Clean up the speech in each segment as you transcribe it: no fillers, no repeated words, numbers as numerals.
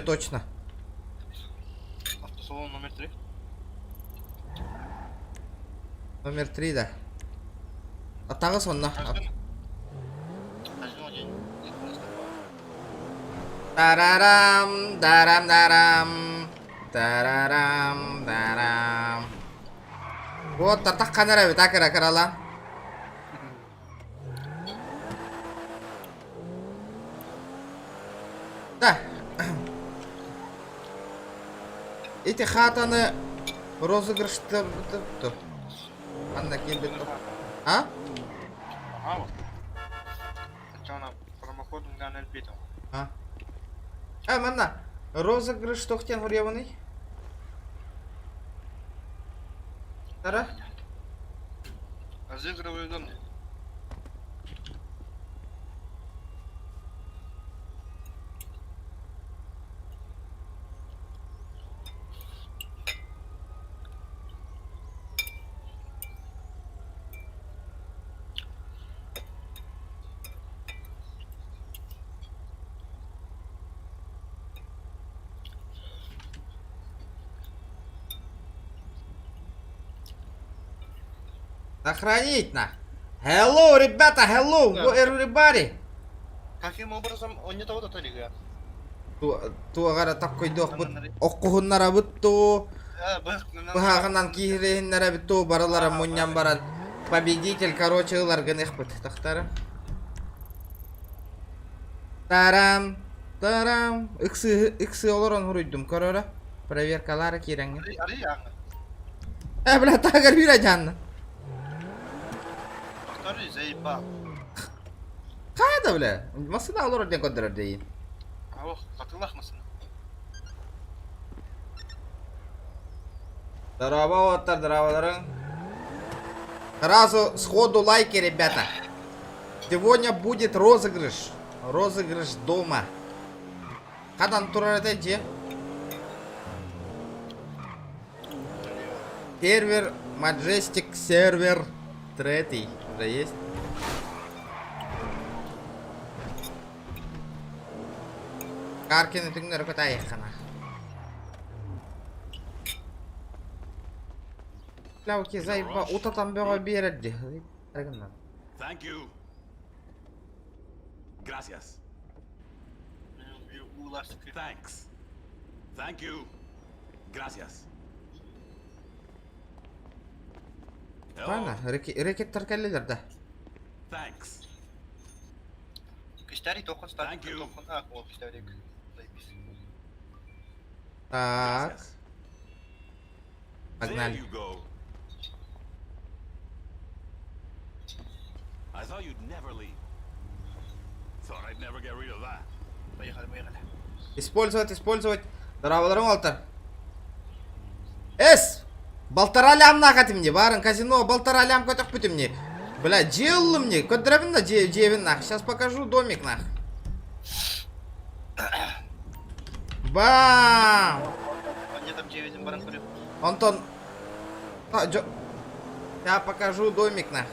Точно. Автосалон номер 3. Номер 3 да. Атаҕыс онно. Тарарам, дарам, дарам, тарарам, дарам. Вот тартах ханара эбит, акыра кырала. Да. Ити хатаны розыгрышта Анна киирбит А? Ага, вот. Сначала промокод НЛП А? А, манна. Розыгрыш тохтен хуруйабыный? Тара? Разыгрываю дом. Сохранить на. Hello, ребята, hello, Да. everybody. Каким образом он не того то лига? Туоҕара таккойдуохпут, оккуһуннарабыт туу, быһааҕынан киириһиннэрэбит туу, барылара мунньан баран победитель, короче, ыларгын эхпит тахтара. Тарам, тарам, ыксы ыксы олорон хуруйдум, көрөрө. Проверкалара киирэҥҥин. Э, бля, тагар бира жанна. Повтори, заебал. Хайда, бля? Масына олорор диэн көрдөрөр дейин. Ох, хатылах масына. Здорово, оттар, здорово, Сразу сходу лайки, ребята. Сегодня будет розыгрыш. Розыгрыш дома. Хадан турар этэ дьиэ? Сервер Majestic сервер третий уже есть. Каркины түҥнэри көтайыххана. Лауки зайба утатан бөҕө биэрэр дии. Thank you. Gracias. Thanks. Thank you. Gracias. Ладно, рэкеттер кэллилэр да. Thanks. Кистари тохон Thank you. тохон а о кистарик. Заебись. Так, Gracias. There погнали. you go. I thought you'd never leave. Thought I'd never get rid of that. Поехали, поехали. Использовать, использовать. Здорово, Алтар. Эс! Балтара лям нахати мне, барын казино, балтара лям көтөхпүтүм мне. Бля, дьиэ мне, көддөрөбүн да дьиэбин нах. Сейчас покажу домик нах. Бам! Они там 9 баран көрүп. Антон... А, жо... Я покажу домик нах.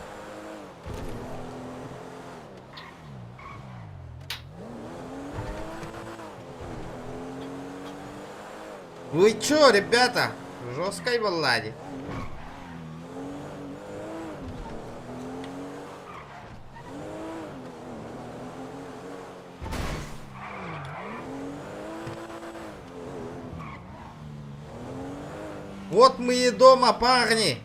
Вы чё, ребята? В жесткой балладе. Вот мы и дома, парни.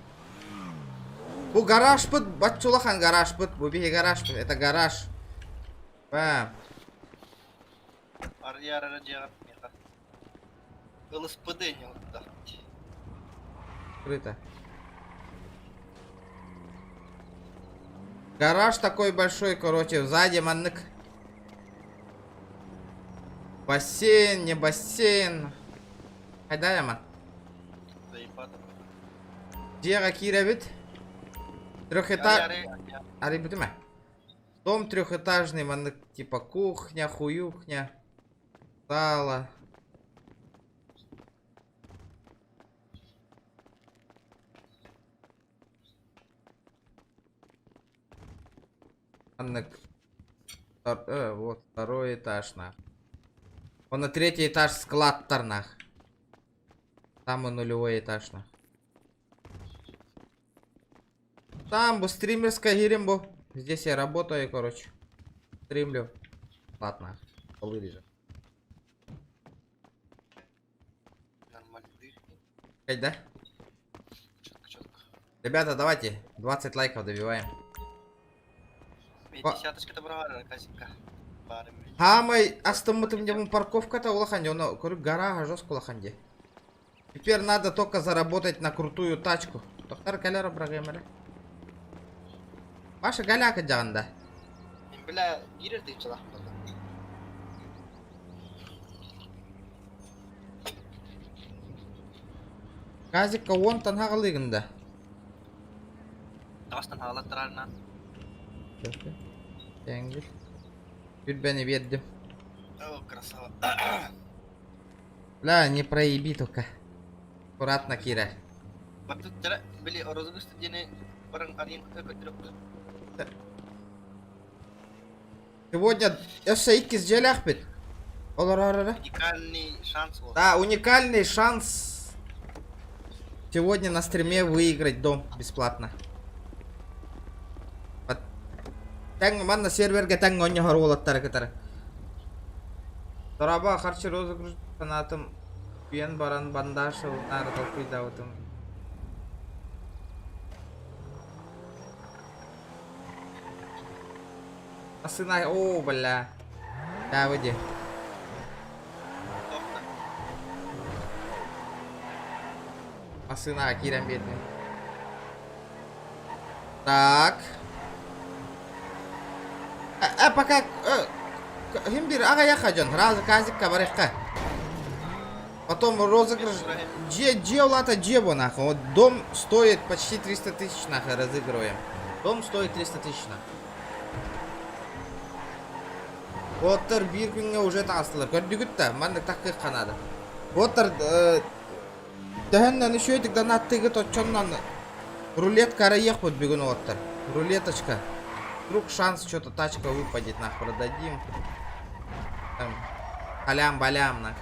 Бу гаражпыт, баччулахан гаражпыт, бу биһи гаражпыт, это гараж. Бам. Арьяра дьиэҕэр миэхэ. ЛСПД не да. Открыто. Гараж такой большой, короче, сзади маннык. Бассейн, не бассейн. Хайда яман. Заебато. Дьиэҕэ киирэбит. Трехэтаж... Ари бүтүмэ. Дом трехэтажный, маннык типа кухня, хуюхня, сала. Маннык. Вот второй этаж на. Онно третий этаж складтар нах. Самый нулевой этаж нах. Там бу стримерская киирим бу. Здесь я работаю, короче. Стримлю. Ладно, полы лежат. Нормально. Да? Четко, четко. Ребята, давайте 20 лайков добиваем. Десяточка добра, Казика. Саамай астыммытым дьэ парковката улахан дьэ, ону көрүк гаража жестко улахан дьэ. Теперь надо только заработать на крутую тачку. Тохтар кэлэр бырагыамара. Паша галяка дьаҕанда. Бля, биир тыынчалаах буолла. Казикка уонтан хаҕалыыгын да. Таҕыстан хаалаттарарынан. Тэҥгил. Түрбэни биэрдим. О, красава. Бля, не проеби только. Аккуратно, Кира. Баттыттара, били, розыгрыш диэни баран арыйан көттөрөккө. Сегодня өссө иккис дьиэлээхпит. Олорор Уникальный шанс вот. Да, уникальный шанс сегодня на стриме выиграть дом бесплатно. Тэҥ манна сервергэ тэҥ оонньоһор уолаттары кытары. Дорообо, харчы розыгрыш санаатым үйэн баран бандаж ылынаары толкуйдаабытым. Сына, о, бля. Да, выйди. Тохта. Массыынаҕа киирэн биэрдим. Так. А, пока ким биир аҕыйахха дьон сразу казикка барыахха. Потом розыгрыш дьиэ дьиэ улаата дьиэ бу нахуй. Вот дом стоит почти 300 тысяч нахуй разыгрываем. Дом стоит 300 тысяч нахуй. Уоттар биир күҥҥэ уже таҕыстылар. Көрдүгүт да, маннык таккыахха наада. Уоттар төһөннөн үчүгэйдик донаттыыгыт оччоннон рулетка арыйыахпыт бүгүн уоттар. Рулеточка. Вдруг шанс что-то тачка выпадет, нах, продадим. Там, халям-балям, нах.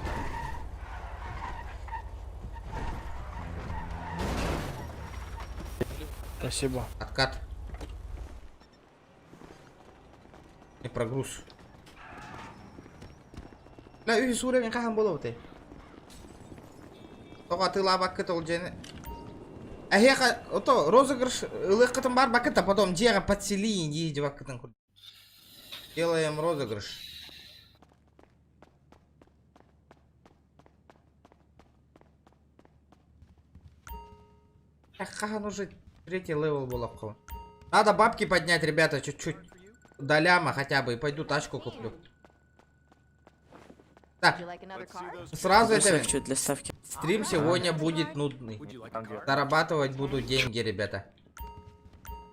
Спасибо. Откат. Не прогруз. Бля, үһүс уровень хаһан буолуой? Тоҕо атыылаабаккыт ол дьиэни? Эһиэхэ ото розыгрыш ылыаххытын баар баккыт, а потом дьиэҕэ подсели дии дьыбаккытын курдук. Делаем розыгрыш. Так, хаһан уже третий левел буолуохха. Надо бабки поднять, ребята, чуть-чуть. До ляма хотя бы, и пойду тачку куплю. Так, сразу это... Что для ставки? Стрим сегодня будет нудный. Зарабатывать буду деньги, ребята.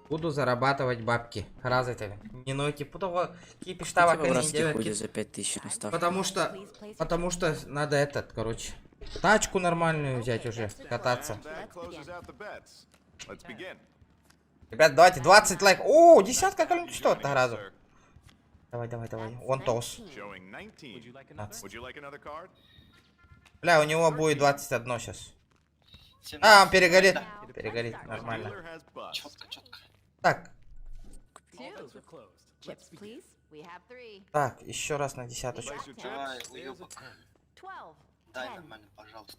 Буду зарабатывать бабки. Раз это. Не нойте. Потом кипиштава Братский ходит за 5000 на ставку. Потому что надо этот, короче. Тачку нормальную взять уже, кататься. Ребят, давайте 20 лайк. О, десятка колен что это разу. Давай, давай, давай. Он тоус. 15. Бля, у него будет 21 сейчас. А, он перегорит. Перегорит, нормально. Четко, четко. Так. Так, еще раз на десяточку. Давай, уебок. Дай нормально, пожалуйста.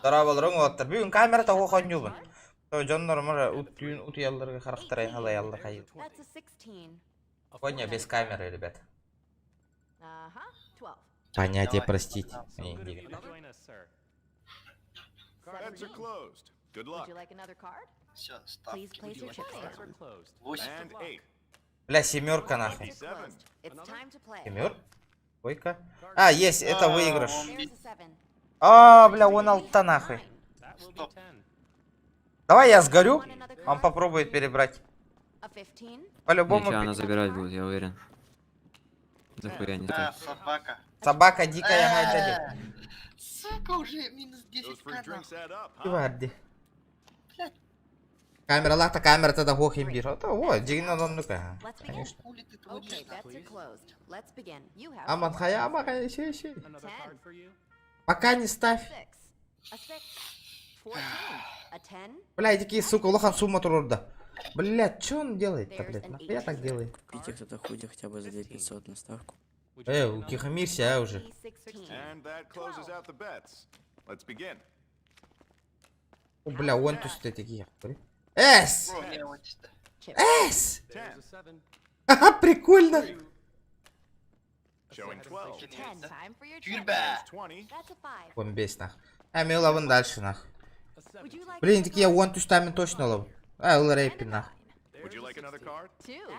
Дорооболоруҥ уолаттар. Бүгүн камерата оонньуубун. Дьоннор мара түүн утуйалларга харахтара халаяллар хайы. Сегодня без камеры, ребят. Понятие Давай, простить. пожалуйста. Не, не. Bets are closed. Good luck. Все, ставки. Восемь. And eight. Бля, семерка нахуй. Seven. Семер? Койка. А, есть, это выигрыш. Он А, бля, он алта нахуй. Стоп. Давай я сгорю. Он попробует перебрать. По-любому. Ничего, она забирать будет, я уверен. Захуя не А, стоит. собака. Собака дикая гайдади. Сука, уже минус Those 10 free к drinks add up, huh? Варди. Блядь. Камералаах да камерата да суох иһин биир. О, дьиҥин оннук аа. Конечно. Хули ты творишь, нахуй? Аман хайа, ама хайа, еще, еще. Пока не ставь. Бля, такие, сука, улахан сумма туруорда. Бля, что он делает-то, блядь? Нахуя так делает? Купите кто-то худи хотя бы за 2500 на ставку. Утихомирься, а, уже. And that closes out the bets. Let's begin. О, бля, он тут такие. Эс! Не, вот это. Эс! 10. Ха-ха, прикольно! Showing 12. Тюрьба! 20. Бомбесь нах. А, мен ылабын дальше нах. Блин, такие он тустами точно ылабын. А, ыл нах. Would you like another card?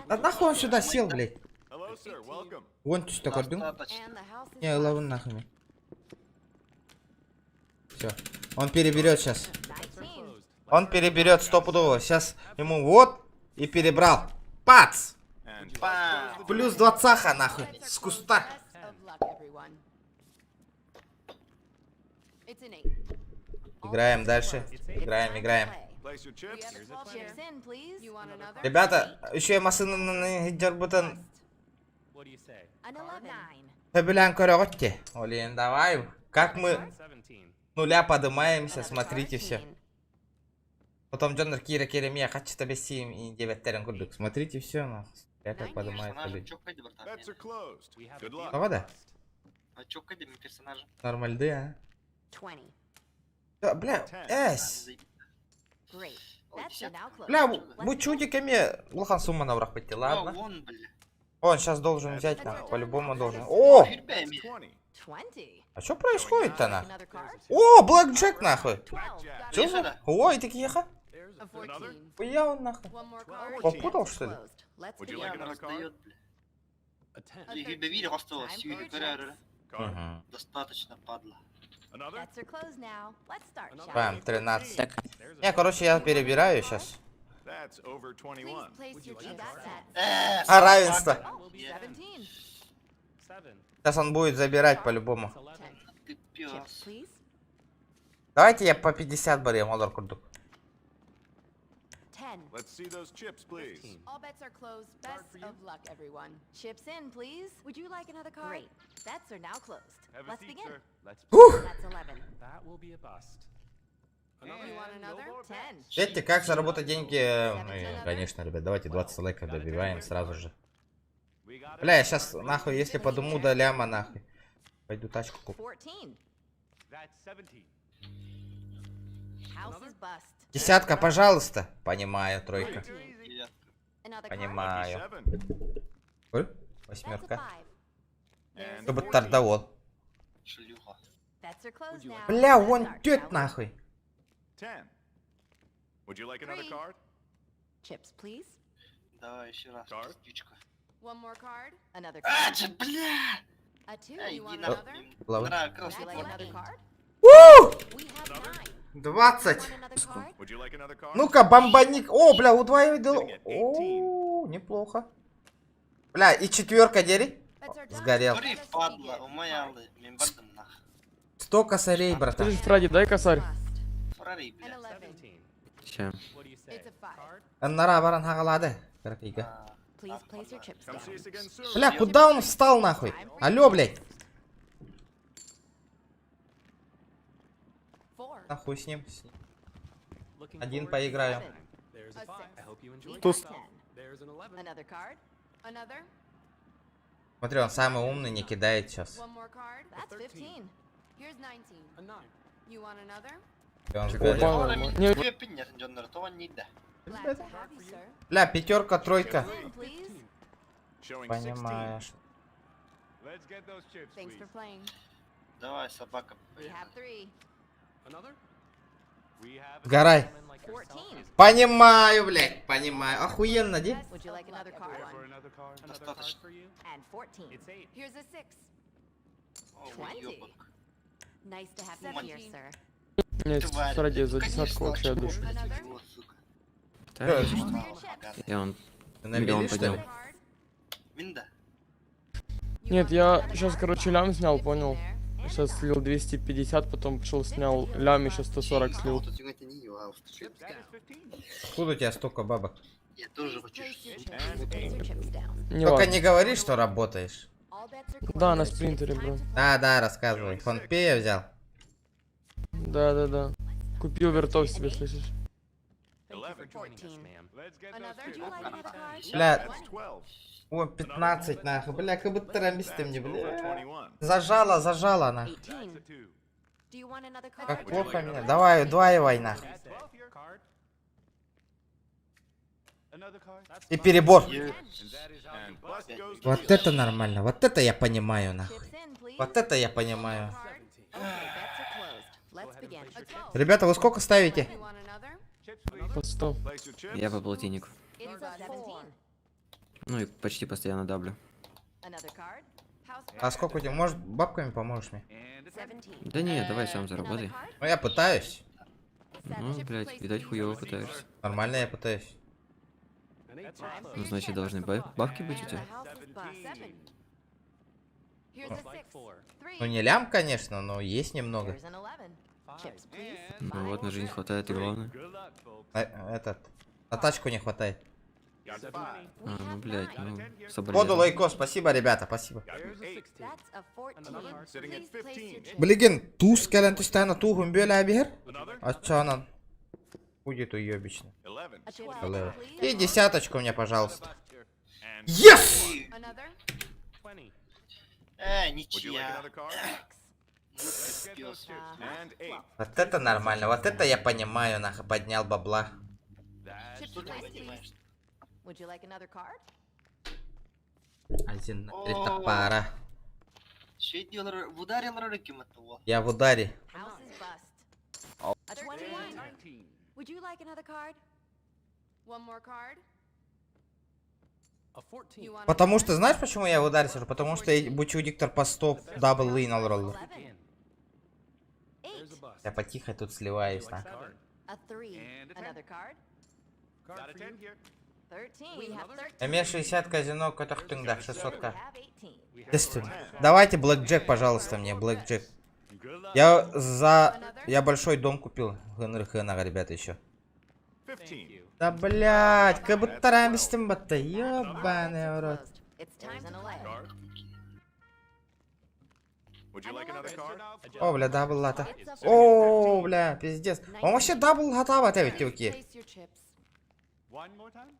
Да нахуй он сюда сел, блядь? Hello, sir. Welcome. Уон түстэ көрдүҥ? Достаточно. Не, ылабын нахуй мен. Все. Он переберет сейчас. Он переберет стопудово. Сейчас ему вот и перебрал. Пац! And Бам! Плюс двадцаха нахуй. С куста. Играем дальше. Играем, играем. place your chips. Ребята, еще я машину дербутан. Сөбүлээн көрөҕүт дии. Олен, давай. Как мы нуля поднимаемся, смотрите все. Потом дьоннор киирэ киирэ эмиэ хаччыта бэссиим и диэбиттэрин курдук. Смотрите все, нахуй. Я как поднимает Персонажем люди. чё братан? Bets are closed. Good luck. Давай, да? А чё кэдди персонажем? Нормальды, а? Да, бля, эс. Бля, бу чудик эмиэ улахан сумманы бырахпыт дии, А, ладно. вон, бля. Он сейчас должен взять, нахуй, по-любому должен. О! Тюрьба That's эмиэ. 20. А что происходит-то, нахуй? О, Блэк Джек, нахуй! Blackjack. Чё за? Ой, такие ха. Хуя он, нахуй. Попутал, что ли? Would you like Он another card? раздает, бля. Card. Угу. Достаточно, падла. Another? Бам, 13. Так, Не, короче, я перебираю сейчас. That's over 21. А, равенство. Э, Сейчас он будет забирать по-любому. Ты пёс. Давайте я по 50 барьем, олор курдук. Let's see those chips, please. All bets are closed. Best of luck, everyone. Chips in, please. Would you like another card? Great. Bets are now closed. Have a Let's seat, begin. sir. Ух! That's 11. You want another? 10. Видите, как заработать деньги? Ну, и, конечно, ребят, давайте 20 лайков добиваем сразу же. Бля, я сейчас нахуй, если подумаю до ляма нахуй. Пойду тачку куплю. 14. House is bust. Десятка, пожалуйста. Понимаю, тройка. Девятка. Another card? Понимаю. Seven. Ой, That's a восьмерка. 5. And Чтобы 14. тардавол. Шлюха. Bets are closed now. Бля, Let's вон start, тет shall we? нахуй. 10. Would you like another Three. card? Chips, please. Давай еще раз, Card. пиздючка. One more card. Another А, card. че, бля! A 2. Эй, You иди want нахуй. another? Ловы. Нра, Would красный you like another порт. card? У! We have 9. 20. Want another card? Would you like another card? Ну-ка, бомбаник. О, бля, удваивай дал. О, неплохо. Бля, и четверка дери. Bets are done. Сгорел. Тури, Let us падла, begin. умоялы. Мембардым нах. 100 косарей, братан. Слышь, Фредди, дай косарь. Bust. Фрари, An бля. 11. Ща. It's a 5. Аннара баран хагалады. Каракига. А, Please place your chips Come see down. us again soon. Бля, куда он встал нахуй? Алло, блядь. 4. Нахуй с ним. С ним. Один поиграю. A 6. We Туз. got 10. Another card. Another. Смотри, он самый умный, не кидает сейчас. One more card. That's 15. Here's 19. You want another? И он сгорел. Опа, нормально. Не, Две пинья, Джоннер, то он не да. Glad to have you, sir. Бля, пятерка, тройка. In, please. Showing 16. Понимаешь. Thanks for playing. Давай, собака. We have 3. Сгорай. 14. Понимаю, блядь, понимаю. Охуенно, ди? Would you like another card? Достаточно. And 14. Here's a 6. О, 20. уёбок. Nice to have you here, sir. нет, Тварь, Фредди, блядь. за Конечно, десятку вообще очко, душу. блядь, уебало, сука. Да, Э, All for your chips. И он Ты на Миллион мели, что ли? поднял. Card. Минда. You Нет, want я another сейчас, card? короче, лям снял, 15 понял? there. And a Сейчас nine. слил 250, потом пошел снял лям, еще 140 слил. Вот у тебя не Откуда у тебя столько бабок? Я тоже хочу. Place your chips. Place your chips down. Не Только важно. не говори, что работаешь. All bets are Да, на closed. It's спринтере, time бро. to Да, да, рассказывай. Фонпея взял. Да, да, да. Купил вертов себе, слышишь? 11. 14. Let's get those Another? Would chips. you like another card? Бля. That's 12. О, 15 нахуй. Бля, как будто рамисты мне, That's over бля. 21. Зажала, зажала нахуй. That's 18. a 2. Do you want another card? Как плохо меня. Давай, удваивай нахуй. Add 12 here. Card. Another card. И перебор. And bust goes the Вот dealer. это нормально. Вот это я понимаю нахуй. Chips in, please. Вот это я понимаю. Card. Okay, bets are closed. Let's begin. A 12. Ребята, вы сколько ставите? You want another? По 100. Place your chips. Я по полтиннику. It's a 17. Ну и почти постоянно даблю. Another card? House А сколько у тебя? Может, бабками поможешь мне? 17. Да не, давай сам Another заработай. card? Ну, я пытаюсь. Ну, блядь, видать, хуёво пытаешься. Нормально я пытаюсь. Time for Ну, your значит, chips. должны бабки быть у And тебя. the house is bust. Seven. Here's a six. Three. Ну, не лям, конечно, но есть немного. Here's an 11. Chips, please. Ну вот, на жизнь хватает, и главное. Good luck, folks. На, этот, на тачку не хватает. Got five. We А, ну, have блядь, nine. ну, Коду соболезную. лайко, спасибо, ребята, спасибо. Got an 8. That's a 14. Sitting at Please place your 15. chips. Билигин туус кэлэн түстэҕинэ тууһун бүөлээ биһэр. Another? Оччонон. Будет уебищно. 11. A 12, Лево. please. И десяточку мне, пожалуйста. And Yes! Another? Э, would you like ничья. another card? Six. Let's get those chips. And 8. Вот это нормально, вот это я понимаю, нахуй, поднял бабла. Chips, Что ты place, please. понимаешь? Would you like another card? Один на три топора. Шейдил, ударил роликом этого. Я в ударе. House is bust. A 21. Would you like another card? One more card? You want Потому что, знаешь, почему я в ударе сижу? Потому что я бучу диктор по 100 дабл лин роллер. 11. Eight. Я потихо тут сливаюсь, нахуй. A 3. And a 10. Another card? Got a 10 here. 13. We have 13. Ме 60 казино, которых да, 600 We have 18. Естественно. Давайте блэкджек, пожалуйста, мне, блэкджек. Good luck. Я за... Я большой дом купил. ХНРХН, ребята, еще. 15. Да блять, как будто рамистым батта, All ёбаный bets в are рот. closed. It's time to play. Card. Would you like another card? О, бля, дабл лата. It's a О, бля, пиздец. Он вообще дабл готова, ты ведь, Please тюки. place your chips. One more time?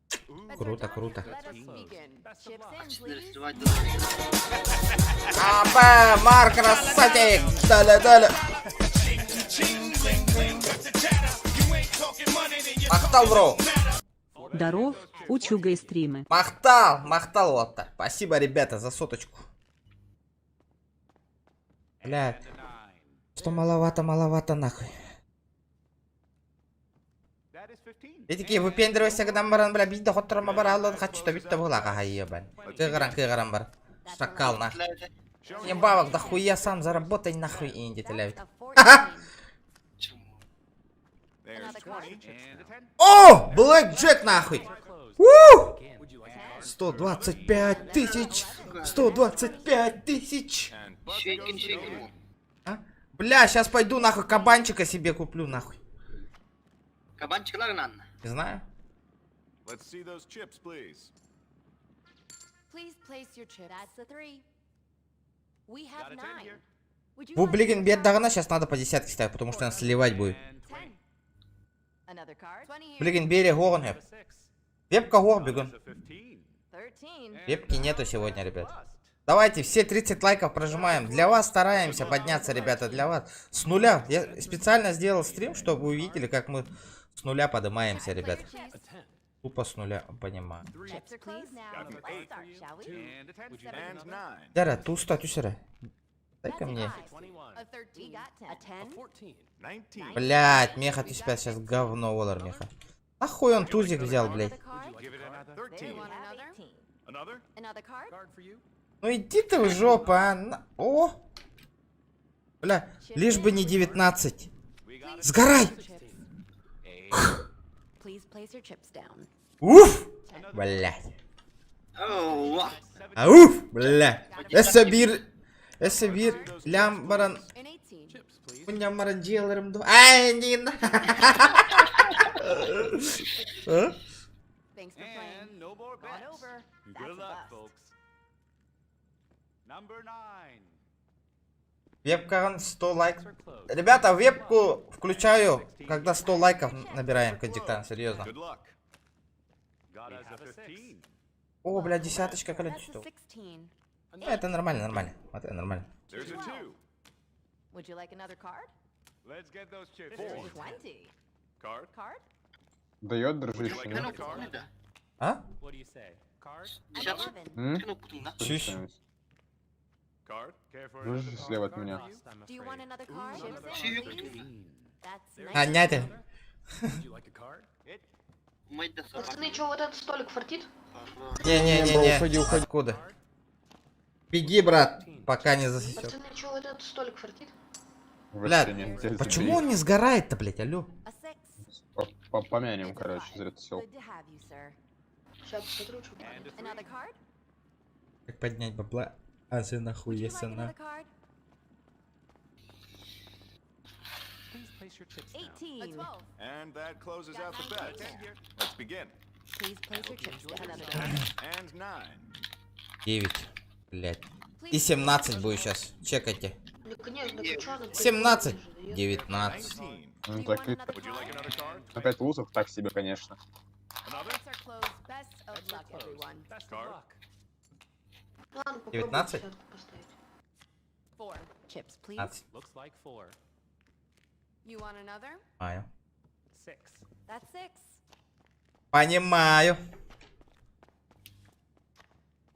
Bets are Круто, done. круто. Let us begin. Chips in, Четыре please. сливать до- Апа, Марк, красавчик! Далее, далее. Махтал, бро. Даров, учугай стримы. Махтал, махтал, лапта. Спасибо, ребята, за соточку. Бля, что маловато, маловато, нахуй. That is 15. И такие выпендривайся, когда баран, бля, бить доход бараллон, хочу, то бить то была, ха, ебань. Кыгыран, кыгыран бар. Шакал, нахуй. Не бабок, да хуя сам заработай, нахуй, инди, That's a 14. Чему? There's Another card? 20. And a 10. О, Блэк Джек, нахуй. У! 125 тысяч! 125 тысяч! And bust Шейкин, goes the шейкин. dealer. А? Бля, сейчас пойду нахуй кабанчика себе куплю нахуй. Кабанчик лагнан. Не знаю. Let's see those chips, please. Please place your chips. That's a 3. We have Got a 10 9. here. Would you Бу, like блин, another бед card? дагана сейчас надо по десятке ставить, потому что она сливать будет. And 20. Another card? 20 here. Блин, бери горн. Вебка гор бегун. That's a 15. 13. Вебки нету сегодня, ребят. Давайте все 30 лайков прожимаем. Для вас стараемся подняться, ребята, для вас. С нуля. Я специально сделал стрим, чтобы вы увидели, как мы с нуля поднимаемся, ребят. Тупо с нуля, понимаю. Chips are closed now. Got an Let's eight. start, shall we? And a 10. And 9. Дара, туста, тюсера. Дай-ка That's a мне. five. A 13. We got 10. A 10. 19. Блять, меха, ты себя сейчас говно, Волор, меха. Нахуй он тузик взял, блять. Another card? Give it another. We 13. have 18. Another? Another card? Ну иди ты в жопу, а. О! Бля, лишь бы не 19. Сгорай! Please place your chips down. Уф! Блять. Оу, Ауф! Бля. Эсэбир... Эсэбир лям баран... An 18. Мунньаммарын дьиэлэрим ду. Ай, Нина. Thanks for playing. And no more On bets. over. Good That's a luck, bust. folks. Number 9. Вебкаҕын 100 лайк. Ребята, вебку включаю, когда 100 лайков набираем, Кадиктан, серьезно. Good luck. Got us a 15. О, бля, десяточка, That's короче, a что. 16. Ну, это нормально, нормально. Вот это нормально. There's a 2. Would you like another card? Let's get those chips. 4. 20. Card. Card? Дает, Would you дружище, like нет? another card? Да. А? Десятку An 11. М? скинул путун, да? Чуть. Card. Care for Дружище another слева card? от меня. Do you want another card? Chips in, Сию please. путун. That's А, 19. няты. Мать да собака. Пацаны, что, вот этот столик фартит? Не-не-не-не. Уходи, уходи. Откуда? Беги, брат, пока не засечет. Пацаны, что, вот этот столик фартит? Бля, Вообще нет, теперь Почему забей. он не сгорает-то, блядь, алло? A 6. Помянем, It's a короче, five. зря ты сел. Good to have you, sir. Сейчас посмотрю, что And a 3. Another card? Как поднять бабла? А ты Would нахуй, you like сына. another card? 18. A 12. And that closes Got out the bets. 19. Let's begin. Please place your chips down. Another card. And 9. 9, блядь. Please И 17 будет сейчас. Чекайте. Ну, конечно, так что она 17. прикольная же, 19. 19. Do Ну you так want и another Would you like card? another card? опять лузов так себе, конечно. Another? Bets are closed. Best of luck, everyone. Card. да? Ладно, попробуем 19? десятку поставить. 4. Chips, please. 15. You want another? Понимаю. That's 6. Понимаю.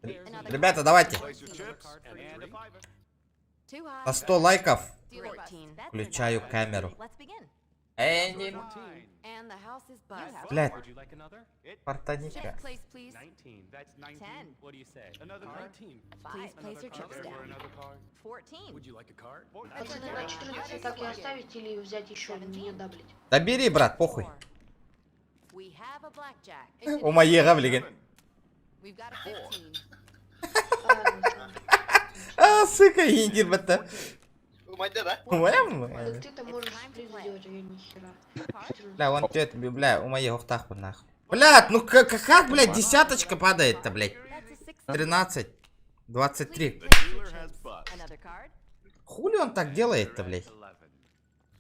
Another Ребята, давайте. Place your chips. And a fiver. Too high. На 100 лайков Dealer bust. Bets are включаю now камеру. closed. Let's begin. Эй, не... And the house is bust. Блядь. Chips Фортаника. placed, please. 10. Please place your chips down. 14. Пацаны, на 14 так и оставить или взять еще, не даблить? Да бери, брат, похуй. Four. We have a blackjack. It's У моей блин. We've got a 15. Ладно, ладно. А, сука, индир, бата. Мать да, да? Уэм? Так ты-то можешь time to сплит play. сделать, а я ни хера. Card? 14. Бля, он тёт, бля, у моей ухтаху нахуй. Блядь, ну как, как, блядь, десяточка падает-то, блядь. That's a 16. 13, 23. Please The place your dealer has chips. bust. Another card? Хули он так делает-то, блядь?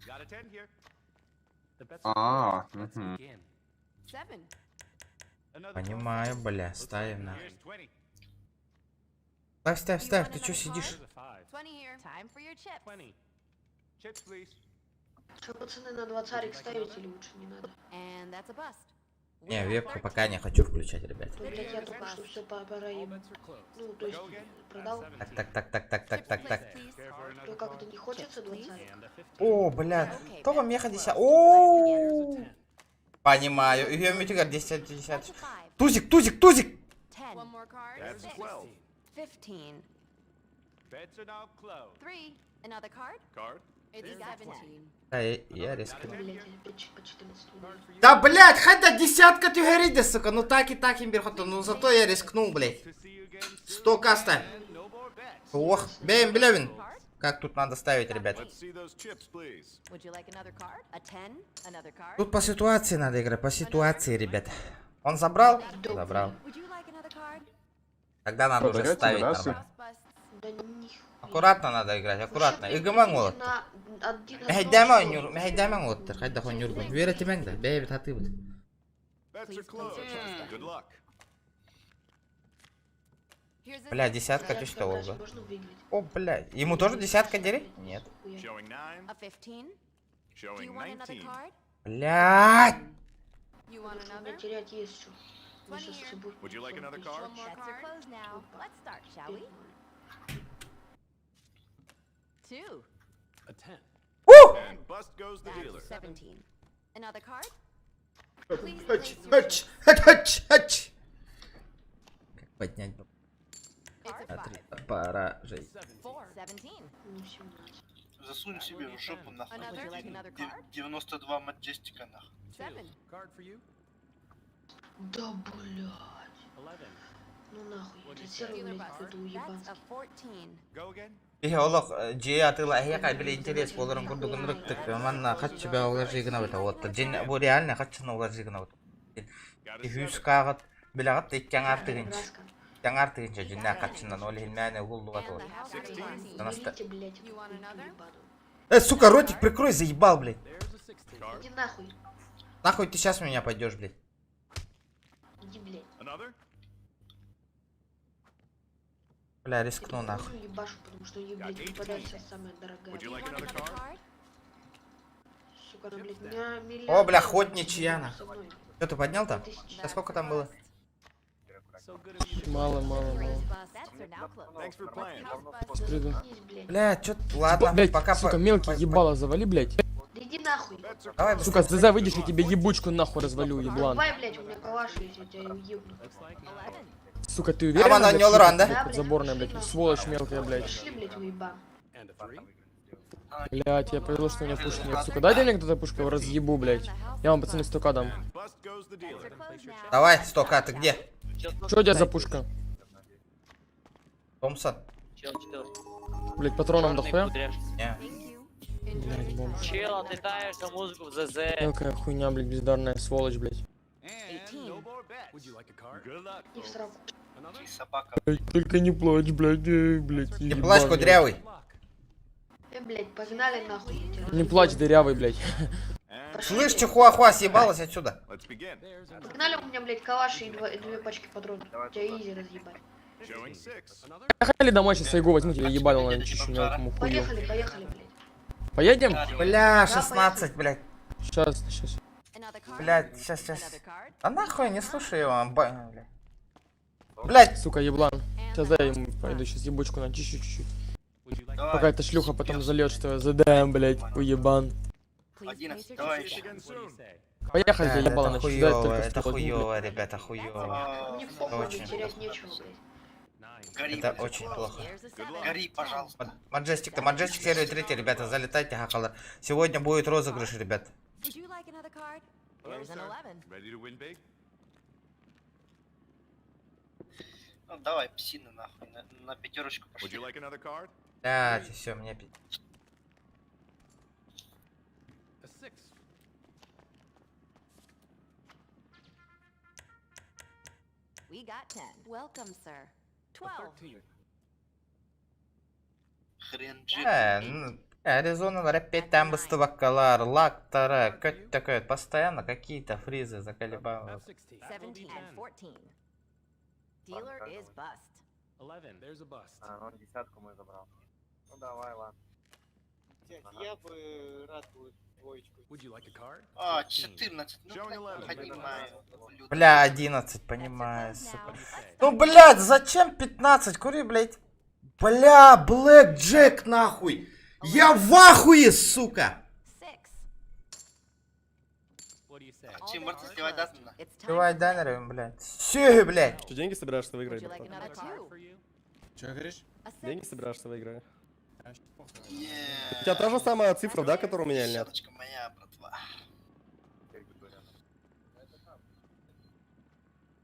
Got a 10 here. А, мгм. 7. Another Понимаю, бля, ставим нахуй. Here's 20. Ставь, ставь, ставь, ты чё сидишь? 20 here. Time for your chips. Chips, please. Что, пацаны, на двадцарик ставить или лучше не надо? And that's a bust. We Не, have вебку 13. пока не хочу включать, ребят. То, блядь, я только что все пора им. Ну, то есть, продал. Так, так, так, так, так, так, Chips так, так. placed, please. Care for another То как-то не хочется двадцарик. О, блядь. То вам ехать десят. О, Понимаю. Ее митигар 10, 10. That's a 5. Тузик, тузик, тузик! 10. One more card. That's 6. 12. 15. Bets are now closed. 3. Another card? Card. It's a 17. Да, я рискну. Блядь, опять по 14 ударил. Да, блядь, хотя десятка ты горит, сука. Ну так и так им берхоту. Ну зато я рискнул, блядь. To see you again soon. 100 каста. And no more bets. Ох, бэм, блевин. Card? Как тут надо ставить, ребят? Let's see those chips, please. Would you like another card? A 10? Another card? Тут по ситуации надо играть, по ситуации, ребят. Он забрал? Забрал. Would you like another card? Тогда надо Что, уже даёте, ставить да, нормально. House busts. Да нихуя. Аккуратно надо играть, аккуратно. Вообще, Игымаң прикиньте, болот. на один Мэһэйдээмэ одно ойнуур, мэһэйдээмэҥ уолаттар, хайдах ойнуурбун. Үөрэтимэҥ да, бэйэбит хатыыбыт. Bets Please are place closed. your chips down. Good luck. Here's a Бля, six. десятка Десятка ты что, даже Олга? можно выиграть. О, бля, ему тоже десятка дери? Нет. Хуя. Showing 9. A 15? Do Showing you want another 19. card? Блядь! You want Потому что у меня another? терять есть что. Мне 20 сейчас here. все будет. Would you like 40 another тысяч. card? One more Bets card. Closed now. Опа. Let's start, shall we? 5-0. 2. And bust goes the dealer. That's 17. Another card? Please Хач, place your хач, chips. хач, хач, хач. Как поднять баб- It's a на три 5. поражей. 4. 17. Ну, 17. Засунь себе в жопу нахуй. Would you like another card? 92 маджестика нахуй. 7. Да, блядь. Ну нахуй, этот сервер, Dealer блядь, bust. какой-то That's a уебанский. 14. Go again. Киһи олох дьиэ атыыла эһиэхэ били интерес буоларын курдук ынырыктык манна хаччы бөҕө уларыйыы гынабыт уотта дьин бу реально хаччыны уларыйыы гынабыт үһүс кааҕыт билэҕит да икки аҥаар тыһыынча икки аҥаар тыһыынча дьиннээх хаччынан ол иһин мээнэ угуллубат уот Берите, блядь, эту хуйню ебаную. Э, сука, ротик прикрой, заебал, блядь. Иди нахуй. Нахуй ты сейчас меня пойдешь, блядь. Иди, блядь. Бля, рискну Эту нахуй. хуйню ебашу, потому что ей, блядь, попадается самая дорогая. Сука, она, блядь, меня миллиард. О, бля, хоть ничья, нахуй. Со мной. Что ты поднял там? Тысяча. А сколько там было? Мало, мало, мало. Приду. Заткнись, блядь. Бля, чё, ладно, Блядь, пока... сука, по- мелкий по- ебало завали, блядь. Да иди нахуй. Давай Сука, с ДЗ выйдешь, я тебе ебучку нахуй развалю, еблан. Давай, блядь, у меня калаш есть, я тебя ебну. Сука, ты уверен? Аман, блядь, он шлюха, ран, да? блядь, Подзаборная, блядь, сволочь мелкая, блядь. Пошли, блядь, уебан. Блядь, я повезло, что у меня пушки нет. Сука, дайте мне кто-то пушку, я его разъебу, блядь. Я вам, пацаны, 100к дам. Давай, 100к, ты где? Что у тебя за пушка? Томпсон? Чел, чел. Блядь, патроном дохуя? Не. Блядь, бомж. Чел, отлетаешь за музыку в ЗЗ. Мелкая хуйня, блядь, бездарная сволочь, блядь. И в сраку. Ты собака. Блядь, только не плачь, блядь, эй, блядь. Не плачь, еблан, блядь. кудрявый. Блядь, погнали нахуй. я тебя Не разъебу. плачь, дырявый, блядь. Слышь, чихуахуа, съебалась отсюда. Погнали, у меня, блядь, калаш и, два, и две пачки патронов. Тебя изи разъебать. Поехали домой, сейчас Сайгу возьму, тебе ебало на чищу мелкому хую. Поехали, поехали, блядь. Поедем? Бля, 16, блядь. Сейчас, сейчас. Блядь, сейчас, сейчас. А нахуй, не слушай его, бля. Блядь, Сука, еблан. Сейчас дай ему пойду, сейчас ебучку начищу чуть-чуть. Давай. Пока эта шлюха потом зальет, что я ЗДМ, блядь, уебан. 11, давай еще. Поехали, Э, я ебало это начищу. Дай хуёво, только это что возьму, блядь. хуёво, ребята, хуёво. А, Мне похуй, Очень. блядь, терять нечего, блядь. Гори, Это блядь. очень плохо. Гори, пожалуйста. Маджестик-то, Маджестик серия 3, ребята, залетайте, хакалар. Сегодня будет розыгрыш, ребят. Ну давай, псина нахуй, на пятерочку пошли. Блядь, все, мне пи- We got 10. Welcome, sir. 12. Хрен джип. Ну, Аризона опять там быстываккалар, лактара, как такое, постоянно какие-то фризы заколебал. 17 and 14. Dealer is bust. А, он десятку мой забрал. Ну давай, ладно. Я бы рад был двоечку. А, 14, ну, блядь, понимаю. ублюдок. Бля, 11, понимаю, сука. Ну, блядь, зачем 15? Кури, блядь. Бля, Блэк Джек, нахуй. Я в ахуе, сука. Six. Чем можно сливать дастана? It's time. Давай дайнеры, блядь. Все, блядь. Что, деньги собираешься выиграть? Would you like another card? Че говоришь? A six. Деньги собираешься выиграть? Е, У тебя та же самая цифра, да, которая у меня или нет? Десяточка моя, братва.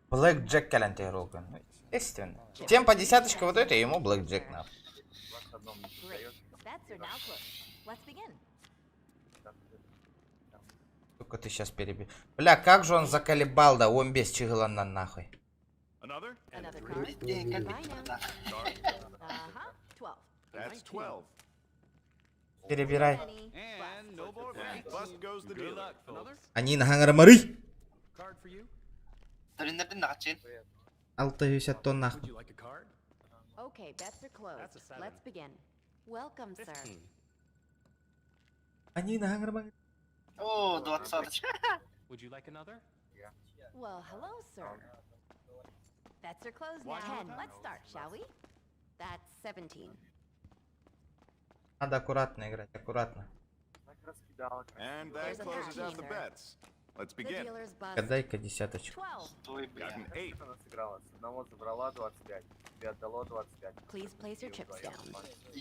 Блэк Джек калянтировка. Ну, естественно. Тем по десяточке вот это, ему Блэк Джек нахуй. Great. Bets are now closed. Let's begin. Сука, ты сейчас перебил. Бля, как же он заколебал, да, он без чиглана нахуй. Another card. Блядь, как Bye now. Uh-huh. 12. Перебирай. Penny. Bust. Они на хангарамары. Тренерден нагачин. Алта тонн нахуй. Okay, bets are closed. Let's begin. Welcome, sir. Они на хангарамары. О, двадцаточка. Well, hello, sir. Bets are closed now. 10. Let's start, shall we? That's 17. Надо аккуратно играть, аккуратно. There's a 13, sir. The dealer's bust. Дай-ка десяточку. 12. Стой, бля. Please place your chips down.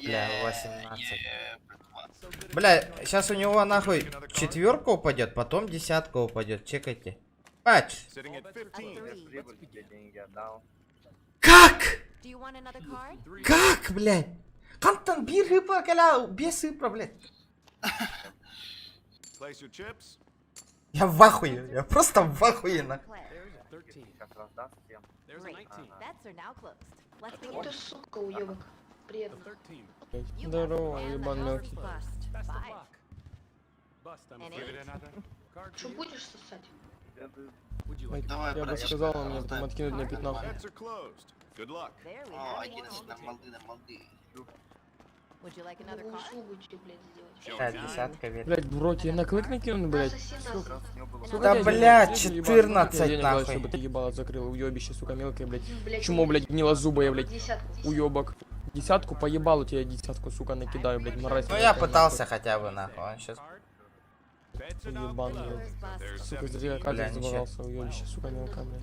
Бля, Е, 18. е, братва. Бля, сейчас у него нахуй четверка упадет, потом десятка упадет. Чекайте. Пач. A 3. Как? Do you want another card? Как, блядь? Хантан биир хыпа кэлэ 5 цифра, блядь. Place your chips. Я в ахуе, я просто в ахуе, нахуй. Play. Сейчас раздаст всем. Great. Bets are now closed. Let's Вот begin. ты, сука, уебок. Приятно. You have Здорово, and the ебан house мелкий. is bust. Five. An eight. Что будешь сосать? Давай, Я бы братишка, сказал, а мне потом раздай. откинуть на пятнаху. Bets are closed. Good luck. There we О, have it. 11 на молды, на молды. Would you like another Могу card? услугу тебе, блядь, сделать. Showing Да, nine. десятка, верь. Блять, в рот я на клык накину, На, блять. соси, на. Сколько Да, тебе денег? блядь, Сколько ебаный, 14 сколько тебе денег дать, нахуй. чтобы ты ебало закрыл, уебище, сука, мелкое, блядь. Блядь, Чмо, блядь, гнилозубое, блядь, Десятку. уебок. Десятку поебалу тебе десятку, сука, накидаю, блядь, мразь. Ну я мелкая, пытался хотя бы, нахуй. Он сейчас... Bets are now Ебаный, closed. блядь. Dealer's bust. There's Сука, за тебя 17. Бля, кадр ничего. забрался, уебище, сука, мелкая, блядь.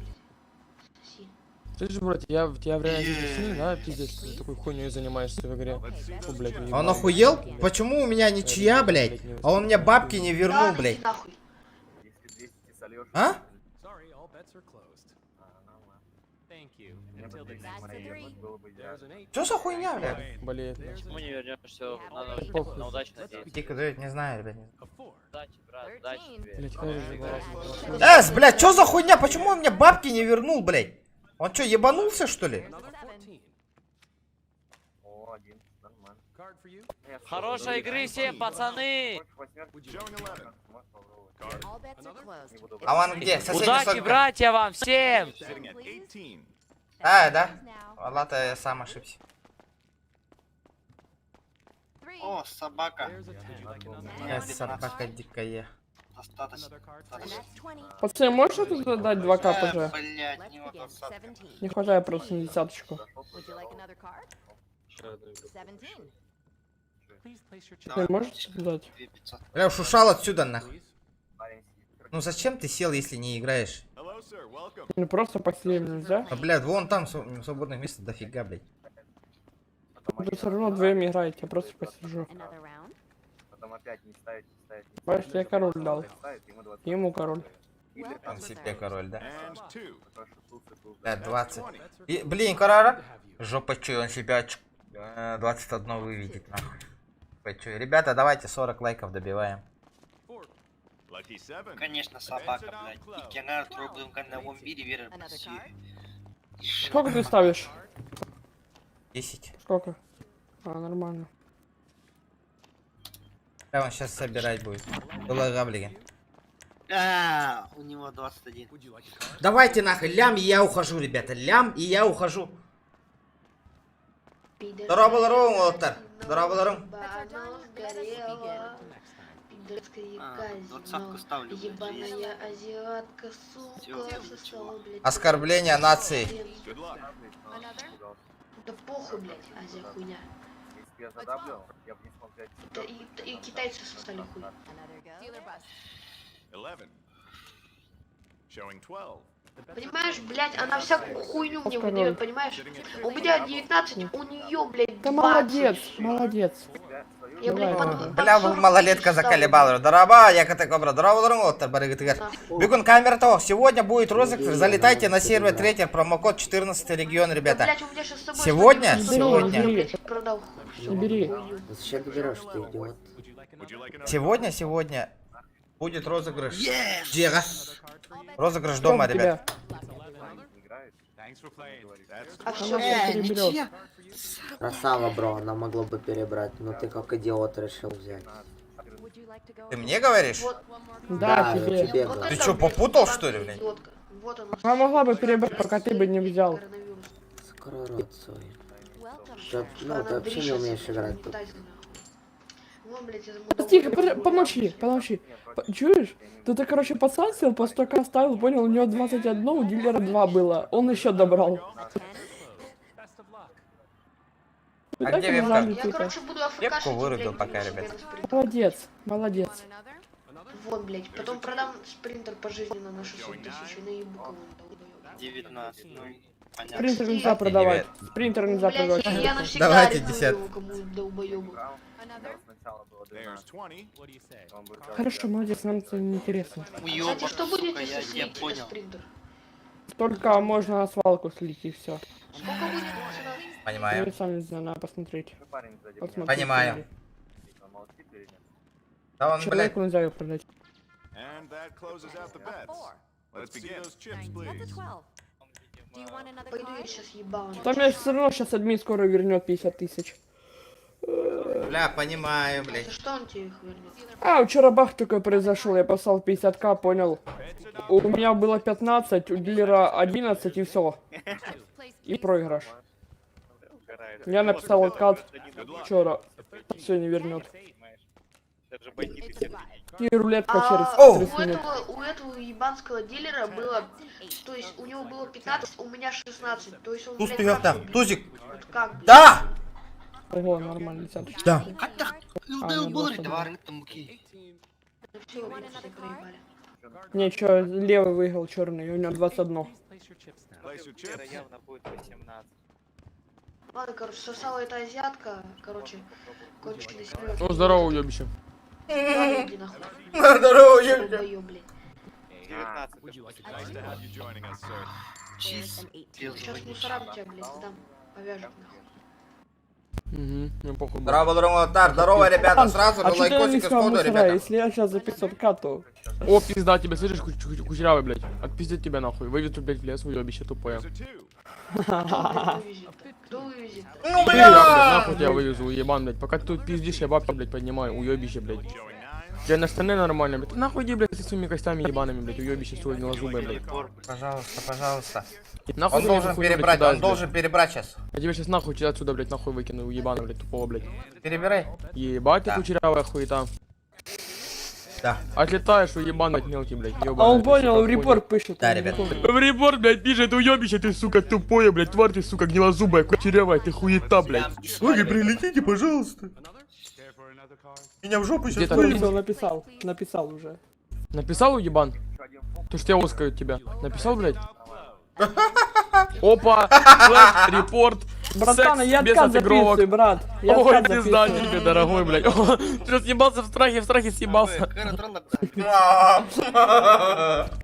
Соси. Слышишь, брат, я в тебя в реальной жизни сильно, да, пиздец, ты такой хуйней занимаешься в игре. Let's see Фу, those блядь, chips. уебаный. Он охуел? Почему у меня ничья, блядь? А он мне бабки не вернул, Да, иди блядь. нахуй. Если 200 сольешь... А? А, нормально. Мне бы 200 That's a мои three. вернуть было бы идеально. Что за хуйня, блядь? Болеет, нахуй. Почему не вернешься? Надо Похуй. на удачу надеяться. Тихо, да, не знаю, ребят. не знаю. Удачи, брат, удачи тебе. Блядь, как же забрался. Эс, блядь, что за хуйня? Почему он мне бабки не вернул, блядь? Он что, ебанулся, что ли? There's a seven. О, 11, нормально. Я Хорошей игры всем, пацаны! Хочешь восьмерку? Showing 11. Можешь попробовать. Card. All bets are closed. Не буду А он где? Соседний Удачи, столик. братья, вам всем! Sitting at Please. 18. А, да? Now. Ладно, я сам ошибся. Three. О, собака. Я собака дикая. Достаточно. And that's 20. Пацаны, можешь тут дать 2 Э, КПЖ? блядь, Let's не вот begin. отсадка. 17. Не хватает просто на десяточку. Would you like another card? 17. Ты можешь дать? 2500. Бля, уж ушел отсюда, нахуй. Парень сидит. Ну зачем ты сел, если не играешь? Hello, sir. Welcome. Ну просто посидим нельзя. Ну, бля, вон там свободных мест дофига, блядь. Потом Вы все равно вдвоем играете, я просто посижу. Another round. Потом опять не ставить, не ставить, не Знаешь, я король дал. ставит, ему 20. Ему король. Или Welcome, Он sir. себе король, да? And two. Потому что тут и тут. Бля, That's 20. 20. И, блин, Карара. Жопа чую, он себя 21 выведет, нахуй. Жопа чую. Ребята, давайте 40 лайков добиваем. Lucky seven. Конечно, собака, блядь. И Кенар трубным на мире верит Another card. Сколько ты ставишь? 10. Сколько? А, нормально. Бля, он сейчас собирать будет. Было блин. А, у него 21. Давайте нахуй, лям, и я ухожу, ребята. Лям, и я ухожу. Здорово, здорово, уолаттар. Здорово, здорово. Оно сгорело. Пидорское А, казино. двадцатку ставлю, блядь, есть. Ебаная азиатка, сука, Всё, сосала, блядь. Оскорбление нации. Good luck. Another? Да похуй, блядь, Азия хуйня. Если бы я задабливал, я бы не смог взять. Да и китайцы сосали хуй. Another go. Dealer bust. 11. Showing 12. Понимаешь, блядь, она всякую хуйню мне Король. выдает, понимаешь? Sitting at У меня 19, у нее, блядь, 20. Да молодец, молодец. Я, блядь, Давай. под Бля, 40 малолетка тысяч ставлю. заколебала. Дороба, я кота кобра. Здорово, здорово, уолаттар, барыгытыгар. Бүгүн камера того. Сегодня будет розыгрыш. Залетайте на сервер 3, промокод 14 регион, Да, ребята. блядь, у меня сейчас с собой Сегодня? 190 Сегодня. я, блядь, продал всю Не бери. хуйню. Зачем ты берешь, ты идиот? Would you like another? Сегодня, сегодня будет розыгрыш. Yes! Дега. Розыгрыш дома, Сколько ребят. тебя? Играет. Thanks for playing. That's А все, Она блядь. переберет. Красава, бро, она могла бы перебрать, но ты как идиот решил взять. Would you like to go? Ты мне говоришь? Вот, Да, Да, я тебе. тебе вот говорю. Ты это, чё, блядь, попутал, что ли, ебаная блядь? идиотка. Вот она. Она могла бы перебрать, пока ты бы не взял. Коронавирус. Закрой рот свой. Welcome, Ты, sir. ну, Она ты вообще не дрища умеешь с этим играть тут. китайцем, нахуй. Вон, блядь, этому Тихо, долбоебу помолчи, помолчи. Чуешь? Тут, короче, пацан сел, по 100к ставил, понял, у него 21, у дилера 2 было. Он еще добрал. A 10. Вы А так где и вебка? нажали, Я, типа. короче, буду афкашить, вырубил блядь, пока, себе ребят. на спринтер. Молодец, молодец. Want another? Вон, блядь, потом продам спринтер пожизненно на 600 тысяч и наебу кого-нибудь долбоеба. 19, ну, понятно. Спринтер нельзя продавать. Спринтер нельзя Блядь, продавать. я навсегда Давайте арендую десятку. его кому-нибудь долбоебу. Another? Сначала было There's 12. 20. Он бы взял Хорошо, молодец, нам это не интересно. Уёбок, Кстати, что сука, будет, я если тебя слить понял. спринтер? Только можно свалку слить и все. Сколько будет цена? Понимаю. Я сам не знаю, надо посмотреть. Парень сзади меня. Посмотреть Понимаю. надо. Типа, молчит или нет? Да он, блядь, Человеку нельзя ее продать. And that closes out the bets. Let's see those chips, That's a please. 12. Do you want another Пойду я card? сейчас ебало. Там я все равно сейчас админ скоро вернет 50 тысяч. бля, понимаю, За блядь. что он тебе их вернет? А, вчера бах такой произошел, я послал 50к, понял. У меня было 15, у дилера 11 и все. И проигрыш. Угорает. Я написал откат вчера. Все не вернет. Даже бандиты It's a все five. И рулетка через А Оу! 30 у минут. этого, у этого ебанского дилера было, то есть у него было 15, у меня 16, то есть он, Туз блядь, ты как там, убил? тузик. Вот как, блядь? Да! Ого, нормально, десяточка. Да. А, ну, 21. Все, все проебали. Не, чё, левый выиграл черный, у него 21. Place your chips. явно будет 18. Ладно, короче, сосала эта азиатка, короче, конченый серьёзно. Ну, здорово, уебище. Ладно, иди нахуй. Здорово, еб- Долбоёб, блядь. 19. Nice to have you joining us, sir. There's an 18. Сейчас мусорам тебя, блядь, сдам. Повяжут нахуй. Угу, мне похуй. было. Здорово, здорово, здорово, ребята, сразу А же чё ты не лайкосик сказал сходу, мусора? ребята. Если я сейчас за 500к, то... О, пизда тебя, слышишь, кучерявый, блядь. Отпиздит тебя нахуй. Вывезут, блядь, в лес, уебище тупое. There's a two. Кто, блядь, вывезет-то? Кто вывезет-то? Ну, Ты, я, блядь, бля! нахуй тебя вывезу, уебан, блядь. Пока ты тут пиздишь, я бабки, блядь, поднимаю, уебище, блядь. Showing nines. Тебя на штаны нормально, блядь. Ты нахуй иди, блядь, со своими костями ебаными, блядь, уебище, свой гнилозубое, блядь. Пожалуйста, пожалуйста. Нахуй Он ты мне должен эту хуйню, блядь, перебрать, кидаешь, он должен перебрать сейчас. блядь. Я тебя сейчас нахуй отсюда, блядь, нахуй выкину, уебана, блядь, тупого, блядь. Перебирай. Ебать ты Да. кучерявая хуета. Да. Отлетаешь, уебан, блядь, мелкий, блядь, ёбаный. А он ты, понял, сука, в репорт пишет. Да, он ребят. не В репорт, блядь, пишет, уебище, ты, сука, тупое, блядь, тварь ты, сука, гнилозубая, кучерявая, ты хуета, блядь. Ой, прилетите, пожалуйста. Care for another card? Меня в жопу Где сейчас там? помню. Всё, написал, написал уже. Написал, уебан? То, что я оскаю тебя. Написал, блядь? Опа, флэш, репорт, Братан, секс я без откат отыгровок. записываю, брат. Я Ой, откат пизда записываю. тебе, дорогой, блядь. О, Ты съебался в страхе, в страхе съебался.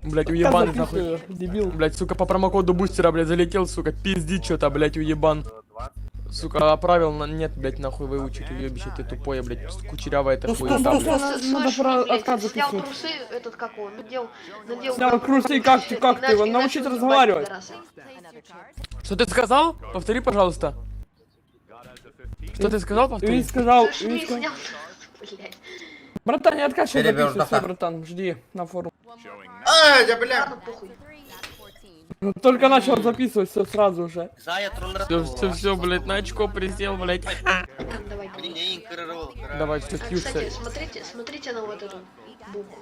Блядь, Откат уебан, нахуй. записываю, дебил. Блядь, сука, по промокоду бустера, блядь, залетел, сука, пиздит что-то, блядь, уебан. Сука, а правил на... нет, блядь, нахуй выучить, уебище, ты тупое, блядь, кучерявая это хуета, блядь. Надо Слышь, про блядь, откат снял записывать. трусы, этот как он, надел, надел... Снял трусы, как ты, как ты его иначе- научить иначе уебать, разговаривать? пидораса. Another card? Что ты сказал? Повтори, пожалуйста. Что ты сказал, И повтори? сказал, Слышь, и не сказал. снял, блядь. Братан, я откат сейчас Переберешь, записываю, всё, да. братан, жди на форум. Showing nines. А, я, бля. Ладно, похуй. That's a three. That's 14. Ну, Только начал записывать, все сразу уже. Все, все, все, блядь, на очко присел, блядь. Там, давай, давай. Давай, все, А, Кьюша. кстати, смотрите, смотрите на вот эту букву.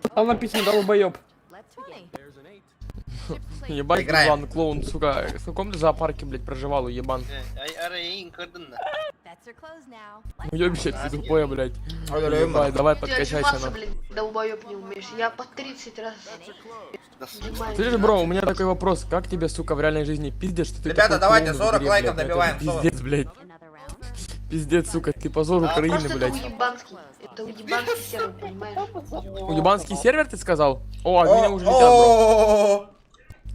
10. Там написано долбоеб. Let's 20. Ебать, Играем. еблан, клоун, сука. В каком ты зоопарке, блядь, проживал, уебан? Bets are closed now. Уебище, ты тупое, блядь. Ебать, давай Ты подкачайся, отжиматься, нахуй. блядь, долбоеб не умеешь. Я по 30 раз отжимаюсь. Слышишь, бро, у меня такой вопрос. Как тебе, сука, в реальной жизни пиздишь, что ты Ребята, такой давайте клоун в 40 игре, лайков блядь? Ну, добиваем, Это же Пиздец, блядь. Another round. Пиздец, сука, ты позор Украины, Просто это блядь. уебанский. Это уебанский сервер, понимаешь? Уебанский сервер, ты сказал? О, а меня уже летят, бро.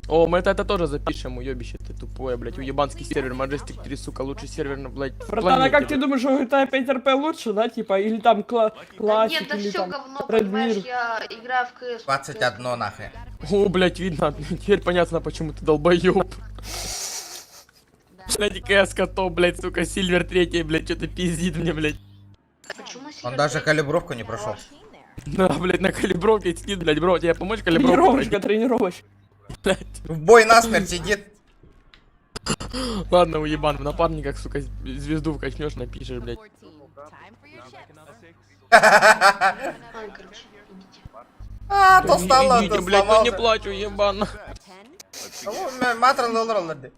О, О, мы это тоже запишем, уебище, ты тупое, блядь. Уебанский сервер, Majestic 3, сука, лучший сервер на, блядь, Братан, а планете, как ты думаешь, у GTA 5 РП лучше, да, типа, или там Да классик, нет, да или все там говно, Red понимаешь, Mirror? я играю в КС. 21 нахрен. О, блядь, видно, теперь понятно, почему ты долбоёб. Блядь, КС топ, блядь, сука, Сильвер третий, блядь, что-то пиздит мне, блядь. Почему Он Сильвер даже третий? калибровку не прошел. Да, блядь, на калибровке сидит, блядь, бро, тебе помочь калибровку Тренировочка, тренировочка. блядь? В бой насмерть сидит. Ладно, уебан, в напарниках, сука, звезду вкачнешь, напишешь, блядь. 14. Time for your chips. Ладно, короче, идите. А, то стало, Идите, то блядь, ну не сломался. плачу, ебан. 10. Матр лол That's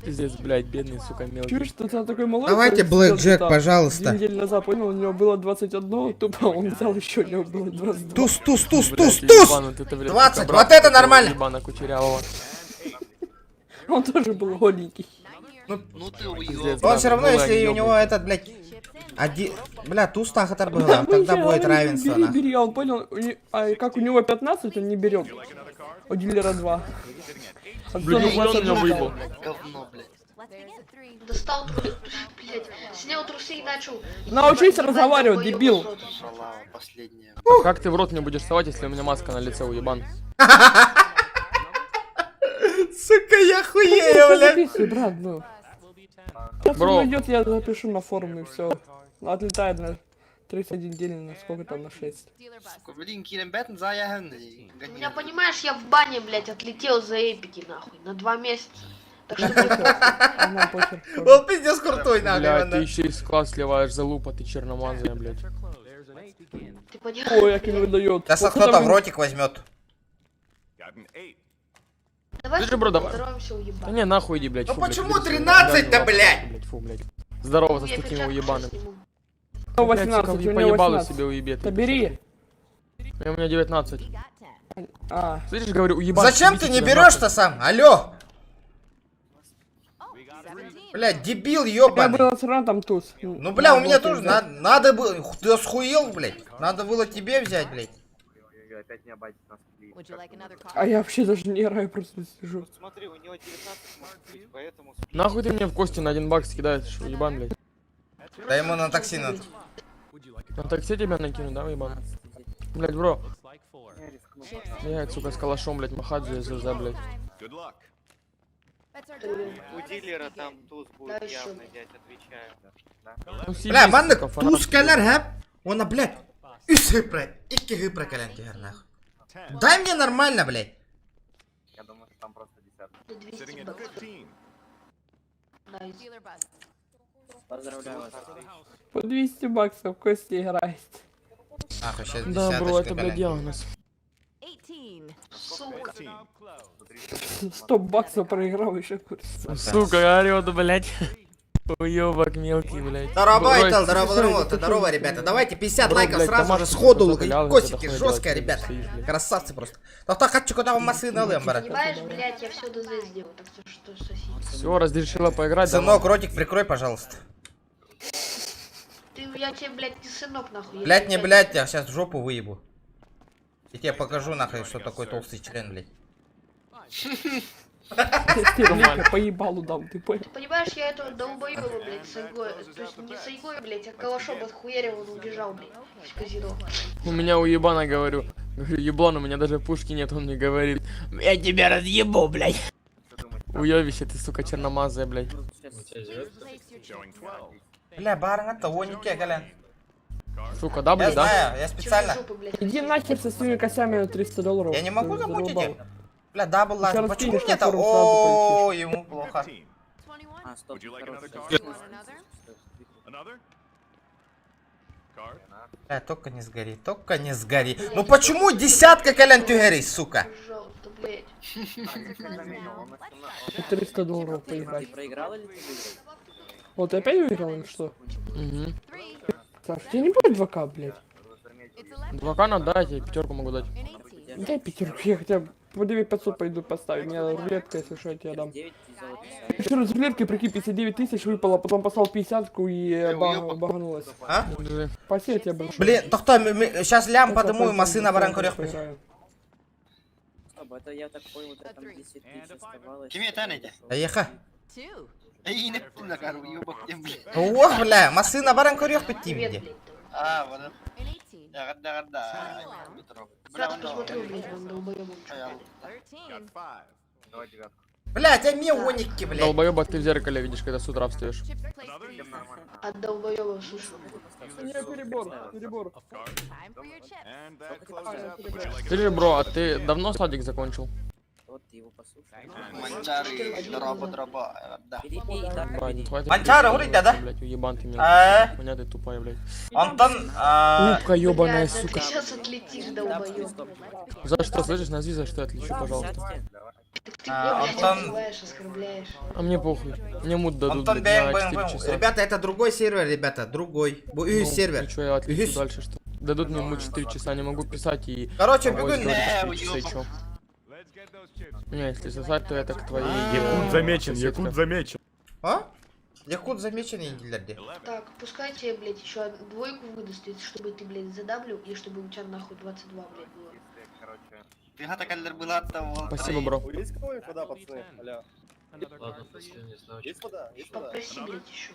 Пиздец, блядь, бедный, сука, мелкий. Чуешь, что ты такой малой? Давайте который сидел Блэк Джек, там пожалуйста. Две недели назад, понял, у него было 21, тупо он взял еще, у него было 22. Туз, туз, туз, Блядь, туз, туз! ебан, вот это, блядь, 20, сука, вот брат это такого нормально. Ебана кучерявого. Он тоже был голенький. Пиздец, Он брат, все равно, голая если у него ёбнутый. этот, блядь, один... Бля, туз тахатар Мы было, тогда тебе будет говорим, равенство, Бери, нахуй. бери, а он понял, а как у него 15, он не берет. У дилера 2. Блядь, нихуя он меня выебал. Говно, блядь. Let's begin. Достал трусы, блядь, снял трусы и начал. Научись ебать разговаривать, долбоёба дебил. с ротом. Шалава, последняя. А как ты в рот мне будешь совать, если у меня маска на лице, уебан? Сука, я хуею, Ну, блядь. Записывай, брат, ну. Сейчас Бро. он уйдет, я запишу на форум и все. Отлетает на 31 день, на сколько там, на 6. Dealer bust. Сука, блин, Кирен Беттен за я У меня, понимаешь, я в бане, блядь, отлетел за эпики, нахуй, на 2 месяца. Так что мне похуй. А нам похер. Он пиздец крутой, нахуй. Блядь, он, ты еще и склад сливаешь, залупа, ты черномазая, блядь. Ты понимаешь? Ой, как он выдает. Сейчас кто-то в ротик возьмет. Got an eight. Давай Слушай, бро, давай. поздороваемся, Да уебан. не, нахуй иди, блядь. Ну фу, блядь, почему убери свою 13-то, лапу, блядь? Блядь, фу, блядь. Здорово, с Я таким перчатку уебаным. щас сниму. Блядь, сука, 18, у него поебалу 18. себе уебет. Да бери. У меня 19. We got 10. А, Слышишь, говорю, уебан. Зачем ты съебите не тебя берешь-то сам? Алло! Oh, 17. Блядь, дебил я ёбаный. был все равно там туз. Ну, бля, у меня Надо тоже было взять. надо было... Ты схуел, блядь? Надо было тебе взять, блядь. Ой-ой-ой, Опять не обойти нас. сплит. Would you like another card? А я вообще даже не играю, просто сижу. Смотри, у него 19 может быть, поэтому... Нахуй ты мне в кости на 1 бакс кидаешь, уебан, блядь. Да ему на такси надо. На такси тебя накину, да, уебан? Блядь, бро. Я рискну. Я, сука, с калашом, блядь, махать за, за, за, блядь. Good luck. Bets are done. У Let us дилера begin. там туз Да, будет еще. явно, дядь, отвечаю. Ну, съебись, Бля, маннык сука, фанат. туз кэлэр һэ. Уонна, блядь, үс цифра, икки цифра кэлэн түһэр нахуй. Дай мне нормально, блядь. Я думаю, что там просто десятка. На 200 Sitting at баксов. 15. Nice. Dealer bust. Поздравляю вас. По 200 баксов кости играет. Нахуй, сейчас Да, бро, это, десяточка, блядь, блядь. диагноз. 18. Сука. 15. 100 баксов проиграл еще курс. Сука, орёт, блядь. Уёбок мелкий, блядь. Здорово, Бро, Айтал, здорово, здорово, ты здорово, чё, ребята. Давайте 50 Бро, лайков блядь, сразу же домашний сходу, закалял, косики, это хуй жесткие, делать, ребята. стоишь, блядь. Красавцы просто. Тоқта хатчы куда машина алым, брат. Понимаешь, блядь, я все ДЗ сделал, так что что соси. Все, разрешила поиграть, Сынок, ротик прикрой, пожалуйста. Ты, я тебе, блядь, не сынок, нахуй. я Блядь, тебе, не блядь, я сейчас в жопу выебу. Я тебе покажу нахуй, что такое толстый член, блядь. Тебе по ебалу дам, ты понял? Ты понимаешь, я этого долбоеба, блядь, с игой, то есть не с игой, блядь, а калашом отхуярил, он убежал, блядь, в казино. У меня уебана, говорю. Говорю, еблан, у меня даже пушки нет, он мне говорит. Я тебя разъебу, блядь. Уебище ты, сука, черномазая, блядь. Please place your chips. Showing 12. Бля, барың-то 12 кэлэн. Сука, да, Я блядь, да? знаю, я специально. Жопы, блядь. Иди нахер со своими косями на 300 долларов. Я не могу Ты замутить задолбал. их. Бля, double Еще лазер. раз Почему кинешь, мне на то форум сразу О, ему плохо. 15. 21. А, стоп, Would you like хорош, another card? сейчас. Want another? Another? Card? Бля, только не сгори, только не сгори. Ну почему десятка кэлэн түһэрий, сука? Пожалуйста, блядь. Bets are closed now. Let's start. 300 долларов Ты поиграть. проиграл или ты выиграл? Вот ты опять выиграл или что? Угу. Three. Саш, тебе не будет 2К, блядь? It's 11. 2К надо дать, я пятерку могу дать. And 18. Дай пятерку, я хотя бы по 9500 пойду поставить. У меня рулетка, если что, я тебе дам. 9 золотых. Еще раз рулетки, прикинь, 59 тысяч выпало, потом послал 50 и уёбок. баганулась. А? Держи. Спасибо тебе большое. Блин, тоқта, сейчас лям Я подыму и пойду массына баран поиграю. көрөкпүз. Стоп, это я так понял, вот там 10 тысяч оставалось. Кими это найди? Эйха. Two. Эй, не на кару, уебок, я, блядь. Ох, бля, массына баран көрөкпүз Привет, тимди. блядь. А, вот. And 18. Да, да, да. Бля, Сразу посмотрю, блядь, он долбоебом. Got 13. 5. Давай девятку. Блядь, а мне оники, блядь. Долбоеба ты в зеркале видишь, когда с утра встаешь. Chips placed, please. От долбоеба, слушай. Не, перебор, перебор. Time for your chips. And that closes out. Would you like Ты же, бро, а ты давно садик закончил? Вот ты его послушай. Манчары, дроба, дроба, да. Бери и так Ебать, бери. хватит Манчары, пиздеть, говорит, да, да? Блядь, уебан ты мелкий. А? Хуйня ты тупая, блядь. Антон, а, Улыбка ебаная, Блядь, да сука. ты сейчас отлетишь, долбоеб. Стоп. За что, слышишь, назови, за что я отлечу, пожалуйста. Так ты А, меня, блядь, Антон- обзываешь, оскорбляешь. А мне похуй. Мне мут дадут, Антон блядь, бэм на бэм 4 бэм. часа. Ребята, это другой сервер, ребята, другой. Ну, Сервер. И чё, я отлечу Үһүс. дальше, что? Дадут мне мут 4 часа, не могу писать и... Короче, Ой, бүгүн говорит, 4 часа и чё? Не, если сосать, то это к твоей... Якут замечен, соседке. Якут замечен. А? Якут замечен дииллэр. Так, пускай тебе, блядь, еще двойку выдаст, и чтобы ты, блядь, задаблил, и чтобы у тебя нахуй 22, блядь, было. Если, короче... Ты гата каллер была от того. Спасибо, бро. Есть кого-нибудь вода, пацаны? Алло. Попроси, блядь, еще.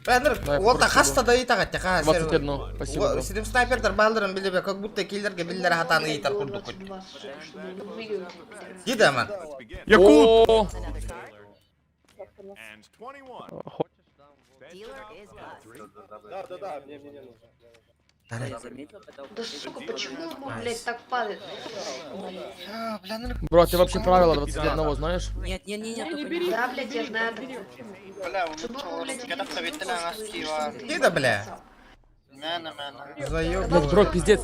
Бәндір, Давай, ол да попрошу, хаста да ыйтаға тяха. 21, спасибо, бро. Сидим снайпердар балдырын биле как будто киллерге биллер хатаны ыйтар Блядь, курдук. 22, сука, чтобы не выигрывать, пидорас. Диді аман. Якут! О, Another card. And 21. Dealer is bust. Да, да, да, мне, мне не нужно. Я заметил, когда Да сука, почему ему, блядь, так падает? А, бля, ну, Бро, ты вообще правила 21 знаешь? Нет, нет, нет, нет, Не, не только бери. Да, блядь, я знаю такое. бля, Чтобы ему, блядь, когда один Диді, бля. Мена, мена. Заеб. Блядь, бро, пиздец.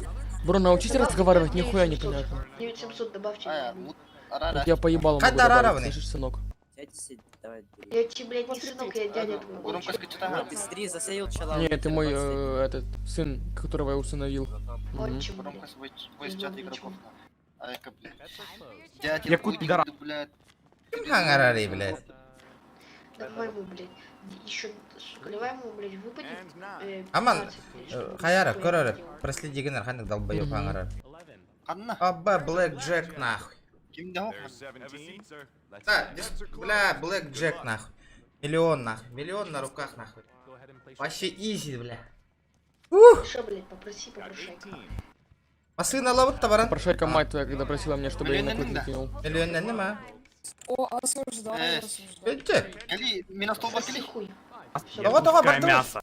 Бро, научись разговаривать, нихуя не понятно. 9700 добавьте. А, мут, арара. Я поебал могу Хайда добавить, равный. слышишь, сынок? 50, давай, бери. Я тебе, блядь, не сынок, я дядя твой. Громко скачета. Ты смотри, засеял чела. Не, ты мой, этот, сын, которого я усыновил. Мгм. Отчим, Громко блядь. voice чат игроков. А, эка, блядь. Дядя, Якут, пидорас. блядь. Хаңарары, блядь. Давай ему, блядь. Еще, сука, давай ему, блядь, выпадет. Аман, 15, блядь, чтобы Хаяра, нихуя көрөрі. не делал. Проследи генер, ханық долбоёб Мгм. хаңарар. Анна, Аба, Блэк Джек, нахуй. ким дал? There's 17, sir. Let's Да, Bets are closed. бля, Блэк Good Джек, luck. нахуй. Миллион, нахуй. Миллион на руках, нахуй. Вообще изи, бля. Что, блядь, попроси, Got попрошайка. 18. Масына лабыт баран. Прошайка мать твоя, когда просила меня, чтобы я ей на Блин, клык да. кинул. Миллион нема. О, осуждаю, Э, осуждаю. Өтті. Кали, минус столба Соси кали. хуй. Все, Того, того, бардыбыз. мясо.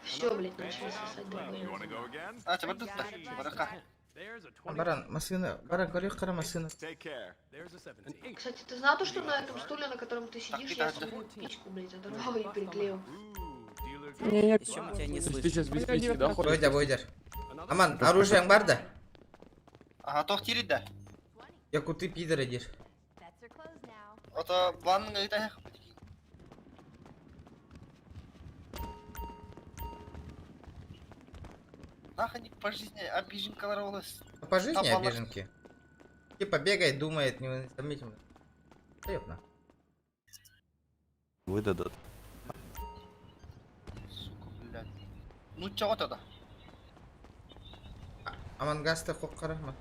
все, блядь, начали сосать You долбоёбы. wanna go again? А, тебя тут барака. Баран, масына, баран, көрек қара масына. Take care. Кстати, ты знал то, что на этом стуле, на котором ты сидишь, я Так, ты свою пичку, блядь, оторвал и приклеил. Не, не, Еще мы тебя не То есть ты слышим. сейчас без письки, да, ходишь? Бойдер, бойдер. Аман, оружиең бар да? Ага, тох тирит да. Якуты пидоры дер. Bets are closed now. Ото ванна ыйта. Нахуй не по жизни обиженка волос. По жизни Табалар. обиженки. Типа бегает, думает, не заметим. Да ёпна. Выдадут. Сука, блядь. Ну чего тогда? Амангасты қоқ қара ма.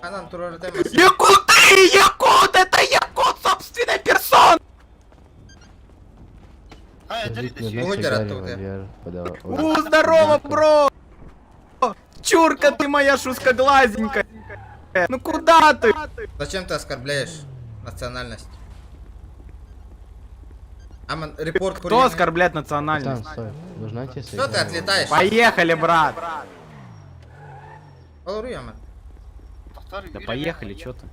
Анан турар да масына. Якуты! Якут! Это якут собственной персоной! А, это Бойдер оттуда. У, здорово, бро! Чурка ты моя шускоглазенькая! Ну куда ты? Зачем ты оскорбляешь национальность? Аман, репорт Кто куриный. оскорбляет национальность? Что ты отлетаешь? Поехали, брат! Алру, Аман. Да поехали, чё ты?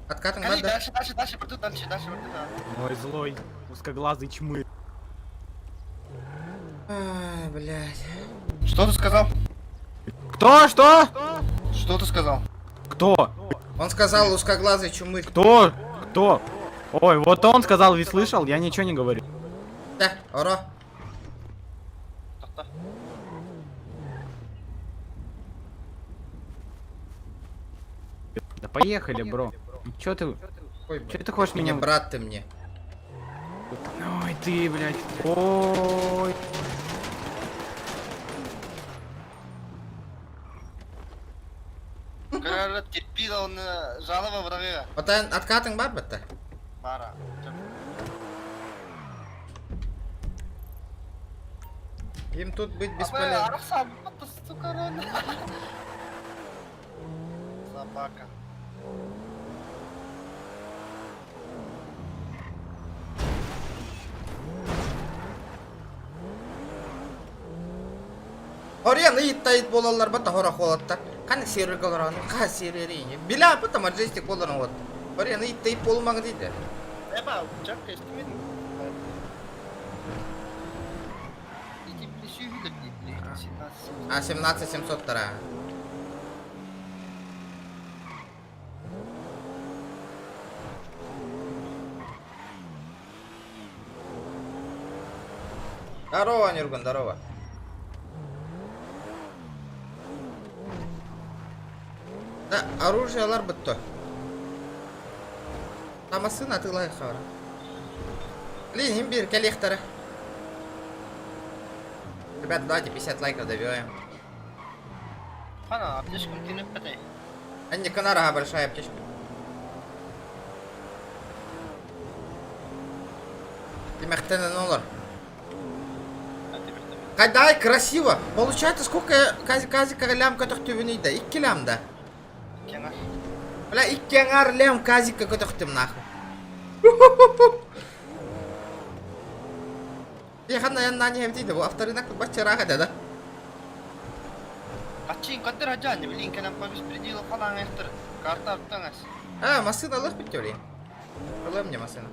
Откатан Кали, бар да? дальше, дальше, дальше, брату, дальше, дальше, брату. Ой, злой, узкоглазый чмыр. Ай, блядь. Что ты сказал? Кто, что? Что ты сказал? Кто? Он сказал узкоглазый чумырь. Кто? Кто? Ой, вот он сказал, ведь слышал, я ничего не говорю. Да, оро. Да поехали, бро. Чё ты? Ой, Чё блядь. ты хочешь Мне меня? брат ты мне. Ой, ты, блядь. Ой. Карара терпила он жалоба врага. Отан откатың бар бітті. Бара. Им тут быть бесполезно. Арахсам, сука, рон. Собака. Орен ит тайт болалар бата хора холаттар. Қаны сервер олар, қа сервері. Биля бата маджестик болар вот. Орен ит тайт болмаң дейді. Эба, чакка естімедің. Иди плесю видок, блядь, 17. А 17 700 тара. Здорово, Нюргун, здорово. Да, оружиелар бітті. Тамасын атылай хавара. Блин, имбирь, коллектора. Ребят, давайте 50 лайков добиваем. Қана, аптечкам тенеп бәтай. Анниканара большая аптечка. Тимэхтэнэн олор. Кайдай красиво. Получается, сколько казика лям көтөхтүбүнүй да? Икки лям да. Бля, икки аҥаар лям казика көтөхтүм нахуй. Яхан аяннаан иһэбитий да бу авторынок баччараах этэ да. Ачин кадыр аджан, блин, кэлэн по беспределу халааңайхтар. Карта аттаңас. А, массыына ылых бүттэ блин. Ылыам мне массыына.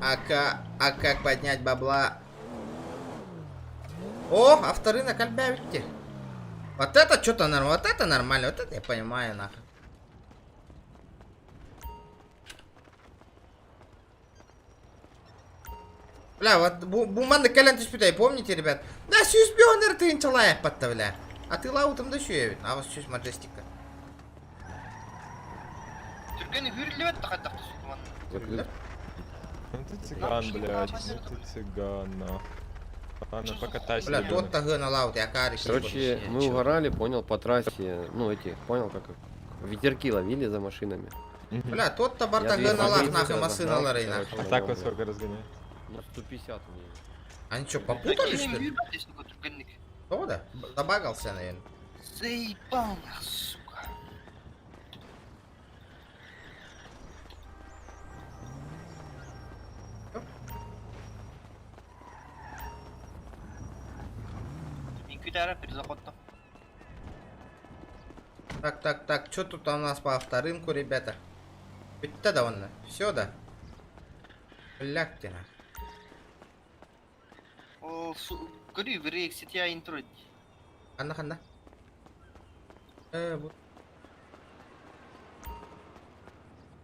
А как, а как поднять бабла? О, авторынок альбявити. Вот это что-то нормально, вот это нормально, вот это я понимаю, нахуй. Бля, вот бу манна кэлэн түспүтэй, помните, ребят? Да, сүүс бионер тыынчалаах батта, бля. А ты лаутым да сүйэбит. А вас сүүс маджестика. Түргэн хүрүллүбэт да хайдах түсүт Ну ты цыган, блядь, ну ты цыган, нахуй. Ладно, покатайся. Бля, тот тагы на лаут, я карик. Короче, мы угорали, понял, по трассе, ну эти, понял, как их, ветерки ловили за машинами. Бля, тот-то Я бартагы на лах 230 нахуй машина разогнал, ларей короче, нахуй. А так вот сколько разгоняет? На 150 у меня. Они что, попутали, что ли? Кто да? Забагался, наверное. Заебал нах, сука. Күтәрә перезаходта. Так, так, так, что тут у нас по авторынку, ребята? Битта довольно. Все, да? Бляктина. Ол көрүү бир сетя интро. Ханна, ханна. Вот.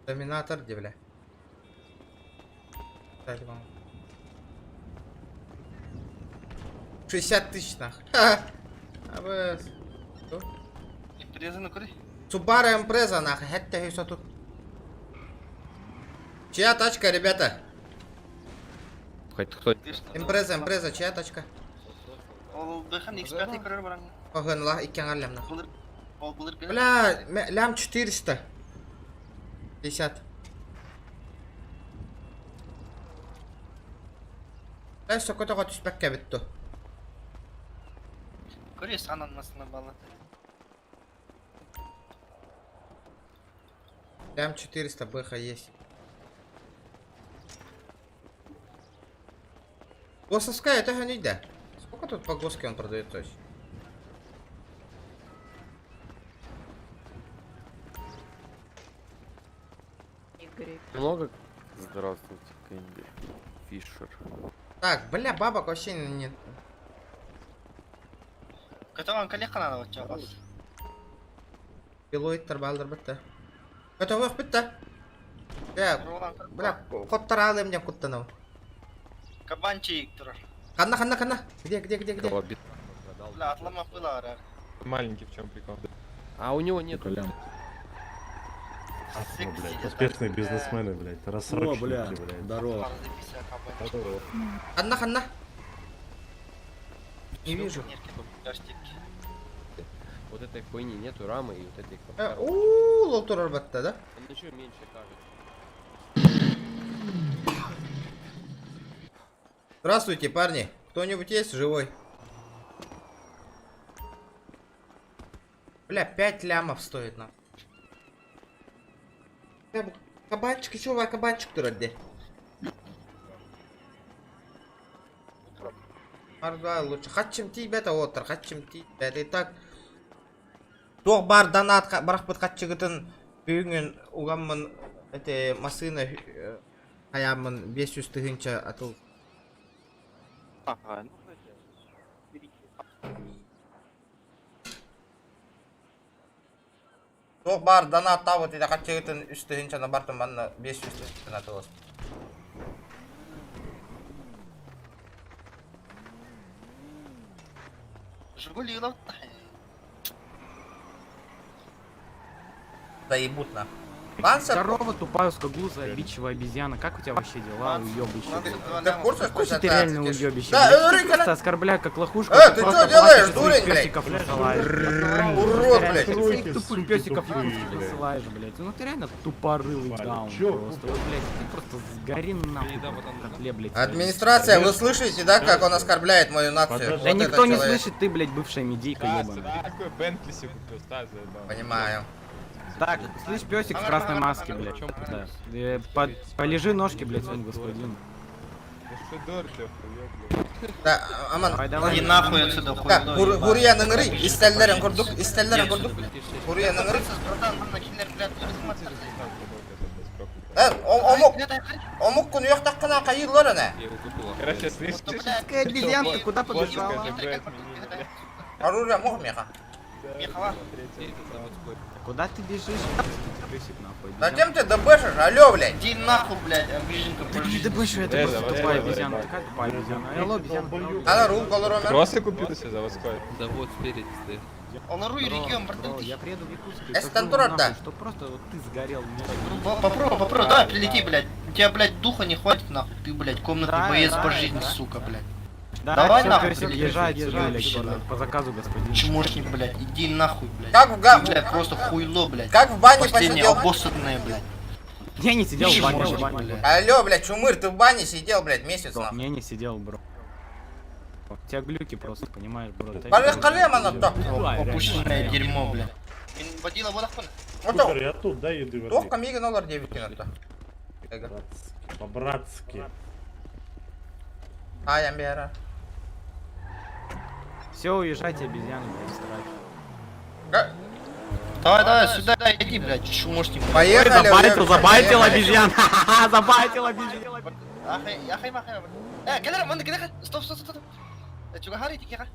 Доминатор, где, бля? Дали вам. 60 тысяч, нах. Ха! АБС. Что? Импрезаны көрүй. Субару Импреза, нах. Хетте все тут. Чья тачка, ребята? Хоть кто Импреза, Импреза, чья тачка? Ол бэхэн X5 көрөр баран. Погон, ла, иккен лям, нах. Былыр ол былыр Бля, лям 400. 50. Бля, все, көтөҕө түспэккэ бүттү. Көрүй сананмасына бала. Лям 400 БХ есть. Госовская, это не да. Сколько тут по госке он продает то есть? Много? Здравствуйте, Кэнди Фишер. Так, бля, бабок вообще не... Көтөгөн коллега надо вот Пилоид балдыр бітті. Көтөҕөх бітті. Бля, бля, коттар алым деп куттанау. Кабанчик турар. Ханна, ханна, ханна. Где, где, где, где? Бля, атлама пылар. Маленький в чем прикол? А у него нет. Блядь, успешные бизнесмены, блядь, рассрочники, бля, блядь. здорово. Ханна, ханна. Не вижу. Вот этой хуйни нету рамы и вот этой. Ууу, лолтурар батта, да? Он еще меньше кажется. Здравствуйте, парни. Кто-нибудь есть живой? Бля, 5 лямов стоит нам. Кабанчик, еще кабанчик турар де. Арда лучше. Хачым тибет отыр, хачым тибет. И так. Туох бар донат барахпыт хатчыгытын бүгүн угаммын это машина хаямын 500 тыһынча атыл. Ага, ну Туох бар донат табыт иде хатчыгытын 3 тыһынчаны бартым манна 500 тыһынчаны атылыс. Жигули лав. Заебут на. Лансер? Здорово, тупая узкоглузая обидчивая обезьяна. Как у тебя вообще дела, уебище? Ты в курсе, что Какой же сейчас ты реально отсекешь? уебище? Да, блядь? э, Ты Рыка, просто оскорбляю как лохушку. Э, ты просто чё делаешь, плачешь и своих дурень, блядь? пёсиков насылаешь. Урод, Ты блядь. своих Тройки, тупых суки, пёсиков тупые, якутских блядь. насылаешь, блядь. Ну ты реально тупорылый даун чё? просто. Вот, блядь, ты просто сгори нахуй в котле, блядь. Администрация, вы слышите, да, как он оскорбляет мою нацию? Да Вот никто этот не человек. слышит, ты, блядь, бывшая медийка ебаная. Такой Бентли себе купил, Стас, заебал. Понимаю. Так, слышь, песик в красной маске, блядь. Да. Полежи ножки, блядь, своему господину. Ну что дор ты, охуел, блядь. Да, Аман. Давай, давай. Иди нахуй отсюда, Да, хуйло. Гур- Гурья ныңыры, истәлләрен күрдек, истәлләрен күрдек. Гурья ныңыры. Братан, на киллер, блядь, Э, омук, омук күн юктаккына кайырлар ана. Короче, слышь, Какая обезьянка, куда побежала? Оружие мог меха. Куда ты бежишь? Песик, нахуй. Зачем ты дбшишь, алло, блядь? Иди нахуй, блядь, обиженка Да не дбшу, это Э, просто заводской, тупая давай, обезьяна. давай. Такая тупая обезьяна. Алло, обезьяна. Ана рул колор Кроссы купил себе заводской? Да вот спереди стоит. Оларуй регион, братан. Бро, я приеду в Якутск и Эс сожгу контроль, нахуй, да. Чтоб просто вот ты сгорел. Попробуй, попробуй, давай, прилети, блядь. У тебя, блядь, духа не хватит, нахуй. Ты, блядь, комнатный Да, боец да, по жизни, да. сука, блядь. Да, Давай всё, нахуй, пёсик, прилети, езжай отсюда, езжай, блядь, блядь. по заказу, господин. Чмошник, блядь, иди нахуй, блядь. Как в га- Ты, блядь, просто хуйло, блядь. Как в бане Последнее посидел? обоссанное, блядь. Я не сидел в бане, Чмошник, в бане. блядь. Алло, блядь, чумыр, ты в бане сидел, блядь, месяц нахуй. Я не сидел, бро. У тебя глюки просто, понимаешь, бро. Ты- Барых калем ана то. Тупая, реально. Опущенное дерьмо, блядь. Водила, водохона. Супер, я тут, дай еды в Тох камига нолар 9 кинотто. По-братски. А, я бера. Все, уезжайте, обезьяны, блядь, страйк. Давай, давай, сюда иди, блядь, чмошник. Поехали, Забайтил, уебище, забайтил поехали. обезьян. Ха-ха-ха, забайтил обезьян. Ахай, ахай, ахай. Э, кэлэр, манна кэлэр. Стоп, стоп, стоп, стоп. Чугахари тикиха.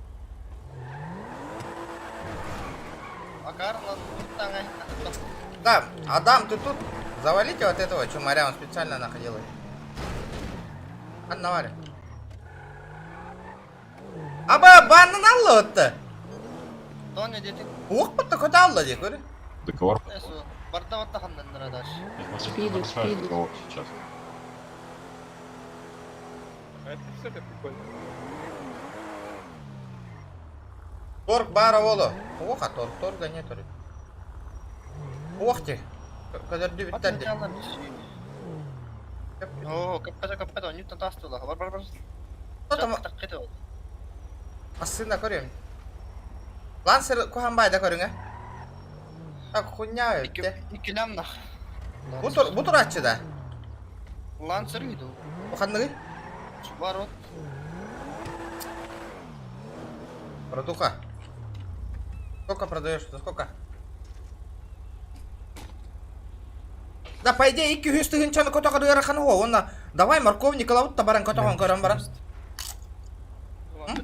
Акар, ладно, Да, Адам, ты тут? Завалите вот этого чумаря, он специально нахуй делает. Анна Варя. Аба, баннын алла отты. Тоня дети. Ух, бутта көтө алла дей көрі. Договор. Барда ватта хандан даш. Спиду, спиду. сейчас. А это все прикольно. Торг бара олу. Оха, торг, торга нет. Ох ты. Көдөрдү бүттерди. О, каппата, каппата, ньютон тастыла. Бар, бар, бар. Там Ассына көрөм. Лансер куханбайда көрүңө. Так хуйня өттө. Икилям нах. Бу тур, бу тураччы да. Лансер үйдү. Ханныгы? Бар вот. Братуха. Сколько продаешь? За сколько? Да, по идее, 200 тыһынчаны көтөҕөр ыарахан уо, онна давай морковник ылабыт та баран көтөҕөн көрөн баран.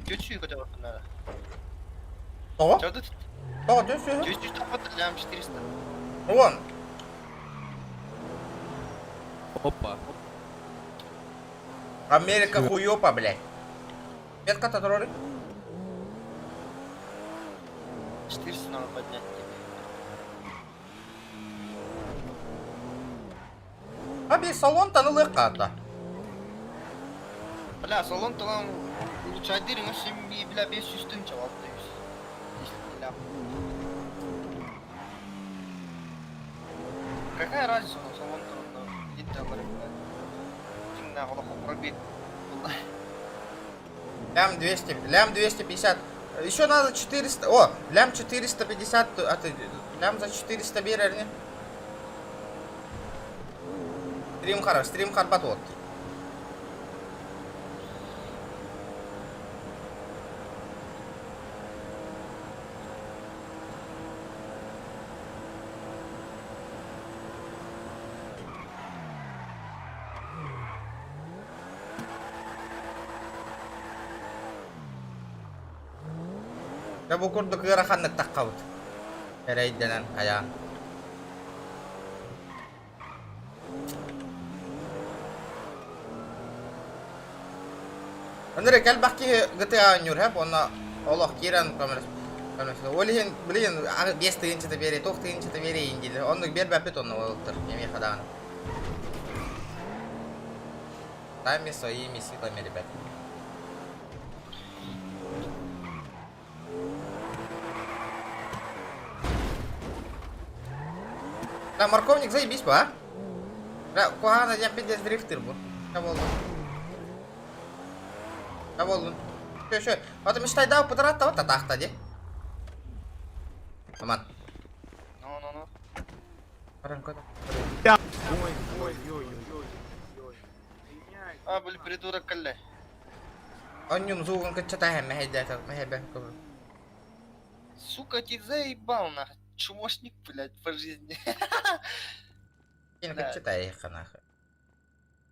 Ключи көтө надо. Тоҕо? Чё тут? Тоҕо, түс Ключи тапат лям 400. Вон. Опа. Америка хуёпа, блядь. Метка татроры. 400 надо поднять тебе. Аби салон танылы ката. Бля, салон то нам лучше один, но 7, бля, 500 тысяч, 600. Если лям. Какая разница, у нас салон трудно. Иди доллары, блядь. На голову пробит. Лям 200, лям 250. Еще надо 400, о, лям 450, а ты, лям за 400 берер, не? Стрим хар, стрим харбат вот. Я бу курдук ыараханнык таххабыт. Эрейденен аян. Андре кэлбэх киһи GTA оонньуур һэп, онно олох киирэн көмөлөс. Ол иһин, блин, 5 тыһыынчата биэрэй, 9 тыһыынчата биэрэйин дииллэр. Оннук биэрбэппит онно уолаттар, эмиэхэ даҕаны. Сами своими силами, ребят. Да, морковник заебись бу, а? Да, куһаҕана диэн пиздец дрифтер бу. Буоллун. Да буоллун. Шө, шө. Ото мечтай пытарат татахта ди. Аман. Ну, ну, ну. Баран көтө. Ой, ой, ой, ой, ой. А, блин, придурок кэллэ. Онньум зугун кытчата мэһэйдэ мэһэйбэ. Сука, ты заебал, нахуй. Чмошник, блядь, по жизни. Кин кытчата нахуй.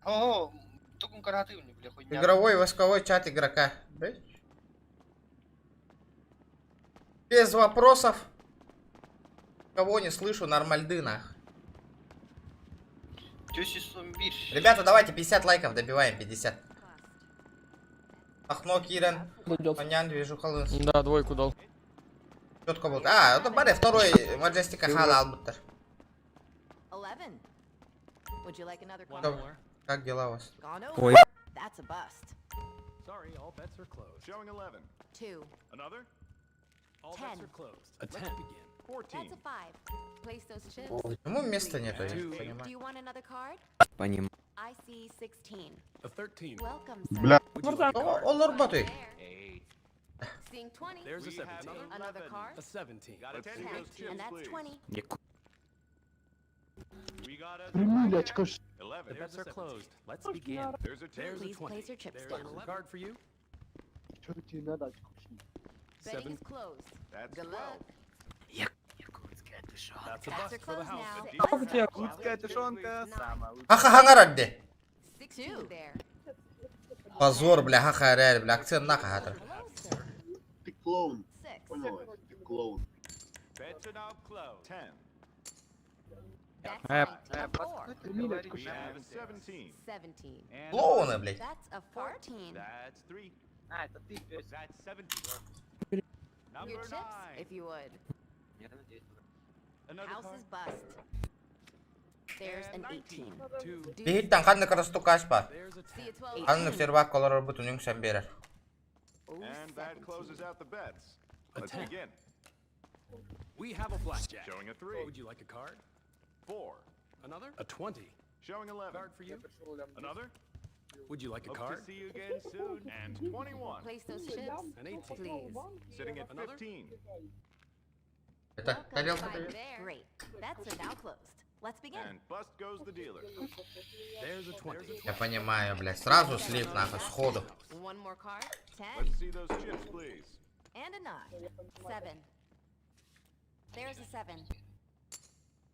О, только караты у бля, хуйня. Игровой войсковой чат игрока. Блядь. Без вопросов. Кого не слышу, нормальды нах. Ребята, давайте 50 лайков добиваем, 50. Ахно Кирен. Онян движухалы. Да, двойку дал. Четко был. А, это баре второй Маджестика хала албуттар. 11. Would you like another card? Как дела у вас? Gone over. Ой. That's a bust. Sorry, all bets are closed. Showing 11. 2. Another? All 10. bets are closed. A 10. 14. That's a 5. Place those chips. Почему места нету, я не Do понимаю. you want another card? Поним. I see 16. A 13. Welcome, sir. Бля. Олор батый. Seeing 20. There's a 17. Another card? A 17. Got a 10. 10. And that's 20. We got a 11. The bets are closed. Let's begin. There's a 2. There's a Please 20. place your chips There's down. a card for you. Betting Seven. is closed. That's Good 12. luck. That's a Bets are bust for the closed house. now. Где? Якутская тушенка самая лучшая. Хаха хангарадде. 2 there. Позор, бля, хаха реаль, бля, акцент нахуй хатыр. Hello, sir. Ты клоун. 6. Понял? Ты клоун. Bets are now closed. 10. That's Э, 19. 4. We have a 17. 17. And Клоуны, блядь. That's a 14. That's 3. А, это ты, пёс. That's 17. Your Number chips, 9. if you would. Я надеюсь. Another House card. is bust. There's an 18. 2. Биһиттэн ханнык растукашпа. There's a See 10. a 12. Ханнык сервак колорор бутун үҥсэн биэрэр. Oh, And that 17. closes out the bets. A Let's 10. begin. We have a blackjack. Showing a 3. Would you like a card? 4. Another? A 20. Showing 11. Card for you? Another? Would you like a Hope card? to see you again soon. And 21. Place those chips, An 18. please. Sitting at Another? 15. Это Welcome, тарелка five тарелка. there. Great. Bets are now closed. Let's begin. And bust goes the dealer. There's a 20. Я понимаю, блядь. Сразу слив, нахуй, сходу. One more card. 10 Let's see those chips, please. and a 9. 7. There's a 7.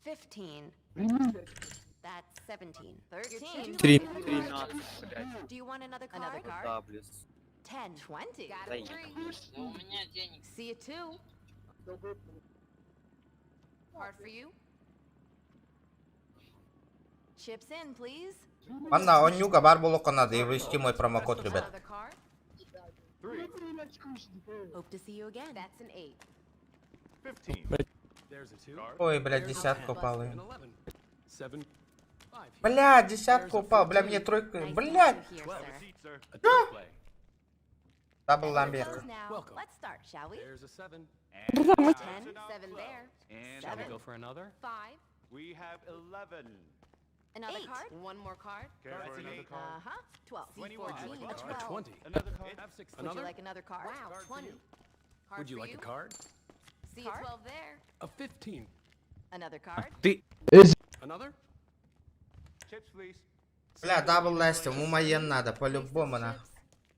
15. That's 17. 13. Три. 13, блядь. Do you want another card? Another card? Да, плюс. 10. 20. Got Да a я. 3. У меня денег. See a 2. Card for you. Chips in, please. Анна, онньуга бар буолуохха надо и ввести мой промокод, ребят. Another card. 3. Hope to see you again. That's an 8. 15. There's a 2. Card. Ой, блядь, десятка упала. An 11. 7. 5. Бля, десятка упала. Бля, мне тройка. Nice to Блядь. meet you here, Have a sir. seat, sir. A 10 play. Дабл Bets are ламбека. closed now. Welcome. Let's start, shall we? There's a 7. And 10, bets are now 7 there. closed. Shall we 7. go for another? 5. We have 11. Another card? One more card. Care for another card? Uh-huh. 12. 21. 14. A A 12. 20. Another card? Have 6. Would you Another? like another card? Wow, Card for 20. you. Card Would you for like a card? See a 12 there. A 15. Another card? Ты. Another? Chips, please. Бля, дабл Лестер, мумаен надо, по-любому, нахуй.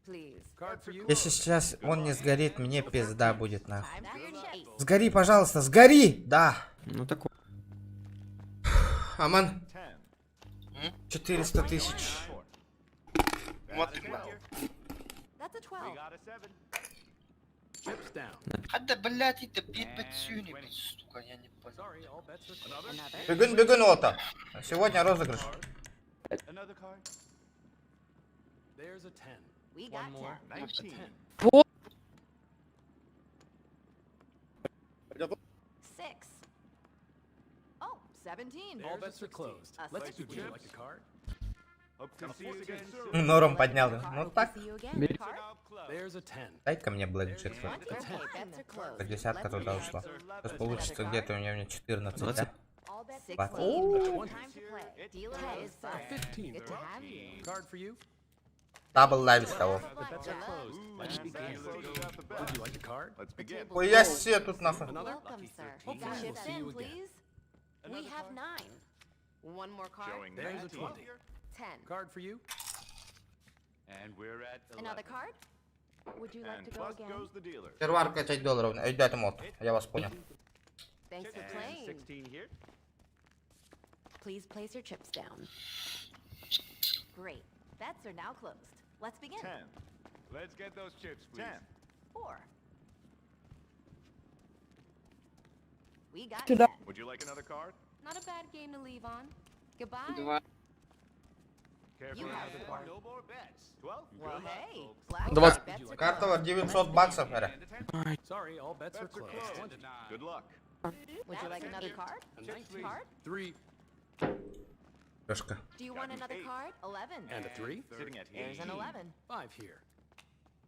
Please. Card for you? Если сейчас он не сгорит, мне пизда будет, нахуй. Time for your chips. Сгори, пожалуйста, сгори! Да. Ну такой. Аман, 10. 400 тысяч. Вот ты нахуй. That's a We 12. got a 7. Chips down. А да, блядь, это бит блядь, сука, я не понял. Sorry, all bets are closed. Another. Бүгүн, бүгүн ота. Сегодня розыгрыш. Another card? There's a 10. We got One more. 10. 19. A 10. 17. All bets are closed. A Let's 16. begin. Would you like a card? Норм поднял. Ну так. See you again. Card? There's a 10. Дай-ка мне Blackjack. Okay, bets are closed. Десятка туда ушла. Сейчас получится где-то у меня мне 14, да? All bets 20. 16. Time to play. Dealer is A bust. 15. Good to have you. Card for you. Дабл лайв с того. The bets are closed. Let's begin. Would you like a card? Ой, я все тут нахуй. Another? Welcome, sir. Hopefully we'll Chips see in, you again. please. We have 9. One more card. There's a 20. 10. Card for you. Another card? Would you like to go again? Серварка 5 долларов. Дайте мод. Я вас понял. Thanks for playing. Please place your chips down. Great. Bets are now closed. Let's begin. Let's get those chips, please. 4. We got Сюда. 10. Would you like another card? Not a bad game to leave on. Goodbye. Два. You have four. No more bets. 12? Well, hey. Blackjack 20. bets are Карта closed. 900 баксов, наверное. Sorry, all bets are closed. Good luck. Would you like another card? A 19. Card? 3 Трешка. Do you want another card? 11. and a 3. Sitting at There's an 11. 5 here.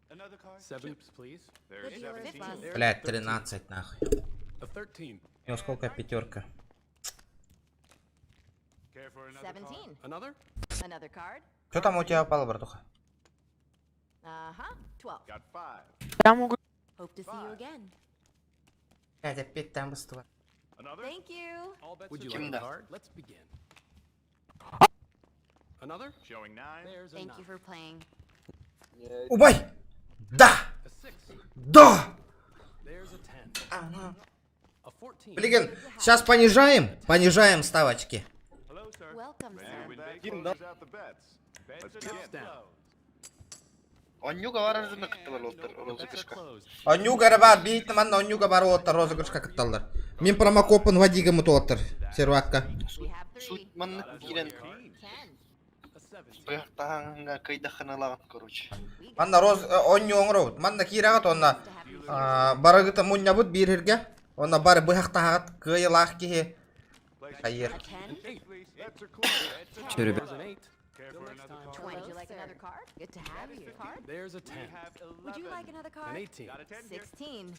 Another card? 7 chips, please. The dealer is bust. There's Блядь, a 13. 13 нахуй. A 13. У него сколько пятерка? Care for another card? 17. Another? Another card? Что там у тебя упало, братуха? Uh-huh. 12. Got 5. Я могу Hope to see you again. Блядь, опять там быстро. Another? Thank you. All bets are Would you like a card? Let's begin. Another? Showing 9. There's a Thank 9. you for playing. Убай! Да! A 6. Да! There's a 10. Ага. A 14. Блин, сейчас понижаем, понижаем ставочки. Hello, sir. Welcome, sir. And that closes out the bets. Let's Chips begin. down. Оннюга варажына кыттылар The bets are розыгрышка. closed. Онюга ребят, бейт манна онюга бар оттар розыгрышка кытталлар. Мин промокопын вадига мутуоттар. Сервакка. We have 3. Суть маннык киирэн 10. A 17. быһахтаһаҥҥа кыйдаханалаҕын короче. We got Манна роз онню оҥоробут. Манна киирагат онна to have you. барыгыта мунньабыт биирирге. Онна бары быһахтаһагат кыайылаах киһи. Хайыр. A 10. Bets are closed. Че, ребят? There's an 8. Care Till for next another time. card? 20. Would you like another card? Good to have you. Card? There's a 10. Would you like another An card? 18. Got a 10 here. 16.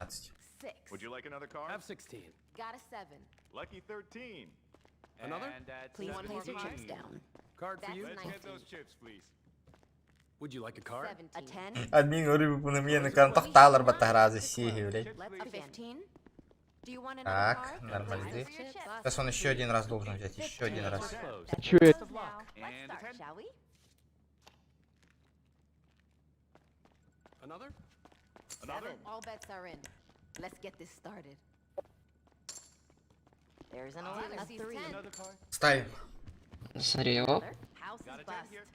15. 6. Would you like another card? Have 16. Got a 7. Lucky 13. Another? Please place your chips down. Card for That's you. Let's 19. get those chips, please. Would you like a card? A 10. Админ рыбу на мне на тохталар батаразы сиги, блядь. Let's a 15. Do you want another Так, card? нормально. Time for your chips. Сейчас он еще один раз должен взять, еще один раз. Closed. Bets Чё are это? closed now. Let's start, shall we? Another? Another? 7. All bets are in. Let's get this started. There's an 11. A 3. Another card? Ставим. Смотри, его. House Got is a 10 bust. here.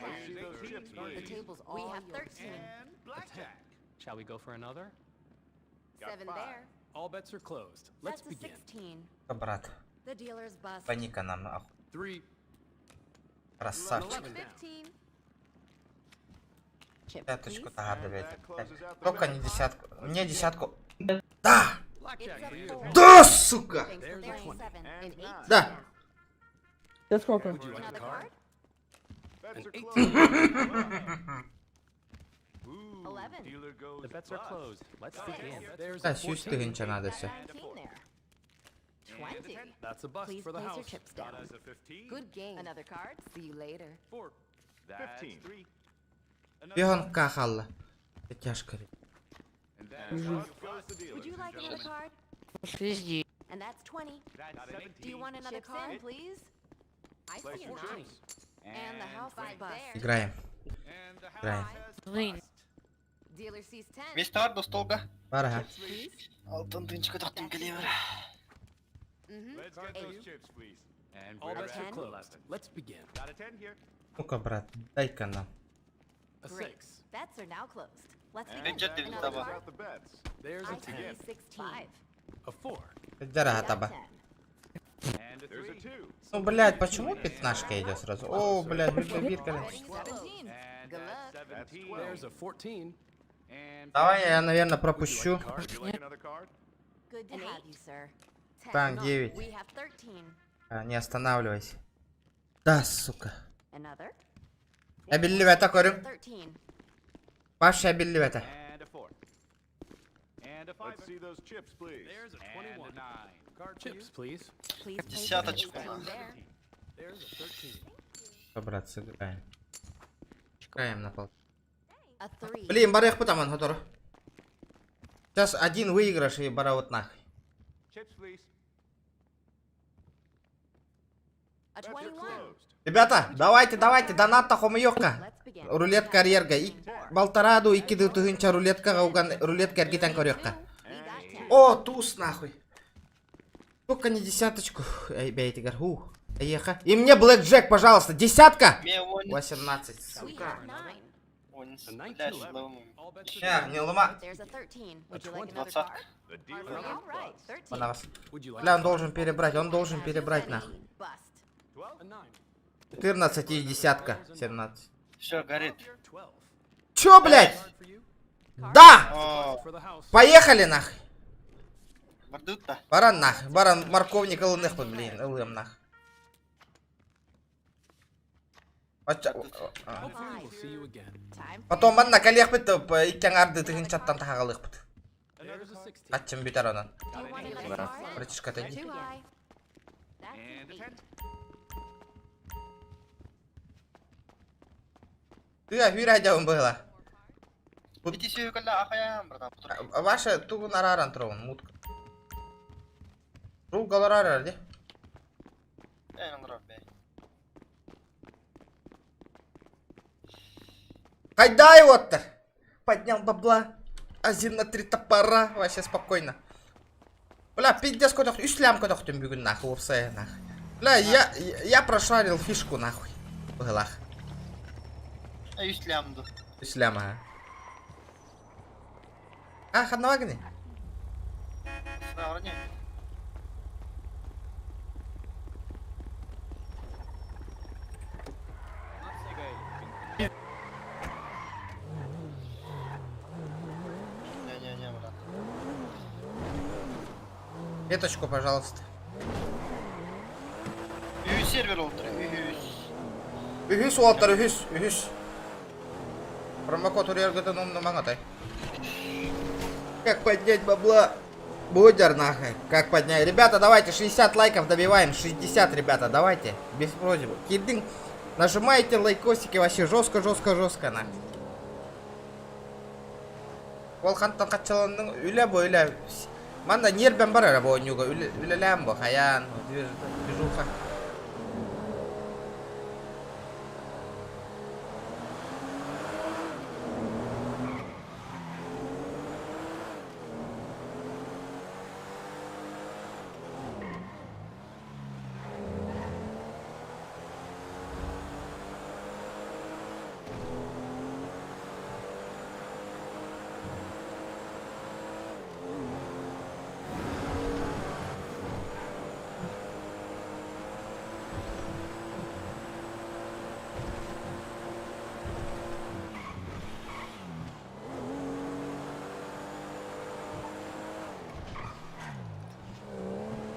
10. See those chips, The please. table's all We have 13. And blackjack. Shall we go for another? Got 7 five. there. All bets are closed. Let's That's a begin. 16. Брат, The dealer's bust. паника нам нахуй. 3. Красавчик. 11 down. 15. Chips, Пяточку please. надо, блядь. That closes out the Только не bets. десятку. Мне десятку. Да! Blackjack It's for a you. 4. Да, сука! Thanks for There's a playing. 20. 7. An 18. Да. Тебе сколько? Would you like a Another card? card? Bets An are 18. closed. Ooh, 11. Dealer goes The bets are bust. closed. Let's begin. There's Да, a сүүс 14. тыһыынча надо все. 19 there. 20. That's a bust Please for the place your house. chips Got down. us a 15. Good game. Another card? See you later. 4. 15. 3. Бегон кахалла. Это тяжко. And bust goes the dealer. Would you like another card? Пизди. And that's 20. Got an Do you want another Chips card, in. please? I Place see a your 9. chips. And the house is bust. Играем. And the house Играем. has bust. Dealer sees 10. Вместе бар достолга. Бар, ага. Please. Алтын тынчка тахтым келебер. Mm-hmm. Let's get Eight. those chips, please. And All we're bets are at closed. Let's begin. Got a 10 here. Ну-ка, брат, дай-ка нам. A Great. 6. Bets are now closed. Let's And begin. Бюджет that Another closes card? out the bets. There's I a see 10. 16. 5. A 4. Дорога Got таба. 10. And there's a 2. Ну, блядь, почему пятнашка идет сразу? О, блядь, бирка, бирка. Betting 17. And Good that's luck. 17. There's a 14. And Давай я, наверное, Would you пропущу. like a card? Would you like another card? Good to have you, sir. Танк 9. А, не останавливайся. Да, сука. Эбиллибэтэ көрүҥ. Паша эбиллибэтэ. Десяточку. Брат, сыграем. Играем на пол. Блин, барыахпыт аман сотору. Сейчас один выигрыш и барабыт нахуй. Ребята, давайте, давайте, донатта хомуйуохха. Рулет карьерга. Балтараа дуу, икки дуу тыһыынча рулеткаҕа уган рулетка эргитэн көрүөххэ. О, туз нахуй. Только не десяточку. Эй, бэйэтигэр. Ху. Эйиэхэ. И мне Блэк Джек, пожалуйста. Десятка! 18. Сука. Ща, не лома. Бля, он должен перебрать, он должен перебрать нахуй. 14 и десятка. 17. Все, горит. Чё, блядь? Да! Поехали нахуй! Баран нах, баран морковник ылыныхпын, блин, ылыам нах. Потом манна кэлиэхпит икки аҥаардыы тыһыынчаттан таһаҕалыахпыт. Хаччым бүтэр онон. Братишка, отойди. Тыа хүүрэ дьабын быһыла. Ити сүөкэллэ ахайаан братан. Ваша тугун арааран туругун мутка. Ругалар араар ди. Эн оҥорор бэй. Хайдай уоттар. Поднял бабла. Один на три топора. Вообще спокойно. Бля, пиздец көтөх, үс лям көтөхтүм бүгүн нахуй, уопсайа нахуй. Бля, я, я прошарил фишку нахуй. Быһылах. Үс лямду. Үс лям, ага. А, ханна гини? Не-не-не, брат. Веточку, пожалуйста. Үһүс сервер олтур, үһүс. Үһүс уолаттар, үһүс, үһүс. Промокод уруйаргытын умнумаҥ отой. Как поднять бабла? Будер нахуй. Как поднять? Ребята, давайте 60 лайков добиваем. 60, ребята, давайте. Без просьбы. Кидын. Нажимайте лайкосики вообще жестко, жестко, жестко на. Ол хантан хаччаланның үлэ бу үлэ. Манна нербен бар эрэ бу оонньууга үлэлээн бу хайаан движуха.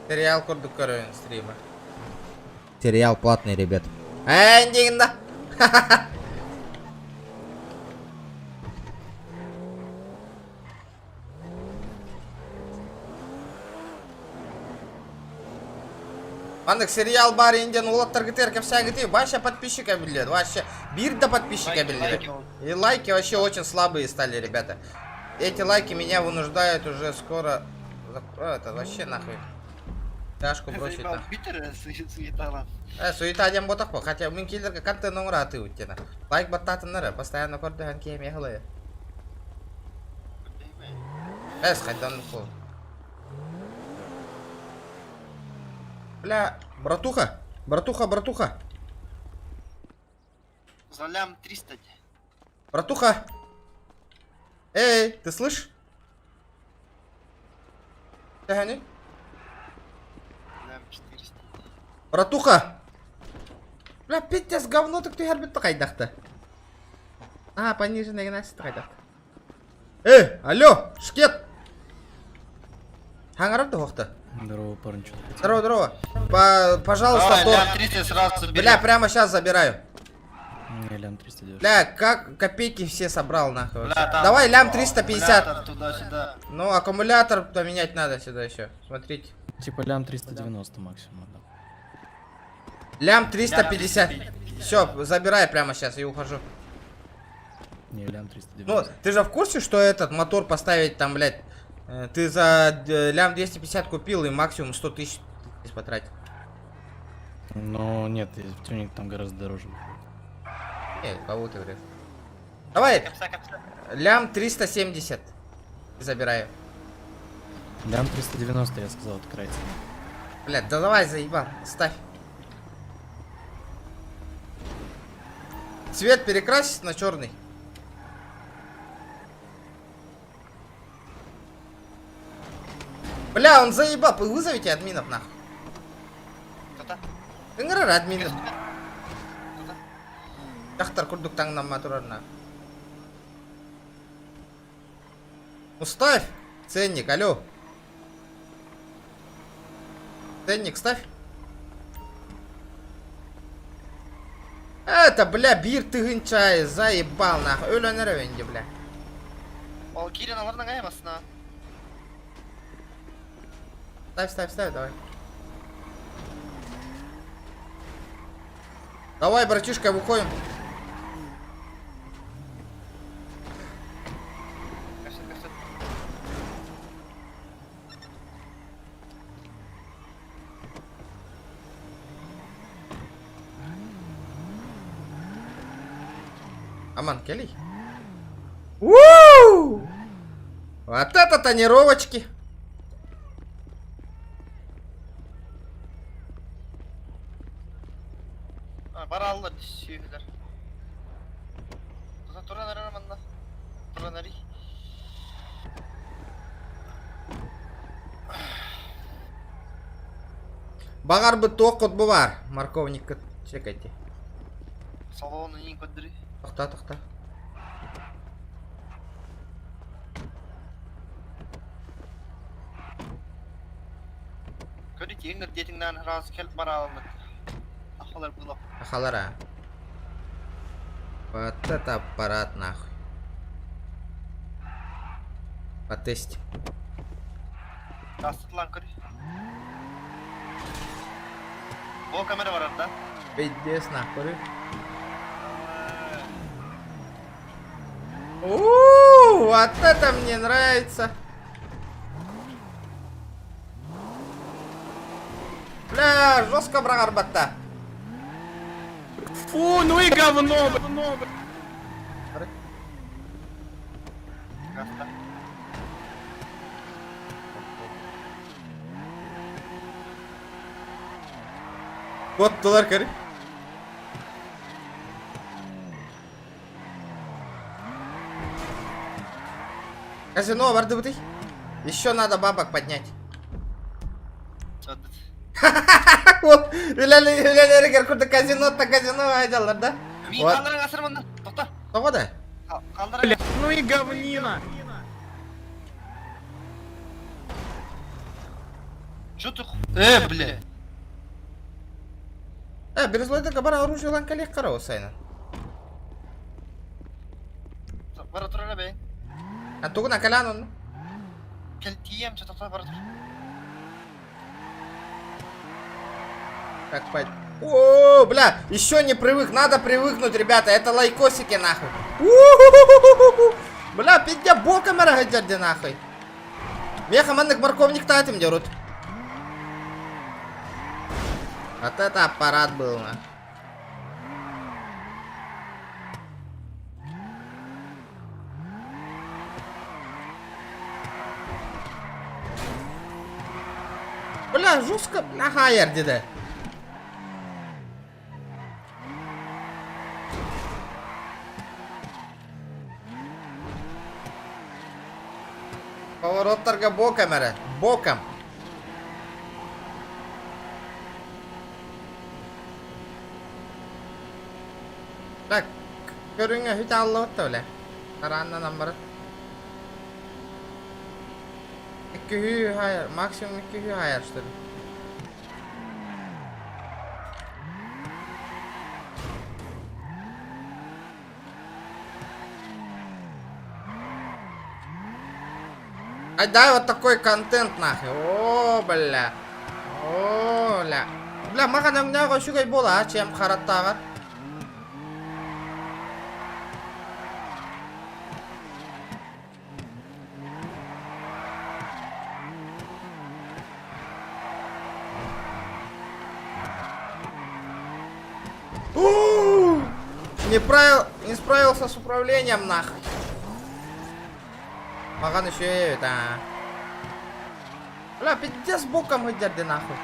Сериал курдук көрөйүн стрима. Сериал платный, ребят. Эндигин да. Маннык сериал бар инден уолаттаргытыгар кэпсээҥҥитий вообще подписчика биллиэт вообще биир да подписчика биллиэт и лайки вообще очень слабые стали ребята эти лайки меня вынуждают уже скоро это вообще нахуй тяжко бросить Заебал Питер суетала. Э, суета диэн буотах хотя мин киллергэ контент оҥораатыы диэн. Лайк баттаатыннар постоянно көрдөһөн киһи эмиэ Эс хайдан бу. Бля, братуха, братуха, братуха. За лям 300. Братуха. Эй, ты слышь? Тэһэни? Лям 400. Братуха! Бля, пиздец, говно так түһэрбит хайдахта. А, пониженный генасит хайдахта. Эй, алло, шкет! Хаңарар да хохта. Здорово, парнчик. Здорово, здорово. По пожалуйста, Давай, то. лям 300 сразу Бля, бери. прямо сейчас забираю. Не, лям 300 Бля, как копейки все собрал нахуй. Бля, вообще. там, Давай лям о, 350. бля, там туда-сюда. Ну, аккумулятор поменять надо сюда еще. Смотрите. Типа лям 390 максимум. Да. Лям 350. Все, забирай прямо сейчас и ухожу. Не, лям 390. Ну, ты же в курсе, что этот мотор поставить там, блядь, ты за лям 250 купил и максимум 100 тысяч потратил. Но нет, тюнинг там гораздо дороже. Не, кого ты врешь? Давай, лям 370 забираю. Лям 390, я сказал, это край цены. Блядь, да давай, заебал, ставь. Цвет перекрасить на черный. Бля, он заебал, вы вызовите админов нахуй. Кто-то? Ыҥырар админов. Дьахтар курдук таҥнамма турар на. Ну ставь ценник, алло. Ценник ставь. Это, бля, биир тыһыынча заебал нахуй. Өлөн эрэ бля. Ол киирэн аларна гаймасына. Ставь, ставь, ставь, давай. Давай, братишка, выходим. Аман, кэллий. У! Вот это тонировочки. Бараллар сүһүлэр. Тута туран эрэр манна. Туран эрий. Баҕарбыт туоххут бу баар. Морковниккыт чекайте. Салону иин көрдөрүй. Тохтоо, тохтоо. Көрү тиэҥ диэтиҥнээн ыраас кэл барааллар. Ахалар булап. Ахалара. Вот это аппарат нахуй. Потестим. Тастытлан көрү. Бу камера барар да. Пиздец нахуй. У, вот это мне нравится. Бля, жестко быраҕарбатта. Фу, ну и говно, бля. Гаста. Куоттулар көр. Казино бардыбытый. Еще надо бабок поднять. Садыт. Вот, үлэлэригэр курдук казино та казино айдаллар да? Мин Вот. хаалларан асыр манна. Тохтоо. Тоҕо да? Хаалларан. Бля, ну и говнина. Что ты? Бля. Березлойда бар оружие ылан кэлиэх хара сайна. Бара турара бе. А тугуна кэлэн онно. Кэл тиийэм чэ тохтоо бара тур. Как пать. О, бля, еще не привык, надо привыкнуть, ребята, это лайкосики нахуй. У-ху-ху-ху-ху. Бля, пиздя боком рагадерди нахуй. Меха маннык морковник татим дерут. Вот это аппарат был, на. Бля, жестко, бля, хайер деде. Повороттарга боком эрэ, боком. Так, көрүҥэ хүт аллабыт да бля. Тарааннан амбары. 200 хайар, максимум 200 хайар, что ли? Ай, дай вот такой контент нахуй. О, бля. О, бля. Бля, маған өңнәға үчүгэй буола, а, чем хараттааҕар. Не, правил, не справился с управлением, нахуй. Маган еще это. Бля, пиздец боком идет, нахуй.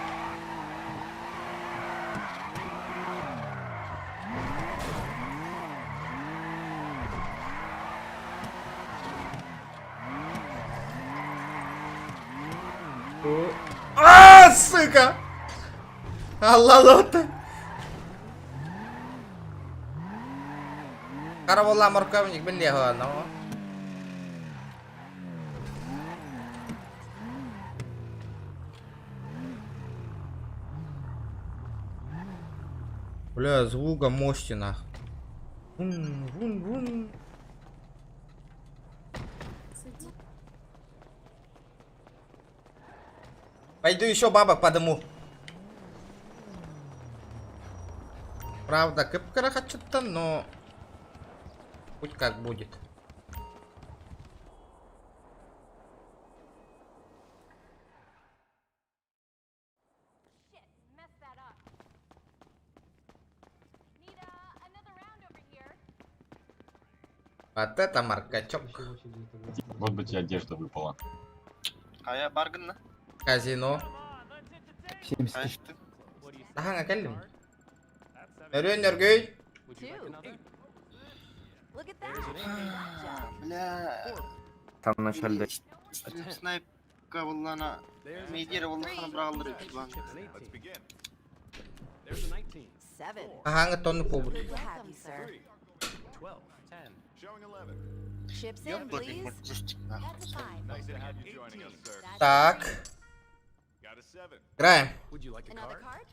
А, сука! Аллалота! Каравола морковник, бля, ну. Бля, звука мощи нах. Вун, вун, вун. Пойду еще бабок подыму. Правда, кыпкара но путь как будет. Вот это маркачок. Вот бы тебе одежда выпала. А я баргын Казино. 70 Ага, кэллим. Өрүөн өргөй. Бля. Там вначале Стрим снайпка буоллаҕына медиа буоллаҕына быраҕаллар эбит Аһаҥы тонну буолбут. Good to have you, sir. Chips in, please. That's a five. Так. Играем. Another card?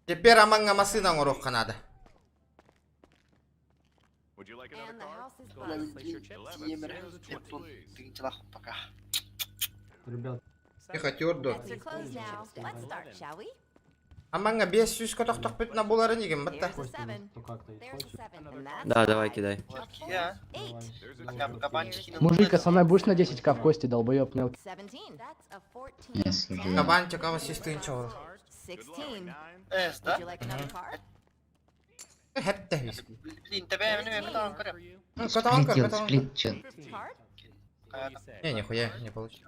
Теперь аманга масына оҥоруохха надо. And the house is bust. Пока. Тихо, тюрду. Bets are closed now. Let's start, shall we? Аманга 500 котохтох бүтүнэ буларын игин батта. There's a seven. There's a seven. And that's Да, давай, кидай. Я. Кабанчики Мужик, а со мной будешь на 10к в кости, долбоёб мелкий? 17. That's a 14. Кабанчик ава систын чоҕор. 16. Эс, да? Would you like another card? Хэтте вис. Блин, тебя я не котон көрө. Котоон көр, котоон көр. Card? Не, нихуя, не получится.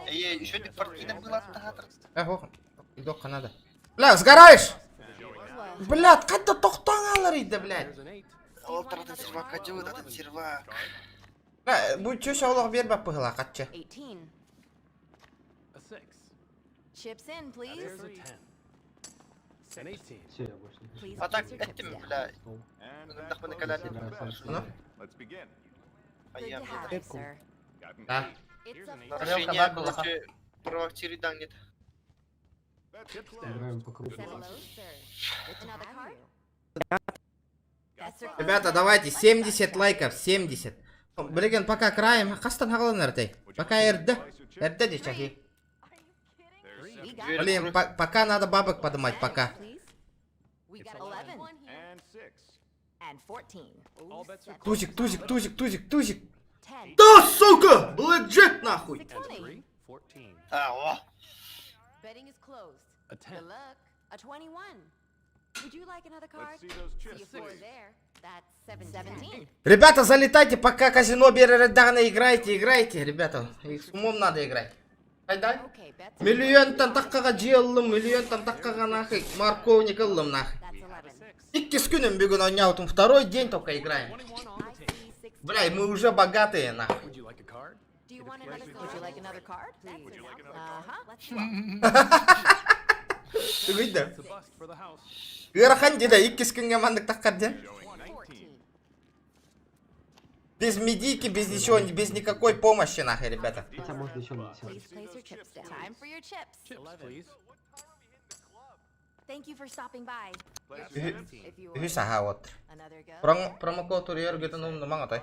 Э, еще не партийно было театр. Эх, ох, идок надо. Бля, сгораешь! Бля, қайда тоқтаң алар еді, блядь. Олтыратын сервак, ажуутатын сервак. Бля, бу чөш аулақ бербеп пыгыла, қатчы. 18. Chips in, please. Please А так, place your chips этим, down. бля. Нахуй каляли. Ну? Good to have you, sir. Да. It's a Нарушение, короче, провокцирует да нет. Hello, sir. Another card? Bets are closed Ребята, now. давайте, Let's 70 start, shall we? лайков, 70. Блин, пока краем, хастан хагалан эртэй. Пока эрдэ. Эрдэ дичахи. We got Блин, пока надо бабок подымать, пока. Please. We got 11. And 14. Тузик, тузик, тузик, тузик, тузик. 10. Да, сука! Блэкджек нахуй! 20. А, о! Betting is closed. Good luck. A 21. Would you like another card? See a four there. That's 17. Ребята, залетайте, пока казино берердагына играйте, играйте, ребята. Их с умом надо играть. Айдай. Okay, bets are Миллион таққаға жиыллым, миллион таққаға нахуй, морковник ыллым нахуй. That's 11. Иккис күнүм бүгүн ойнаутум, второй день только играем. I see 16. Бля, мы уже богатые нахуй. Do you want another card? Would you like another card? Please. Uh-huh. Let's Түгүйді. Ыарахан деді, иккис күнге мандык таққар ден. 14. Без медики, без ничего, без никакой помощи, нахуй, ребята. Хотя можно еще на десятку. Please place your chips down. Time for your chips. Thank you for stopping by. If you Үһүс аха вот. Another go. Промокод урьер гытын умнумаң отой.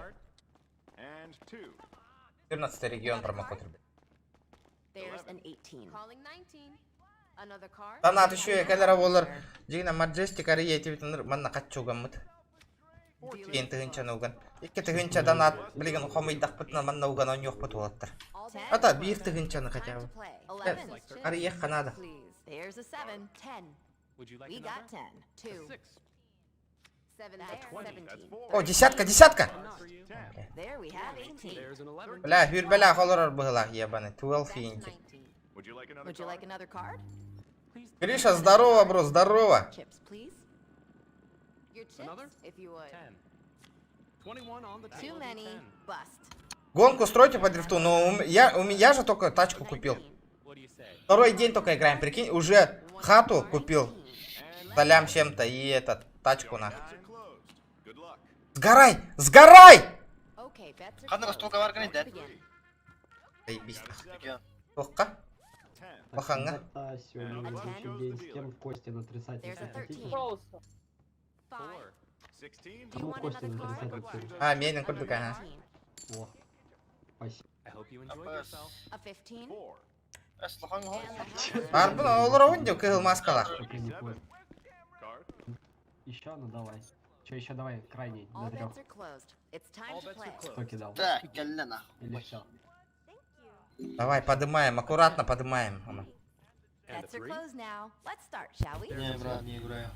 14 регион промокод. There's an 18. Calling 19. Another card. Донат еще кэлэрэ буолар. Дьиҥинэ Маджестик арыйа этибитин манна хаччы угаммыт. Киин тыһыынчаны уган. 2000 донат билигин хомуйдахпытына манна уган оонньуохпут уолаттар. Ата 1 тыһыынчаны хотя бы. Арыйыахха наада. Please. There's a 7. 10. We got 10. 2. 7 there. 17. О, десятка, десятка! There we have 18. Бля, хүрбэлээх олорор быһыылаах ебаный. 12 инти. Would you like another card? Гриша, здорово, бро, здорово. Chips, please. Your chips, if you would. Too many. Bust. Гонку стройте по дрифту, но у меня же только тачку купил. Второй день только играем, прикинь, уже хату купил. За лям чем-то и этот, тачку на. Сгорай! Сгорай! Okay, bets are Ханна closed. столга бар Let's да? begin. Заебись нахуй. Регион. Туохха? Лоханга. Да, сегодня рабочий день. С кем Костин отрицательный There's a хотите? 13. Пожалуйста. Five. Do you Кому want Костин another card? отрицательный? А, менин курдук, ага. О, спасибо. A 15. Эс лохан Барбын олоробун деп кыһыл маскалаах. Пока не понял. Еще, ну давай. Че, еще давай, крайний, до All трех. bets are closed. It's time to play. Кто кидал? Так, кэллэ нахуй. Или все? Давай, подымаем, аккуратно подымаем. Ана. Bets are closed now. Let's start, shall we? Не, брат, не играю.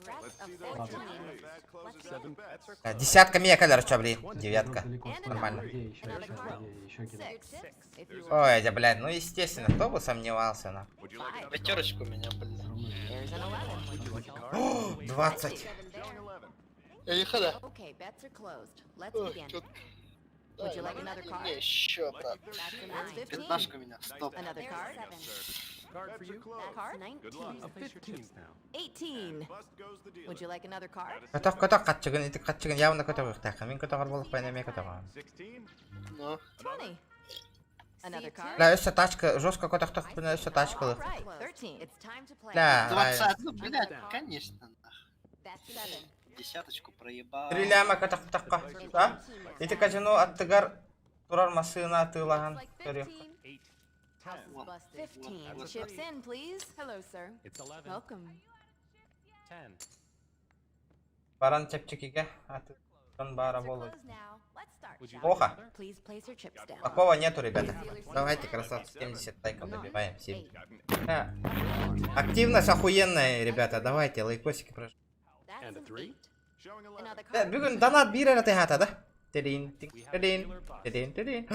Rest of 14. Let's begin. А, Десятка меня короче, блин. Девятка. Далеко, сколько? Нормально. Где еще, еще, где еще кидал? Six. If you would. Ой, да, блядь, ну естественно, кто бы сомневался, на. Five. Пятерочку меня, блин. There's an 11. О, 20. Seven there. Эй, хода. Okay, bets are closed. Let's Ой, begin. чётко. Would you like another card? Не, еще, брат. That's a nine. 15. Пятнашка меня, стоп. Another card? Card? 19. 18. Would you like another card? Көтөх көтөх хаччыгын, ити хаччыгын явно көтөҕүөхтээх. Мин көтөҕөр буоллахпына эмиэ көтөҕөм. Ну. 20. Another card? Бля, өссө тачка, жестко көтөхтөхпүнэ өссө All тачкалых. right, 13. It's time to play. Бля, 20, ну, блядь, конечно, нах. That's 7. Десяточку проебал. Три ляма көтөхтөххө. А? Ити казино аттыгар турар массыына атыылаһан Like көрүөх. 15. House is busted. 15. Chips in, please. Hello, sir. Welcome. Баран чэпчэкигэ атыылаһан баара Bets are буолуо. closed now. Let's start, shall we? Плохо. Please place your chips down. Такого нету, ребята. Давайте, красавцы, 70 лайков добиваем. 7. Да. Активность охуенная, ребята. Давайте, лайкосики прошу. That's an 8. Another Э, card. Бүгүн донат биир эрэ тыаһаата, да? Тирин, тирин, тирин, тирин.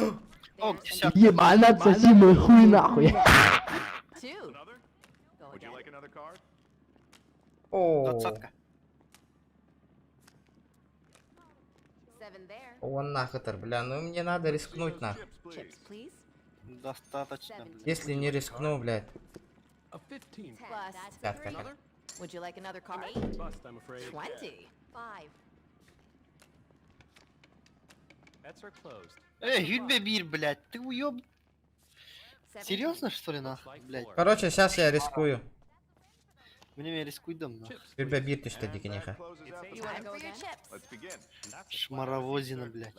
О, There's an десятка. Ебанат, соси мой хуй нахуй. 2. Go again. О, Двадцатка. 7 there. он нахуй, бля, ну мне надо рискнуть нахуй. Chips, please. Достаточно, блядь. Если не рискну, блядь. 10. Bust. Десятка. как. Would you like another card? 20. 5. Эй, сүүрбэ биир, блядь, ты уеб... Серьезно, что ли, нахуй, блядь? Короче, сейчас я рискую. Мне рискуй дам, нахуй. Сүүрбэ биир түстэ дии киниэхэ. Time for your chips. Шмаровозина, блядь.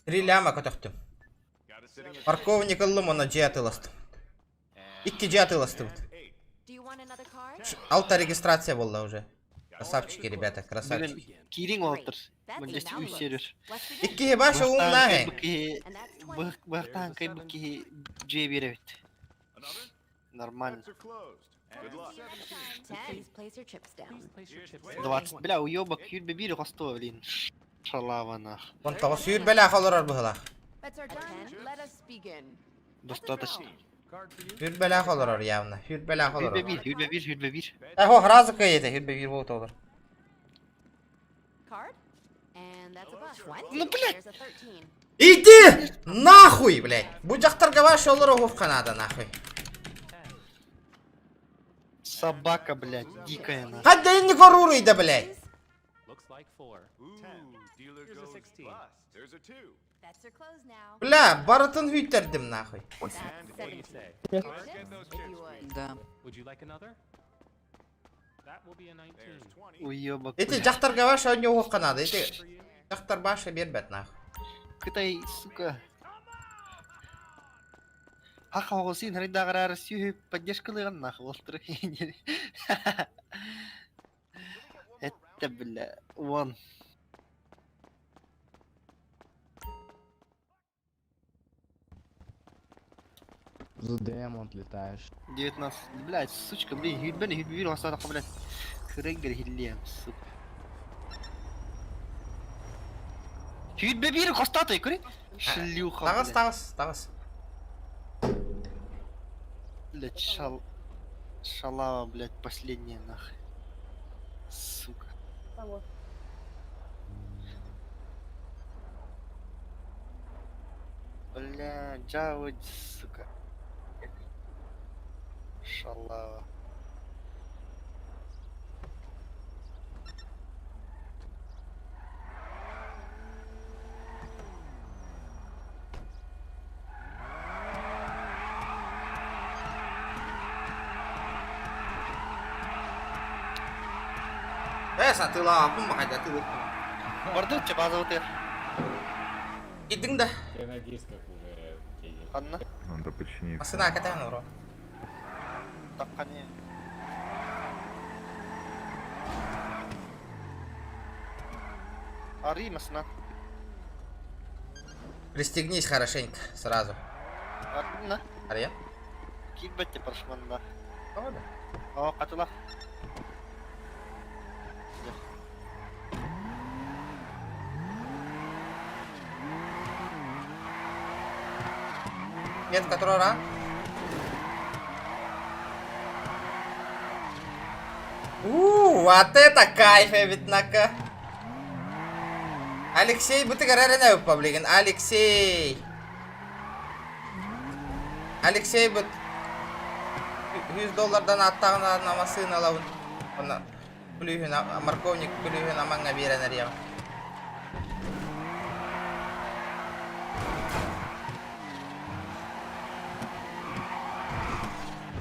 Три ляма көтөхтүм. Парковник ыллым, онно дьиэ атыыластым. Икки дьиэ атыыластыбыт. Do you want another card? Алта регистрация была уже. Красавчики, ребята, красавчики. Блин, Кириң олтыр. That's Мындес an үй outlook. сервер. Let's begin. Икки баша умная. And that's 20. Быктан кайбы ки же беребит. Нормально. 10. Please place your chips down. 20. Бля, уебок сүүрбэ биир хосто, блин. Шалава нах. Онтоҕо сүүрбэлээх олорор быһыылаах. Bets are done. Let us begin. Достаточно. Сүүрбэлээх олорор явно. Сүүрбэлээх Сүүрбэ олорор. биир, сүүрбэ биир, сүүрбэ биир. Э, хо, сразу кыйыта, сүүрбэ биир буолуо олор. Card? And that's a bust. 20. Ну, блядь. There's a 13. Иди! Нахуй, блядь! Бу дьахтарга вообще олоруохха наада, нахуй. Собака, блядь, дикая нахуй. Хадда инник оруруйда, блядь. Бля, барытын хүйтэрдим нахуй. Да. Уебок. Ити дьахтарга баша оонньуохха наада. Ити дьахтар баша биэрбэт нахуй. Кытай, сука. Хаха оҕусин харайдааҕар сүүһү поддержкалыган нахуй олтур. Это, бля, вон. За демон летаешь. 19, блядь, сучка, блин, хүйбен, хүйбүр хасараха, блядь. Хырыгыр хиллиэм, сука. Хүйбе биир хостатай, көрі? Шлюха, Таҕыс, блядь. таҕыс, таҕыс. Блядь, шал... Шалава, блядь, последняя, нахуй. Сука. Бля, джавы, сука. Шалава. Ээ, сатыылаабыппын баҕайда атыылыппын. Бардычча базовый Идиҥ да. Я на дисках уже. Ханна? Надо починить. Массыына кэтээн олорор. Таххани. Арый масына. Пристегнись хорошенько сразу. Арына. Арыйа? Киирбэт паршманда. Тоҕо да? О, хатыла. Метка турара. У, вот это кайф эбит нака. Алексей бытыгар эрэнэ паблигин. Алексей. Алексей быт 100 доллардан аттаҕына массыына ылабын. Онно күлүүһүн морковник күлүүһүн амаҥҥа биэрэн эриэҕим.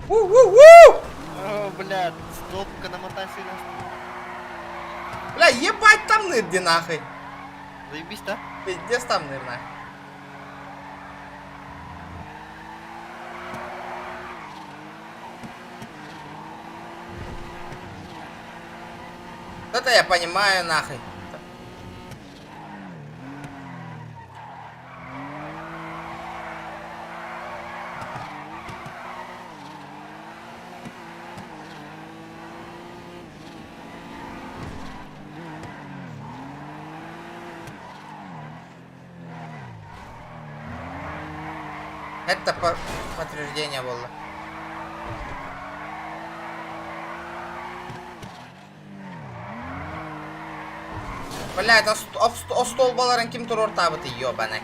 У-у-у! О, блядь, стопка намотайся на. Бля, ебать там нырди нахуй. Заебись, да? Пиздец там ныр нахуй. Вот Это я понимаю нахуй. Это по подтверждение было. Бля, это остуолбаларын ким туруортаабыт ёбаный.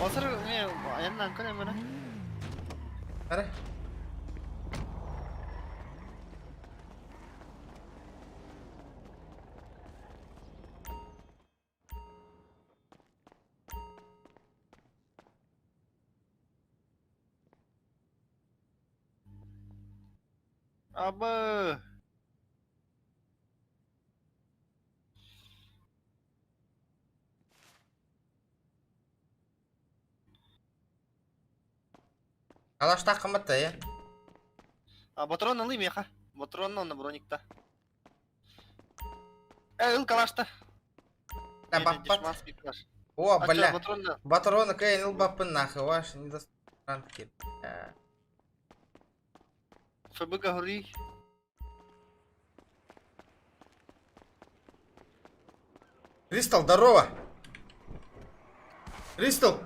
Осыр, не, аяннан көрем міне. Ары. Абы. Алаштаах кыммат э. А патрон ылый меха. Патрон на броникта. Э, ыл калашта. Да, баппат. О, А бля. чё, патрон да? Патроны кэйн ыл баппын нахуй, ваш недостатки. Бля. ФБ гори. Кристал, здорово! Кристал!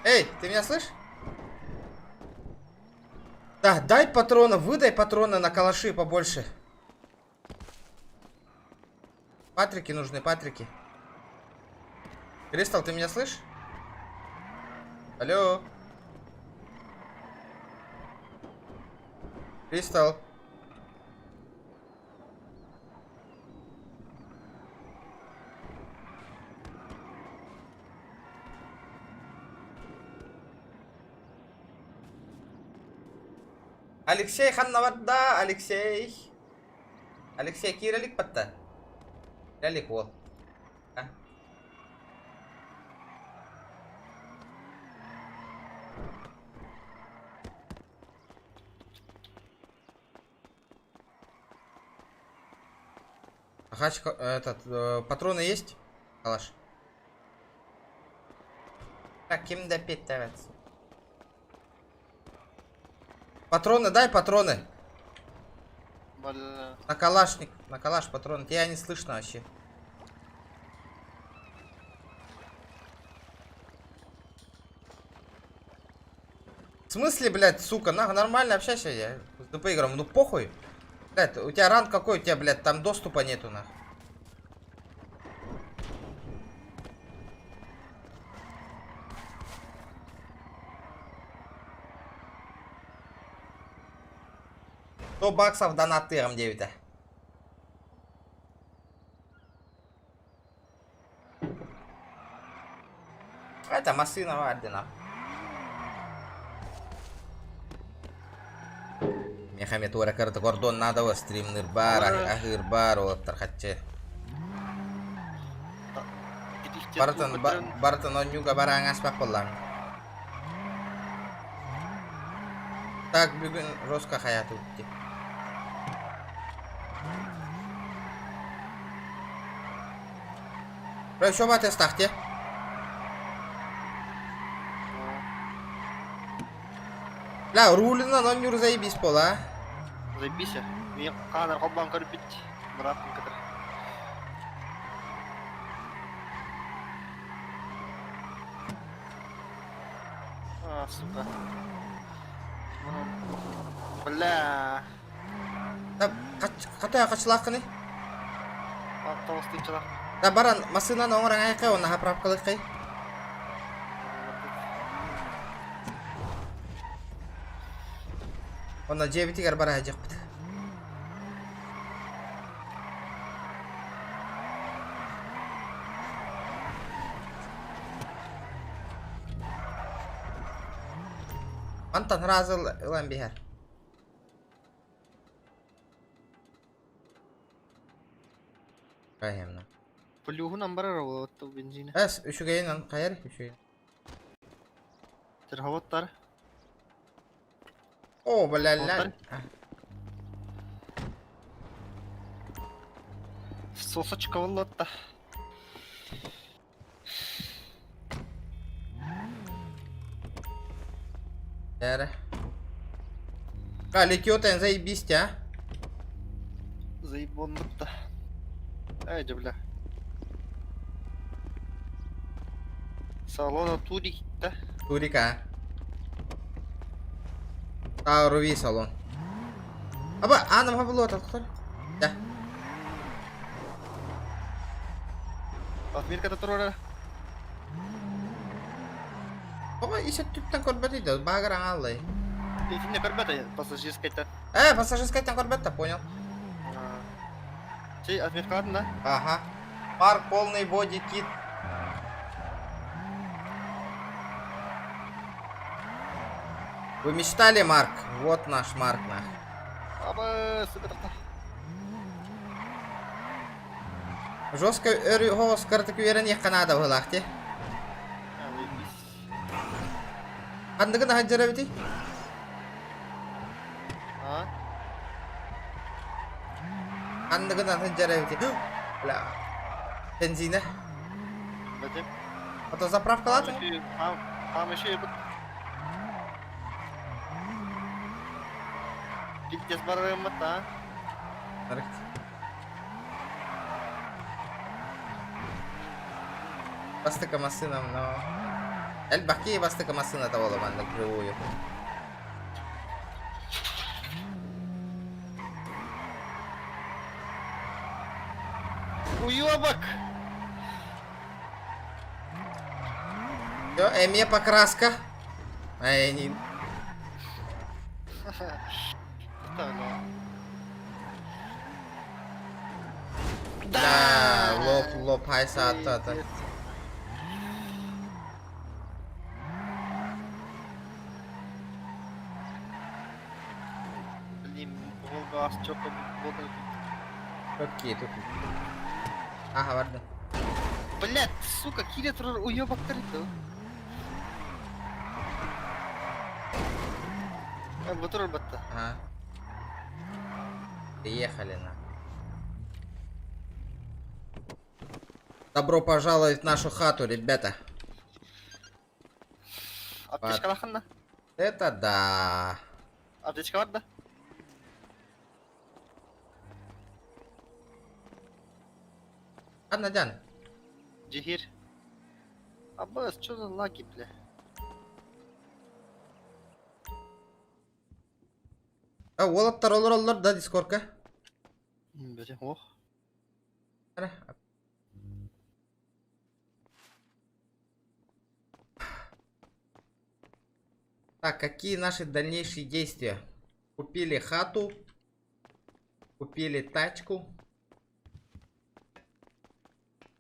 Эй, ты меня слышишь? Да, дай патроны, выдай патроны на калаши побольше. Патрики нужны, патрики. Кристал, ты меня слышишь? Алло. Кристал. Алексей ханна Алексей. Алексей киирэлик батта. Киирэлик уол. А? Хач, этот, патроны есть? Калаш. Так, ким да питается? Патроны дай, патроны. Бля. На калашник, на калаш патроны. Тебя не слышно вообще. В смысле, блядь, сука, на, нормально общайся я с ДП играм, ну похуй. Блядь, у тебя ранг какой, у тебя, блядь, там доступа нету, нах. 100 баксов донатыром 9. Это машина Вардина. Мехамед ура карта гордон надо стримныр бар, ахыр бар, олаттар хатчы. Бартон, Бартон оннюга бараңас бақпыллар. Так, бүгін Роска hayatı bitti. Бля, что бат эстахте? Бля, рулина оннюр заебись пола. Заебись. Мен қанар қолбан көріп бит. Братым кітір. А, сука. Бля. Да, қатай қачылақыны? Тоғыз тынчылақ. Да, баран, машинаны оңыран айқай, оны заправкалықай. Онна жебитигер бара жакпыт. Антон разы ылан бихер. Кайымна. Плюхунан барар ол бензина. Эс, үшүгейин кайыр, үшүгейин. Терхаваттар. О, бля, ля. Сосочка боллатта. Эре. Ка, летётен, заебись, а? Заебоннутта. Ай, бля. Салона Турик, да? Турика. А, руви салон. Аба, а, нам было так, Да. Отмерка турара. Оба, исет түптен көрбөт багыр аңаллай. Итинне көрбөт пассажирскайта. Пассажирскайттан көрбөт понял. Чей, отметка да? Ага. Парк полный боди кит. Вы мечтали, Марк? Вот наш Марк, нах. Аба, сука, тахта. Жестко голос карток уверен, я Канада в лахте. Андыгы на хаджара бити? А? Андыгы на хаджара бити. Бля. Бензина. Зачем? А то заправка латы? Там еще и Пиздец барым а? Бастыка машина, но... Эль баки бастыка машина того ломанда кривую. Уёбок! Все, эмиэ покраска. Ай, Да, лоп, лоп, хай саатта. Блин, Волга чоко Волга. Окей, тут. Ага, барды. Блять, сука, кире турар уебактар это. Бутур батта. Ага. Приехали на. Добро пожаловать в нашу хату, ребята. Аптечка лаханна? Это да. Аптечка бар да? Ладно, Дян. Джихир. Аббас, что за лаги, бля? А, уолаттар олороллор да дискорка. Бля, ох. Так, какие наши дальнейшие действия? Купили хату. Купили тачку.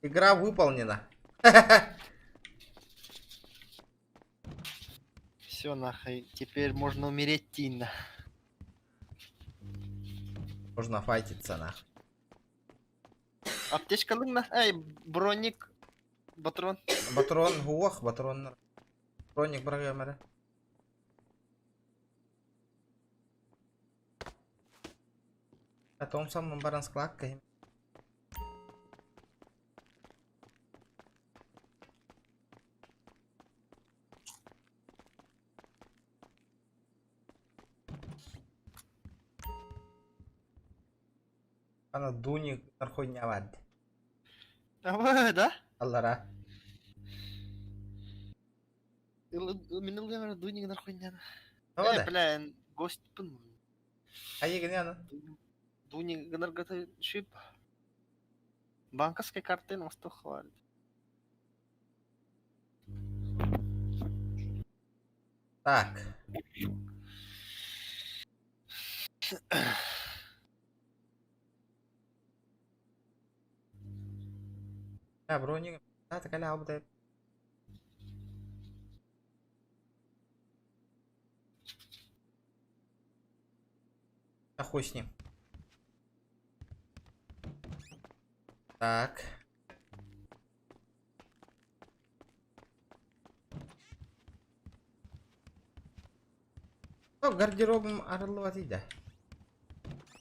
Игра выполнена. Все нахуй, теперь можно умереть Тина. Можно файтиться нахуй. Аптечка лыгна. Эй, броник. Батрон. Батрон, ох, батрон. Броник программера. А том самом баран складкой. Ана дуни нархойня вад. Давай, да? Аллара. Мин дуни нархойня. Давай, Э, да. бля, гость пын. А егене Дуни гнаргата шип. Банковской карты на сто хвалит. Так. Я броник. Да, такая ляубда. А хуй с ним. Так. О, гардеробом арыллыбат да.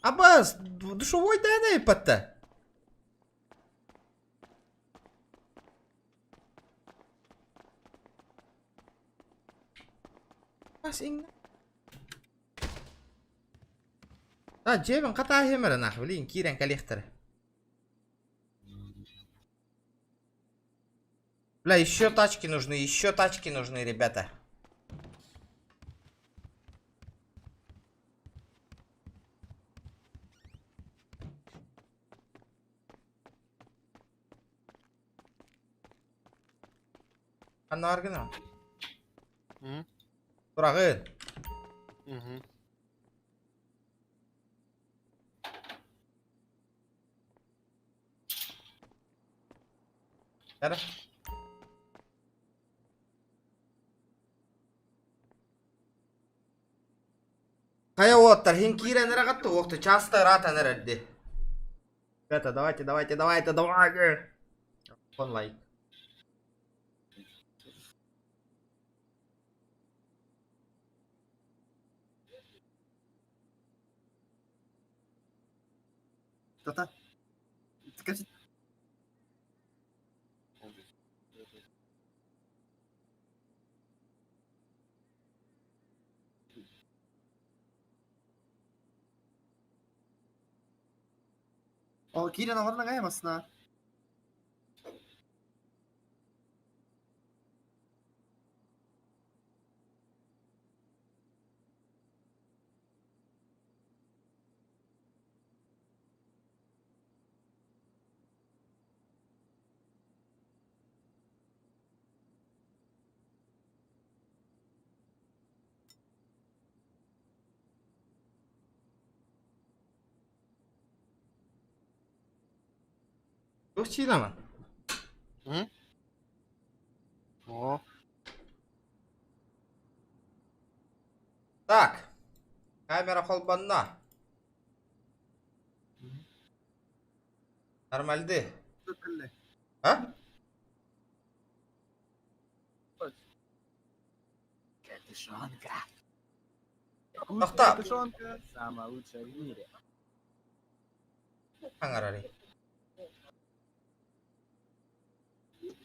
Абас, душевой да не патта. Бас иң. А, жебин ката хемер нах, блин, кирен коллектор. Бля, еще тачки нужны, еще тачки нужны, ребята. Анна аргына. Турагын. Угу. Бәрі. Хайа оттар, хин кирен рагатты, оқты часто ратан әрәдді. Ребята, давайте, давайте, давайте, давайте. Он лайк. Та-та. Скажи. О, Кирин, олорно гаймасна. Туох чиилама? О. Так. Камера холбонно. Нормальды. А? Капюшонка. Тохтоо. Капюшонка самая лучшая в мире. Хаҥарарый.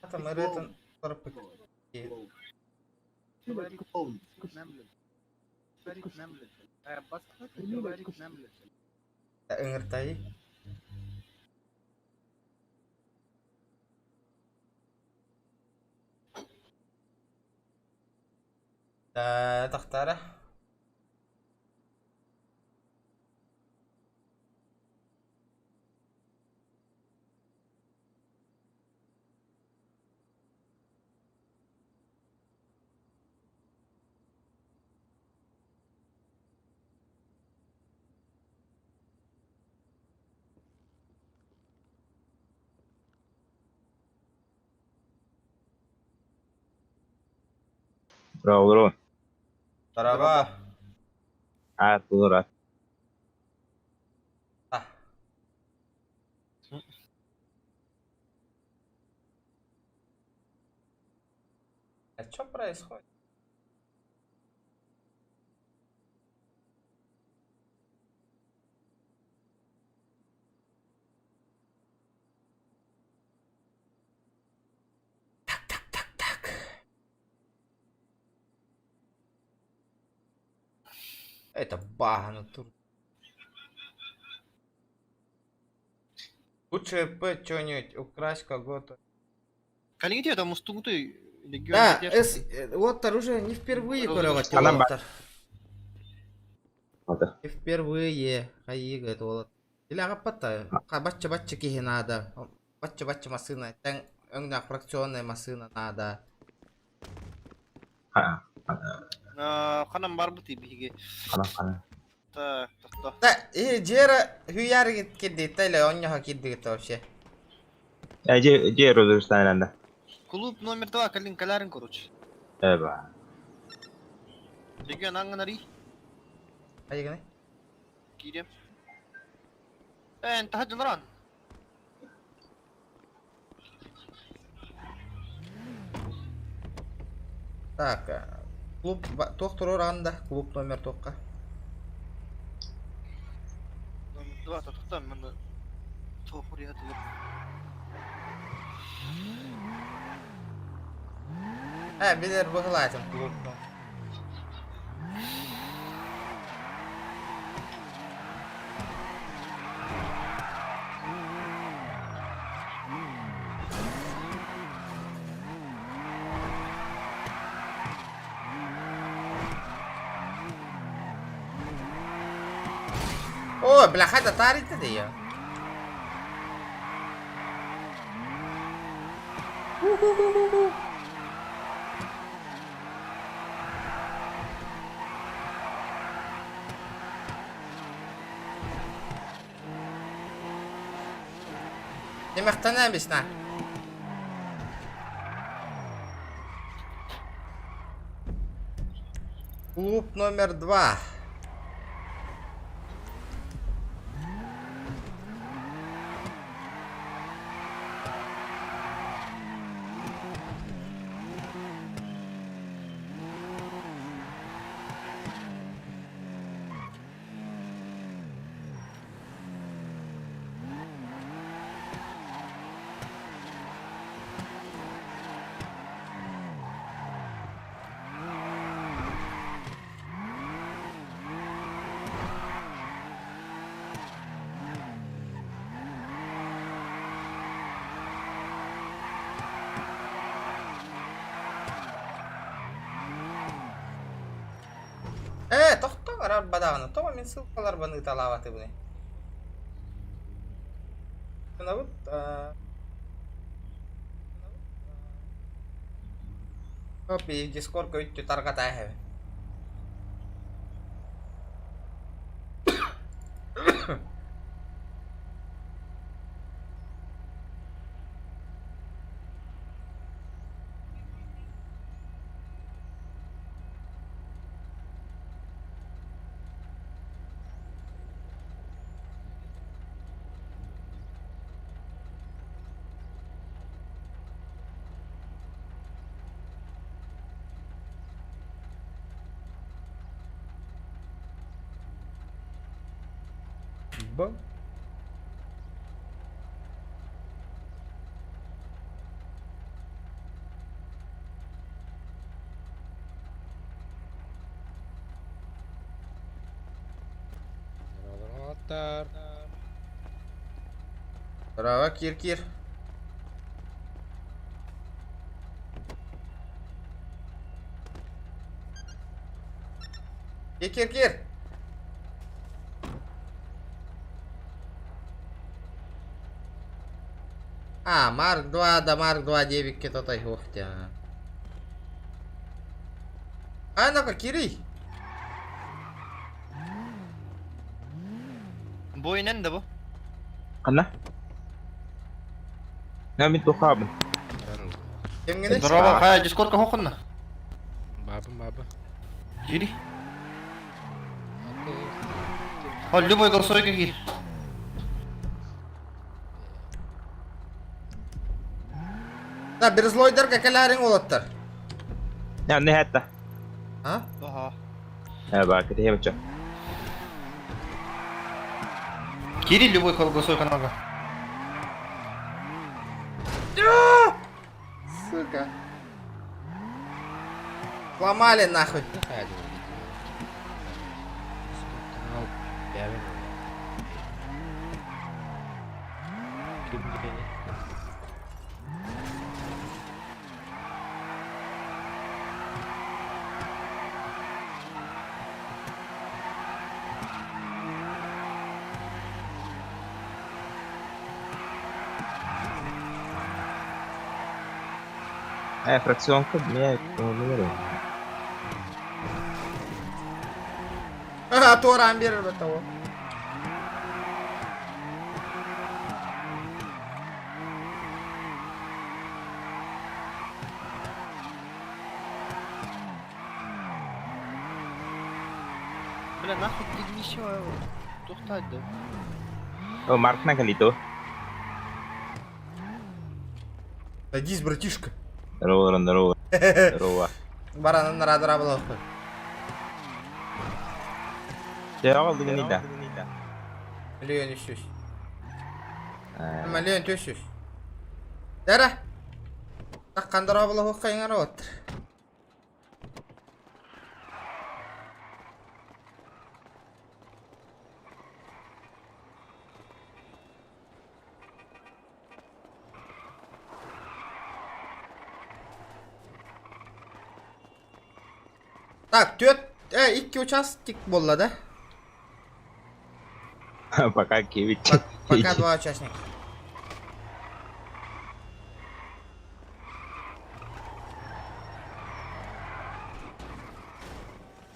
Атам ырыатын торпут. Клоун. Ыҥыртай. Тахтара. Браво, браво. Тараба. А, тура. А что происходит? Так, так, так, так. Это баг, тур. Лучше П что-нибудь украсть кого-то. Калиги там устугуты регион. Да, с, вот оружие не впервые көрөҕөт Анан уолаттар. Не впервые хайыга это уолат. Или агаппата, бачча бачча киһи надо. Бачча бачча массыына, тэҥ өҥнөөх фракционная массыына надо. Ханан барбыт биһиги. Ханан ханан. Так, тохто. Да, и дьиэра хүйээр кирдиттэ или онньоһо кирдигит вообще. Э, же же розыгрыштан Клуб номер 2, Калин Калярин, короче. Эба. Регион аңынари. Айыгыны. Киирем. Эн, таһа Так, клуб туох туруор да клуб номер туохха. Номер 2, тохто, мен тохур ятылып. Э, билер быһылаатым клуб. О, бляха, татарите да я. Демехтана бисна. Клуб номер 2. Э, тохтоо арар бадаҕаны. Тоҕо мин ссылкаларбын ыыталаабатыбыный? Гынабыт, Опи, Дискордка үттү тарҕатаа эһэбин. Бам. Здорово, кир-кир. Кир, кир, кир. А, Марк 2, да Марк 2 девикки тотай хуохтя. А, ну-ка, кири. Бу инен да бу. Ханна? Нами тухабын. Кимгини? Здорово, хай, дискордка хохунна. Баба, баба. Кири. О, любой голосовой кир. Да, берзлойдарга кэлээриҥ уолаттар. Не хэтта. А? Ага. Э, ба, кэтиһиэм чо. Кири любой голосовой каналга. Сука. Сломали нахуй. Э, фракционка меня номер. Ага, туораан биэрэр того. Бля, нахуй ты ничего. Тухтать да. О, Марк на калито. Садись, братишка. Здорово, здорово. Здорово. Баранын радыра булаппы. Чего дыгни да? Миллион үсүс. Миллион төсүс. Дара. Таккандыра булаппы кайыңар от. Так, төт, икки участник болла да? Пока кивить. Пока два участника.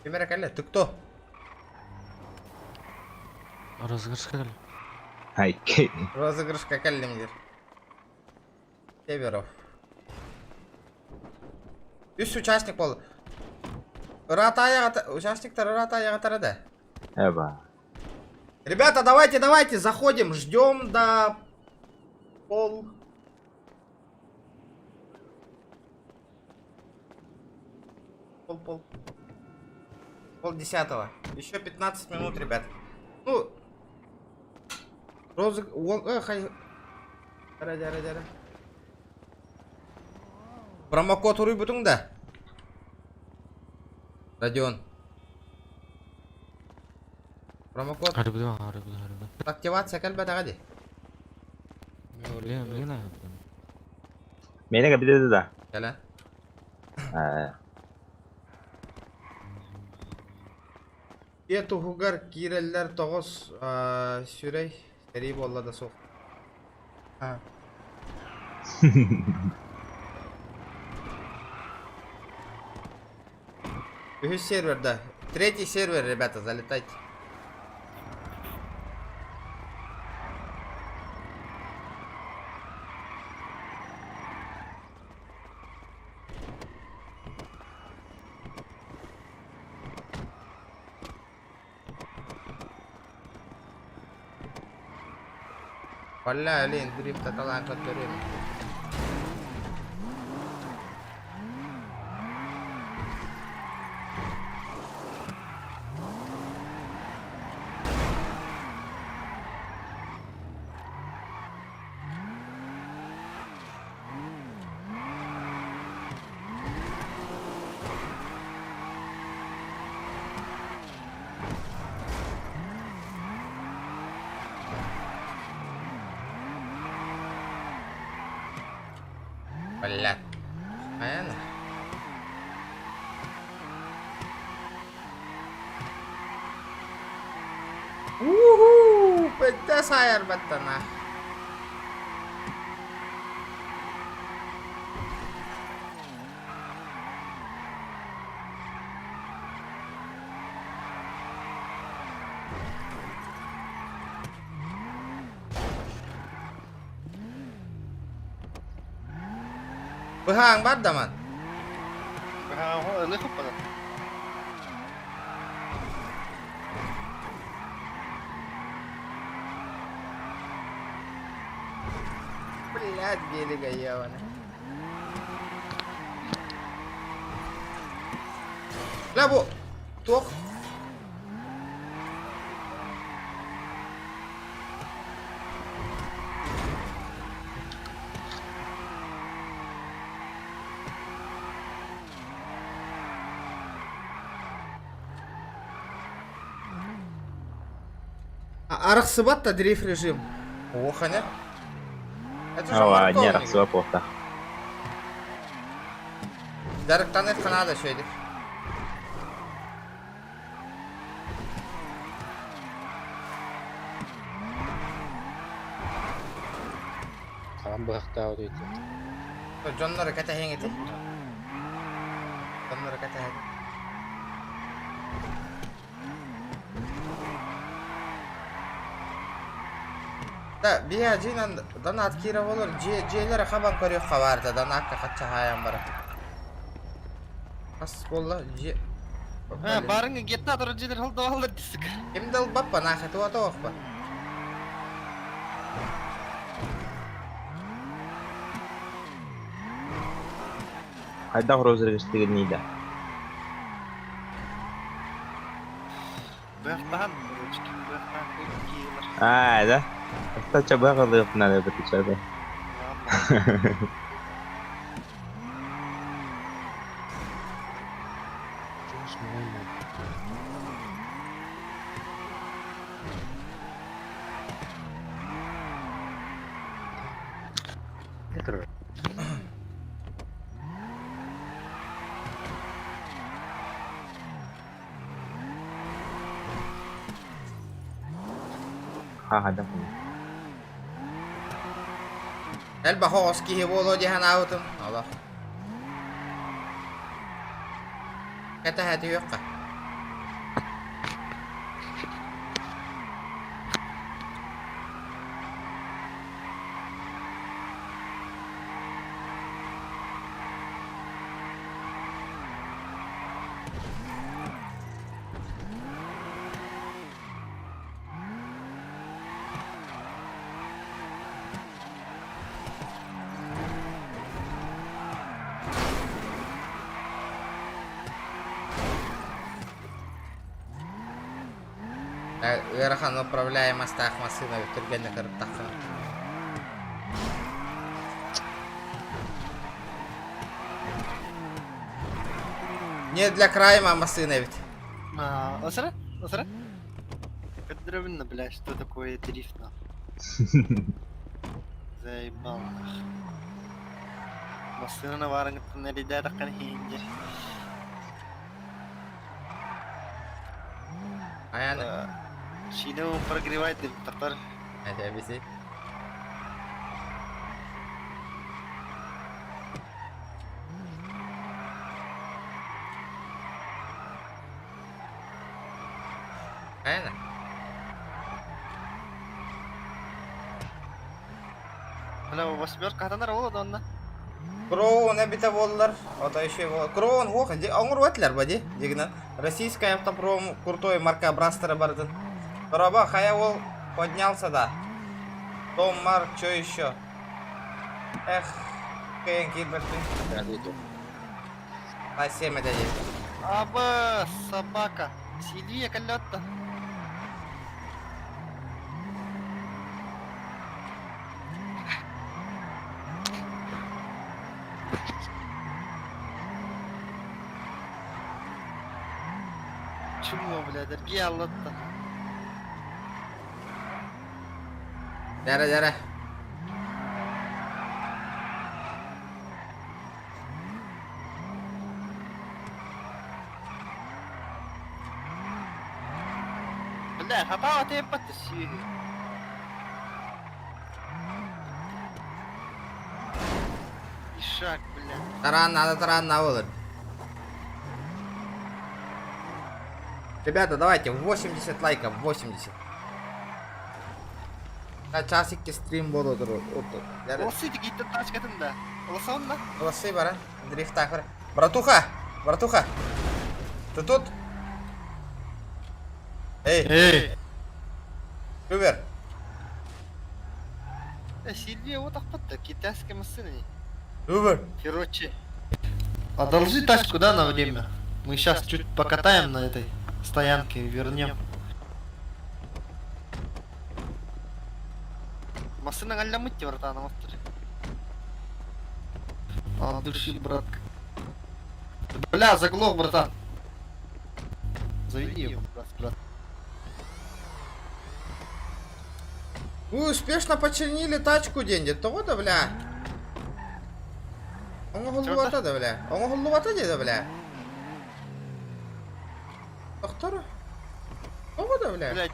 Кемера кэллэ, ты кто? Розыгрыш кэллэ. Ай, Розыгрыш кэллим диир. Северов. Үс участник бол. Ыраата участниктар ыраата да. Эба. Ребята, давайте, давайте, заходим, ждем до пол... Пол, пол. 9:30. Еще 15 минут, ребят. Ну, розыг... Он... хай... Ради, ради, ради. Промокод уруйбутуҥ да? Родион. Промокод. Активация кэлбэтэҕэ дии. Лена. Меня капитан да. Кэлэ. А, Е туһугар киирэллэр тоҕус сүрэй сэрии буолла да суох. А. Үһүс сервер, да. Третий сервер, ребята, залетайте. Бля, лень, дрифт аталаан көрдөрүм. Блядь. Понятно? Уху! Петте сайар баттана. Быһааҥ бар даман. Быһааҥ ылы хоппалар. Блядь, велика ебаная. Бля, бу туох Арахсыбат та дрейф режим. Оханя. Это же Ава, не морковник. арахсыба плохо. Дарыктан этханада шөйдик. Хаан быһахтаах өтөйдө. Дьоннору кэтэһиҥ ити. Дьоннору кэтэһин. Да, биһи дьиинэн донат киирэ болор, дьиэлэри хабан көрүөххэ баар да, донатка хачча хаайан бара. Хас буолла дьиэ... А, барыңы гетта тұры жедер холды алыр дисік. Ким да ылбаппа, нахэ туата оохпа. Хайдах розыгрыш да. Быхтан, короче, ким быхтан, киилер. А, да? Это чабах алып надо отвечать. Ха, да. Элбэх оҕус киһи буолуо дии санаабытым. Олох. Кэтэһэ түһүөххэ. Ыарахан управляемостаах массыына түргэнник ырыттаххына. Не для крайма массыына эбит. Осыра? Осыра? Кадровина, бля, что такое дрифт, нахуй? Заебал, нах. Массыына барыңыттан әридәрі хинджер. Аяны. Шину прогревает деп тақтар. Это объясни. Правильно? Бля, восьмерка хатанар болады онна. Кроун эбитэ буоллар, ото еще Кроун хуох, оҥоруотлар ба ди, дигинэн. Российская автопром крутой марка Брастера бардын. Тороба, хая ол поднялся да. Том Марк, что еще? Эх, кыйын киирбэппин. А 7 это есть. Аба, собака. Сиди, коллетта. Чмо, бля, дорогие Аллатта. Дара, дара. Бля, хатаава тиэппэт сүөһү. Ишак, бля. Тараан надо, тараан на болар. Ребята, давайте 80 лайков, 80. А часики стрим буолуо тур. Олсы гитте тачкатын да. Олсаун да? Олсы бара. Дрифтах бар. Братуха, братуха. Ты тут? Эй. Эй. Убер. Э, Сильвия вот так китайская машина. Убер. Короче, одолжи тачку, да, на время? Мы сейчас чуть покатаем на этой стоянке и вернем. Машина галлямыть, братан, автор. А, души, братка. Бля, заглох, братан. Заведи его, брат, брат. Вы успешно починили тачку, деньги. Того да, бля. Оҥоһуллубата да, бля. Оҥоһуллубата да, бля. Доктор. Того да, бля. Бля,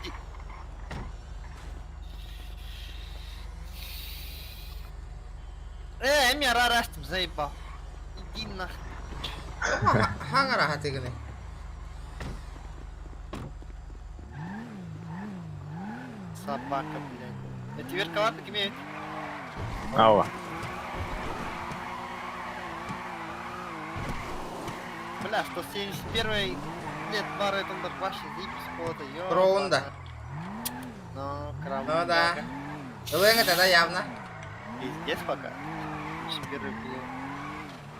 Э, меня рарастым заебал. Иди нахуй. Хаңара хатыгыны. Собака, блядь. Это верковато имеет. Ава. Бля, 171 лет пара это вообще заебись кода, ё. Кроунда. Ну, краун. Ну да. Ылыҥ это да явно. Пиздец пока. Первый блин.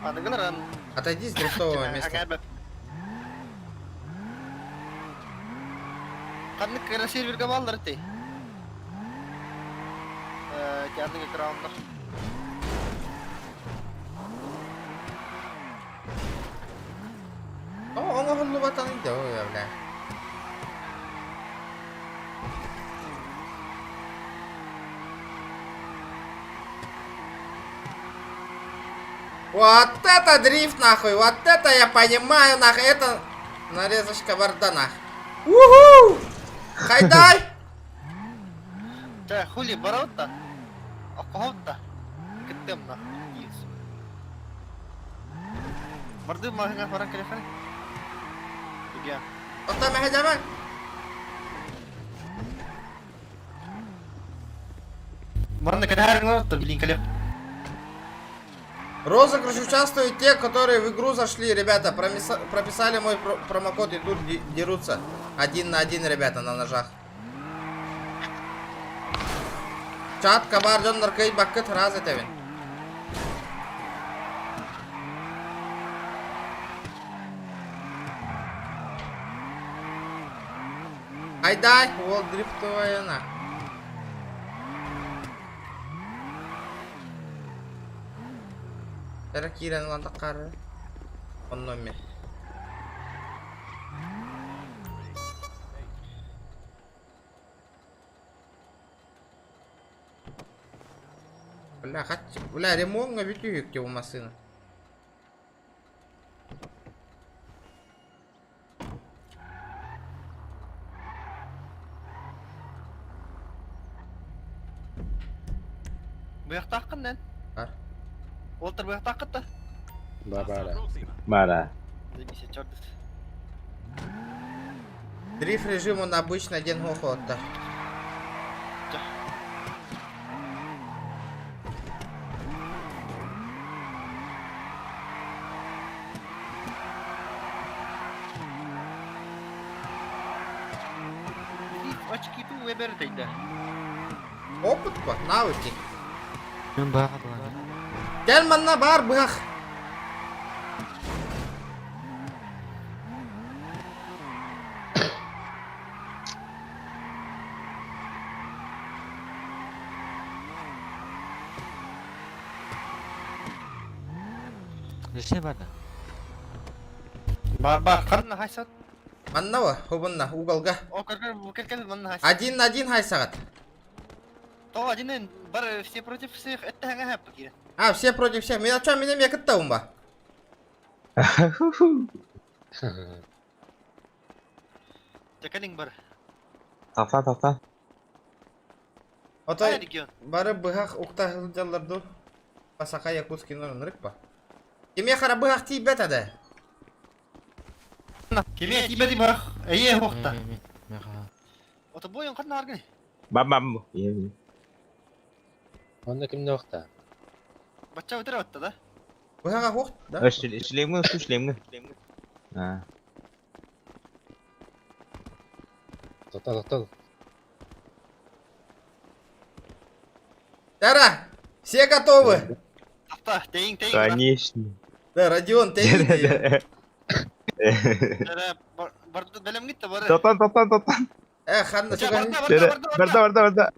А, ну ран. Отойди с дрифтового места. Ханнык кыра серверге баллар ты. Э, тяныгы краундар. О, оҥоһуллубатан да, бля. Вот это дрифт нахуй, вот это я понимаю нахуй, это нарезочка барда нахуй. Уху! Хайдай! Чэ, хули бараутта? Окоһотта? Кыттым нахуй. Барды махина баран келехай. Тугя. Ота мэһэ Барны кадаар блин кале. Розыгрыш участвуют те, которые в игру зашли, ребята, прописали мой промокод и тут дерутся. Один на один, ребята, на ножах. Чат кабар дьоннор кый баккыт раз этебин. Айдай, ол дрифтовая на. Тара киирэн ылан таххаары. Онно мен. Бля, хат... Бля, ремонт бүтүүһүк бу массыына. Быяктааккын Бар. Олтыр быяктааккытта. Бара. Бара. Заебись, черт. Дрифт режим он обычно один хохотта. Дрифт очки ту вебер дейді. Опыт по, навыки. Кел манна бар быһах. Бар бар, карна хайсат. Манна ва, хобунна, уголга. О, кел кел кел манна хайсат. Один на один хайсагат. То один бар все против всех, это ханга хап кире. А, все против всех. Меня что, меня мекатта умба? Чекалинг бар. Тахсан, тахсан. Отой Ай, регион. бары быһах укта сылдьаллар ду. Саха Якутский норм па. Кимиэхэ эрэ быһах тиийбэт этэ. Кимиэ тиийбэт быһах, эйиэ уохта. Ото бойон ханна аргын? Бам бам. Онно кимнээхтэ? Бачча өтөр отта да? Быһаҕа суох да? Шлемҥэ, усту шлемҥэ. А. Тоқтал, тоқтал. Тара, все готовы? Тахта, тейин, тейин. Конечно. Да, Родион, ты Барды бэлэм гитте бары. Тотан, тотан, тотан. Э, ханна Барда, чугаһын. барда, барда, Барда, барда, барда.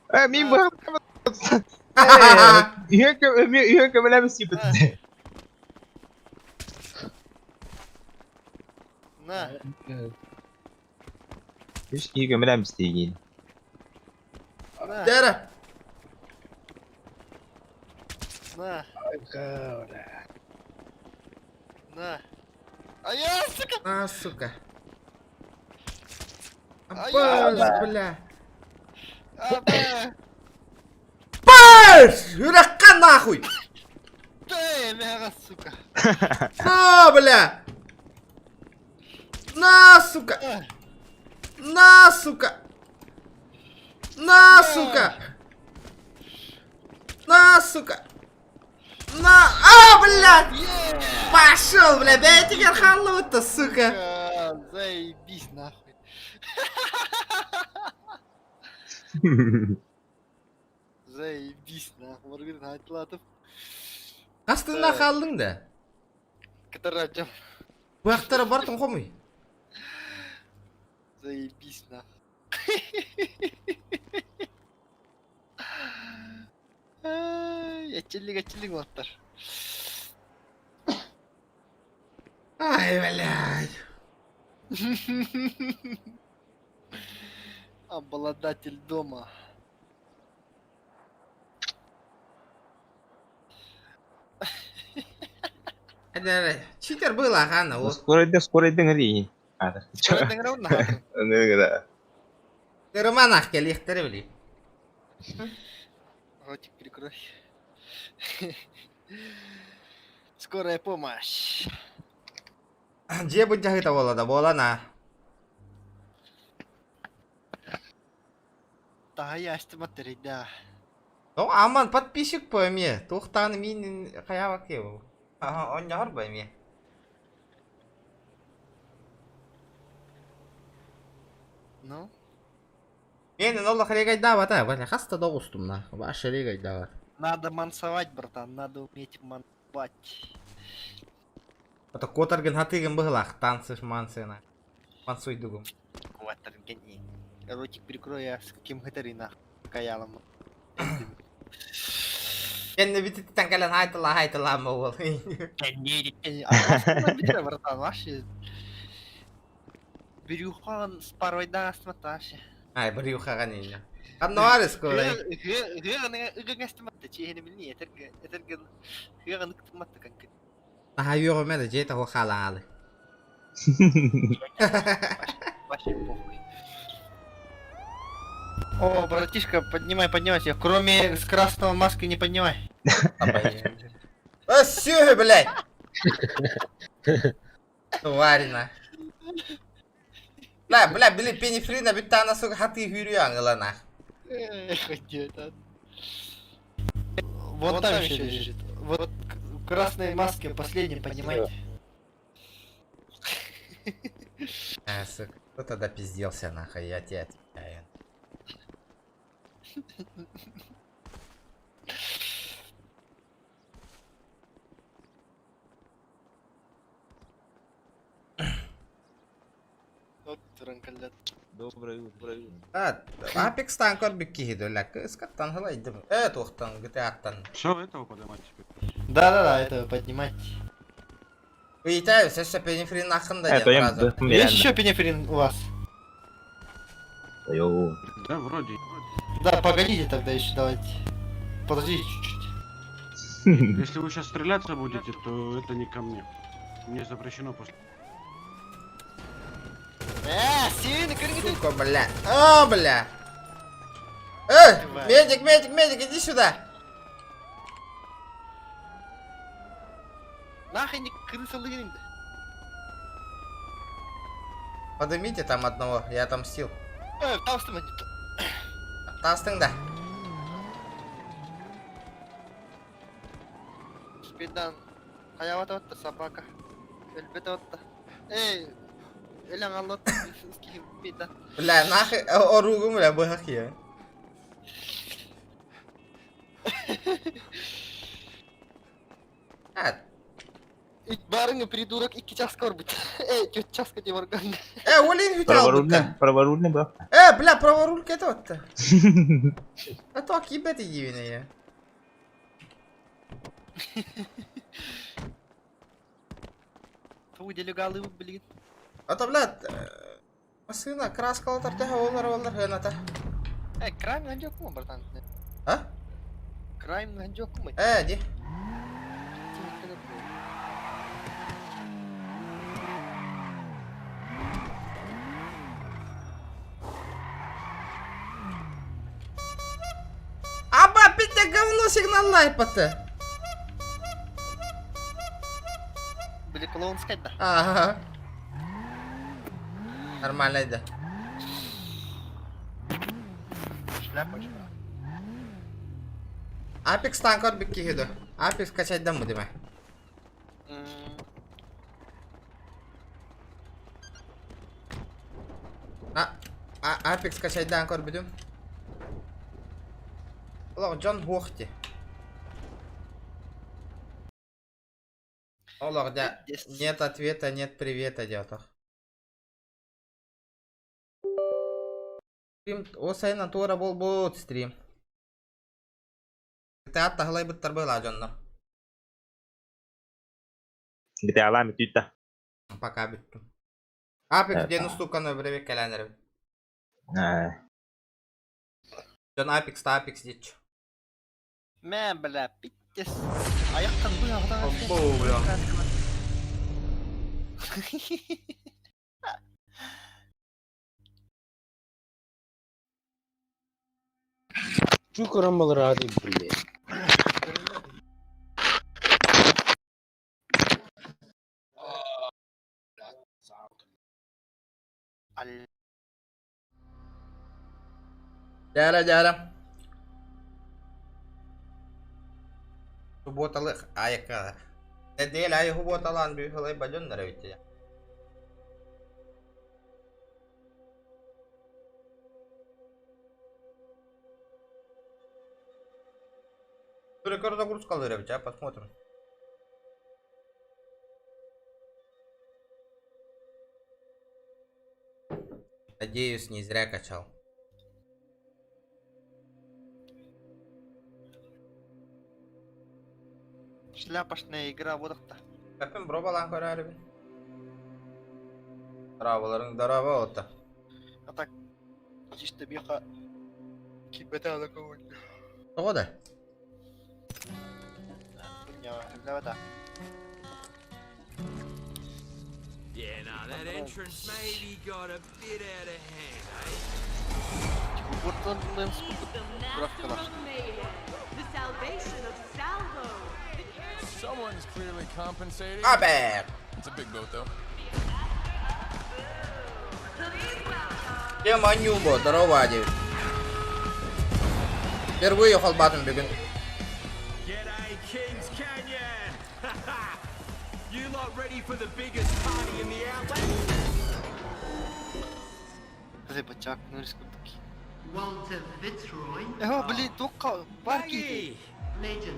Э, мин быһах. Үйөн көмөләм сипет. На. Үш киһи көмөләм истиигин. На. Тара. На. На. А я, сука! А, сука. А Абас, бля. Аба! Паш! Үрәккә нахуй! Ты, мега, сука! На, бля! На, сука! На, сука! На, сука! На, сука! На! А, блядь! Пошел, бля, бәйтигер халлы сука! А, Заебись, нахуй. Заебись, нахуй. Маргарин Айтлатов. Астына халдың да. Который Быһахтара бартын хомуй. Заебись, нахуй. Ай, Ачылык, ачылык болаттар. Ай, блядь. Обладатель дома. Это читер был, ага, на вот. Скоро иди, скоро иди, говори. Скоро иди, говори, Да. Романах келихтер били. Ротик прикрой. Скорая помощь. Дьиэ былдьаһыыта буолла да буолан а. Таһайа да. О, аман подписчик по эме. Туохтааны мин хайаабак киһи. Аха, онньоһор бу эме. Ну? Мен олох регайдаабата, бля, хаста да оҕустум на. Вообще регайдаабат. Надо мансовать, братан, надо уметь мансовать. Ото куотаргын хатыгын быһылаах, танцыш мансына. Мансуйдугум. Куотаргын. Ротик прикрой, я с каким гытарина каялом. Кэннэ бититтэн кэлэн хайтыла хайтыла буол. Не, братан, вообще. Брюхан с парой даст маташи. Ай, брюхаҕа нинья. Ханна скорай. Наһаа үөҕүмэ да дьиэ таһу хаалаалы. Вообще похуй. О, братишка, поднимай, поднимай всех. Кроме с красного маски не поднимай. Э, сүө, блядь! Тварина. Бля, бля, били пенифрина бүттаана сука хаты хүрүү аңылана. Эх, где это? Вот там еще лежит. Вот в красной маске последний поднимайте. А, сука, кто тогда пизделся нахуй, я тебе отвечаю. Вот ранкалят. Доброе утро. А, Apex танкор бикки хидөләк, ыскаттан хылайдым. Э, туохтан, GTA-ттан. Все, этого поднимать теперь. Да-да-да, это поднимать. Ыйтаю, сәсә пенифрин ахында Это я сразу. Есть еще пенефрин у вас? Йоу. Да, вроде. Да, погодите тогда еще давайте. Подождите чуть-чуть. Если вы сейчас стреляться будете, то это не ко мне. Мне запрещено после... Э, син, кыргыты. Сука, бля. О, бля. Эй, медик, медик, медик, иди сюда. Нахуй не крысалыгин. Поднимите там одного, я отомстил. Э, там что Тастың да. Спидан. Хаявата отта собака. Өлбөт отта. Эй, элен аллот спидан. Бля, нахуй, оругум, бля, быһах я. А, Барыңы придурок 2 час корбут. Эй, чуть час кати орган. Э, олин хүтэ албыкка. Праворульный, праворульный был. Э, бля, праворулька это вот. А то кибет иди я. Ту делегалы блин. А то, бля, машина краскалар тәһә олар олар хыната. Э, крайм на братан. А? Крайм на дёкума. Э, ди. Аба, пите говно сигнал лайпаты. Били клоун скать да. Ага. Нормально да. Шляпа Апекс танкор бикки хиду. Апекс качать дамы деме. А, Апекс качать дан кор бидüm. Олар Джон Хохти. Олар, да. Нет ответа, нет привета, дето. Стрим, о сайна тура бол бот стрим. Теат тахлай буттар была Джонна. Где алами түйті. Пока бүттüm. Апекс ден устуканы бір кәләнер. Джон Апекс та Апекс дич. Мә, бля, питтес. Аяқтан бұл ағдан. Бу, бля. Чукарам рады, блядь. Дяра, дяра. Субботалых айка. Неделя ай хуботалан бүйхалай баден нравите. Рекорд загрузка а посмотрим. Надеюсь, не зря качал. Шляпашная игра вот так. Капем бробалан көрәрбин. Здраваларың здорово ота. А так, чисто беха. Кибета на кого Тоҕо да? Yeah, nah, that entrance maybe got a bit out of hand, eh? The salvation of Salvo. Someone's clearly compensating. I bet. It's a big boat, though. Тема Нюбо, здорово, Ади. Впервые холбатым бегун. G'day, Kings Canyon! You lot ready for the biggest party in the outland? Рыбачак, ну рискутки. Walter Fitzroy. Э, блин, только парки.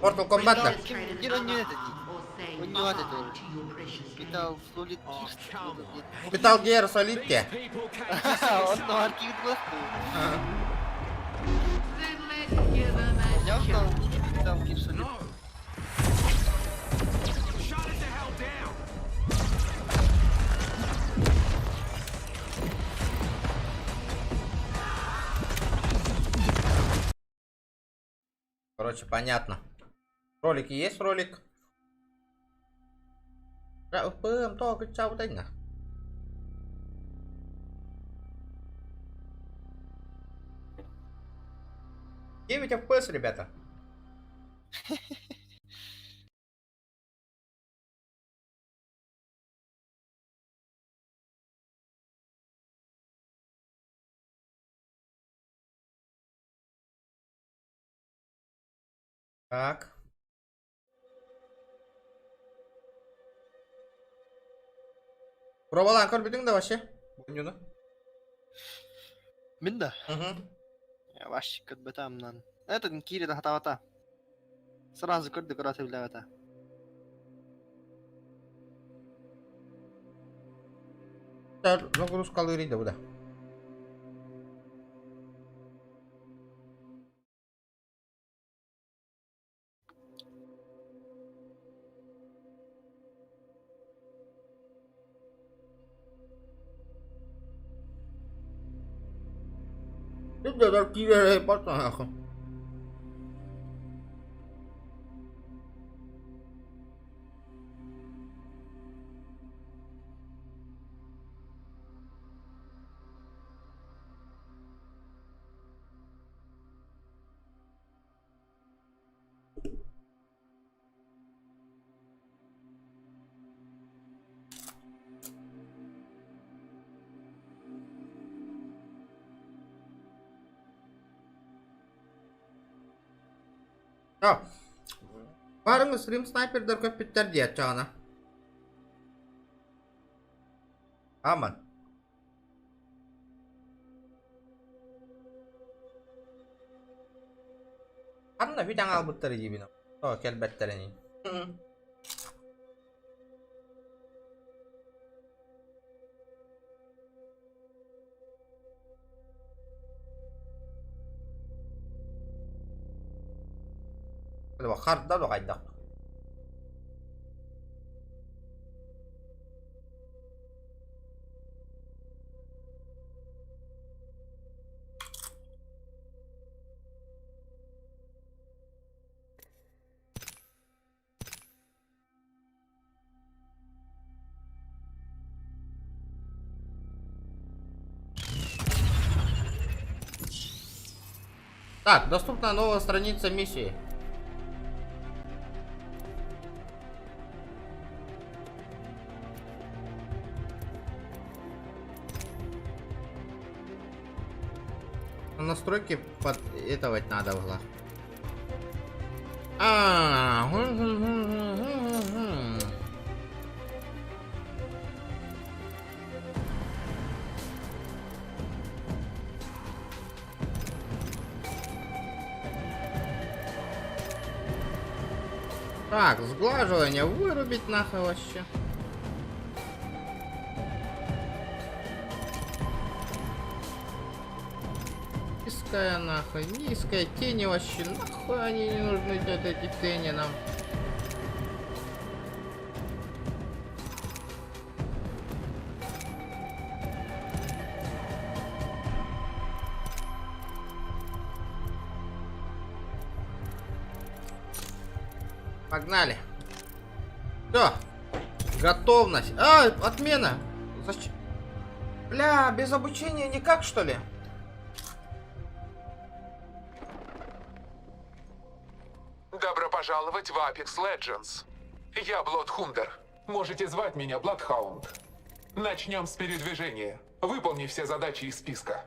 Mortal Kombat да? Metal Solid Metal Gear Solid те. Он арки Metal Gear Solid. Короче, понятно. Ролики есть ролик? Ыппыым тоҕо кыччаабытай на? 9 FPS, ребята. Так. Пробалаан көрбүтүҥ да вообще? Бунньуну. Мин да? Вообще көрбөтөм. Этот киири да хатабата. Сразу көрдө көрө билебете. Нагрузкалыыр да бу да. Киирэр нахуй. Барыңы стрим снайпердар көппүттэр диэччаҕына. Аман. Ханна бүтэн хаалбыттар диибин оо кэлбэттэр ини. Харда да хайдах. Так, доступна новая страница миссии. Настройки под этого надо было. А, Так, сглаживание вырубить нахуй вообще. Низкая нахуй, низкая тени вообще, нахуй они не нужны, вот эти тени нам. Погнали. Все. Готовность. А, отмена. Зачем? Бля, без обучения никак, что ли? Добро пожаловать в Apex Legends. Я Блодхундер. Можете звать меня Бладхаунд. Начнем с передвижения. Выполни все задачи из списка.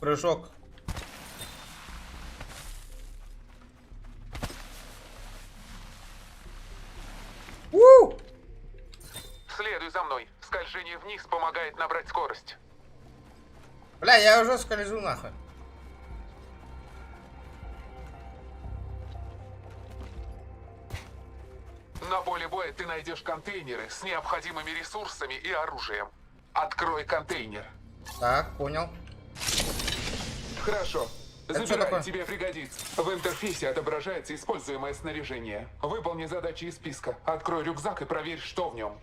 Прыжок. У! Следуй за мной. Скольжение вниз помогает набрать скорость. Бля, я уже скольжу нахуй. На поле боя ты найдешь контейнеры с необходимыми ресурсами и оружием. Открой контейнер. Так, понял. Хорошо. Это что Забирай, такое? тебе пригодится. В интерфейсе отображается используемое снаряжение. Выполни задачи из списка. Открой рюкзак и проверь, что в нем.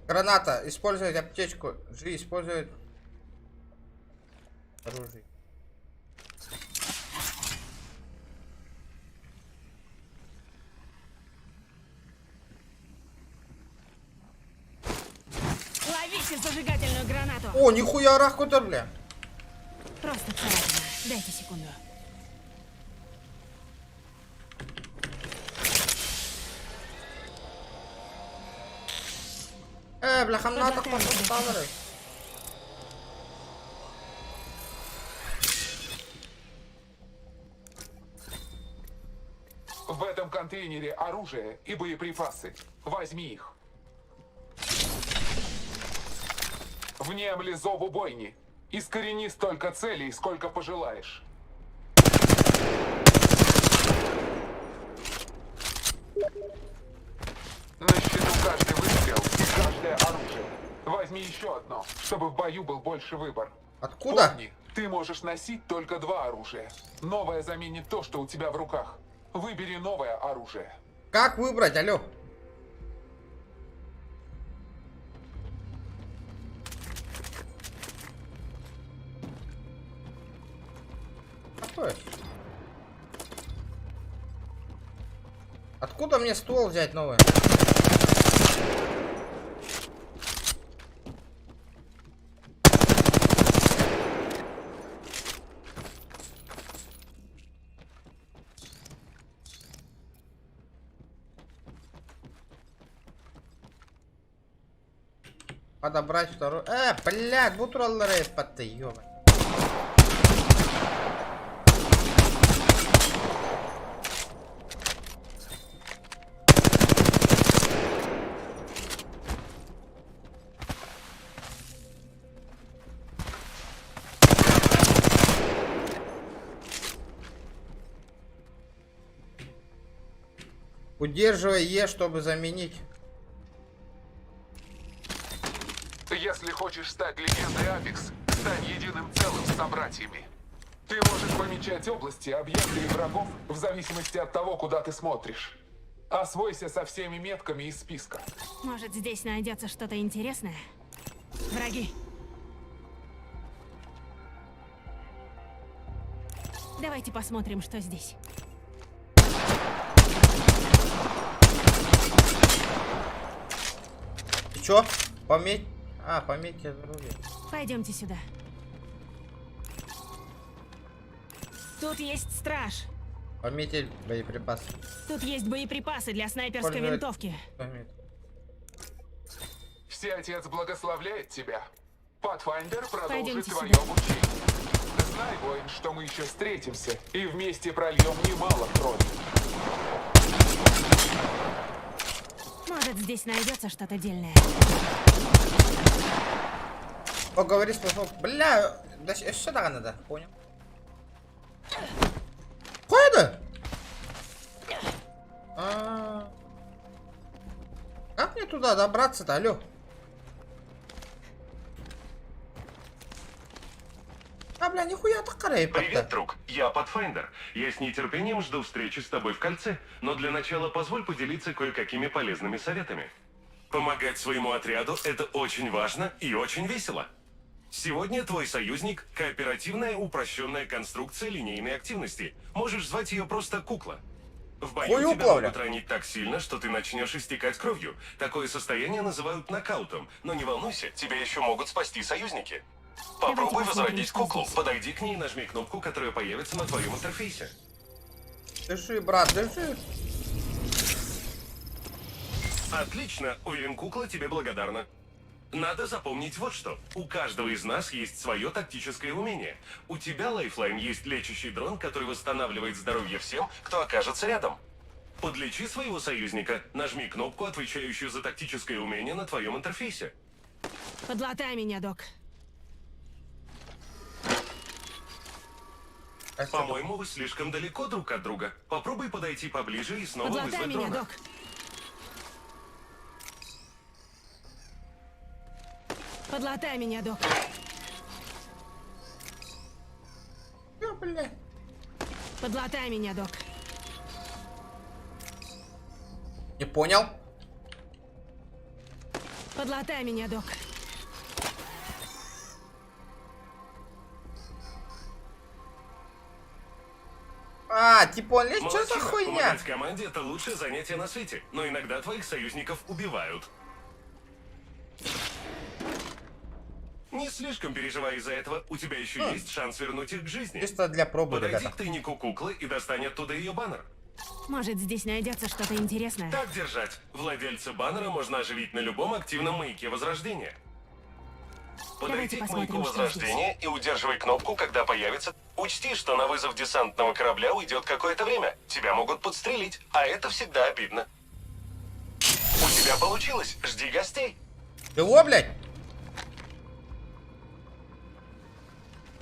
Граната. Использовать аптечку. G использовать оружие. Ловите зажигательную гранату! О, нихуя рах бля. Просто царапина. Дайте секунду. Э, бля, хамна так В этом контейнере оружие и боеприпасы. Возьми их. Внемли зову бойни. Искорени столько целей, сколько пожелаешь. На счету каждый выстрел и каждое оружие. Возьми еще одно, чтобы в бою был больше выбор. Откуда? Помни, ты можешь носить только два оружия. Новое заменит то, что у тебя в руках. Выбери новое оружие. Как выбрать, алло? Какое? Откуда мне ствол взять новый? Подобрать второй. Блядь, бутураллары ты, ёба. Удерживай Е, чтобы заменить. Если хочешь стать легендой Apex, стань единым целым с собратьями. Ты можешь помечать области, объекты и врагов в зависимости от того, куда ты смотришь. Освойся со всеми метками из списка. Может, здесь найдется что-то интересное? Враги. Давайте посмотрим, что здесь. Ты чё? Пометь. А, пометьте оружие. Пойдемте сюда. Тут есть страж. Пометить боеприпасы. Тут есть боеприпасы для снайперской Пользовать- винтовки. Пометь. Всеотец благословляет тебя. Pathfinder продолжит Пойдемте твое сюда. обучение. Знай, воин, что мы еще встретимся и вместе прольем немало крови. Может, здесь найдется что-то дельное. Поговори с послом. Бля, да сюда надо, понял. Куда? А. Как мне туда добраться-то, алло? А, бля, нихуя так карай, Привет, друг. Я Pathfinder. Я с нетерпением жду встречи с тобой в кольце. Но для начала позволь поделиться кое-какими полезными советами. Помогать своему отряду – это очень важно и очень весело. Сегодня твой союзник – кооперативная упрощенная конструкция линейной активности. Можешь звать ее просто «кукла». В бою Хуюкла, тебя бля. могут ранить так сильно, что ты начнешь истекать кровью. Такое состояние называют нокаутом. Но не волнуйся, тебя еще могут спасти союзники. Попробуй посмотрим, возродить что куклу. здесь. Подойди к ней и нажми кнопку, которая появится на твоем интерфейсе. Дыши, брат, дыши. Отлично, уверен, кукла тебе благодарна. Надо запомнить вот что. У каждого из нас есть свое тактическое умение. У тебя, Lifeline, есть лечащий дрон, который восстанавливает здоровье всем, кто окажется рядом. Подлечи своего союзника. Нажми кнопку, отвечающую за тактическое умение на твоем интерфейсе. Подлатай меня, док. По-моему, вы слишком далеко друг от друга. Попробуй подойти поближе и снова Подлатай вызвать меня, дрона. док. Подлатай меня, док. Ё, бля. Подлатай меня, док. Не понял? Подлатай меня, док. А, типа он лезет, что за Молодчина, хуйня? Помогать команде это лучшее занятие на свете, но иногда твоих союзников убивают. Не слишком переживай из-за этого, у тебя еще есть шанс вернуть их к жизни. Чисто для пробы, Подойди ребята. к тайнику куклы и достань оттуда ее баннер. Может, здесь найдется что-то интересное. Так держать. Владельца баннера можно оживить на любом активном маяке Возрождения. Подойди Давайте к маяку посмотрим, что здесь. Возрождения и удерживай кнопку, когда появится. Учти, что на вызов десантного корабля уйдет какое-то время. Тебя могут подстрелить, а это всегда обидно. У тебя получилось. Жди гостей. Чего, блядь?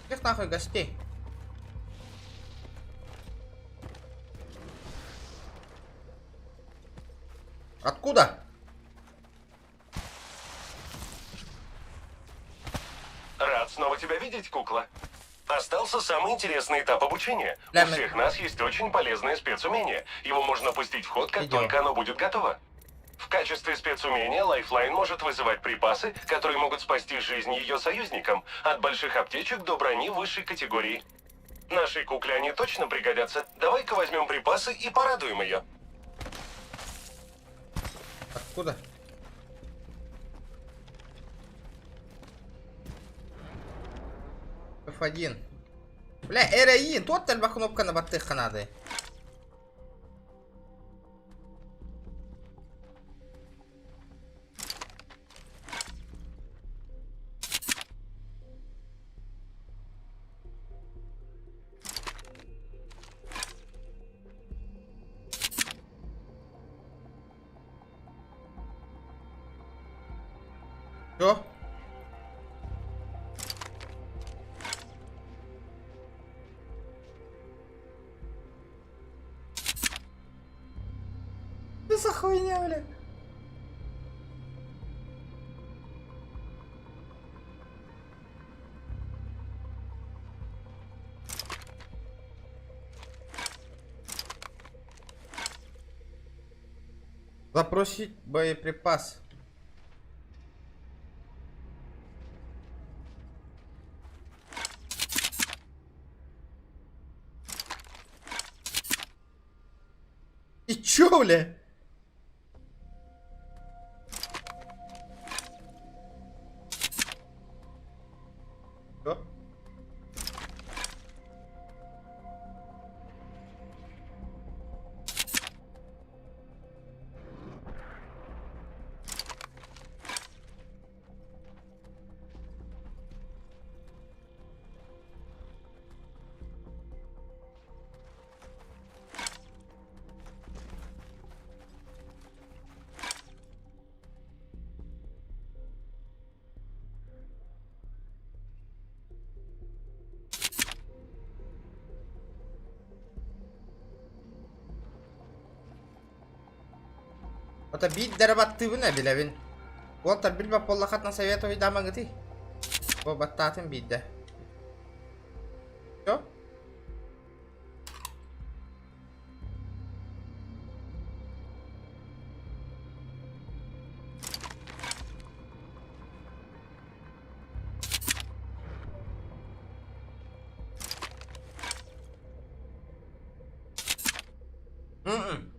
Каких нахуй гостей? Откуда? Рад снова тебя видеть, кукла. Остался самый интересный этап обучения. Бля, У мы- всех нас есть очень полезное спецумение. Его можно пустить в ход, как Идём. только оно будет готово. В качестве спецумения Lifeline может вызывать припасы, которые могут спасти жизнь ее союзникам, от больших аптечек до брони высшей категории. Нашей кукле они точно пригодятся. Давай-ка возьмем припасы и порадуем ее. Откуда? F1. Бля, R1, тут только кнопка на баттыха надо. Чё? Что за хуйня, бля? Запросить боеприпас. И чё, бля? Чё? Ото биир баттыыбын билэбин. Уолтар билбэт буоллаххытына советую дамагыты. Бу баттаатын биирдэ. Чё? М-м.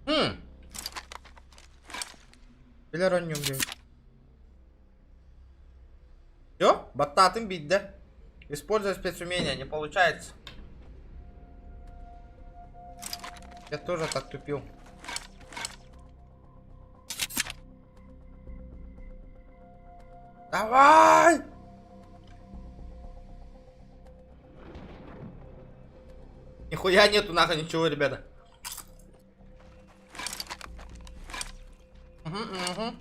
М. Билэр оонньуум диэн. Всё, баттаатын биирдэ. Используя спецумения, не получается. Я тоже так тупил. Давай! Нихуя нету нахуй ничего, ребята. Угу.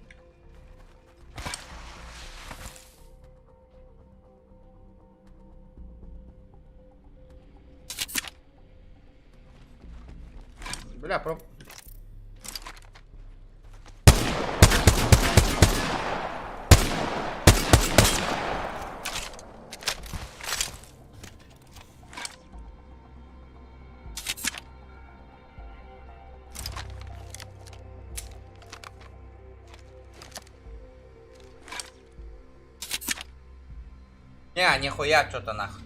Бля, про... Не, нихуя что-то нах.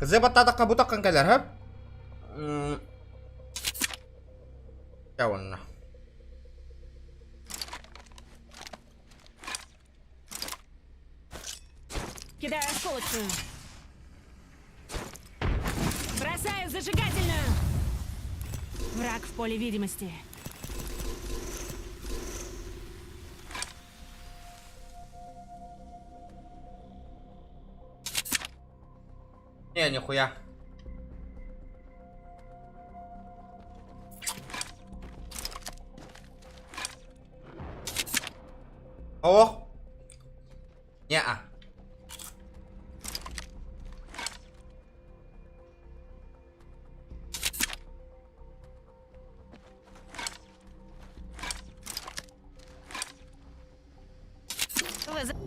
Кызы баттаатахха бу таххан кэлэр, хөп? Чэ уонна. Кидаю осколочную. Бросаю зажигательную. Враг в поле видимости. Не, нихуя. Ох. Не-а.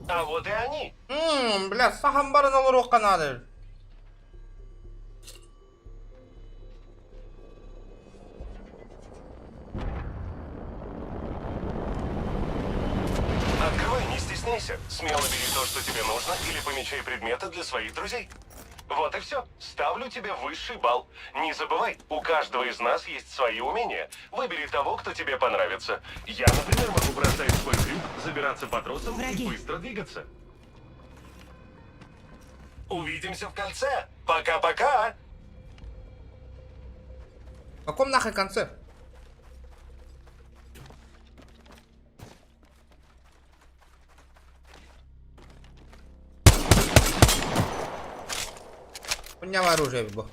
А вот и они. Бля, сахан баран олоруохха наада. Открывай, не стесняйся. Смело бери то, что тебе нужно, или помечай предметы для своих друзей. Вот и все. Ставлю тебе высший балл. Не забывай, у каждого из нас есть свои умения. Выбери того, кто тебе понравится. Я, например, могу бросать свой крюк, забираться по тросам и быстро двигаться. Увидимся в кольце. Пока-пока. В каком нахуй конце? У меня оружие было.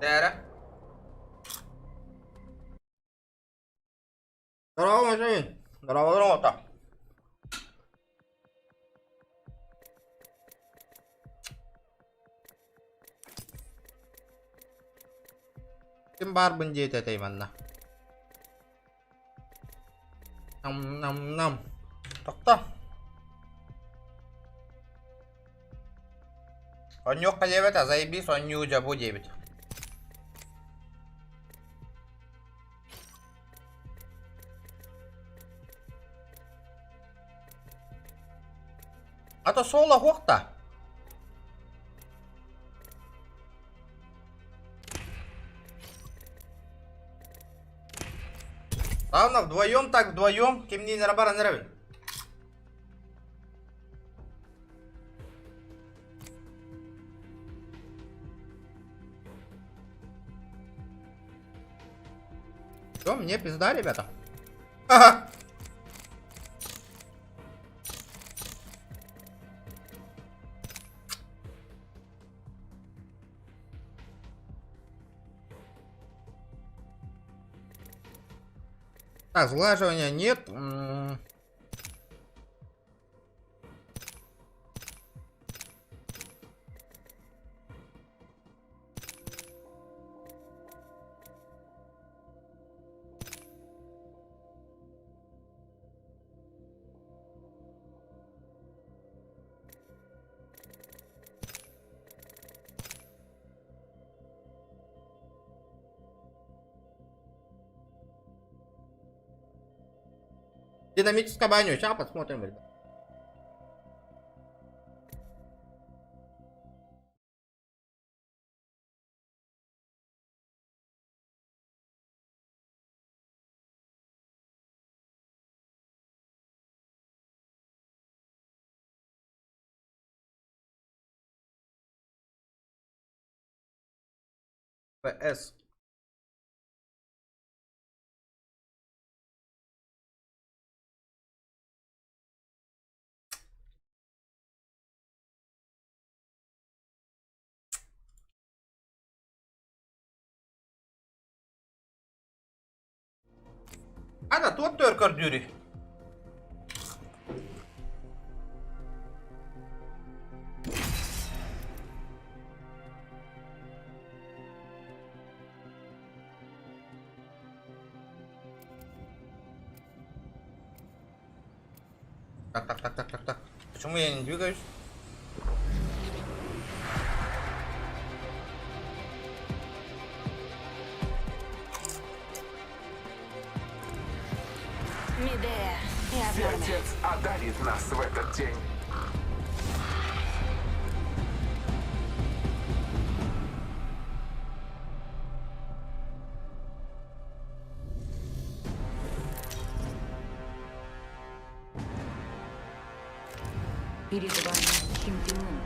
Дээрэ. Здорово, Машин. Здорово, здорово. Ким баарбын диэтэ этэй манна? Нам нам нам. Тохто. Онньуохха диэбэт, а заебись онньуу дьэ бу диэбит. А то соло хуохта. Ладно, вдвоем так вдвоем, кимниин эрэ баран эрэбин. Все, мне пизда, ребята. Ага. Так, сглаживания нет. Динамическая баню. Сейчас посмотрим, ребят. ПС. Ана туох төр көрдүүрүй? Так, так, так, так, так, так. Почему я не двигаюсь? Медея, я в норме. Отец одарит нас в этот день. Перед вами чемпион.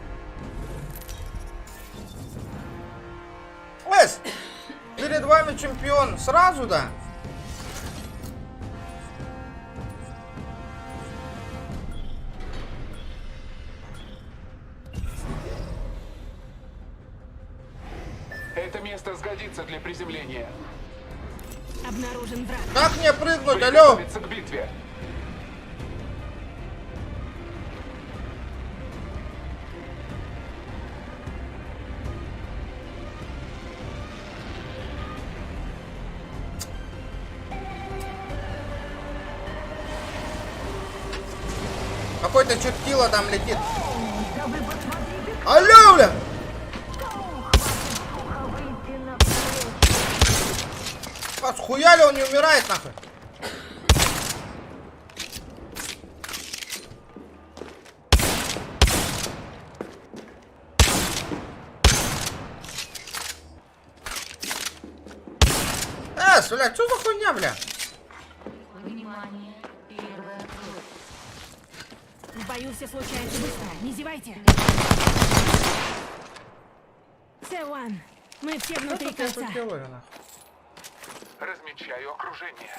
Эс! Перед вами чемпион. Сразу, да? Это место сгодится для приземления. Обнаружен враг. Как мне прыгнуть, алло? Приготовиться к битве. Какой-то чертила там летит. Алло, бля! А схуя ли он не умирает, нахуй? Эс, бля, что за хуйня, бля? Внимание, первая кровь. В бою все случается быстро. Не зевайте. Сэ-Уан, мы все внутри Что я тут кольца. делаю, нахуй? Размечаю окружение.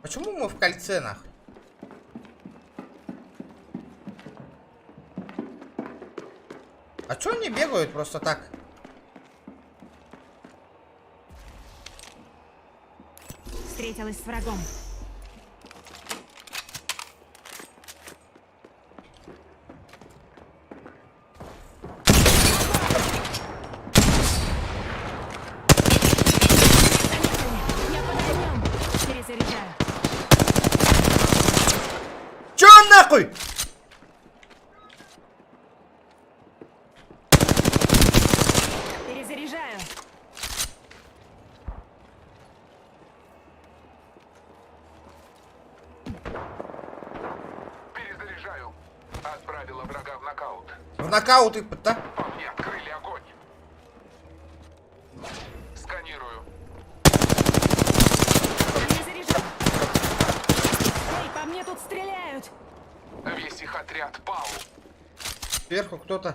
Почему мы в кольце, нахуй? А чё они бегают просто так? Встретилась с врагом. Заметили. Я под огнем. Перезаряжаю. Чё нахуй? Перезаряжаю. Перезаряжаю. Отправила врага в нокаут. В нокаут и да? По мне открыли огонь. Сканирую. Перезаряжаю. Эй, по мне тут стреляют. Весь их отряд пал. Сверху кто-то.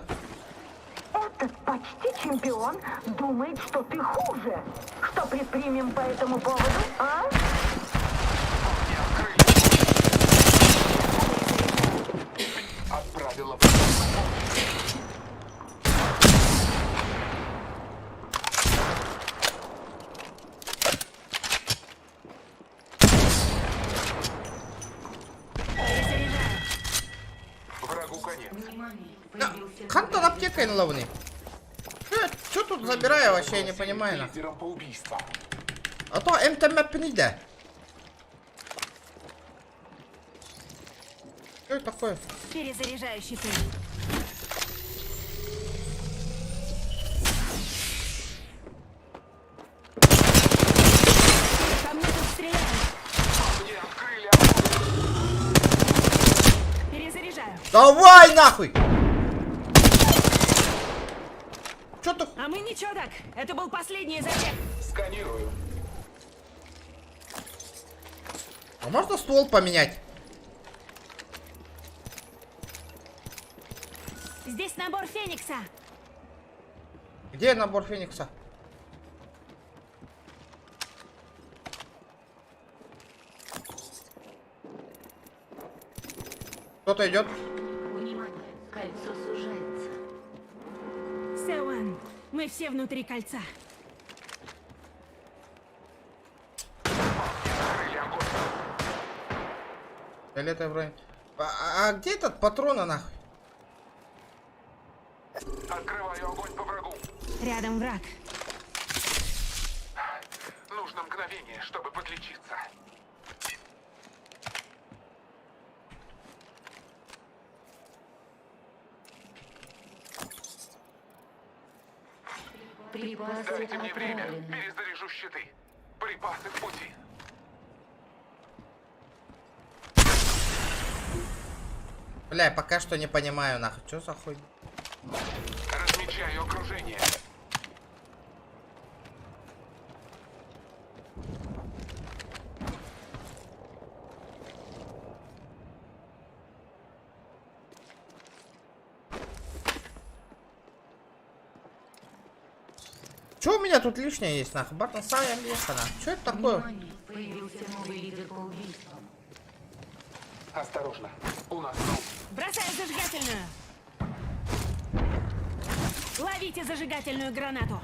Этот почти чемпион думает, что ты хуже. Что предпримем по этому поводу, а? Отправила врага в нокаут. Врагу конец. Да, Хантон аптека ловни. Чё тут забираю вообще, я не понимаю. нахуй. Лидером по убийствам. А то МТМ пниде. Что это такое? Перезаряжаю щиты. По мне тут стреляют. Мне открыли огонь. Перезаряжаю. Давай нахуй! Чё ты? А мы ничего так. Это был последний забег. Сканирую. А можно ствол поменять? Здесь набор Феникса. Где набор Феникса? Кто-то идет. Внимание, кольцо сужается. Сэ-Уан, мы все внутри кольца. Открыли огонь. Фиолетовая бронь. А, а где этот патрона нахуй? Открываю огонь по врагу. Рядом враг. Нужно мгновение, чтобы подлечиться. Припасы Дайте мне время. отправлены. Перезаряжу щиты. Припасы в пути. Бля, пока что не понимаю нахуй. Что за хуйня? Размечаю окружение. Че у меня тут лишнее есть нахуй? Батон Сая леха нахуй. Что это такое? Внимание, появился новый лидер по убийствам. Осторожно. У нас Бросаю зажигательную. Ловите зажигательную гранату.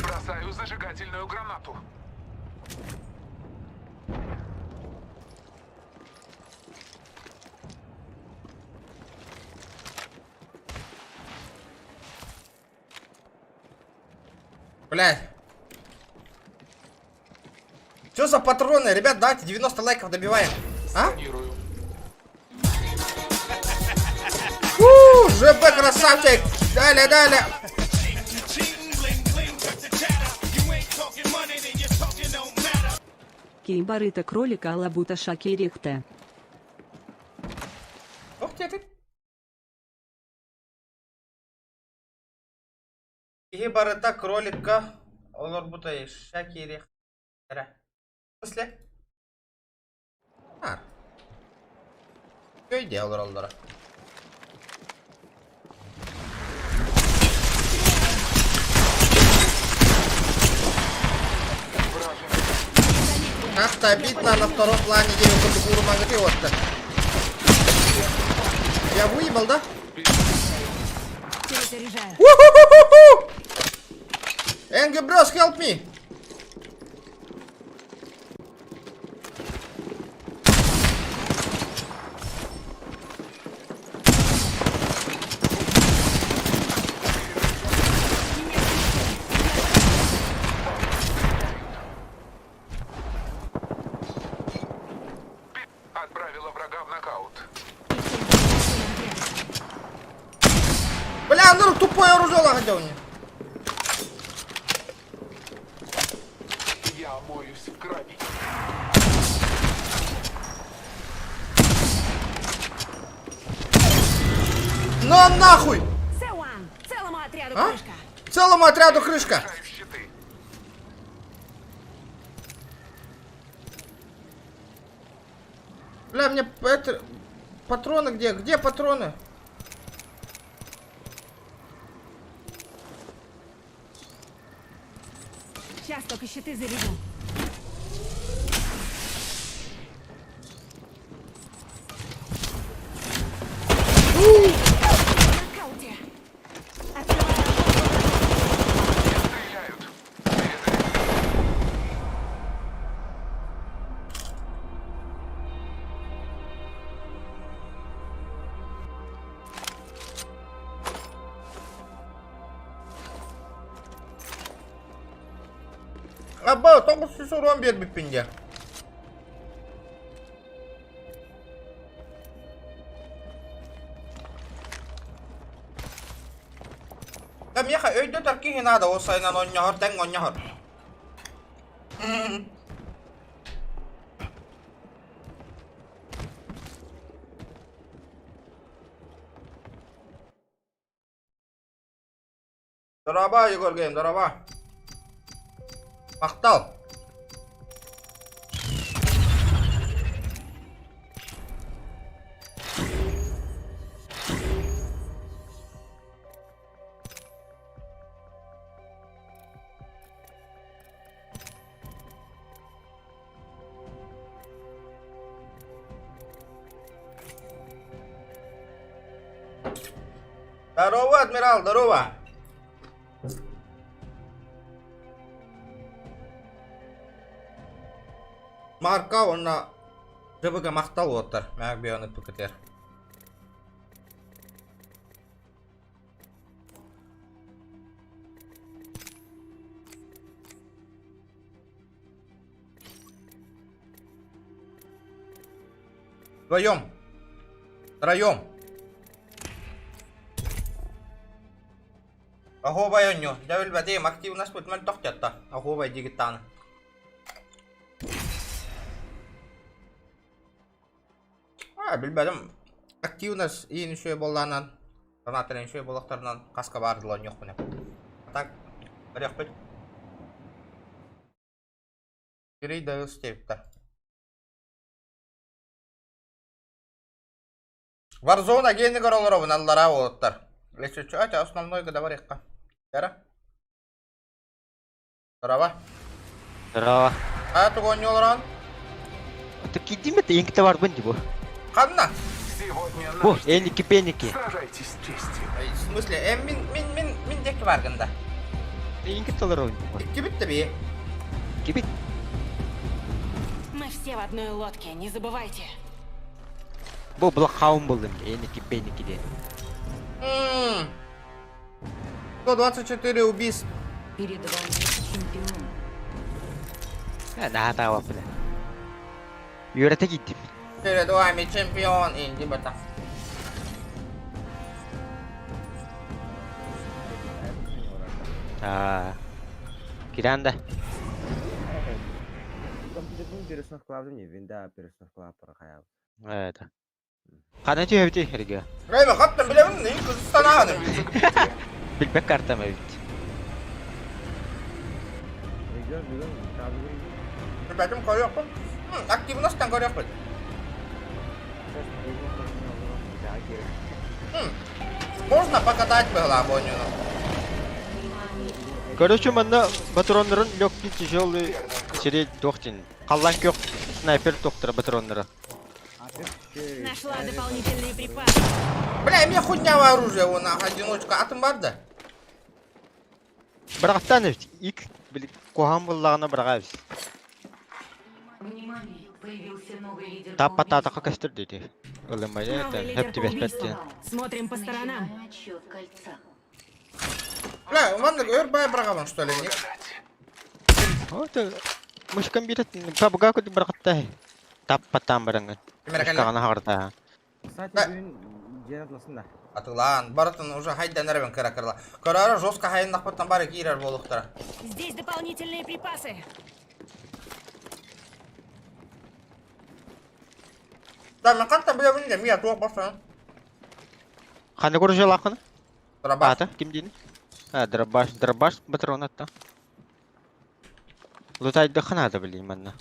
Бросаю зажигательную гранату. Блядь. Что за патроны? Ребят, давайте 90 лайков добиваем. А? У, ЖБ красавчик! Далее, далее. Кейбарыта кролика алабута шакирихте. Ух ты, ты. Киһи барыта кроликка олорбута шакири. В смысле? А. Өйдө олороллоро. Как-то обидно на втором плане девушка вот Я выебал, да? Перезаряжаю. У-ху-ху-ху-ху! Angry Bros, help me! Отправила врага в нокаут. Бля, ну тупое оружие хотел мне. Я моюсь в крови. На нахуй! Сеуан! Целому отряду А? крышка! Целому отряду крышка! Бля, мне это... Патроны где? Где патроны? Сейчас только щиты заряжу. В нокауте. Открываю Стреляют. Аба, тоғыз жүз урон бербиппин дии. Да меха өйдөтөр киһи надо, ол сайынан оонньоһор, тэҥ оонньоһор. Дорообо, Егор Гейм, дорообо. Махтал. Здорово, адмирал, здорово. Марка онна ЖБГ махтал уоттар, мэк бионы пыкытер. Вдвоем. Втроем. Оһуобай оонньуу. Дьэ билбэтим, активность мөлтөх дьатта. Оһуобай дигиттааны. А, билбэтим. Активность иин үчүгэй буоллаанан, санаатарын үчүгэй буоллахтарынан хаска баар дылы оонньуохпун. А так, көрүөхпүт. Кирей да ыстебиттэр. Warzone агенигэр олоробун аллараа уолаттар. Лечечу ата основной гыда барыахха. Здорово. Здорово. А тугу оонньуу олорон? Кидим это инкте барбын дибу. Ханна? Бу, эники пеники. Сражайтесь с честью. В смысле, мин мин мин мин диэки баргын да. Инки толоробун дибу. Иккибит да би. Кибит. Мы все в одной лодке, не забывайте. Бу блокхаун булдум. Эники пеники диэн. 124 убийств. Перед вами чемпион. Наһаа таабаппын. Үөрэтэ киирдим. Перед вами чемпион инди бата. Аа. Киран да. Это. Хана түһэбити эрге. Рейме хаттан билебин, ин кызыстан ағаны. Билбек картам эбит. Билбэтим көрүөхпүн. Активностьтан көрүөхпүт. Можно покатать было абонину. Короче, манна патроннарын легкий тяжелый сире дохтин. Халлан көх снайпер доктора патроннара. Нашла дополнительные припасы. Бля, мне хуйня оружие, вон, одиночка, атом бар да. Бырахтан эбит. Ик били куһаҕан буоллаҕына быраҕабыз. Внимание, появился новый лидер Таппатаатахха көстөр диэти. Ылыммайа Новый это лидер хөп по түбэспэт диэн. убийствам. Смотрим по сторонам. Отсчет кольца. Бля, маннык өр бай бырагабын, что ли, не? Вот мышкам биэрет пабга курдук бырахаттай. Таппатаан бараҥҥын. Мышкаҕына хаҕыртаа. Атылаан, барытын уже хайдан эребин кыра кырла. Көрөөрө жестко хайыннахпыттан бары киирэр буолуктара. Здесь дополнительные припасы. Да, мен қантан билебин де, мия туох барсан. Ханна көрүшө Дробаш. Ата, ким диини? А, дробаш, дробаш патрон атта. Лутайды ханада билейм манна.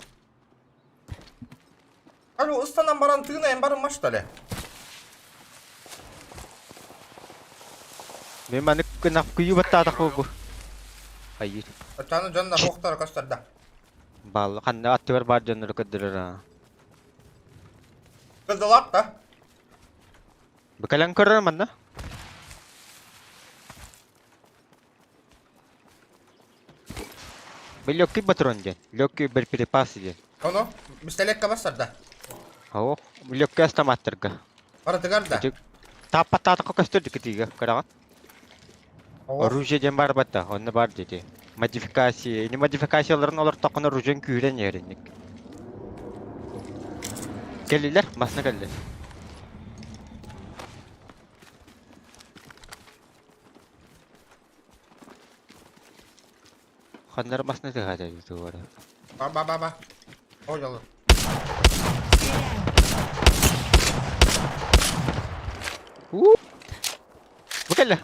Алло, ыстанан баран тыынайын барын ма, что ли? Мен маны кынах күйü баттаатах бу. Айыр. Ачаны дьоннор хуохтара көстөр да. Бал, ханна аттыгар бар дьоннору көрдөрөр аа. Кыздылар да. Быкалан көрөр манна. Бу легкий патрон диэн, легкий боеприпасы диэн. Ону, пистолетка бассар да. Оо, легкий автоматтарга. Барытыгар да. Таппаттаатахха көстөр дикитиге көрөҕүн. Оружие диэн бар батта, онно бар диэти. Модификация, не модификацияларын олор тоққона оружиен күүрэн иһэринник. Кэллилэр, масына кэллилэр. Ханнар масына тыһаата ютубара. Ба ба ба ба. Понял. Бу кэллэ.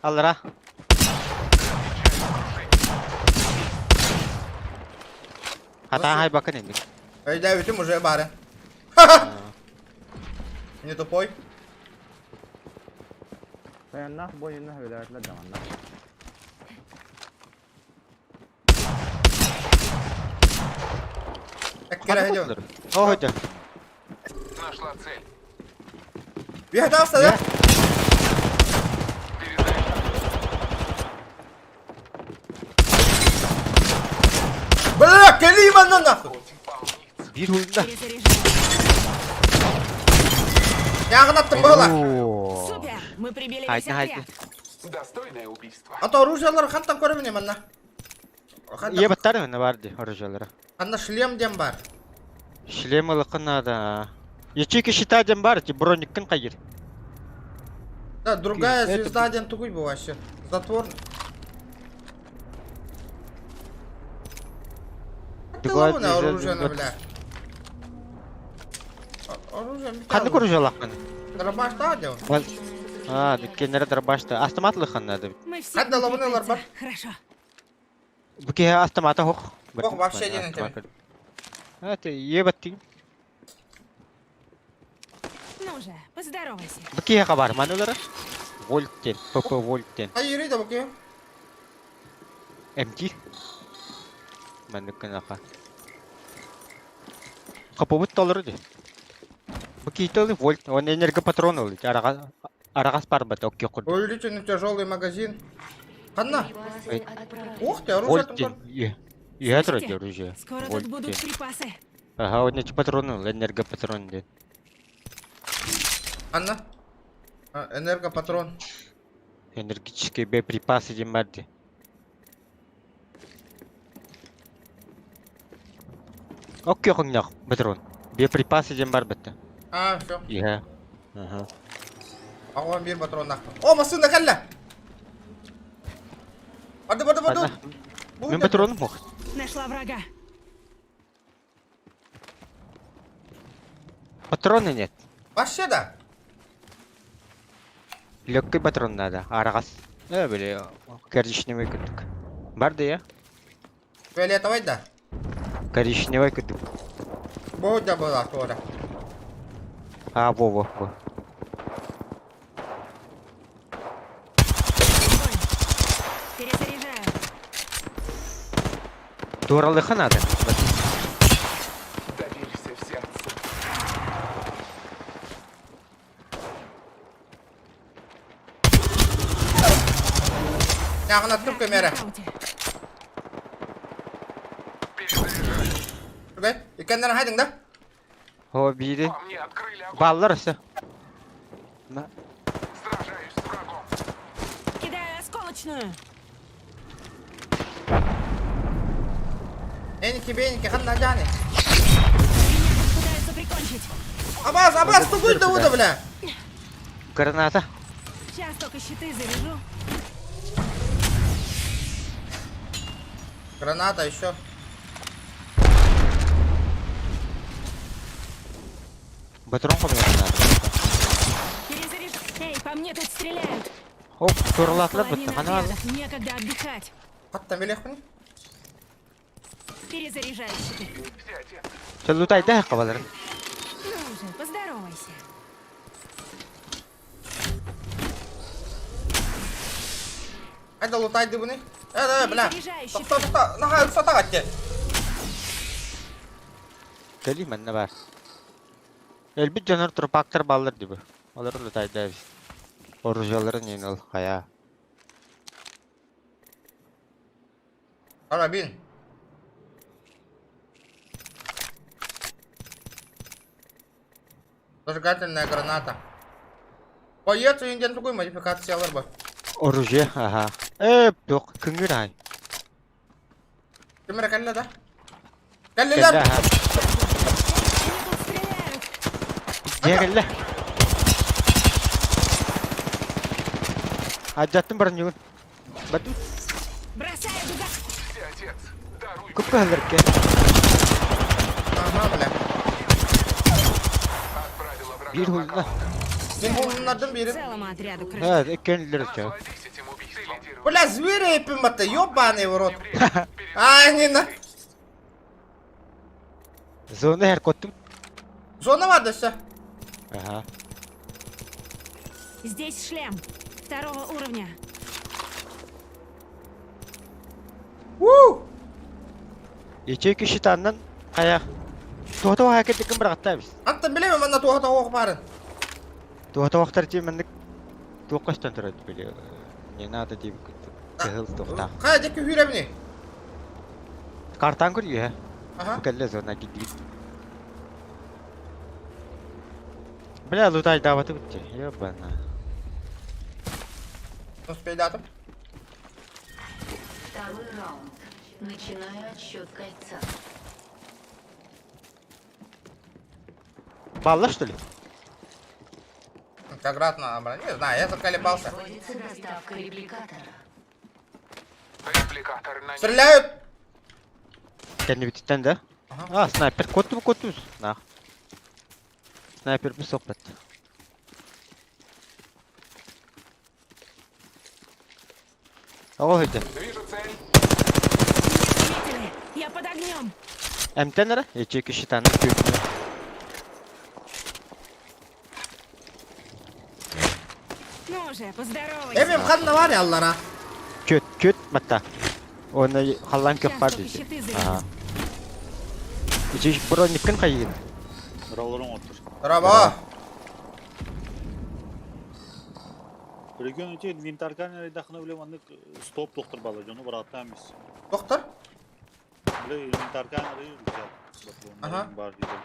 Аллара. Хатаан хайбаккын инник. Өйдөөбүтүм уже бары. Не тупой. Эккere идем. О, это. Нашла цель. Бегдался, да? Бля, кэлиим манна нахуй! Биир уйунда. Ягын аттым была. Супер! Мы прибили весь Хайда, хайда. отряд. Достойное убийство. А то оружиелар хантан көрөмүн манна. Ие баттар мына бар ди оружиелара. Ханна шлем дем бар. Шлем ылыкын надо. Ячейка щита дем бар, ти брониккин кайыр. Да, другая Это- звезда дем тугуй бу вообще. Затвор. Другая Другая звезда оружие, дем- бля. Оружие. Ханнык оружие лакын? Дробаш та дем. А, кеннere дробашта. Автомат лыхан надо. Мы все Хадда внутри лобыны кольца. бар. Хорошо. Буке автомата хох. Ох, вообще один этим. Это ебать. Ну же, поздоровайся. Буке хабар манулара. Вольттен, ПП Вольттен. А юри да буке. МТ. Маныкынаха. Капыбыт толыр ди. Буке толы вольт, он энергопатрон ул. Арага арагас бар бат окке кур. Увеличенный тяжелый магазин. Ханна. Ух ты, оружие там. Вольттен. Е. Е Слышите? оружие. Скоро тут будут припасы. Ага, он эти патроны, энергопатрон ди. Ханна. А, Энергопатрон. Энергические боеприпасы демарди. Окей, хongнах, патрон. Боеприпасы дем бар бітті. А, все. Иә. Ага. Ағуан бир патрон нахпа. О, машина калла. Барды, барды, барды. Мен патроным жоқ. Нашла врага. Патроны нет. Вообще да. Легкий патрон надо. Арағас. Э, бля, коричневый күдік. Барды я? Фиолетовый да. Коричневый күдік. Будь была тоже. А, во, во, во. Перезаряжаю. Туралыха надо. Доверься сердцу. Ягын аттым көмері. Үгей, икеннер хайдың да? О, бири. Баллар өсі. Кидаю осколочную. Эники, беники, ханна жани. Пытаются прикончить. Абаз, абаз, тугуй да уда, бля. Граната. Сейчас только щиты заряжу. Граната еще. Патрон поменять надо. Перезаряж... Эй, по мне тут стреляют. Оп, турлатлар бітті. Половина Хана отрядов. Некогда отдыхать. Хатта белек Перезаряжаю щиты. Лутайда кабалар. Ну же, поздоровайся. Айда лутайды бұны. Э, э, бля. Перезаряжаю щиты. Тоқта, тоқта. Наха, рұқсат ағатты. Кели манна бар. Элбит жанар турпактар баллар диби. Алар лутайда биз. Оружияларын ең ал хая. Карабин. Зажигательная граната. Боец үйінден другой модификациялар бар. Оружие, ага. Э, жоқ, күңгір ай. Кімірі кәлі да? Кәлі, Кәлілер! ага. Же кәлі. Аджаттым барын югін. Баттым. Бросаю дуга. Көп кәлір ке. Ага, бля. Бір hulна. Мен hulunlardan biri. Целому отряду крышка. Ha, ekkenliler ча. Бля, звери епім батты, ёбаный в рот. А, не на. Зона her коттым. Зона бар десе. Ага. Здесь шлем. Второго уровня. У! Ячейка щитаннан кая. Туһата хакет ким бір аттабыз. Аттан билеме манна туһата оқ барын. Туһата вақтар тименник туқастан тұрады биле. Не надо деп кыһыл тоқта. Кая деки хүребini. Картан көр иә. Ага. Кәлле зона кидит. Бля, лутайдаабаты бутти. Ебана. Успейдатым. Второй раунд. Начинаю отсчет кольца. Балла что ли? Как раз надо Не знаю, я заколебался. Производится доставка репликатора. Репликатор на Стреляют! Кэннибититтэн да? А, снайпер куотту куотту. Нах. Снайпер бу соппат. Оҕо сылдьар. Вижу цель. Заметили! Я под огнем! Эмтэн эрэ, ячейка щитаны күрдү. Ну же, поздоровайся! Эмим ханна бар яллара. Чөт, чөт матта. Оны халлан Сейчас көп бар только дейді. щиты Ага. зарядят. Ичи брониккин хайыгын. Браво! Регион өте инвентарь камера биле маннык стоп доктор бала жону бараттан эмес. Доктор? Биле инвентарь камера güzel. Ага. Бар дейді.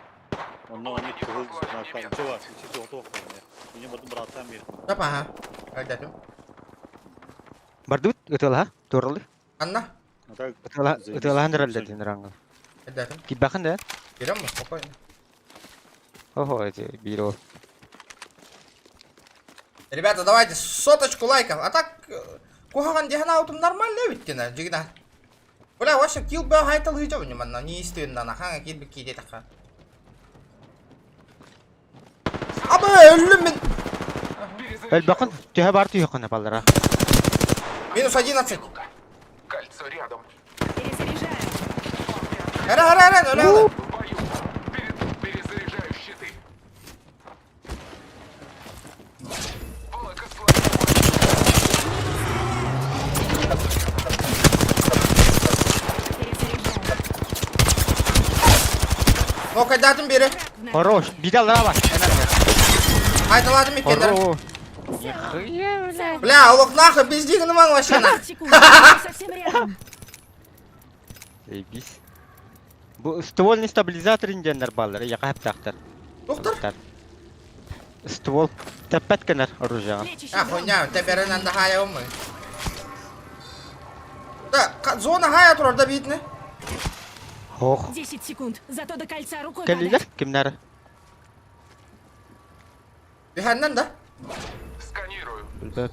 Онно они кызыл знактар бар. Ичи токтор Мени батын бараттан бер. Топ, ага. Айдатым. Бардыбыт ытылаха, туралы. Анна? Ытылаха, ытылахан раллетин раңга. Айдатым. Кибахан да? Берем мы, спокойно. Ого, эти бирੋ. Ребята, давайте соточку лайков. А так, куһаҕан дии санаабытым нормально бүттүнэ, дьигина. Бля, вообще килл бэ хайтал ыйжа внимание, не истинно, на ханга кил би киде така. Абы өллүм мин. Элбакын, төһө бар түйөккөн баллара. Минус 11. Кольцо рядом. Перезаряжаю! Эра, эра, эра, өлө алды. В бою. Перезаряжаю щиты. Благослови. Перезаряжаю! Нокайдатым бери. Хорош, бидаллара бар. Айталадым иккендер. Хорош. Нихуя, бля. Бля, олох нахуй, пиздигін ман вообще нах. Секунду, мы совсем рядом! Заебись. Бу ствольный стабилизатор индианнар баллар, яка хаптактар. Доктор? Ствол тэппэт кенер оружие. Лечащий А, дрон! хуйня, теперь надо хая умы. Да, зона хая турар да битне. Ох. 10 секунд, зато до кольца рукой Кэллилер подать. кимнер? Биханнан да. Сканирую. Билбэп.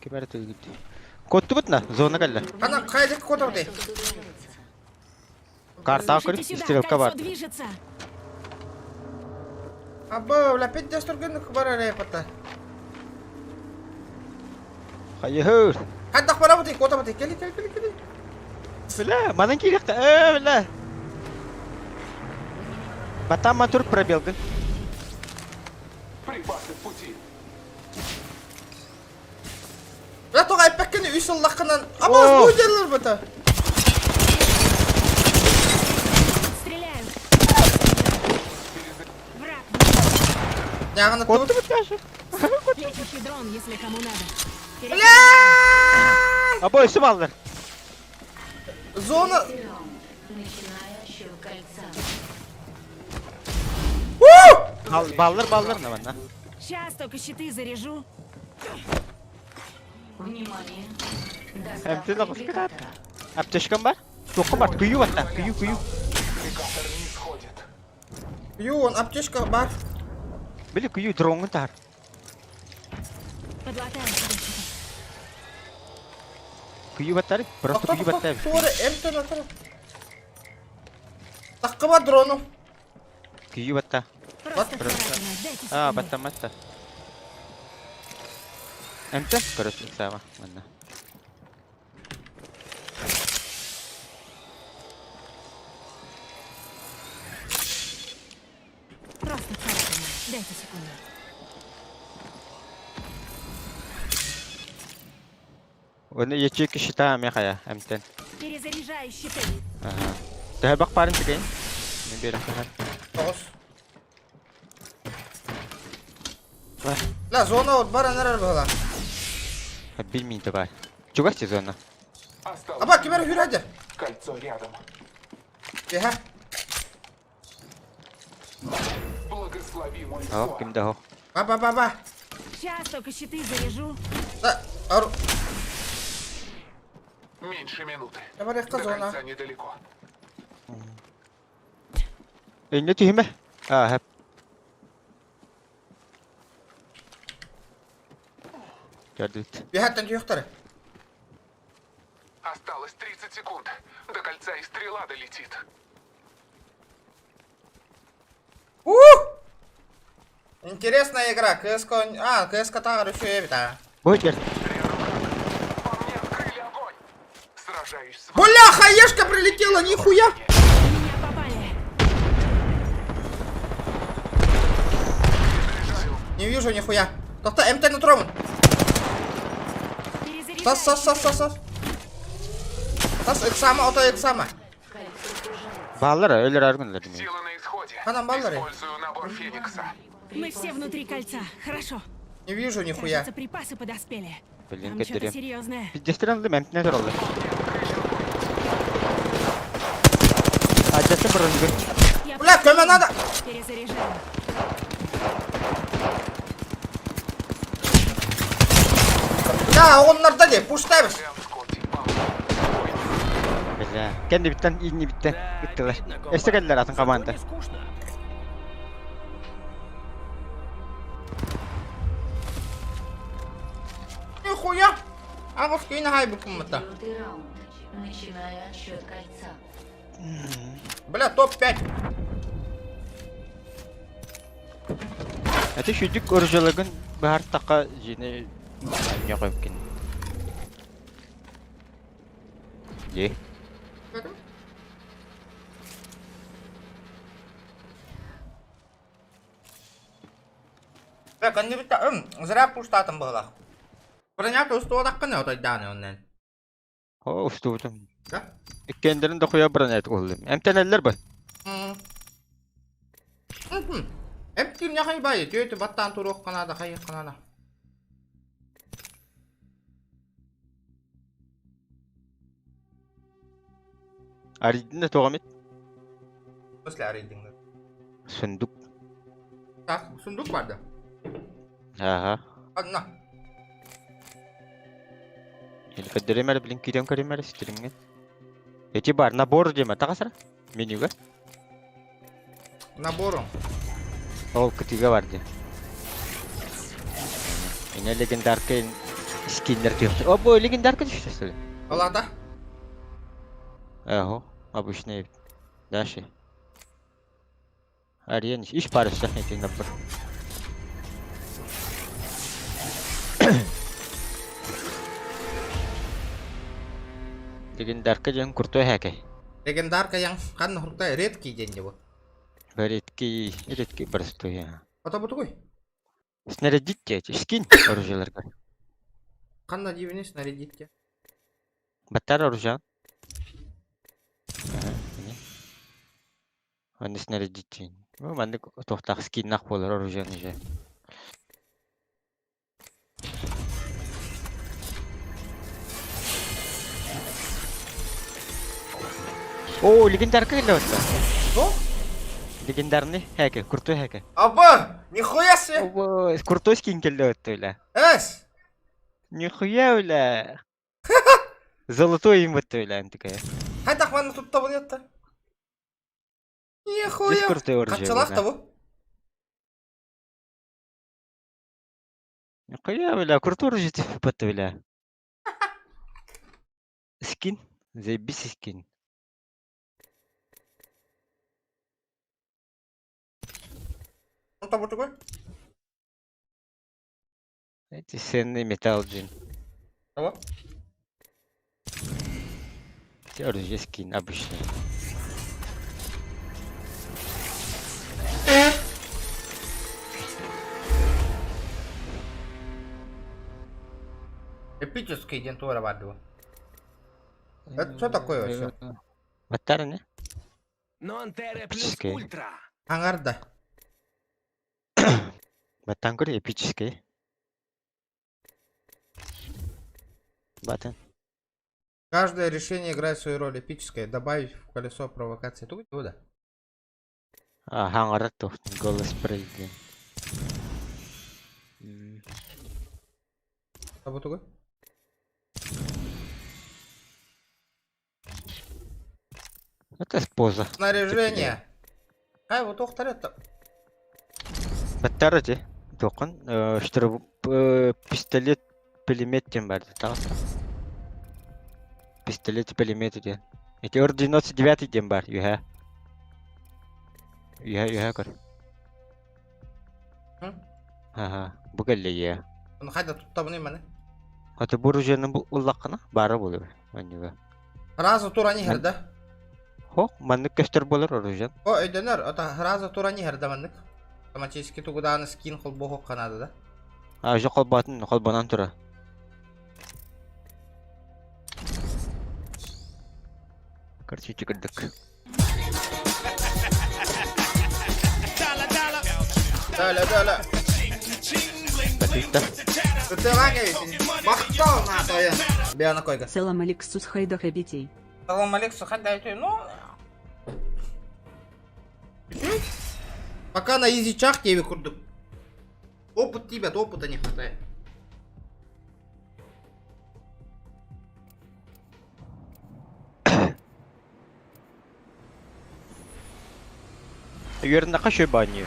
Кимер түйгүт. Коттубут на зона кэллэ. Ана кайдык котор дей. Карта Слушайте көрүп сюда, стрелка кольцо бар. движется! Абы, бля, пиздец тургын бар эрэ пата. Хайыһыр. Хаддах бара бутый, кота бутый. Кели, кели, кели, кели. Бля, манан киирехтэ. Э, бля. Батам матур пробелгын. Припасы в пути. Бля, тоға айппәккені үс ыллаққынан. Абаз, О! бу жерлер бата. Стреляют! Враг! Яғаны тут. Коттубут кашы. Лечащий дрон, если кому надо. Бля! Абой сымаллар. Зона. Начинаю отсчет кольца. Баллар баллар на манна. Сейчас только щиты заряжу. Внимание! Эмти Доставка лапыскат. репликатора. Аптечкам бар. Тоқы бар. Күйі батта. Күйі күйі. Репликатор не сходит. Юон, аптечка бар. Били күйі дронгын тар. Подлатаем тебе щиты. Күйі баттары. Просто күйі батта. Туары, эмтен атыр. Таққы бар дрону. Күйі батта. Просто Просто. царапина, дайте А, секунду. батта матта. Эмти? Короче, сама. Манна. Просто царапина, дайте секунду. Оны ячейка щита мехая. Эмтен. Перезаряжаю щиты. Ага. Төһө бак барын тигейн. Мен берем кахар. Тоғыз. Бар. Ла, зона от бар анар бұла. Билмейді бар. Чугас зона. Осталось. Аба, кемер хүрәді. Кольцо рядом. Беха. Благослови мой Ох, взор. ким да ох. Ба ба ба ба. Сейчас только щиты заряжу. Да, ор... Меньше минуты. Давай До зона. кольца недалеко. Инне түһүмэ. А, хэп. Көрдүт. Биһаттан түйөхтөрө. Осталось 30 секунд. До кольца и стрела долетит. Ух! Интересная игра. КСК... А, КСК тағыр еще эбит, а. Бу жер. Сражаюсь с Бля, хаешка прилетела, нихуя! Меня попали. Не вижу нихуя. Тоқта, МТ на троман. Тас, сас, сас, сас, сас. Тас, иксама, ото иксама. Баалар өлөр аргынлар. Сила на исходе. Ханан баллары. Использую набор Феникса. Мы все внутри кольца. Хорошо. Не вижу нихуя. Кажется, припасы подоспели. Блин, Там что-то көтөрөм. серьезное. Пиздестерен алды, мәмтіне туралды. Адасы бұрын Я Бля, көмө надо. перезаряжаю. Бля, оннарда де, пуштайбыз. Бля, кенди биттен, инни биттен. Биттилер. Эсте келдилер атын команда. Нихуя. Агыс кейін хай букумата. Четвертый раунд. Начинаю отсчет кольца. Бля, топ-5. Аты шүдүк оружалагын бахар така жине не коюп кен. Е. Бля, кенди битте, зря пуштатым было. Броня устуодаккын отойдааны оннан. О, устубутум. Да? Иккендерин да хуя бронят олдум. Эмтенеллер бу. Эптим не хайбай, түйөтү баттан турук канада хайы канада. Аридин да тогамит. После аридиңдер. Сундук. Так, сундук бар да. Ага. Одна. Или көдөрөмөр билин кирен көрөмөр стримген. Эти бар набор деме тагасара? Менюга. Набору. Ол кытыга бар де. Эне легендарка скиннер түйөктөр. О, бу легендарка түштү что ли? Алада. Ага, обычный. Дальше. Ариен, иш парыш эти набор. Легендарка жан крутой хакай. Легендарка яң кан хурта редкий день его. Редкий, редкий простой. Ата бу тугуй. Снарядить эти скин оружиеларга. Канна дивини снарядить те. Баттар оружие. Оны снарядить. Ну, мандык тохтах скин нах болар оружие же. О, легендарка келді отта. Что? Легендарный хәке, крутой хәке. Аба, нихуя себе. Ого, крутой скин келді отта, бля. Эс. Нихуя, бля. Золотой им вот, бля, такая. Хайдах маны тут табын ятта. Здесь Нихуя. крутой оружие. Качалах бля. табу. Нихуя, бля, крутой оружие типа, бля. Скин? Заебись скин. Табу тугуй. Эти ценный металл, джин. Кого? Эти оружие скин обычный. Эпический день тура барды. Это что такое вообще? Баттар не? Эпический. Ангарда. Баттан көр эпический. Баттан. Каждое решение играет свою роль. Эпическое. Добавить в колесо провокации. Тугай, да? Хаҥара туох голос президент. А бу тугуй? Это поза. Снаряжение. Хай вот туохтар это. Баттар эти. Туоххан пистолет пулемет диэн баар таҕыста. Пистолет пулемет диэн. Ити өр 99 диэн баар үһэ. Үһэ үһэ көр. Аха, бу кэллэ ийэ. Оны хайда туттабыный маны? Хата бу оружиены ыллаххына баара буолуо манньыга. Сразу туран иһэр да? Хо, маннык көстөр буолар оружиен. О, өйдөнөр, ото сразу туран иһэр да маннык. Автоматически тугудааны скин холбоһуохха наада да? А, уже холбоотун, холбонон тура. Короче, кырдык. Далее, далее. Батыта. Махтал на Биана койга. Салам алексус хайда хабитей. Салам алексу хайда Ну, Пока на изичах тебе курдук. Опыт тебя, опыта не хватает. Үөрнэххэ үчүгэй баанньыы.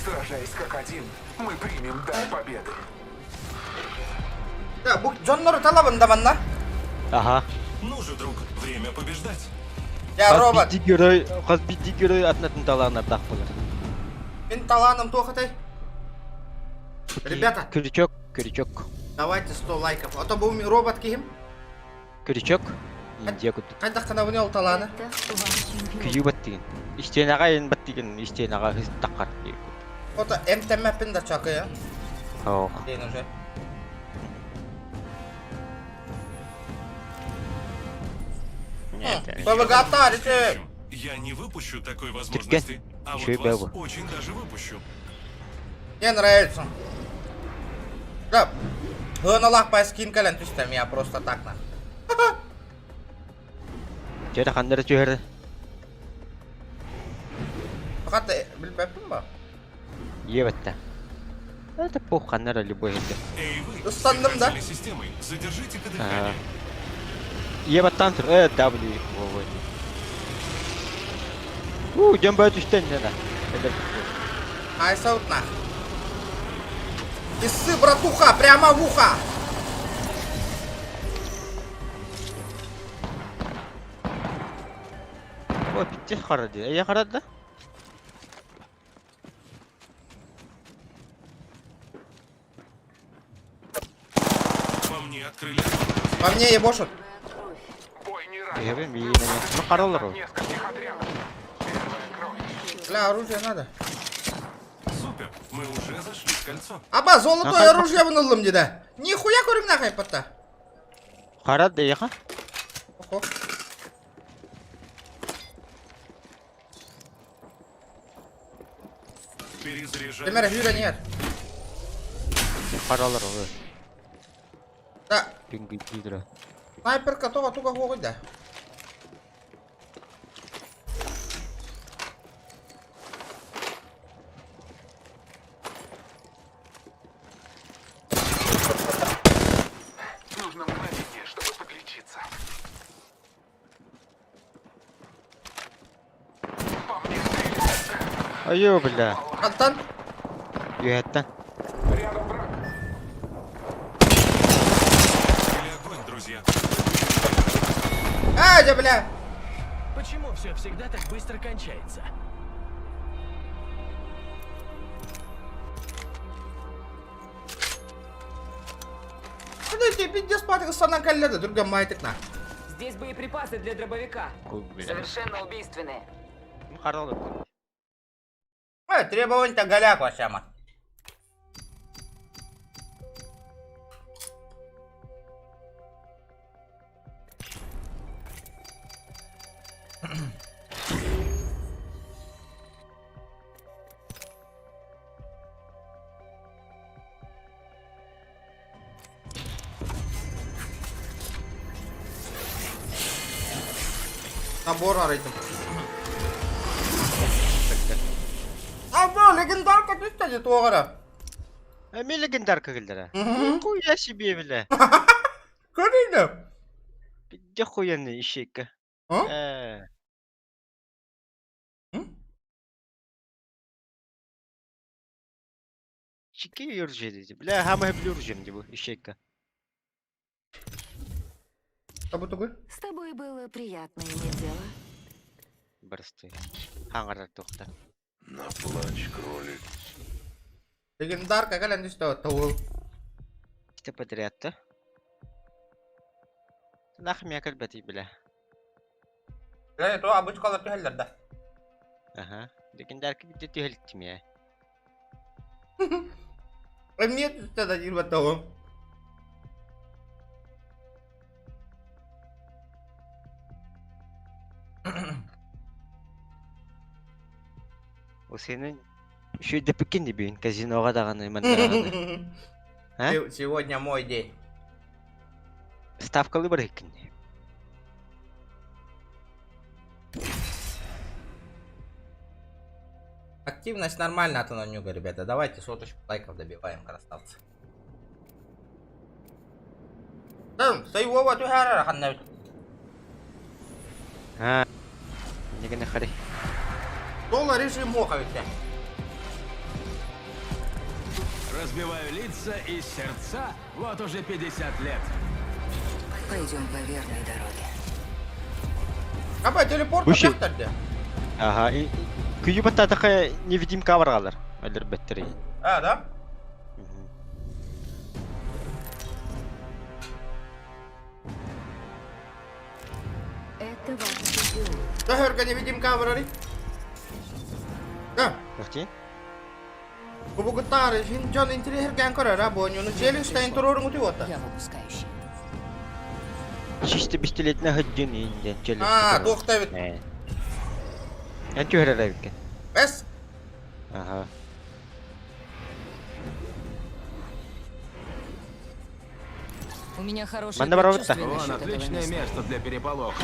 Сражаясь как один, мы примем дар победы. Да, бу дьоннору талабын да манна. Аха. Ну же, друг, время побеждать. Я робот. Хас биирдии герой, хас биирдии герой атын-атын талааннардаах буолар. Мин талааным туох этэй? Ребята. Крючок, крючок. Давайте 100 лайков. А то бу робот киһим. Крючок. Индия курдук. Хайдах гынабыный ол талааны? Күйүү баттыгын. Истиэнэҕэ эн баттыгын, истиэнэҕэ хыстаххар диир курдук. Ото эмтэммэппин да чакыйа. Ох. Диэн уже. Побогатарите! Я не выпущу такой возможности, а вот Еще и вас бабу. очень даже выпущу. Мне нравится. Да. Ыаналаах бай скин кэлэн түстэ я просто так на. Дьэ ханна эрэ түһэр. Хата билбэппин ба? Иэбэттэ. Это пох ханна эрэ любой иһирдэ. Эй, вы, Ыстанным да? следователи системы, задержите-ка дыхание. Иэбэттан тур. W. Во-во. У, дьон бөө түстэн дьэ Айса утна. Иссы, братуха, прямо в ухо! О, пиздец хара дии. Эйэ хара да? По мне открыли По мне ебошут. Эйэбин биинэ. Ну харалар ол. Бля, оружие надо. Супер, мы уже зашли в кольцо. Аба, золотое оружие ыллым дии. Нихуя көрүҥ нахайпатта. Хара да эйэхэ? Охо. Перезаряжаю. Темир хүүрэн иһэр. Харалар ол. Да. Пингвин Снайперка тоҕо туга хуоҕуй да. Нужно мгновение, чтобы подлечиться. По мне стреляют. Айоо, бля. Хантан? Үөһэттэн. Рядом враг. Или огонь, друзья. А, дьэ, бля. Почему все всегда так быстро кончается? Подожди, пиздец, патик ыстанан кэллэ да, түргэн майтык на. Здесь боеприпасы для дробовика. Бля. Совершенно убийственные. Ну харалар. Э, требование-то голяк вообще, ма. Набор арыйдым. Аба, легендарка түстэ дии туох эрэ. Эми легендарка кэллэрэ. Нихуя себе, бля. Көрүйдө. Где хуяны ищейка? А? Э. Чики юржи Бля, хама блюржим дебу, ищейка. Табу тугуй? С тобой было приятно иметь дело. Барсты. Хаңара тухта. На плач, кролик. Легендарка кэлэн түстэ тугул. Что подряд-то? Нах меня кэлбэти, бля. Бля, то обычкалар түһэллэр да. Ага. Легендарка где түһэлиттим я. Эмиэ түстэ да диир баттаҕым. Усыны еще депекин дебин казиноға дағаны мандарағаны. А? Сегодня мой день. Ставкалы бар екен. Активность нормальная от Анонюга, ребята. Давайте соточку лайков добиваем, красавцы. Там, Сайвова түһәрэр ханна. А. Негені хари. Доллар режим моха ведь. Разбиваю лица и сердца вот уже 50 лет. Пойдем по верной дороге. Аба телепорт Буши. тахтарды. Ага. Күйі баттатақа невидимка барғалар. Әлдір бәттірі. А, да? Это ваш чемпион. Төһөргө невидимка барари. Да. Нахти? Кубугуттар хин жон интерьерген көрөр, а бу нюну челлендж тайн турорун утуота. Я выпускающий. Чисто пистолетна хөдден инден челлендж. А, туохта бит. Эн түһэрэр эбиккен. Эс. Ага. У меня хорошее Манда барабытта. предчувствие Вон, насчет этого отличное места. место для переполоха.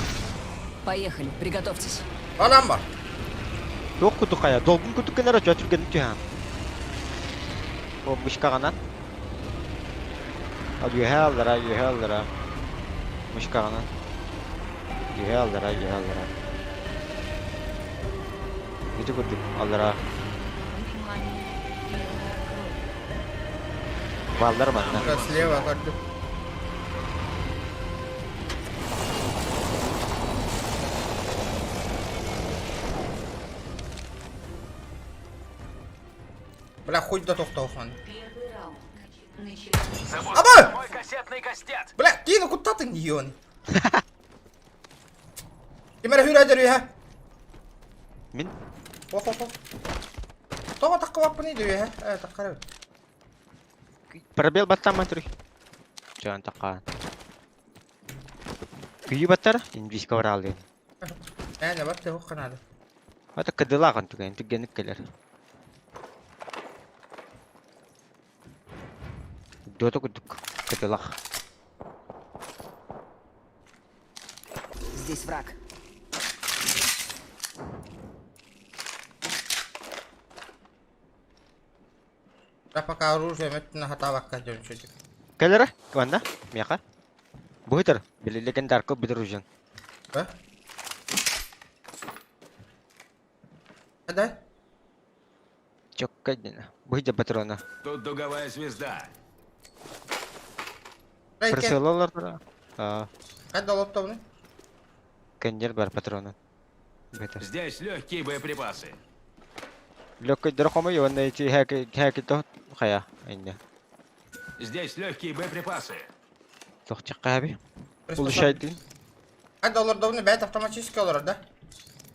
Поехали, приготовьтесь. Алам бар. Туох кутукая, долгун кутуккенера чөтүрген түһэн. О, мышкаганан. Ал юһэ аллара, юһэ аллара. Мышкаганан. Юһэ аллара, юһэ аллара. Ити курдук аллара. Баллар манна. Слева көрдүм. Бля, хоть да тохтаухан. Аба! Мой кассетный кастет! Бля, кину куда ты не Кимere хүрәдер үйә. Мин? Ох, ох, ох. Тоға таққа баппын еді үйә. Ә, таққара бит. Пробел баттаман түрі. Жан таққан. Күйі баттар, инвиска баралы. Әне бат те қанады. Ата кыдылаган түген, түгенік келер. Дота кудук, кыдылах. Здесь враг. Я пока оружие меттіне хата баққа жөншөдік. Келер, кванда, мияқа. Бұйтыр, били легендарка бұдыр ужин. Да? Да? Чокка дина. Бұйда патрона. Тут дуговая звезда. Присылалар тұра. А, Қайда лотта бұны? кендер бар патрона. Бұйтыр. Здесь легкие боеприпасы. Лөккөй дөрөхөмө йонна ити хэки хэки то хая инне. Здесь легкие боеприпасы. Тохчакка хаби. Улушайдын. Қайда оларда бұны бәйт автоматически олар, да?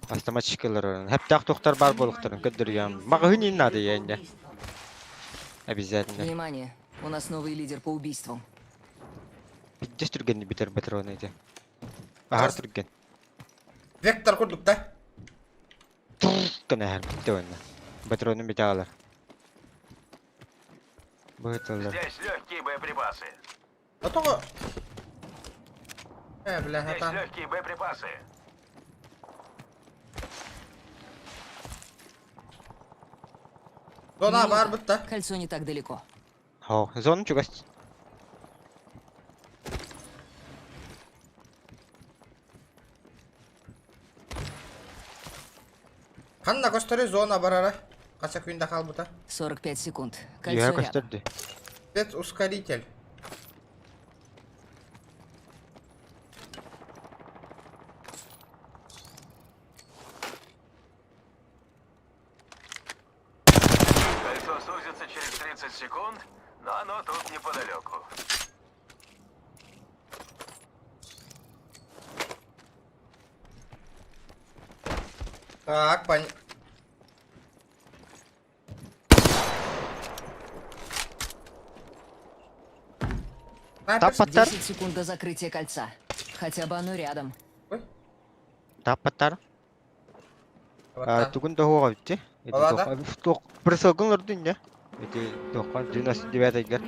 Автоматическилер. Хептак тохтар бар болуктарын көддүргөн. Мага хүнин надо я инне. Обязательно. Внимание, у нас новый лидер по убийствам. Биддес түрген битер патрона ити. Ахар түрген. Вектор курдук, да? Кана хар битте онна. Патронун бите алар. Бытылар. Здесь легкие боеприпасы. А тоғы... Э, бля, Здесь хата. легкие боеприпасы. Зона бар бытта. Кольцо не так далеко. О, зона чугас. Ханна көстөрү зона барара. Хаса күндэ хаалбыта. 45 секунд. Кольцо рядом. көстөрдү. Спецускоритель. Кольцо сузится через 30 секунд, но оно тут неподалеку. Так, пон... Таппаттар. 10 секунд до закрытия кольца. Хотя бы оно рядом. Таппаттар. Тугун доһуоҕа бүтти. Балада? Туох присылгын олордун не? Эти туохха 99 гер.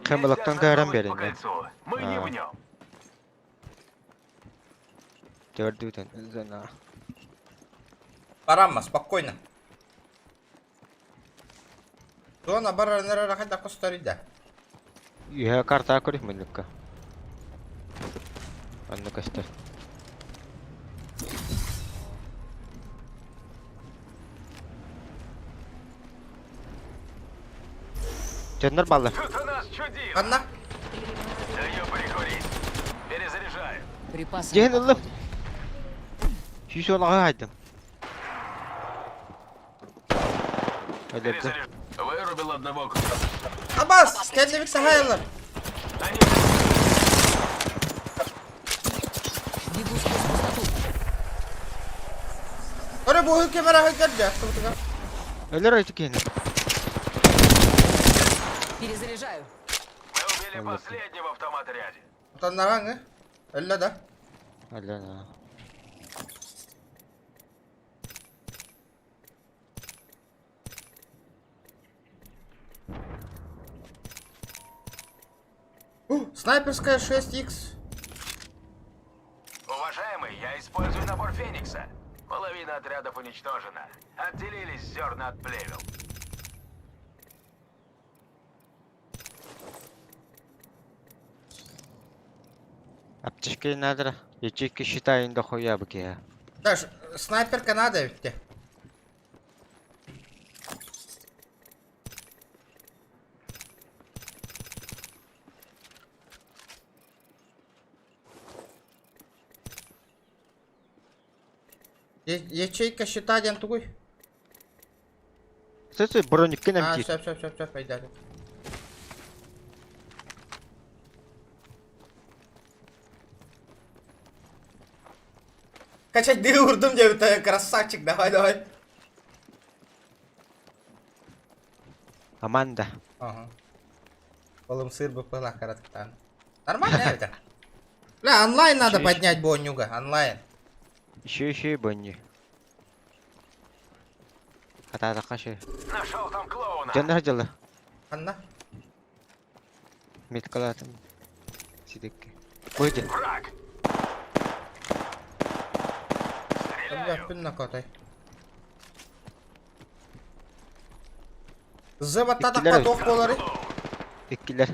Хэмэлоктон кааран берин. Мы не в нем. Төрдүтэн зона. Барамма, спокойно. Зона барар хайда костарыда. Үһэ карта көрүх мөннүккэ. Анны көстөр. Дьоннор баллар. Тут у нас чудило. Анна? Даю прикурить. Перезаряжаю. Припасы. Дьиһин ыллым. Сүүс он аҕа хайдым. Өлөрдүм. Вырубил одного. Абас, кэннибит сахайылар. Бегу сквозь пустоту. Өрө буһу кемера хайгар дьэ. Өлөр ötü киһини. Перезаряжаю. Мы убили последнего в том отряде. Отаннараҥы. Өллө да. Өлөр. Снайперская 6х. Уважаемый, я использую набор Феникса. Половина отрядов уничтожена. Отделились зерна от плевел. Аптечка надо. Ячейки считаю дохуя быки. Да, снайперка надо ведь. Ячейка щита ден тугуй. Сөз броникке А, намти. все, все, все, все, пойдем. Качать дыру урдум тебе, красавчик, давай, давай. Аманда. Ага. Полым сыр бы была короткан. Нормально это? Бля, онлайн надо поднять бонюга, онлайн. Еще еще и бонни. Хата каши. Нашел там клоуна. Дьоннор дьылы. Анна. Меткалатым. Сидикки. Выйди. Враг! Бля, пин котай. Зыбаттадаққа Иккилер тоқ болары. Иккилер.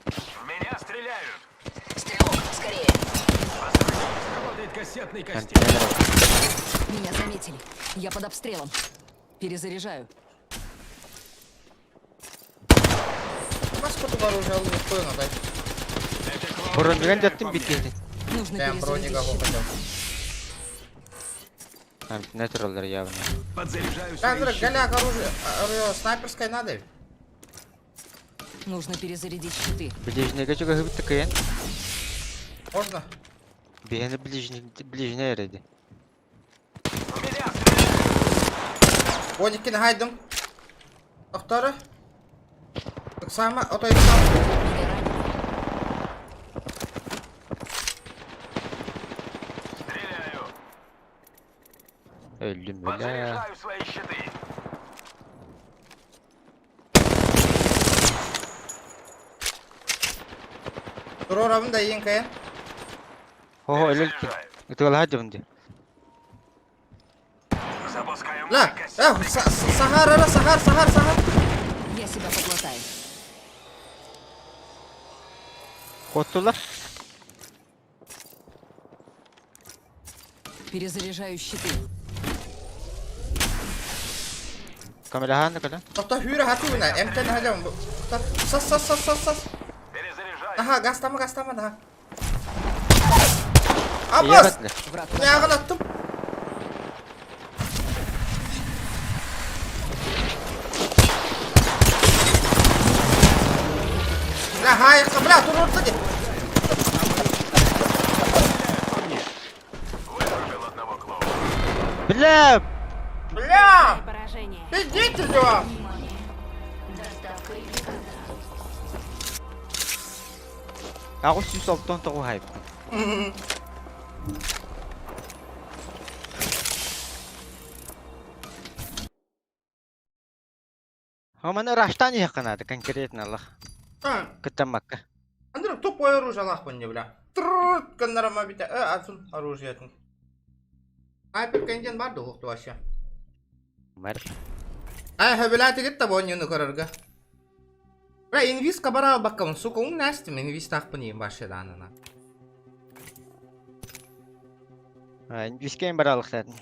В меня стреляют! Стрелок, скорее! Работает кассетный костюм. Меня заметили. Я под обстрелом. Перезаряжаю. Маску оружие алып қойын атай. Брониган жаттым биткен. Нужно Прям перезарядить бронига щиты. хотел. Натураллар явно. Подзаряжаю свои Камера, щиты. голяк, оружие, оружие, снайперское надо ведь? Нужно перезарядить щиты. Ближнеге чуга хыбыт кыйын. Можно? Бихени ближний ближний эреди. Боникин хайдым. Тоқтары. Сама, отой сам. Стреляю! Өлдүм бля. Подзаряжаю свои щиты. Турорамын да ең кайын. Хо хо өлөл. Ытыгала хадьыбын ди. Ла, сахар, ара, сахар, сахар, сахар. Я себя подлатаю. Куоттулар. Перезаряжаю щиты. Камерахан да кэлэн. Тохто хүүрэ хатыына, эмтэн хадам. Сас, сас, сас, сас, сас. Аха, гастама, гастама, да. Абас! Нягын аттым. Бля, хайка, бля, турурда ди. Бля! Бля! Пиздите же! 869 хайп. Хаманы раштан якынады конкретно Аллах. Кытамакка. Андрей, тупое оружие нахуй не, бля. Трррр, канарама бите. Отсун оружие. Снайпер кенден бар да ухту вообще. Мэр. Ай, хөбүлэти кытта бу онньуну көрөргө. Бля, инвиз кабара баккабын, сука, ун нэстим, инвиз тахпын иин башы даанына. Инвизкен баралыктадын.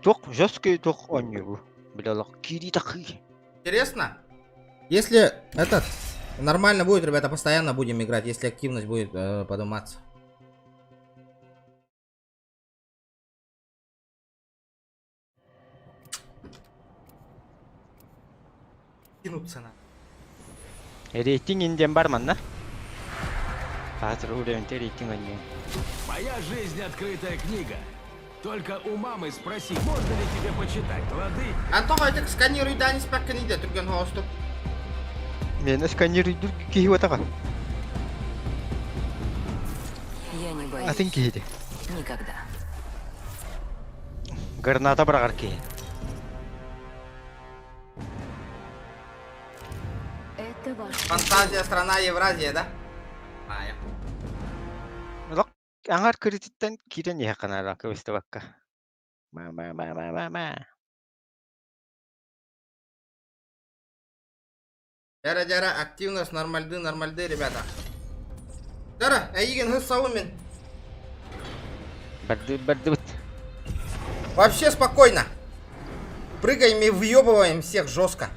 Туох жесткий туох онньуу. Бля, олох киирии тахыы. Интересно? Если этот нормально будет, ребята, постоянно будем играть, если активность будет подниматься. Кинуться на. Рейтинг инден бар манна. Қазір уровень рейтинг онньуу. Моя жизнь открытая книга. Только у мамы спроси, можно ли тебе почитать, лады? Антон, айтык сканируй данис паккын иде түрген хосту. Мені сканируйдур киһи отаға. Я не боюсь. Атын киһи Никогда. Граната бырағар киһи. Это ваш. Фантазия, страна Евразия, да? А, я. Олох аңар кырытыттан киирэн иһэ канара кыбыстыбакка. Ма ма ма ма ма ма. Дяра, дяра, активность, нормальды, нормальды, ребята. Дяра, әйген хыс мен. Барды барды бит. Вообще спокойно. Прыгаем и въебываем всех жестко.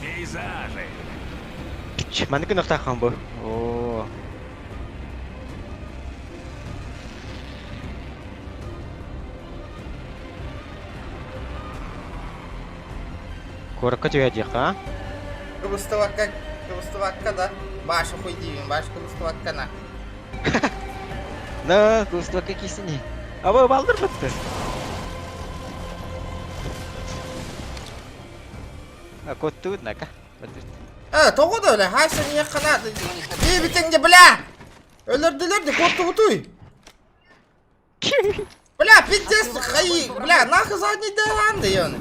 Пейзажи. Маныкын охтахан бу. Оо. Корка түһэ а? Кыбыстыбакка, кыбыстыбакка да. Башы хуй деймін, башы кыбыстыбакка на. На, кыбыстыбакка кисини. Аба балдыр бытты. А котту нака. Тоғы да өлі, хайсы не қана. Ей, бітеңде, бля! Өлірділерді, котту бутуй. Бля, пиздец, хай, бля, нахуй задний даган ёны.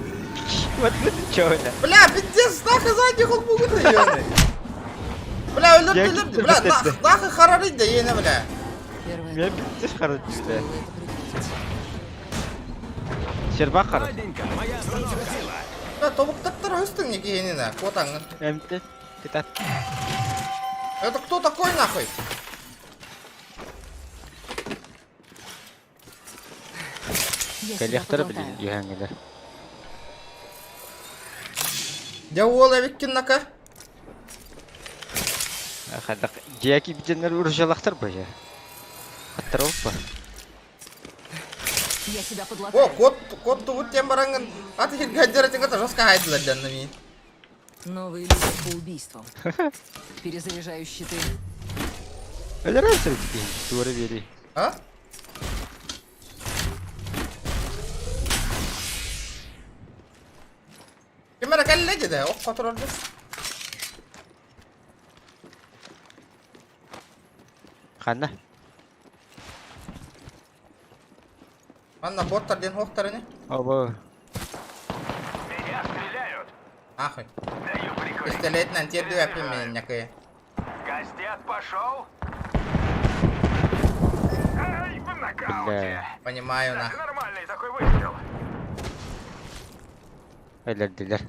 Вот вот чё это? Бля, пиздец, нахуй задний хол бугуты ёны. Бля, өлірділерді, бля, нахуй харарыйды, ені, бля. Мен пиздец харарыйды, бля. Щербак харар. Бля, тобықтаттар өстің неге енені, котаңын. МТ, китат. Это кто такой нахуй? Коллектор, блин, юхангелер. Я уола виккин нака. Хадак, жеки биженнер уржалактар бу я. Хаттар ба. Я себя подлатаю. О, кот, кот тут тем баранган. А ты гаджер этим это жестко хайдла для Новый лидер по убийствам. Перезаряжаю щиты. Өлөрөсөр тики, тура бери. А? Кемера кэллэ деді, оқ қатырарды. Ханна. Манна боттар ден хоқтар не? Оба. Меня стреляют. Ахуй. Пистолетнан терді әппен менен някые. Кастет пошел. Бля. Понимаю, на. Өлөрдүлэр.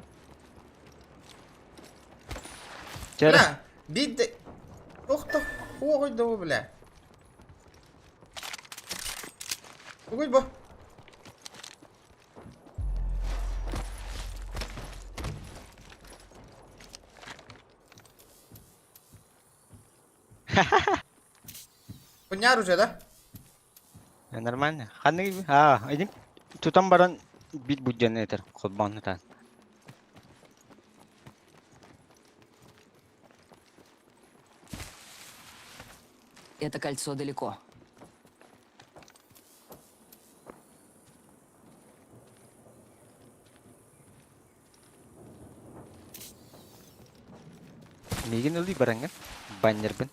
Чэр. Бля, бид... Ох ты, хуй да бля. Угуй бу. Хуйня оружие, да? Нормально. Ханнык а, идим. Тутан баран бит будден этер. Холбан тан. Это кольцо далеко. Мигин ылый баранган. Баннербин.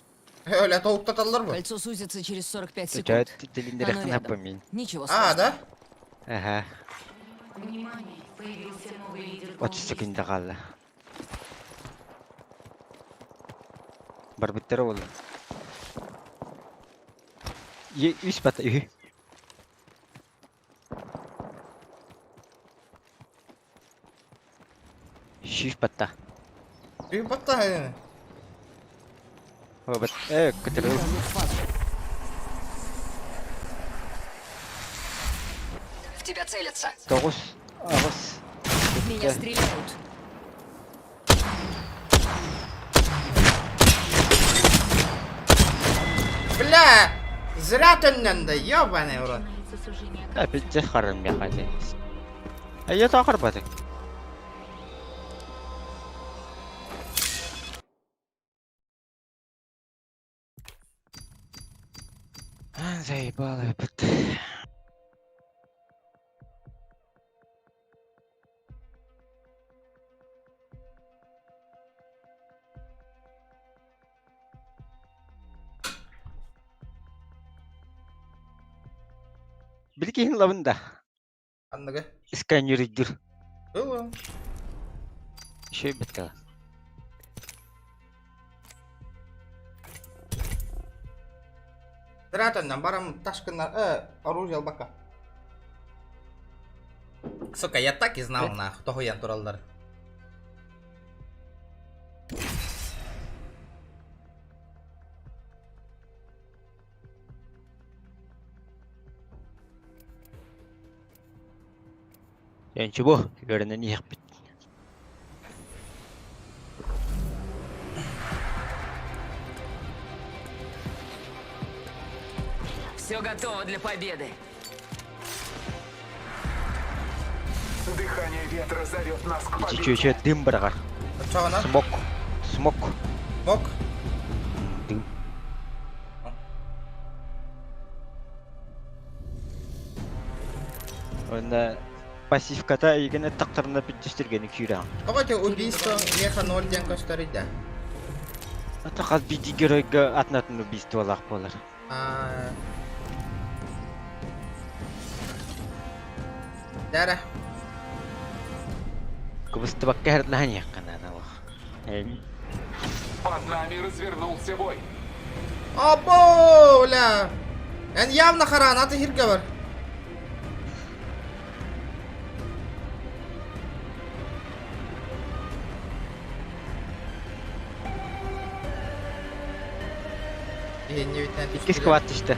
Öyle толуктаталлар бу. Кольцо сузится через 45 секунд. Жа телиндер Оно хана рядом. мин. Ничего А, сложного. да? Ага. Внимание, появился новый лидер 30 секунда қалды. Барбиттер ол. Е, үс бата, ү. Шүс батта. Үй батта. О, бат, э, көтөрү. В тебя целятся. Тоғыз, ағыз. В меня стреляют. Бля! Зря төннөн да, ёбаный в рот. Опять харым я хотел. А я тахар баты. Заебало, опять. Билкин лавында. Анныгы. Сканер идир. Было. Еще битка. Зря төннөн барам ташкыннар, оружие албакка. Сука, я так и знал, нах, тохуян тураллар. Я ничего, верно, не бит. Все готово для победы. Дыхание ветра зовет нас к победе. Чуть чуть дым баргар. Чоҕона? Смок. Смок. Смок? Дым. Он пассивката игене тактарына биттештиргени күйрәң. Давайте убийство меха 0 ден көстөрүйдэ. Ата хас биди геройга атнатын убийство лах болар. А. Дара. Кыбысты бакка херлаһан яккана алах. Под нами развернулся бой. Або, бля. Эн явно харан, аты хирге бар. Икки скват işte.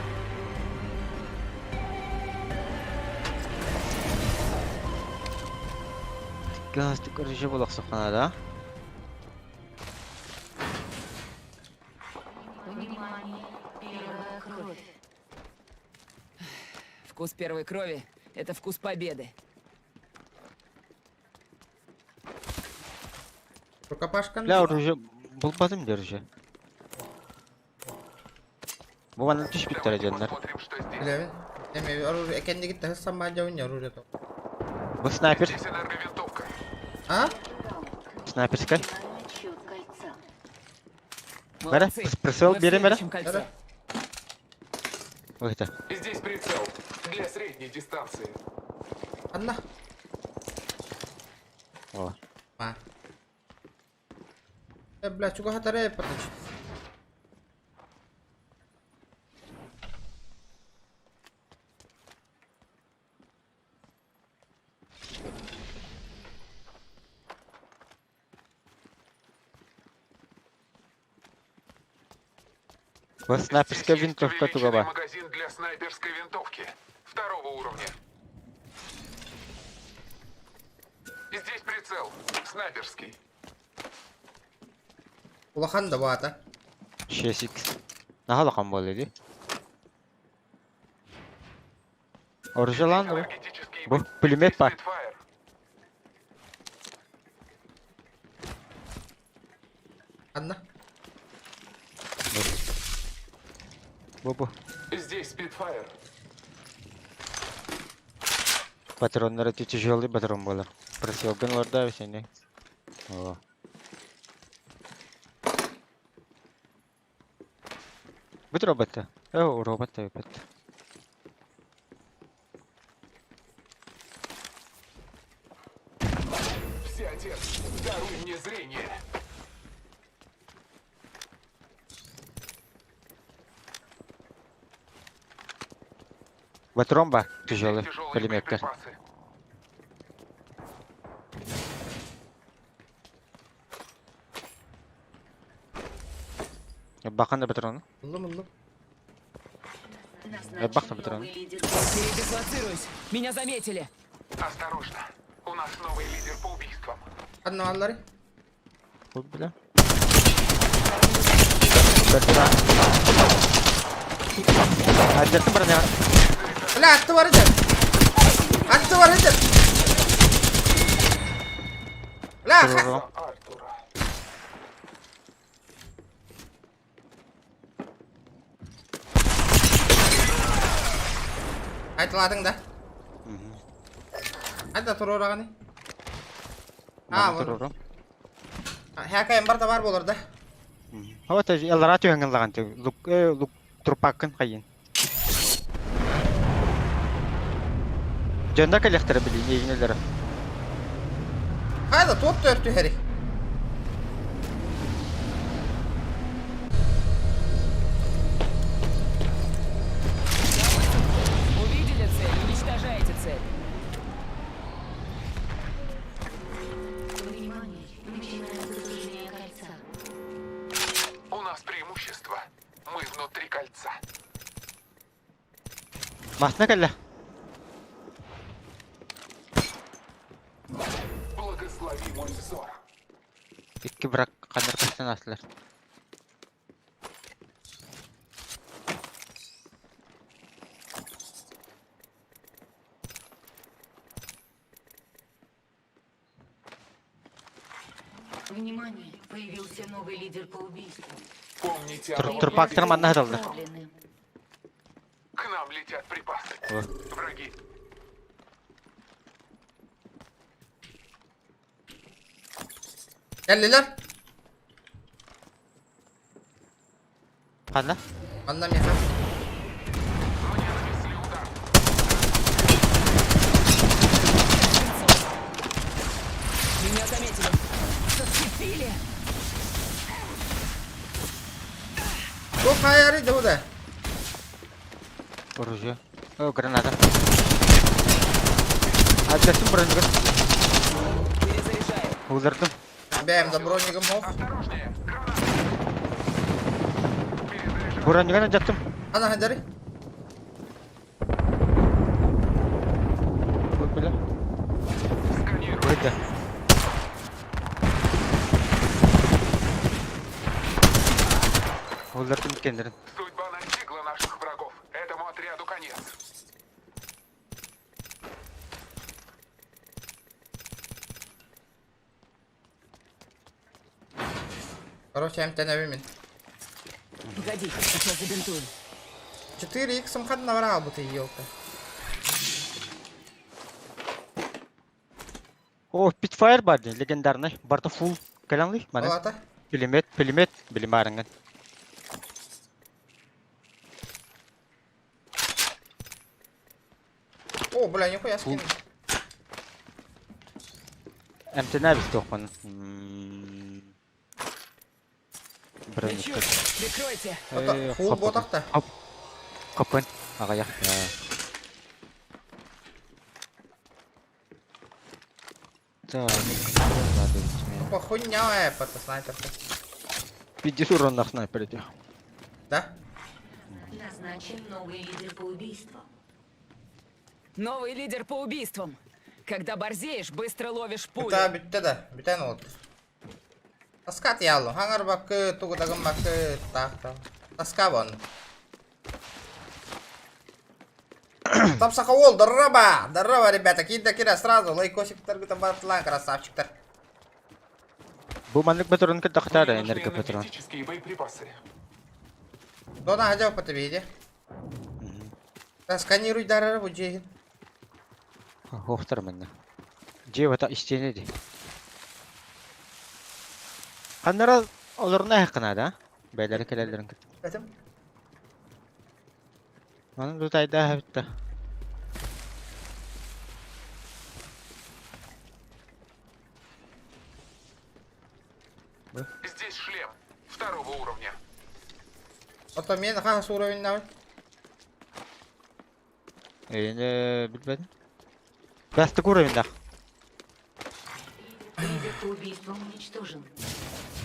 Газ короче болақ соққанада. Внимание, первая кровь. Вкус первой крови – это вкус победы. Рукопашка. Бля, оружие булбадым оружие. Бу бана түш биттер жандар. Бля, эме оружие экенди гитте хыссам баа жауын оружие то. Бу снайпер. А? Снайперская. Бара, прицел Мы в берем, бара. следующем кольце. Ой, это. Здесь прицел для средней дистанции. Анна. О. А. Бля, чуга хатаре патыч. Бу снайперская винтовка туга бар. Магазин для снайперской винтовки. Второго уровня. Здесь прицел. Снайперский. Улахан да баата. 6x. Наһаа улахан буолла дии. Оружиелаан бу. Бу пулемет бар. Анна. Бу бу. Здесь спидфайр. Патроннар эти тяжелый патрон буолар. Просилган олордо сени. О. Бүт роботта. О, робот та робот. Всеотец, даруй мне зрение. Патрон бар тяжелый пулеметка. Бахан да патроны. Ыллым ыллым. Бах на патроны. Передислоцируюсь. Меня заметили. Осторожно. У нас новый лидер по убийствам. Анна аллары. Бу бля. Аддертым броня. Бля, атты бар еді. Атты бар еді. Бля, ха. Айтыладың да? Айта турурағаны. А, вон. Хәкайым бар да бар болар да. Вот эллара түһәңгін лаган лук лук трупаккын хайын. Дьонно кэлиэхтэрэ билин иигинэлэрэ. Хайда туот төртү хери. Увидели цель, уничтожайте цель. Внимание, начинается движение кольца. У нас преимущество. Мы внутри кольца. Массыына кэллэ. Благослови мой взор. Икки брак ханнар көстөн аастылар. Внимание, появился новый лидер по убийству. Помните о новом Трупактар лидере. манна хаталлар. Ослаблены. К нам летят припасы. Враги. Кэллилэр. Ханна? Анна меха. Меня заметили. Зацепили. Бу хайары да да. Оружие. О, граната. Аддертым бронигын. Перезаряжаю. Уулардым. Бэм да бронигым хох. Бронигын аддертым. Ана хадары. Бу бля. Выйди. Уулардым кендерин. Судьба настигла наших врагов. Этому отряду конец. Короче, МТН Погоди, сейчас забинтую. 4 иксом хад набрал бы ты, елка. О, Питфайр бар дии, легендарный. Барта фул. Кэлэн маны. Алата. Пулемет, пулемет, билимаарыҥын. О, бля, нихуя скинул. Эмтэнэ бистуохпун. Лечу. Прикройте. Это фул ботах-то. Хоп. Хоппын. Аҕыйах. Так, надо Опа, хуйня, это снайперка. 50 уроннаах снайпер этэ. Да? Назначен новый лидер по убийствам. Новый лидер по убийствам. Когда борзеешь, быстро ловишь пулю. Ыта бүттэ да, бүтэн олордо. Таска тияллым. Хаҥар бакы, тугу да гыммакы, таах да. Таска бон. Тапсака уол, здорово! Здорово, ребята, киирдэ кирэ сразу лайкосиктаргытын барытылаан красавчиктар. Бу маннык патрон кытахтара Мне нужны энергопатрон. энергетические боеприпасы. Дона хадьа патыбиде. Сканируй дарара бу дьиэһин. Хоохтар манна. Дьиэ бата истиэнэ дии. Ханнара олорно эһэххэ да? Бэйэлэрэ кэлэллэрин кытта. Этим. Манан тутайдаа эбит да. Здесь шлем второго уровня. Ото мен хас уровень Эйне билбэтим. Бастакы уровеньдаах. Лидер по убийствам уничтожен.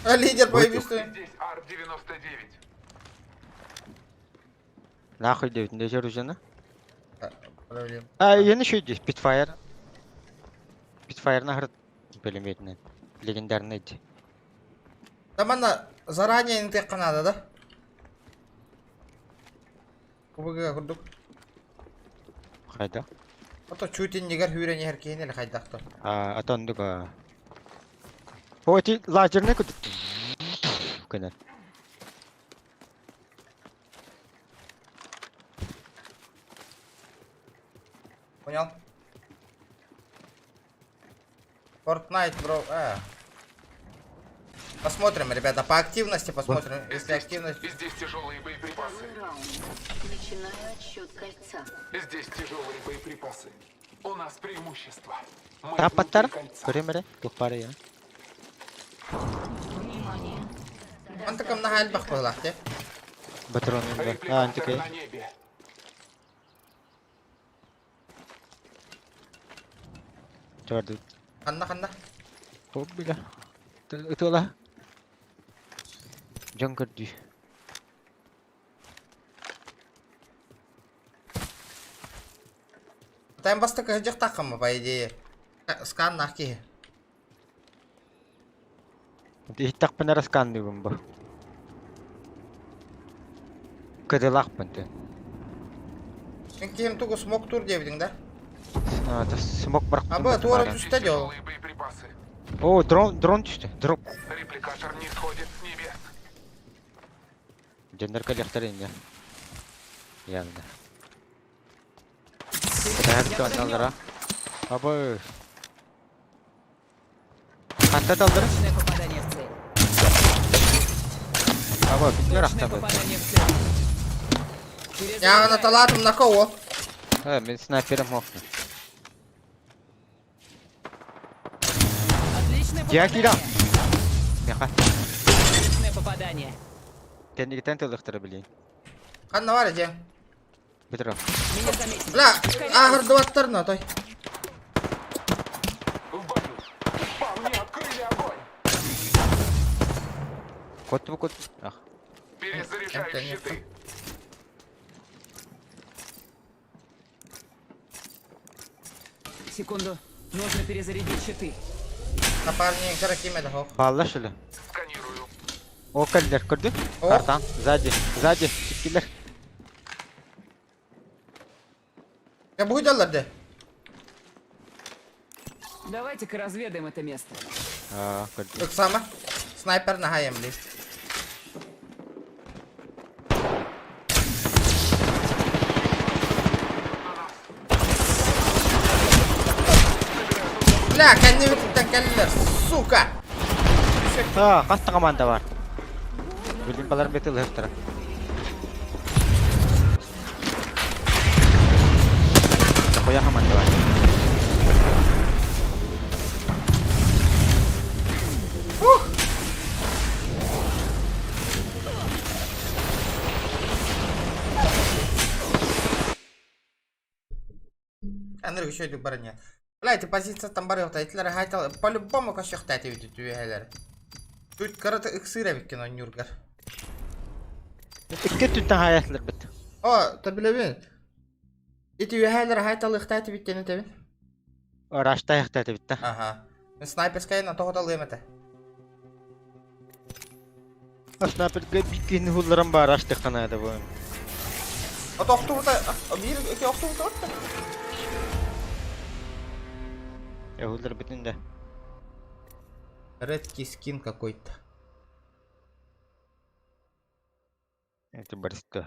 А лидер по убийству. Здесь АР-99. Нахуй диэбитин дэ оружиены. Проблем. А иэн үчүгэй дии Spitfire. Spitfire наһар пулеметинэн. Легендарный дии. Да манна заранее интехха надо, да? Кубыга курдук. Хайда? Ото чуть иннигэр хүүрэн иһэр киһини эле хайдахто. А ато оннук аа. О ити лазерный курдук гынар. Понял? Fortnite, бро. А. Посмотрим, ребята, по активности посмотрим. Если активность... Здесь тяжелые боеприпасы. Начинаю отсчет кольца. Здесь тяжелые боеприпасы. У нас преимущество. Мы Тапаттар. внутри кольца. Көрүм эрэ. Туох баар я. Внимание. Антыкам наһаа элбэх быһыылаах дии. Патронун да. А Репликатор антикей. на небе. Төрдү. Ханна ханна. Хоп бля. Ытыала. Дьон көрдүү. Тайм бастакы сыдьахтааххын по идее. Сканнаах киһи. Иһиттэхпинэ эрэ сканныыбын бу. Кыдылаахпын тын. Эн киһим тугу смоктуур диэбитиҥ да? Смок бырахпытым Аба туора бытымаары. түстэ дьол. Тяжелые боеприпасы. О, дрон, дрон түстэ. Дрон. Репликатор не сходит с небес. Дьоннор кэлиэхтэрэ инньэ. Явно. Кытаһар аллара. Абы. Ханта талдыр? Точное попадание в цель. Аба, битер Точное ахтабы. попадание в цель. Яҕына талаатым нака уол. Э, мин снайперым охну. Отличное Я кида. попадание. Меха. Точное попадание. Кэннигитэн тылыхтара билин. Ханна бар дьэ. Битер. Меня заметили. Бля, ааһырдыбаттар нотой. В бою. По мне открыли огонь. Кот кот. Ах. Перезаряжаю Это не щиты. Секунду. Нужно перезарядить щиты. Напарник кара ким это хох. Балла что ли? Сканирую. О, кэллэр көрдү. О. Картан. Сзади. Сзади. Киллер. Я буһуйдаллар дэ. Давайте-ка разведаем это место. А, көрдү. Ыксама. Снайпер наһаа эмли. Бля, кэннибититтэн кэллилэр, сука! А, хас да команда бар. Билин балар бет ылыһыктара. Такоя команда бар. Ух! Андрей еще иду барыня. Бля, эти позиция там бары этилер хайтал по-любому кошехта эти ведь түһэлэр. Тут карата ыксыра биккен оннюргар. Икки түттэн хаятлар бит. О, та билэбин. Ити үөһээлэр аһай талыахтаа этибит диэн этэбин. Раштайахта этибит да. Ага. Мен снайперскайын тоҕо талыам этэ. Снайперга биккини хулларан баар аштыххана это бу. Ото охтубута, биир ити охтубута отта. Эхуллар бүтүн да. Редкий скин какой-то. Это барсто.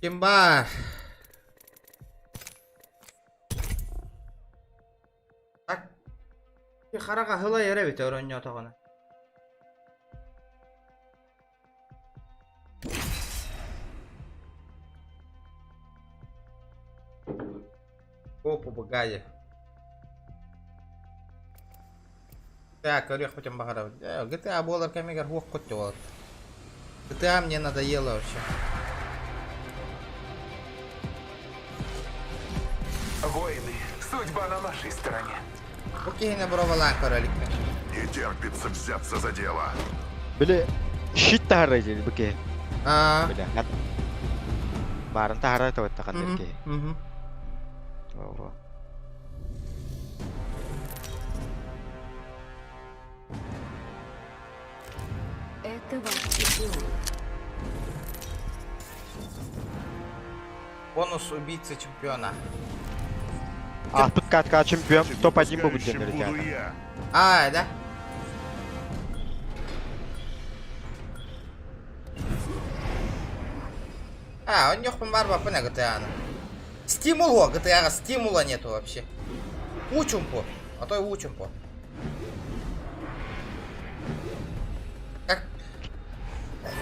Ким бар? Так. Хараға хыла ере бит өрөннө отоҕуна. О, попугае. Так, көрүөх бүтүн баҕарабын. GTA буолар кэмигэр хуох көттө болот. GTA мне надоело вообще. Воины, судьба на нашей стороне. Бу киһини боровалаан көрөлүкпүн. Не терпится взяться за дело. Били щит таһара дии бу. А. Били. Барын таһара таватта хандар ки. Мгм. Ого. Это ваш чемпион. Бонус убийцы чемпиона. А тут катка чемпион топ-1 бу будет Буду я. А, да? А, у них бар бапына GTA. Стимул о, GTA стимула нету вообще. Учим по, а то и учим по. Как?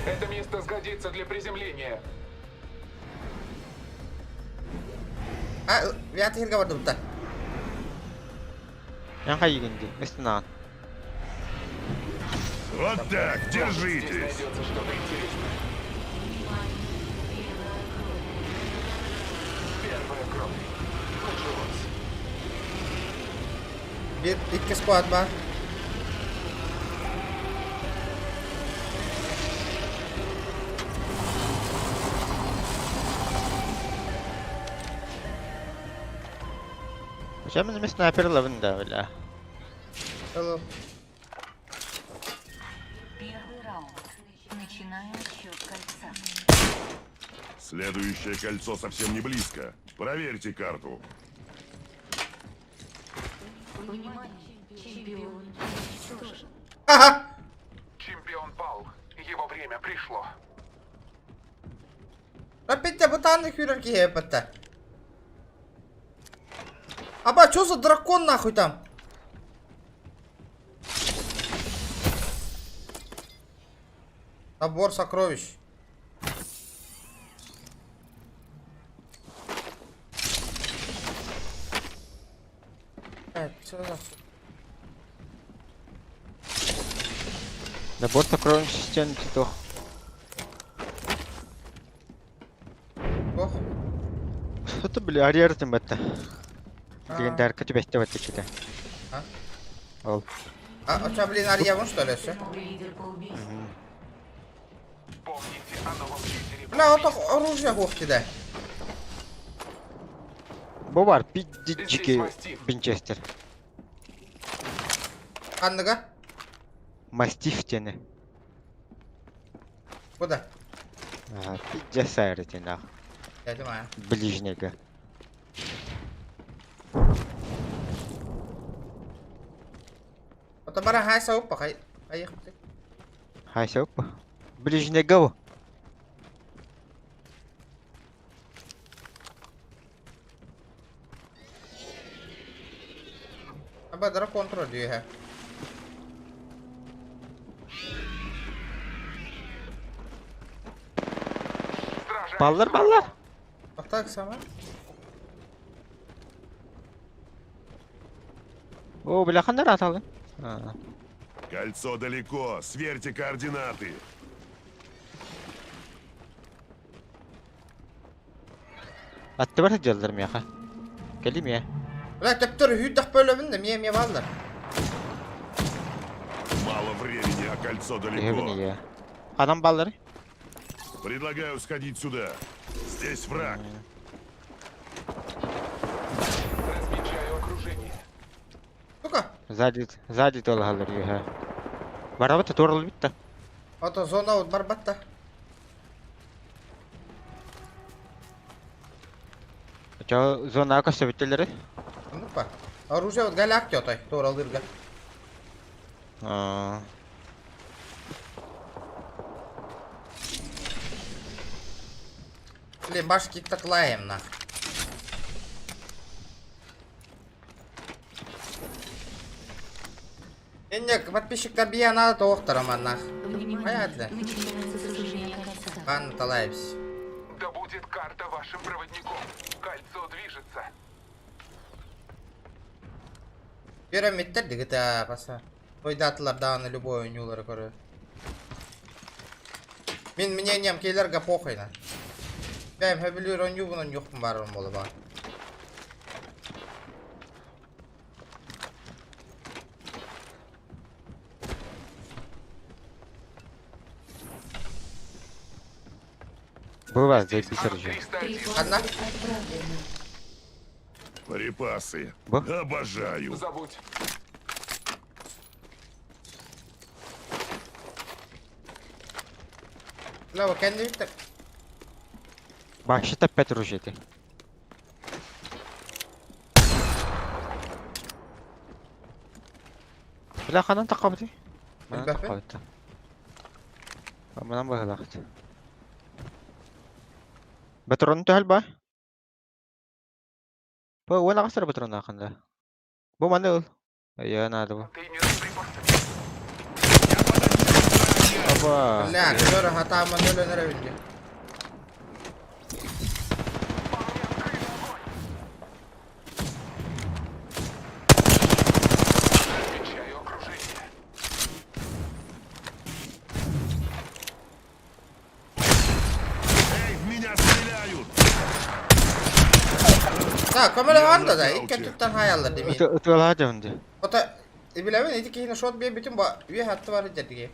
Это место сгодится для приземления. А, я ты говорю, да. Ян хайыгын ди. Местина. Вот так, Здесь держитесь. найдется что-то интересное. Первая кровь. Началось. Биир икки squad бар. Сейчас мы снайпер ловим да, бля. Hello. Первый раунд. Начинаем счет кольца. Следующее кольцо совсем не близко. Проверьте карту. Внимание, чемпион уничтожен. Ага. Чемпион пал. Его время пришло. Опять бутанный фюрер киһи Аба, что за дракон нахуй там? Набор сокровищ. Что за... Набор сокровищ систем титох. Ох. Это бля, арьер там это. Легендарка тебя вот что-то. А? Ол. А, у тебя, блин, Арья вон что ли, все? Помните о новом лидере. Бля, вот так оружие ох да. Бу бар, пиздички Винчестер. Ханныга? Мастиф тени. Куда? Ага, пиздец тени. Я думаю. Ближнего. Это бара хай сауп хай. Хай. Хай сауп. Ближнего. Аба дракон тролль Баллар баллар. Так сама. О, бля, хандар аталы. Кольцо далеко, сверьте координаты. Атты бар дьаллар мияха. Кели мия. Бля, төптөр хүйдах бөлөбүн да мия мия баллар. Мало времени, а кольцо Түһэбин далеко. ийэ. Ханан баллары? Предлагаю сходить сюда. Здесь враг. Размечаю окружение. Сука! Сзади, сзади толаһаллар үөһэ. Барабыт туоралбыт да. Ото зона от барбатта. Чо зона көстөбүттэллэри? Оннук ба. Оружие вот голяк тётой, туоралыырга. Аа. Блин, башки татлаем нах. Иннек, подписчиктар бия надо тоохтара маннах. Понятно. Начинается сужение кольца. Ладно, талаемся. Да будет карта вашим проводником. Кольцо движется. Пирамидтер дигита паса. Ойдатылар дааны любой ойнуулары көрө. Мин мнением кейлерге похуй на. Бэм хөбүлүүр ойнуубун ойнуохпун баарым боло баар. Бывает, заебись оружие. Одна? Припасы. Б? Обожаю. Забудь. Лава, кэнди битте. Вообще-то 5 ружей ты. Бля, ханан тақабыты? Манан Билбэппин. тақабыты. Манан быһылаахт. Батрон төһөл ба? Бу уон аҕыстар батрон аахында. Бу маны ыл. Айа наада бу. Опа. Бля, көрө хатаама нөлөнөрө билди. Размечаю окружение. Эй, в меня стреляют! Так, көмөлө анда да, икки туттан хаяллар деми. Ытыалаha дьонди. Ота билэбин ити киһини шот бие бүтүн ба үе хатты бар дедиге.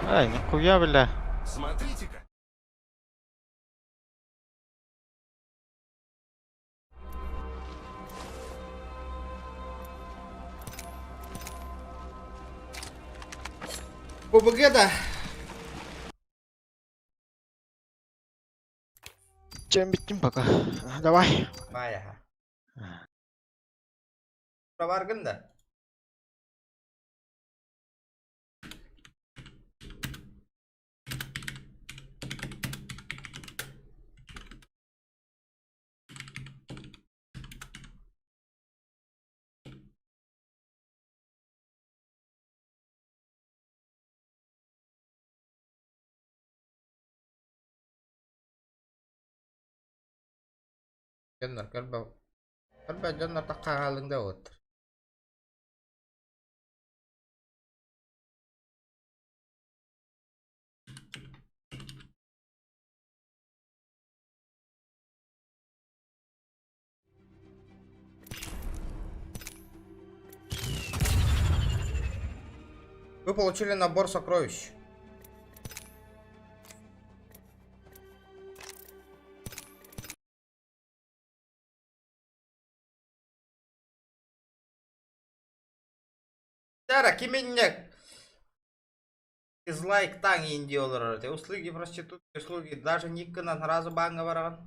Ай, нихуя, бля. Смотрите-ка. ББГ да. Чем биттим пока. Давай. Бая. Баргын да. Дьоннор көрбө. Көрбө дьоннор таххаалыҥда от. Вы получили набор сокровищ. Тара, кименнек. Дизлайк таң инди олар. Услуги проститутки, услуги. Даже никкынан разы баңа барған.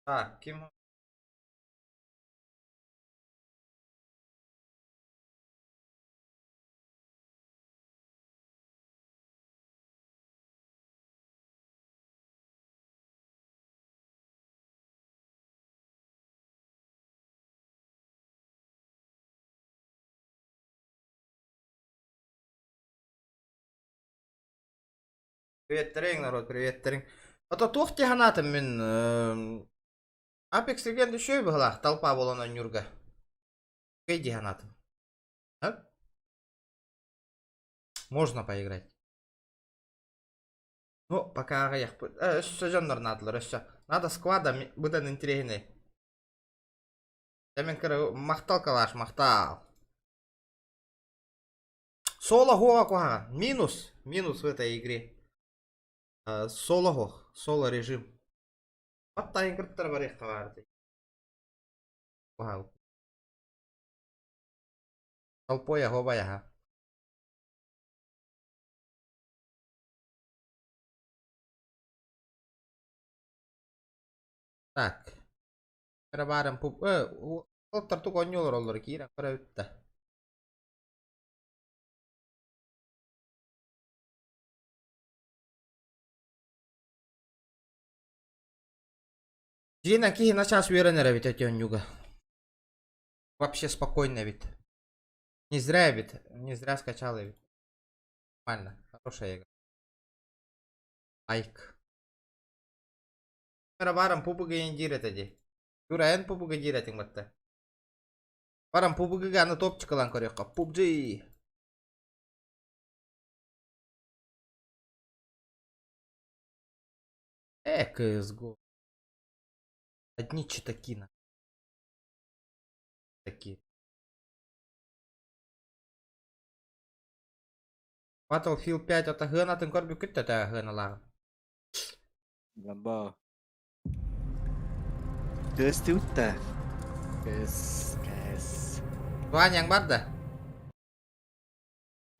Так, ким? Привет, народ, привет, тринг. А то тух тиханатым мин. Apex Legends үчүгэй быһыылаах толпа буолан оонньуурга. Үчүгэй дии санаатым. А? Можно поиграть. Ну, пока аҕыйахпыт. Өссө дьоннор наадалар, өссө. Надо склада быдан интэриэһинэй. Дьэ мин кыра махтал калаш, махтал. Соло хуоҕа куһаҕан. Минус. Минус в этой игре. Соло хуох. Соло режим. Баттайын кырттар барыахха баар дии. Куһаҕан. Толпой оһуобай аһа. Так. Кыра баарым пуп... Ол тук оонньуу олороллор киирэн көрөбүт да. Дьиэнэн киһи начаас үөрэнэр эбит эти оонньууга. Вообще спокойно эбит. Не зря эбит, не зря скачал эбит. Нормально, хорошая игра. Лайк. Барам пупуга диир этэ дии. Юра, эн пупуга диир этиҥ батта. Барам пупуга аны топчик ылан көрүөххэ. PUBG. CSGO. Одни читаки на. Такие. Battlefield 5 ата хыанатын көрбүккүт да хыаналааҕын. Ламбо. Көстүбүт Көс, көс. Ваняң бар да?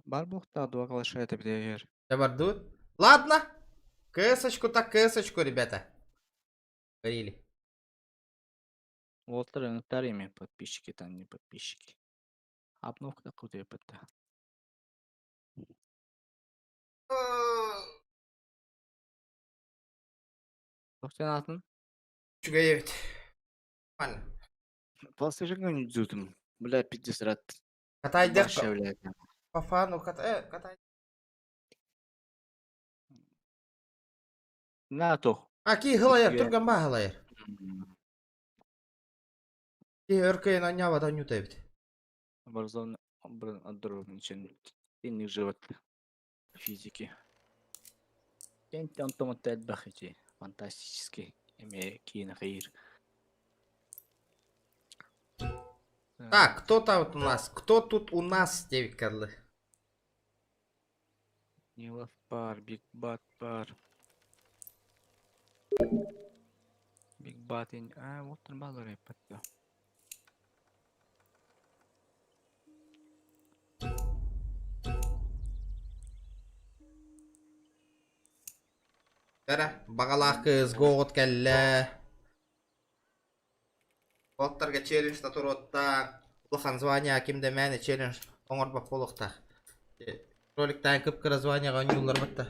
Бар буохтаах дуо калаша это битигэр. Да бардыбыт. Ладно. КС-очку так КС-очку, ребята. Говорили. Уолтар ыҥыттар ими подписчики там не подписчики. Обновка кутуйпытта. Тохтен атын? Үчүгэй эбит. Нормально. Пластижын зүтүм. Бля, пиздец рад. Катайдах Вообще, блядь. по фану катай. На то. А ки хылайар, түргэн ба хылайар. Ки өркөйін аннябат аннюта эбит. Warzone, блин, отдорог ничего. Инник живот. Физики. Кенти Антон Тедбахити. Фантастический. Эме кинохаир. Так, кто там вот у нас? Кто тут у нас, девять карлы? Нилов пар, Биг Бат пар. Биг Бат А, вот он баллар патта. Бәрэ, баҕалаах кыыс гоҕут кэллэ. Уолаттарга челлендж туруоттаах. Улахан звание ким да мээнэ челлендж оҥорбот буолуохтаах. Роликтаан кып-кыра званияҕа оонньууллар батта.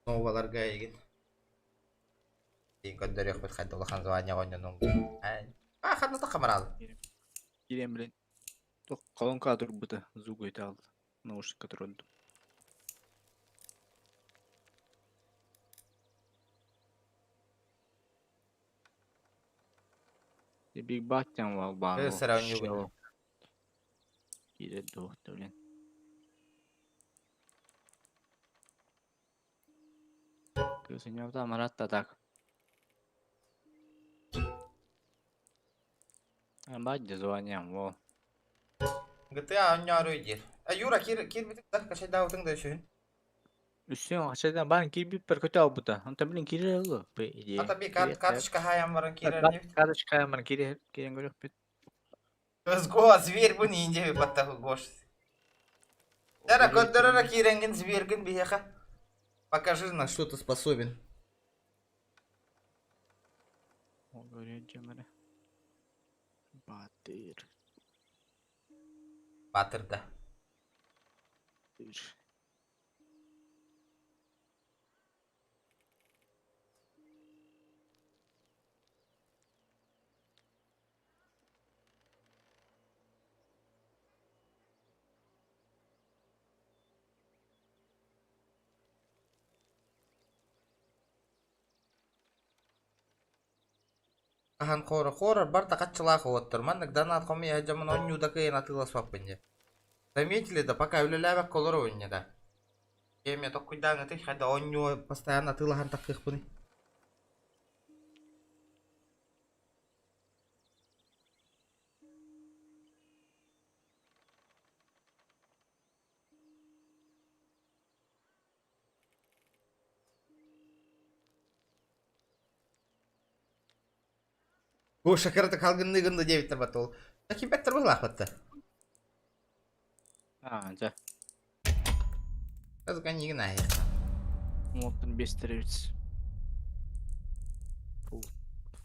Новаларга эйигин. Көрдөрүөхпүт хайда улахан званияҕа оонньонуҥ. А, ханна хамараал. Кирем, блин. Тох колонка турбута, звук айтал. Наушник который Биг Баттен вал Сравнивай. Кире дуохта, блин. Көсүнөв маратта так. Бадди звоним, во. GTA оонньоору диир. Юра, кир кир битик да, качайдаабытыҥ да үсүһүн. Үсүн хачайдан баан кирбит пер көтө албыта. Онтон блин кире алы, по идее. Ата би карточка хаям баран кирер небит. Карточка хаям кире кирен көрөкпүт. Го, зверь бу ниндья баттахы гош. Дара, көрдөрөрө кииренгин зверьгин биһиэхэ. Покажи, на что ты способен. Батыр. Батыр да. Хаһан хоро хорор барда хаччылаах уоттар. Маннык донат хомуйа сылдьаммын оонньуу да кыайан атыыласпаппын дии. Заметили да, пока үлэлээбэккэ олоробун инньэ да. Эмиэ токкуйдааҥҥытый, хайда оонньуу постоянно атыылаһан таххыахпыный? Гоша кырата халгынныы гынна диэбиттэр батта ол. Кимбэттэр быһылаахпатта. А, дьэ. Разгони наһи. Уоттан бестеребит. Фул,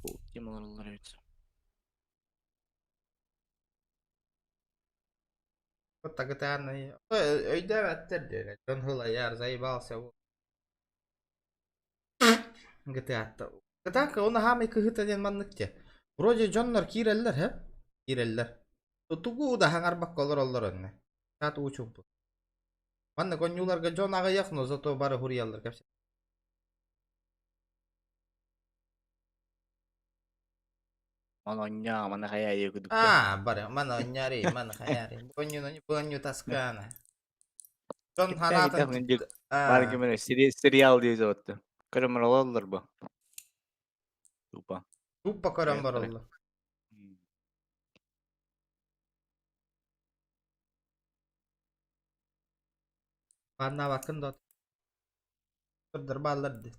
фул, темалар эбит. Тагытаанный. Өйдөөбөттөр диэн. Дьон хылайар, заебался. GTA-та. GTA оны хаамай кыһыта диэн маннык те. Вроде дьоннор киирэллэр, һэ? Киирэллэр. Тугу да хаҥарбакка олороллор онно. Чат уучумпу. Маннык онньууларга дьон аҕыйах, но зато бары хуруйаллар кэпсэ. Манонья, мана хая кудук. А, бары, мана онняри, мана хаяри. Бонню, бонню таскана. Дьон ханаатын... Бар кемере сериал дии зоотты. Көрөмөр олаллар бу. Тупа. Тупа көрөн бараллар. Баннаабаккын да турдар бааллар дии.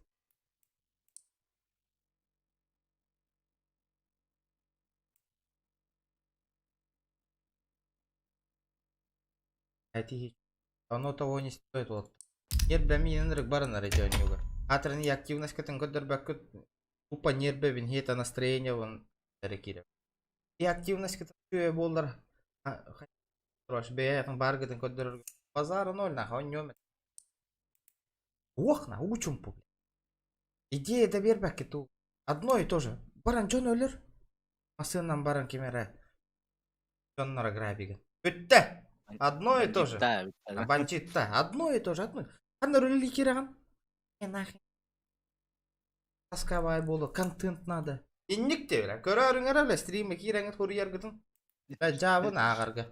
Эти оно того не стоит вот. Нербэ миин ынырык барынар эти онньуга. Атрын активность кытын көрдөрбөккүт тупо нербэбин хета настроение вон киирэр. И активность кытын үчүгэй буоллар бэйэтин бааргытын көрдөрөргө базара ноль нахуй онньуом Уох на уучумпу. Идея да биэрбэккэ туу. Одно и то же. Баран дьон өлөр. Массыынан баран ким эрэ дьонноро грабигин. Бүттэ! Одно и то же. Бандитта. Одно и то же. Одно. Ханна үлэлии киирэҕин? Нахер. Тасковай буолуо. Контент надо. Инник диэбилэ. Көрөөрүҥ эрэ бile стримҥэ киирэҥҥит хуруйаргытын. Дьаабын ааҕарга.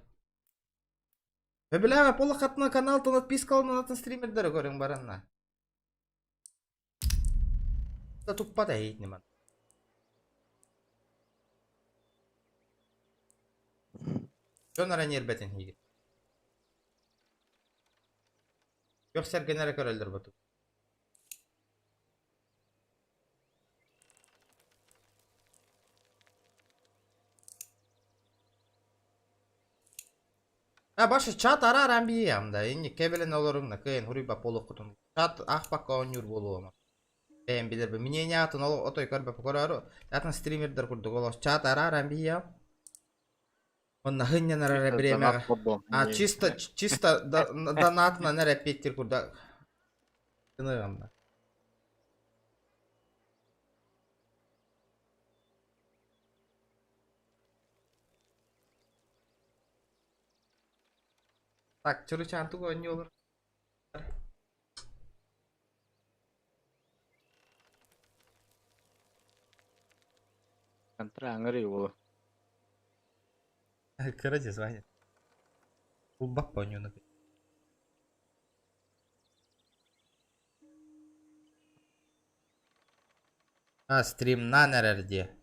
Сөбүлээбэ полохатына каналтан отпискаланан атын стримердары көрүҥ баранна. Да туппат эһиитниман. Дьон эрэ ньиэрбэтин иһигит. Күөх сэргэни эрэ көрөллөр боту. А башы чат арааран биэм да инник кэбилэн олоруҥна кыайан хуруйбап буолуоххутун чат аахпакка оонньуур буолуома бэйэм билэрбин мнение атын ол отой көрбөппү көрөөрү атын стримердэр курдук олох чат арааран биэм онно хынньанар эрэ бириэмэҕэ а чисто чисто донатынан эрэ эппиэттиир курдук гыныгамна Так, чуручаан тугу оонньуулар? Контра аңырый уолу. Короче, звонит. Улбаппа оонньууну. А, стримнаан эрэр дии.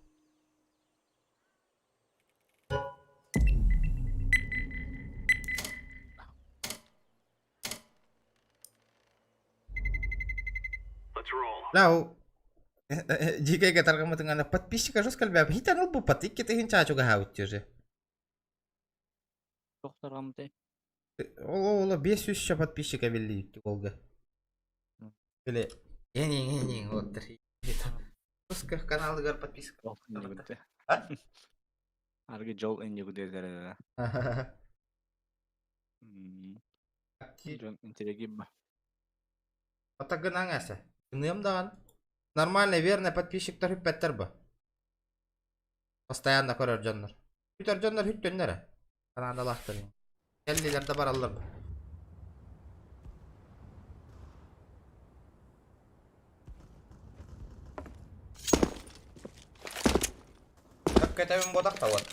Lau дьиикэйгэ тарҕаммытыҥ подписчика жестко элбээбит. Хитэн ылбыппат, икки тыһыынча чугаһаабыт уже. Туох тарҕаммытай? Ол ол 500 подписчика биллибит олга. Били эниҥ оттар. Русских каналыгар подписка. Аргы жол иннигу диэтэрэ. Дьон интеллигиб. Ата гынаҥ эсэ. Гыныам даҕан. Нормальный, верный подписчиктар хүппэттэр бу. Постоянно көрөр дьоннор. Бүтэр дьоннор хүттөннөр э. Канадалаахтар. Кэллилэр да бараллар бу. Сөпкө этэбин буотах да вот.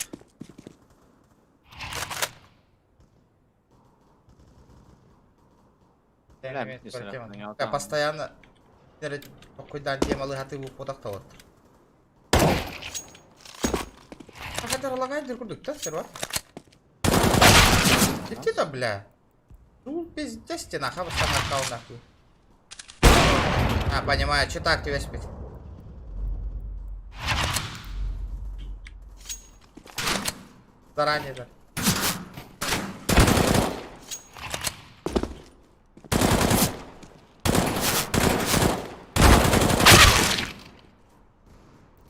Я постоянно куйдаан темалы хаты буотах да вот. Хатар лагайдыр курдук та серва. Ты то бля. Ну, пиздец ты нахуй, вот нахуй. А, понимаю, что так ты весь бит. Заранее да.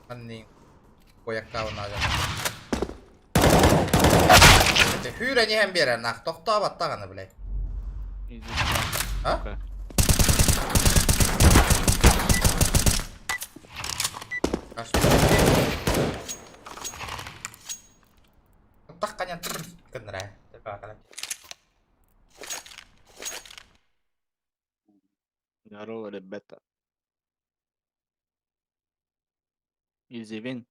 Анни Куяккаунага. Хүүрэн иһэн биэрэр нах тохтообот даҕаны блядь. А? А что? Так конец кыннара. Здорово, ребята. Easy win.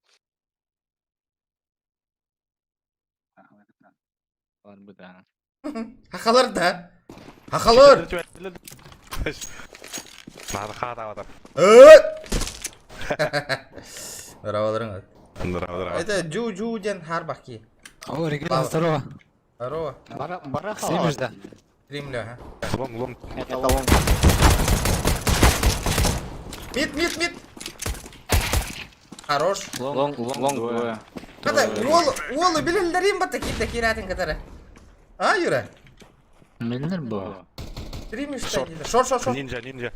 Бар бу да. Хахалар да. Хахалар. Здорово, Здорово, здорово. Это Джу-Джу ден Харбахи. О, ребята, здорово. Здорово. Стримишь, да? Стримлю, ага. Long, long. Это long. Mid, mid, mid. Хорош. Long, long двое. Когда уол, уолу билеллерин бата киирдэ киирэтин кытары. А, Юра? Миллер был. Стримишь что Short, short, short. Ninja, ninja.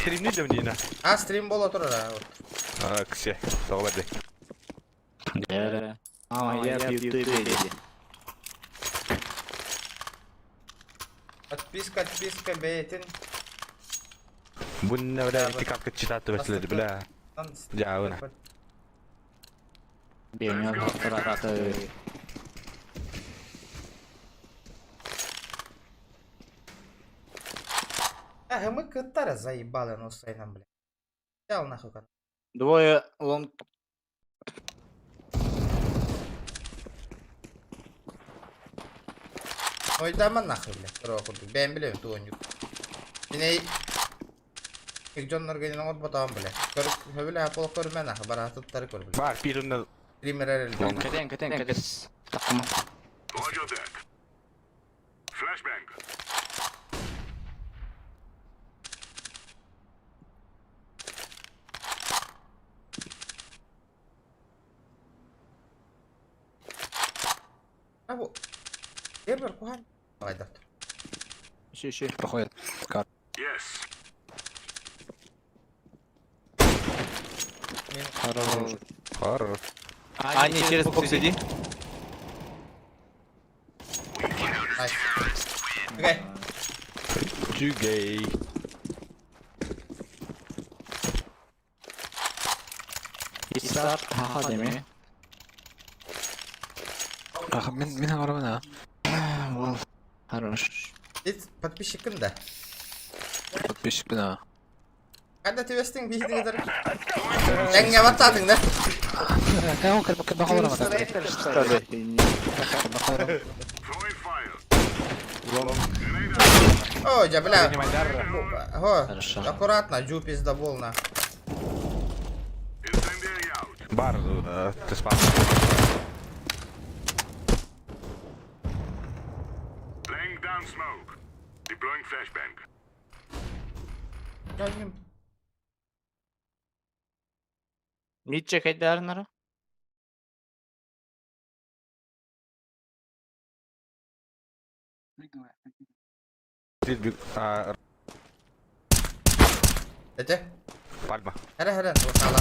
Стрим ниндзя мне А, стрим буола турар. А, ксе. Солведи. Да. А, я в Ютубе. Подписка, отписка, бейтин. Бунна, бля, ты как читать веселый, бля. Дявына. Бенер, Эх, мы кытары заебали, ну нам, бля. Взял нахуй. Двое long. Ой, да man нахуй, бля. Второго курдук. Бэм билем, туоннюк. Мине их дьоннорго не оҥор ботоон, бля. Көр, хөбүлэ апол көрмө нахуй, бараатыттары көр, бля. Бар, пирунна. Стример Кэтэн, кэтэн, кэтэн. Такма. Абу. Сервер кухан. Давай, да. Еще, еще. Проходит. Хорош. Хорош. А, не, через бокс иди. Nice. Окей. Чугей. Исар, хаха деме. Мин мин арабына. Вол. Хорош. Ит подписчикын да. Подписчик да. Когда ты вестің биһиги кытары. Эңне баттадың да? Кау кер бахалар Ой, я, бля. Го, аккуратно, джу пиздобол на. Бар, ты спал. Mid check айдарнара. Эте? Пальма. Хәрә, хәрә, бахала.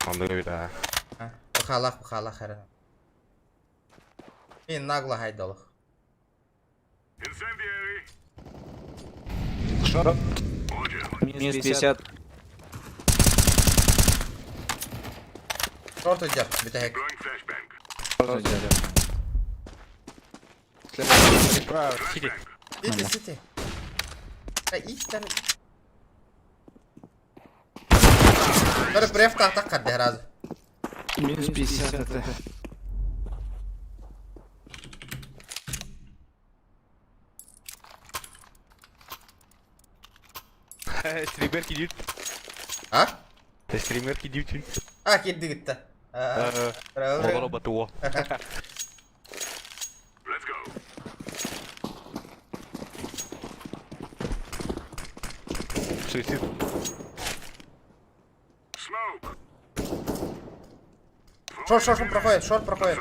Он да. Бахалах, бахалах, хәрә. Мин нагло хайдалых. Шорт. Минус 50. Шорт идет, битәһек. Сити. Сити, сити. Иттер. Бары преф тахтак кадде разы. Минус 50 это. Стример кидит. А? Стример кидит. А, кирди гитте. Олоро батуо. Суицид. Шорт, шорт, шорт проходит, шорт проходит.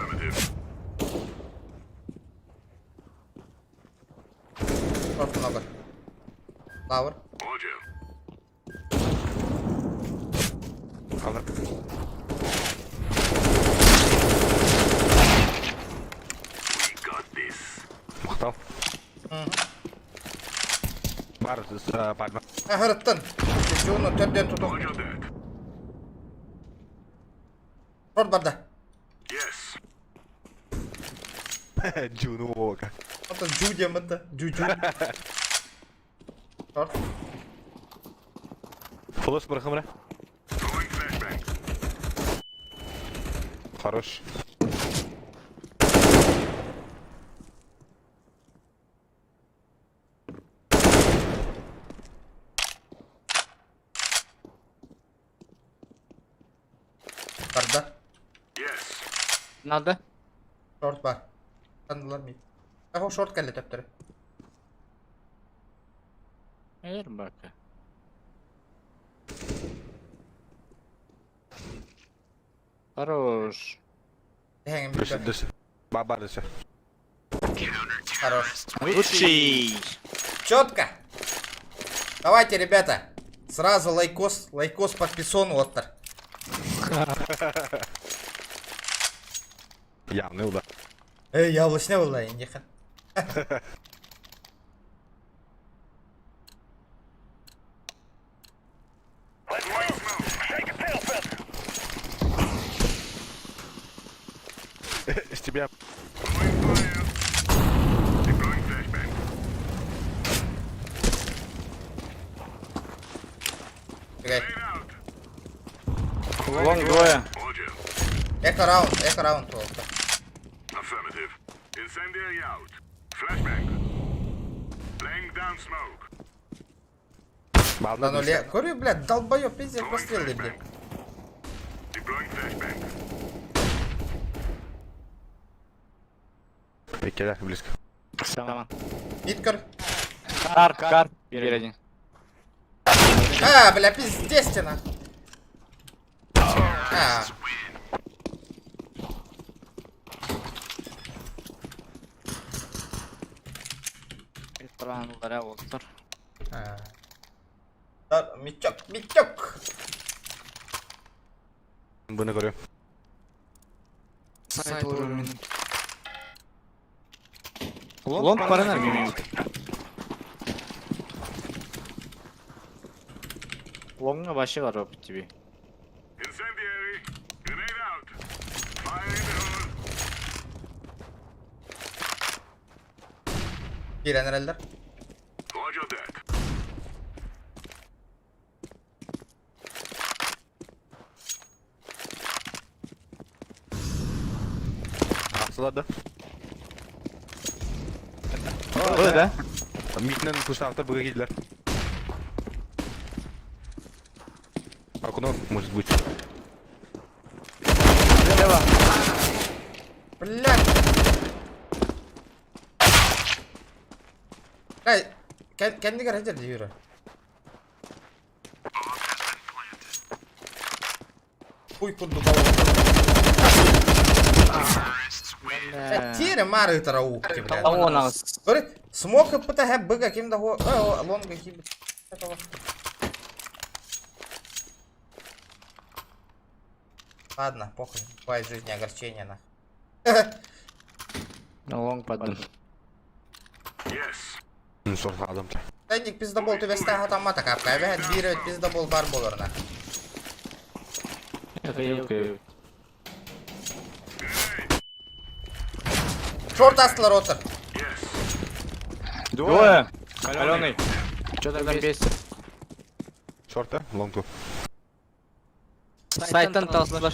Шорт много. Лаур. Махтал. Бар, бар. Ахырыттан. Жуну төрден туту. Шорт барда. Джуну ока. Это джу дем это. Джу джу. Шорт. Флош бархамра. Хорош. Барда. Надо? Шорт бар. Тандылар мид. Ахо шорт кәлі төптірі. Эр бака. Хорош. Дөс, дөс. Бар, дөс. Хорош. Лучший. Четко. Давайте, ребята. Сразу лайкос, лайкос подписон, оттар. Явный удар. Эй, яблочный был, индиха. С тебя. Long двое. Eco раунд, eco раунд болду. Incendiary out. Flashbang. Laying down smoke. Да ну ле... Говорю, блядь, долбоёб, пиздец, прострелы, блядь. Deploying flashbang. Икеля, близко. Сама. Иткар. Кар, кар. Перед один. А, бля, пиздец тебе нахуй. А. Митёк, Митёк. Бұны көрем. Сайт уровень. Лонг парана Лонга вообще бар тебе. Incendiary. Grenade out. Fire in the hole. Кирен эреллер. Roger that. Асылады. Ой, да? Митнен пуштавтар бұға келділер. Окно, может быть. Лево. Блядь. Эй, кәндігер әдер Юра. Хуй курду Тире мары тараук, блядь. Говорит, смог ПТГ быга кем да лонга ким. Ладно, похуй. Бывает в жизни огорчение, на. На лонг падал. Yes. Сорғадым. Тәнник пиздобол түбәстә хатама такап, кәбәһәт бирәт пиздобол бар булырна. Шорт астылар отыр. Двое! Каленый. Что-то там бесит. Шорта, лонгу. Сайттан талсылар.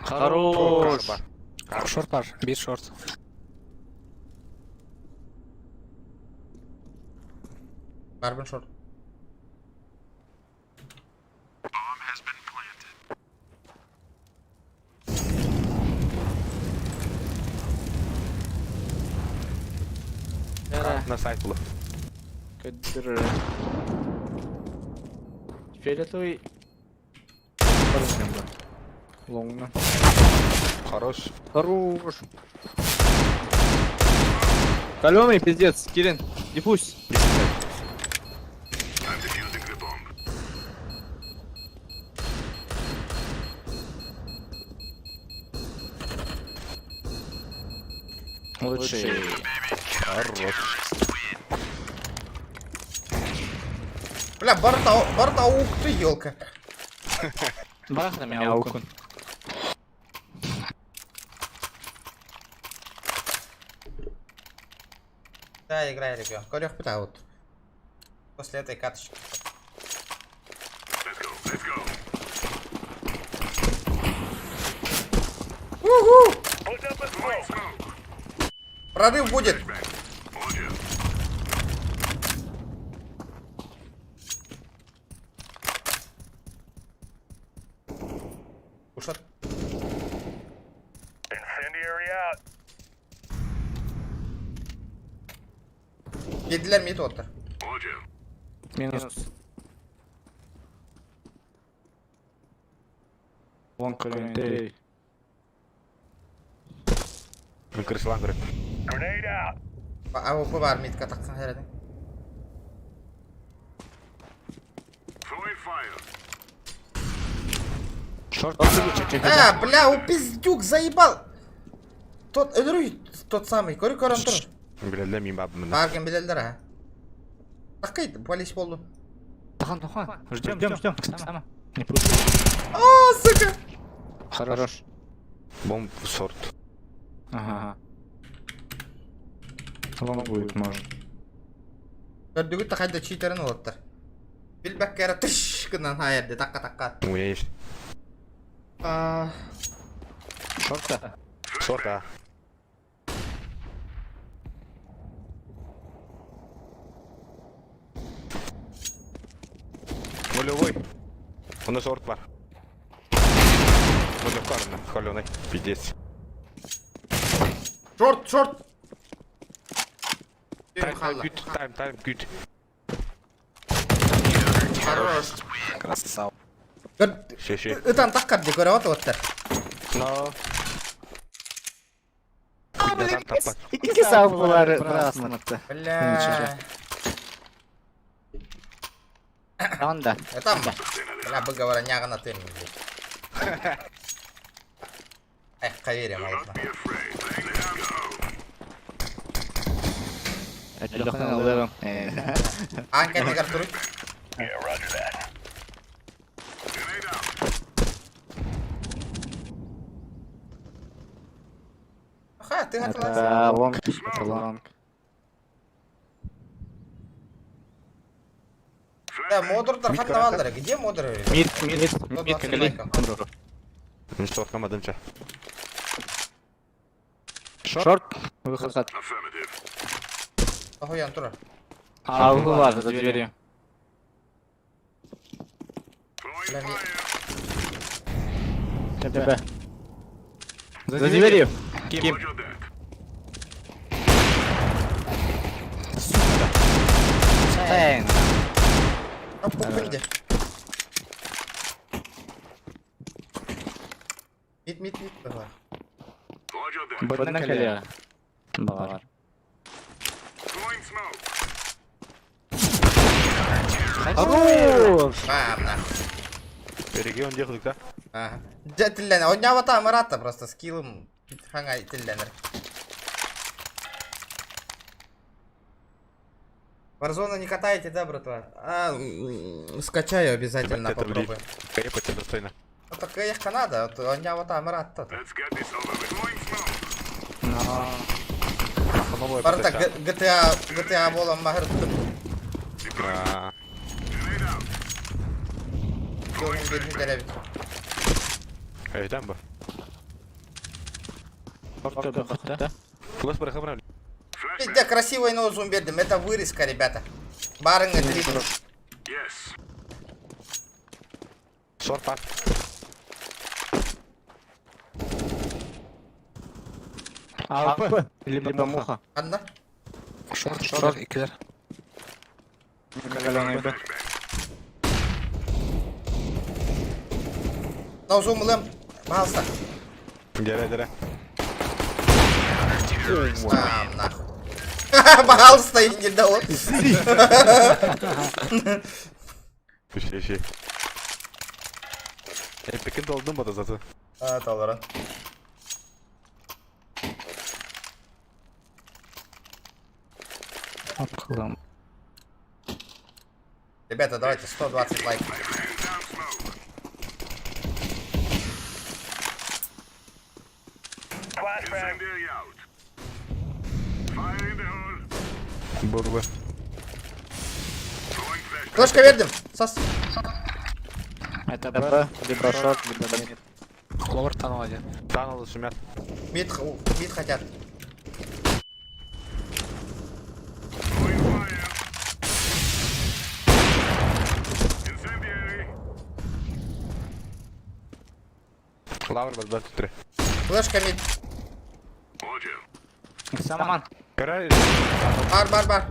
Хорош. Шорт бар, бир шорт. Барбын шорт. На сайт было. Көддүр. Фиолетовый. Лонгна. Хорош. Хорош. Каленый пиздец, Кирин, диффуз. Лучший. Хорош. Бля, барта, барта, ух ты, елка. Бахна мяукун. Да, играй, ребят. Корех вот. После этой каточки. Уху! Прорыв будет. Ушат. Yediler mid otter. Минус. Лонг каленый. Крысалан көрөт. AWP бар мидка таққан herhalde. Шорт. А, бля, у пиздюк заебал. Тот өлөрүй тот самый. Көрü көрөн тур. Билелер мин бабым. Барген билелер ha. Такайт, полис болду. Тахан, тахан. Ждем, ждем, ждем. Сама. Не А, сука. Хорош. Бомб сорт. Ага. Лонг будет, может. Көрдүгүт тахайда читерин олоттар. Билбеккere тыш гынан хаярды такка такка. У меня есть. А, Шорта. Шорта. Нулевой. У нас шорт бар. Нулевкарно, холеный. Пиздец. Шорт, шорт. Тайм, тайм, күт, тайм, тайм, күт. Хорош. Красава. Шеше. Ытан таккар де көрө оттар. Но. Күт таппат. Iki savlıları прасматты. Бля. Анда. Там. Бля, выговора нягана ты блядь. Эх, каверим, ладно. Аллахын Анка дигар туруй. Ха, ты Это лонг. Это лонг. Да, модер хаттавалдыр. Где модер? Мид, мид, мид, кали. Шорт камадымча. Шорт. Выход. Охуян тура. А, угла за дверью. Бля, ТП. За дверью. Ким. Сука. А, где? Мид, мид, мид, давай. Бадна коллега. Бар. Хорош! Бам, нахуй. Регион делают, да? Ага. Дьэ тиллене. Онньообото амарата просто скиллым хаңа тилленер. Warzone не катаете, да, братва? А, скачаю обязательно, Это попробую. Крепость достойно. Это кыайыахха наада, оонньообото амараатта. Барыта GTA, GTA буолан маһырттым. Көрүн бербит эрэбит. Эйден бу. Пизде, красивый ноузум бердим. Это вырезка, ребята. Барыңы три. Шорт АП. Либо муха. Анна. Шорт, шорт, икилер. Каленый Б. Ноузум ылым. Пожалуйста. Дере, дере. Там, нахуй. Пожалуйста, и не дал. Şey şey. Epic'in doldum bu da zaten. Evet olur. Апкалам. Ребята, давайте 120 лайков. Бурбы. Флешка бердим. Сас. Это Б, либо шорт, либо мид. Ловер танул один. Танул шумят. Мид, мид хотят. Лавр был 23. Флешка мид. Саман. Карай. Бар, бар, бар.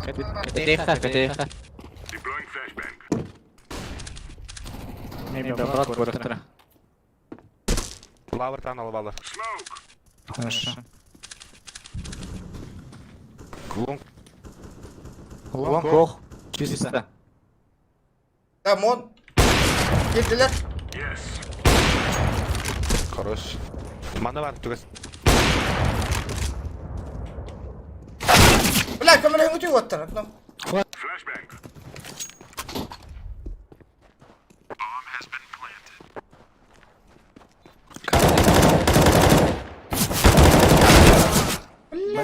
Тихо, тихо. Maybe брат көрөктөр. Лавр танул бала. Хорошо. Лонг. Лонг ох. Чисто. Да, мон. Кирдилер. Хорош. Мана бар түгес. Бля, көмөлөһүн үтүг оттар.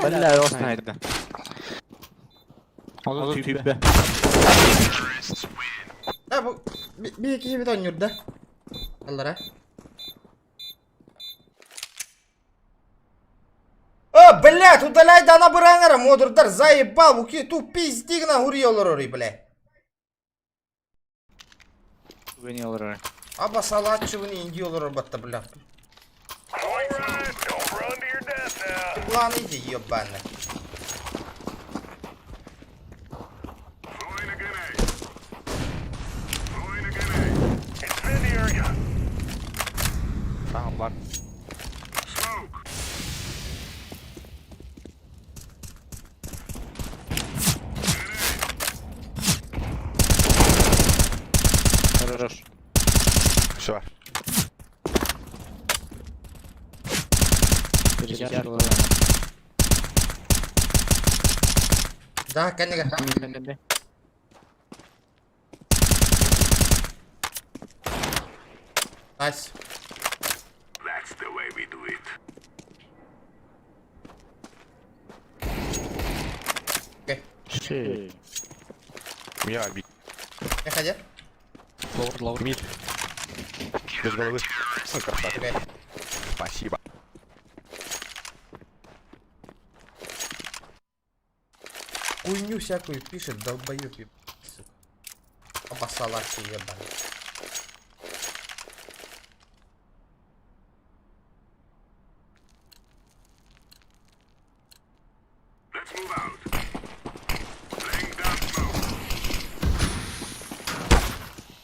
Бля, оснайда. Ол түбе. Да, бу bir iki bir oynuyor da. Аллара. О, блядь, удаляй да на бұраңара, модурдар, заебал, уки, ту пиздигна хури олор, бля. Түбе олор. Аба салатчывын инди олор батта, бля. План иди, ебаный. Tamam var. Хорош. Все var. Да, конечно. Найс. Окей. Ши. Я би. Не ходи. Ловер, ловер. Мид. Без головы. Ну, красавчик. Окей. Спасибо. Хуйню всякую пишет, долбоёб, еб... сука. Обоссалась ебаный.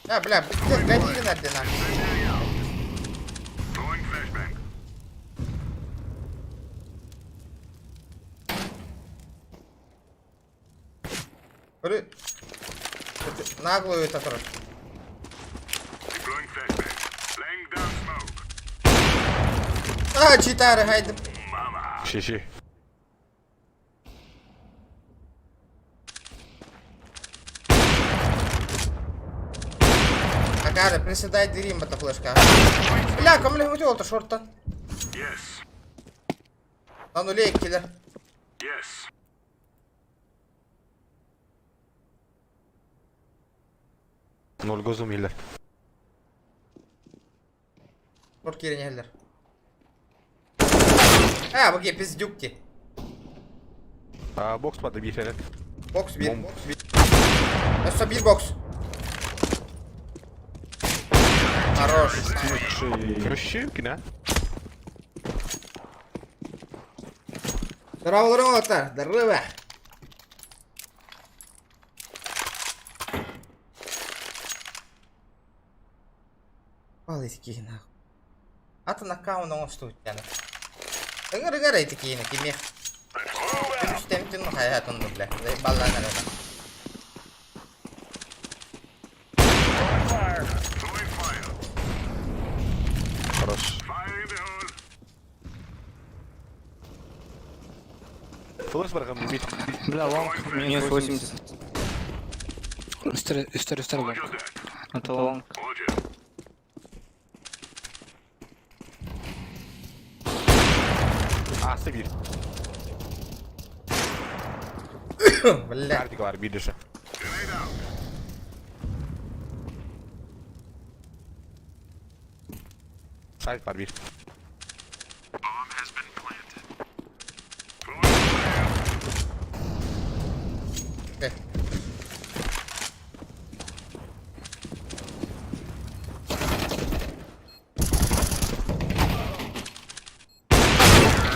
А, бля, пиздец, гони надо нахуй. Наглую это тоже. А, читары, хайды. Ши-ши. Акары, приседай дырим это флешка. Бля, кому ли это шорттан? На нуле киллер. Ноль гозум хиллер. Шорт киирэн иһэллэр. А, бу пиздюк ти. А, бокс пады бир Бокс бир, бокс бир. Өссө бир бокс. Хорош. Крущевкин, а? Здорово, здорово, здорово. Балыски нахуй. Атын аккаунт оҥостубут яна. Ыҥыр ыҥыр эти киһини кимиэх. Үстэмтин хайа тунду бля. Баллан эрэ. Хорош. Флеш баргам мид. Бля, лонг, минус 80. Үстер, үстер, үстер лонг. Это лонг. А, бир. Бля. Картик бар бир деше. Сайт бар бир. Окей.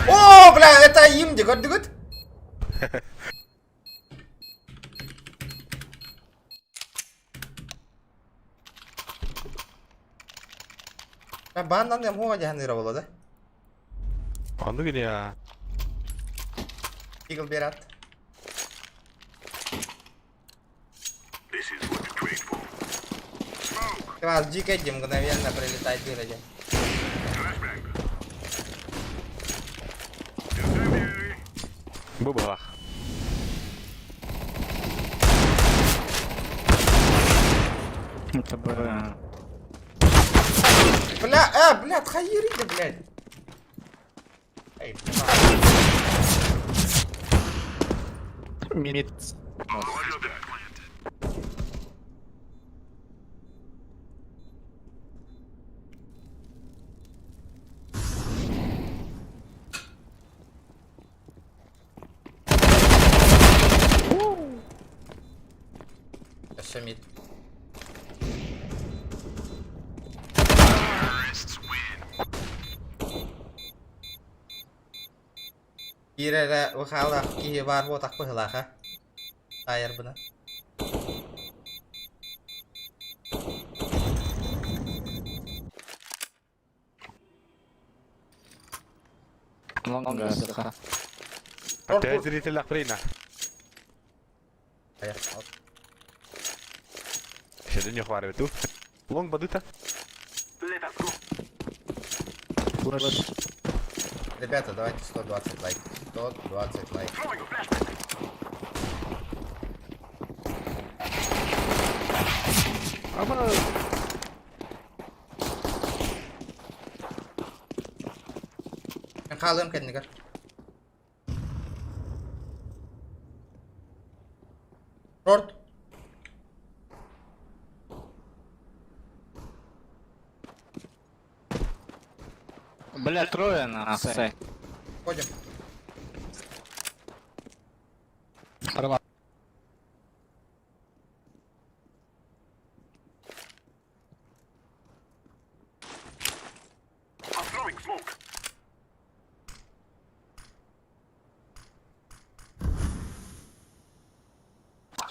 О, бля, это им дегот дегот. Бандан dem хуа жаһан ира боло да. Анды гине я. Игл берат. Вас дикой мгновенно прилетает дыра. Бу балах. Это Б. Бля, бля, тхайри, блядь. Эй, Мид. Еще мид. Киирэрэ ухаалаах киһи баар буотах быһылааха. Таайар бына. Лонг СХ. Опять зритель Африна. Ще не хварив ту. Лонг бадыта. Флеш. Ребята, давайте 120 лайков. 120 лайков. Ама Хаалым кэннигэр. Шорт. Бля, трое на С. Ходим. Права.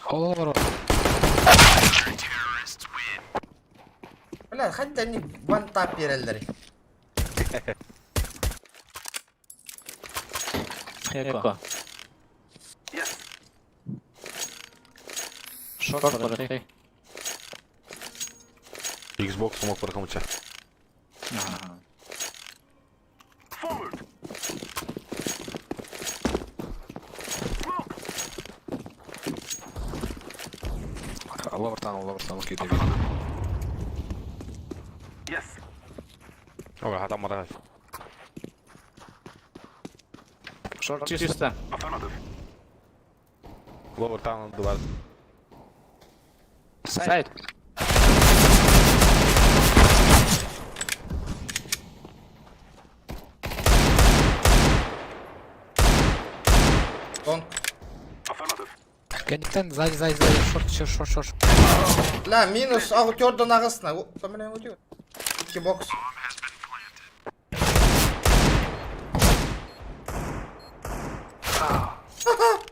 Олоро. Бля, ханта они ван тап береллер. Эко. Шорт подожди. Xbox мог прокомуча. Ага. Лавртан, лавртан, окей, Ой, хатаммата. Шорт чисто. Ловер там два. Сайт. Тон. Кенниктен сзади, сзади, сзади, шорт, шорт, шорт, шорт. Бля, минус, а вот тердон ағысына. О, там, бля, вот Икки бокс.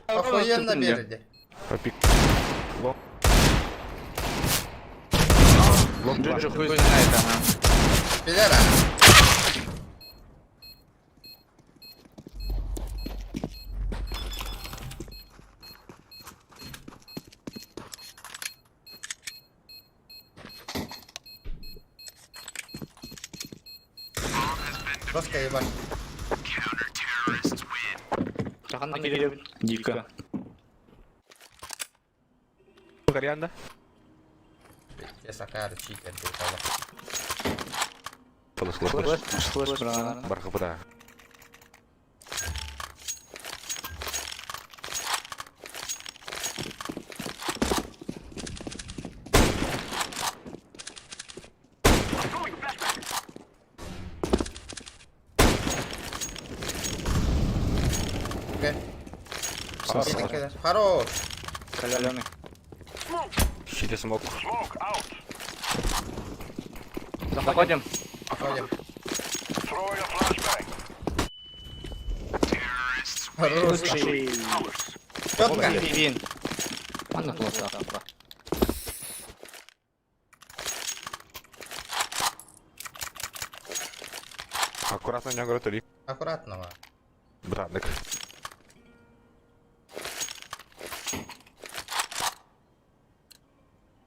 Охуенно берди. Попик. Ло. Лонг два. Джуджу хуй знает, ага. Билера. Жестко ебать. Чаханна кириэбин. Дико. Корианда. Я сакар читер был. Флэш, флэш. Флэш, брат. Бархапыта. Окей. Хорош. Каленый. Щите смок. Заходим. Заходим. Хорош. Четко. Вин. Ладно, плохо. Аккуратно, не говорю, ли. Аккуратно. Братник.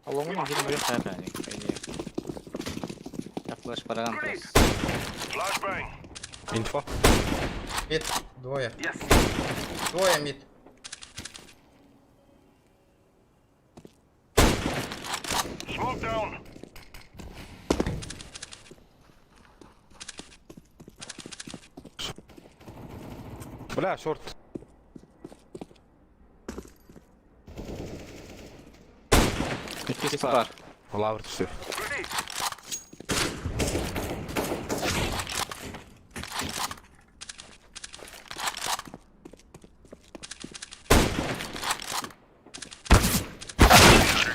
Лонгу не видно, по идее. Я флеш параган просто. Инфо. Мид. Двое. Двое мид. Бля, шорт. Какие пар? Лавр все.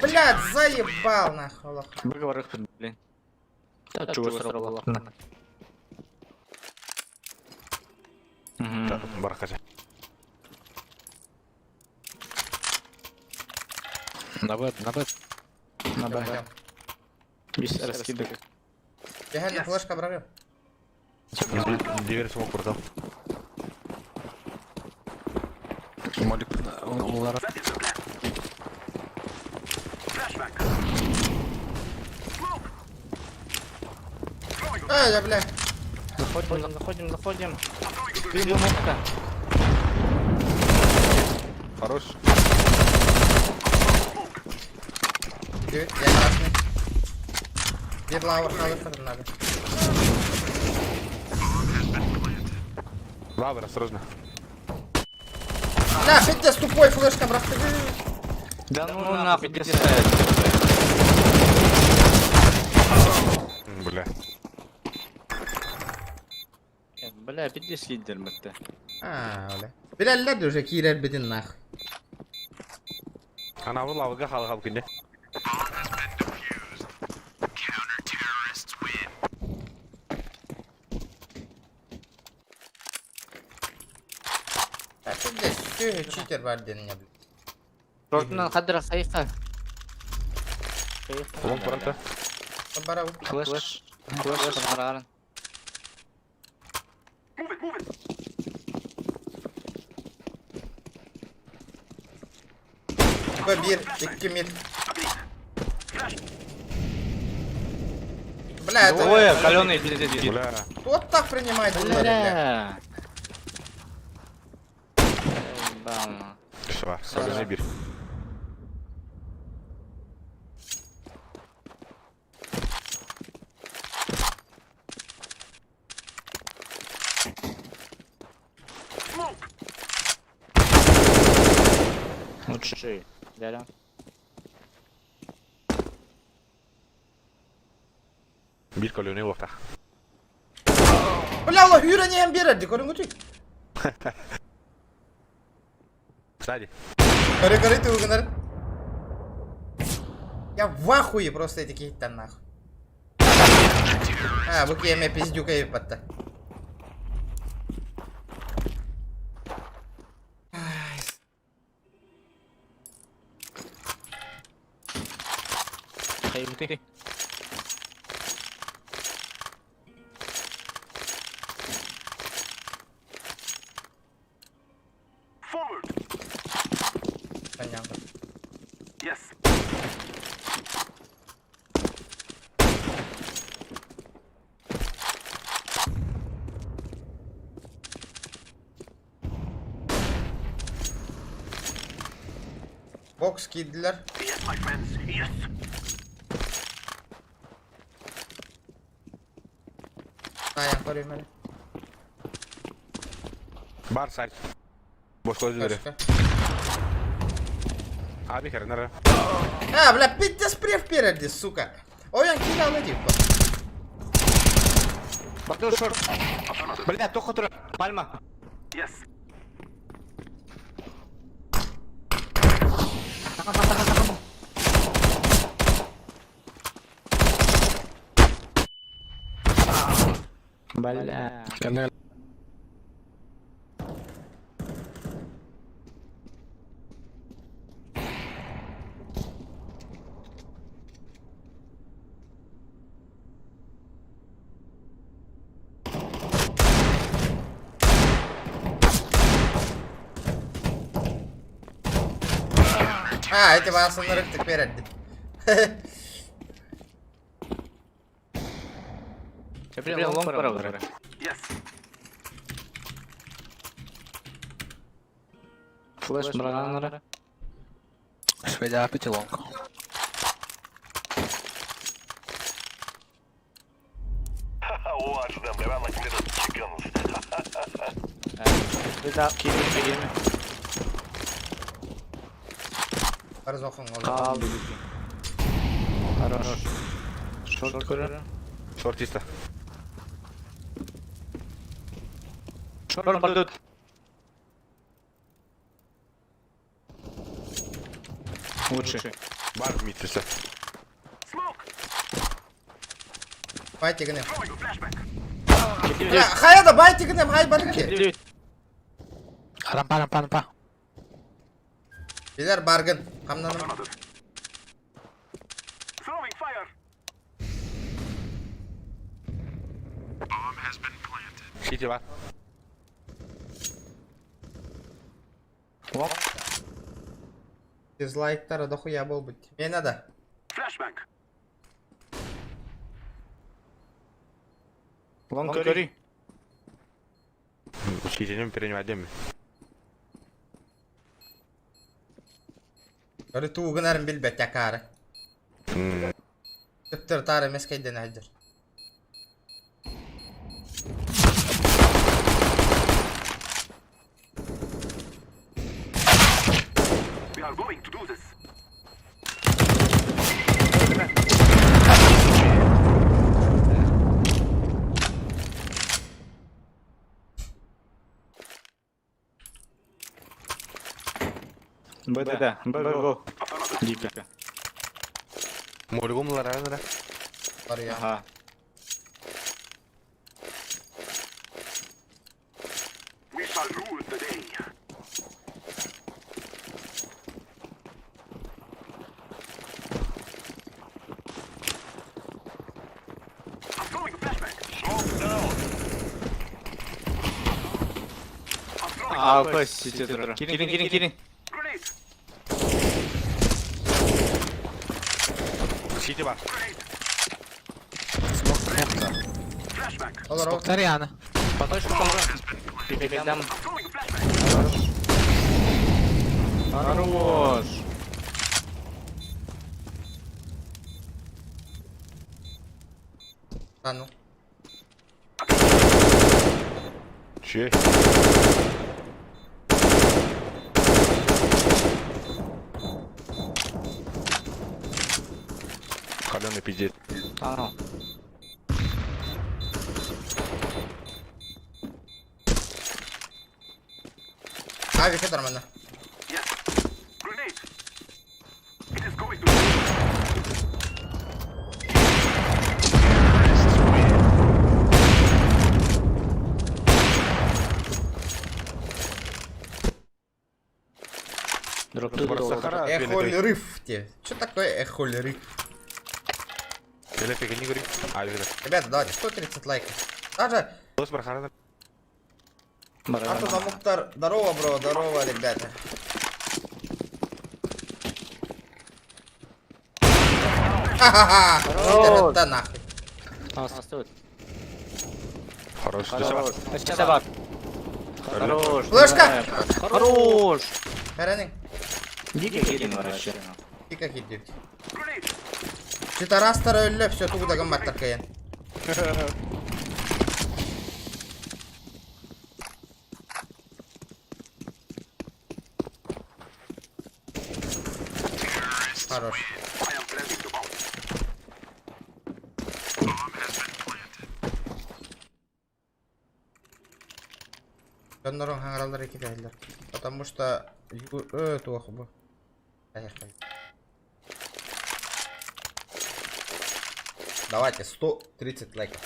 Блядь, заебал нахуй. лох. Выговор их, блин. Да, чего сорвало? Бархажа. На Б, на Б. На Б. Без раскидок. Бегай, флешка прорыв. Дверь смог продал. Молик улара. Эй, я, бля. Заходим, заходим, заходим. Видим мопка. Хорош. Я красный. Где лавр, лавр, надо. Лавр, осторожно. Бля, опять тупой флешка, брат. Да ну нахуй, где ставить? Бля. Бля, пиздец лидер мыкты. А, бля. Биляллер уже киирэр битин нах. Ана бұл лаврға халық алып күнде. А ты здесь все читер бар ден не, бля. Ротынан хадра хайфа. Лонг баранта. Бара. Флэш. Флэш бараран. Б, бир, икки мид. Бля, это... Двое, каленый пиздец. Бля. Кто так принимает удары, бля? Бля. Бам. Все, каленый бир. Лучший. Да-да. Биир көлүөнэ уохтаах. Бля, Allah үйренем берерди, көрүңүтүй. Сзади. Көрө көрө тугунар. Я в ахуе просто эти кейттен нахуй. А, бу кеме пиздюка епатта. Хайбыты. Понятно. Бокс кидлер. Аяқ көреймін. Бар сайт. Бош көзлөрү. Аби хернера. А, бля, пиздец прев переди, сука. Ой, он кидал иди. Батыл шорт. Бля, тоқ отыр. Пальма. Бля. А, эти вас нарыктык переди. Блин, лонг пора уже. Флэш мраганара. Шведя пятилонг. Киви киви. Барзохун Қалды. Хорош. Шорт көрер. Шортиста. Шорт бардут. Лучший. Бар митсесе. Байтигынем. Бля, хая да байтигынем, хай барки. Рампа, рампа, рампа. Билер баргын. Хамнаным. Сити бар. Дизлайктара дохуя был быть. Мне надо. Лонг көрі. Ситинин переневадем. Көрі тугынарын билбет якары. Түптір тары мескейден әдір. БДД. БГ. Дико. Моргум ларанара. Бар я. Ага. АВП сити тұр. Кирин, кирин, кирин. Сити бар. Олар ол. Тариана. Передам. Хорош. А ну. Че? Паленый пиздец. А, Авик это нормально. Сахара Эхоль рыф те. Что такое эхоль рыф? Ребята, давайте 130 лайков. Даже Артур Мухтар, здорово, бро, здорово, ребята. Ха-ха-ха! Это нахуй. Хорош. Хорош. Хорош. Флешка! Хорош. Караның. Дико кирин вообще. Дико кирдик. Читарастар өллө, все тугуда гымматтар кайын. Хорош. Дьоннорун хаҥараллар икки Потому что туох бу. Поехали. Давайте 130 лайков.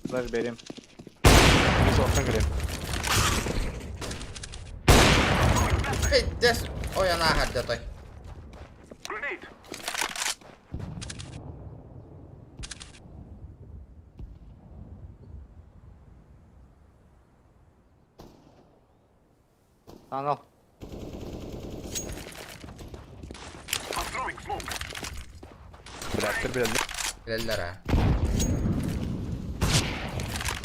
Флеш берем. Эй, дес. Ой, она гадя той. Анал. Блядь, блядь. Леллера.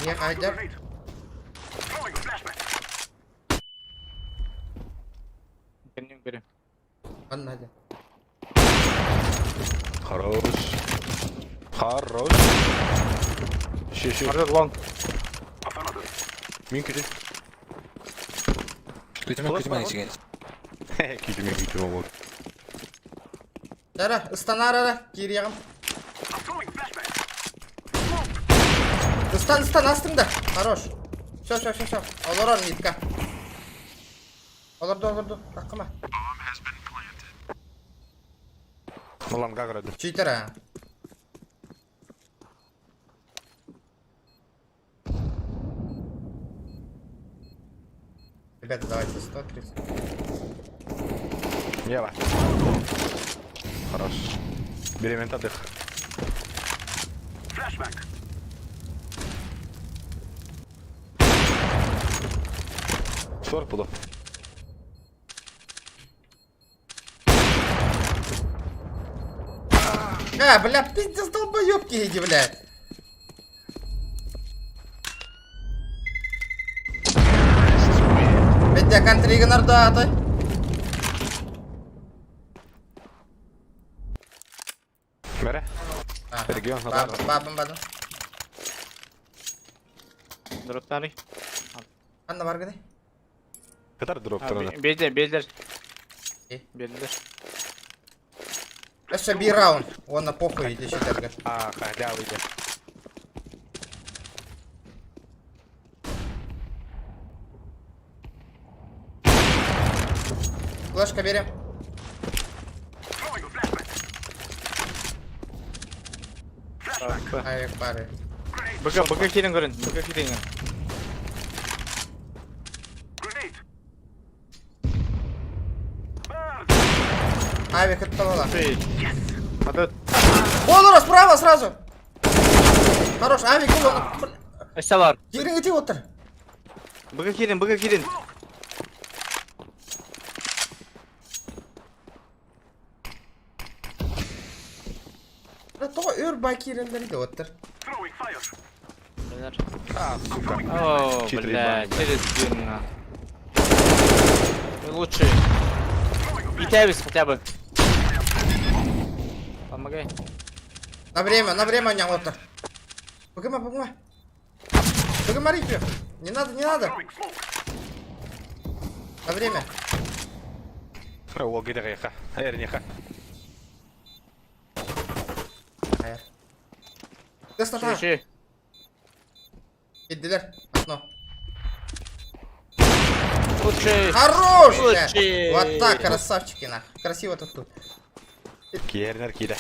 Не хайдер. Берем. Анна хадя. Хорош. Хорош. Еще, еще. Хорош, лонг. Мин күтү. Күтүмэ, күтүмэ десеген. Күтүмэ, күтүмэ вот. Дара, ыстанар кириягым. Ыстан, ыстан, астың да. Хорош. Все, все, все, все. Олорор нитка. Олорду, олорду. Таккыма. Ланга грады. Читера. Ребята, давайте 130. Ева. Хорош. Бери ментадых. Сор буду. А, бля, пиздец долбоёбки иди, блядь. Бетя контрига нардата. Бере. Регион Бабам бадым. Дроптары. Анна бар гыны. Катар дроптары. Бездер, бездер. Бездер. Өссө бир раунд. Онна похуй иди щитерге. А, хотя выйди. Флешка берем. Авик пары. БК, БК кирин көрін, БК кирин. Авик оттовала. Адат. Олора справа сразу. Хорош, авик был. Эсалар. Кирин иди отыр. БК кирин, БК кирин. Тоға өр бай киренлер иди отыр. А, сука. О, Читер бля, ебаный. через спину. Вы лучший. И Тевис хотя бы. Помогай. На время не отыр. Погома, погома. Погома, Риппи. Не надо, не надо. На время. О, где реха? Эрниха. Тестата. Ши, Кирдилер. Окно. Лучший. Хорош! бля. Лучший. Вот так, красавчики, нах. Красиво тут тут. Киэрнер киирэ.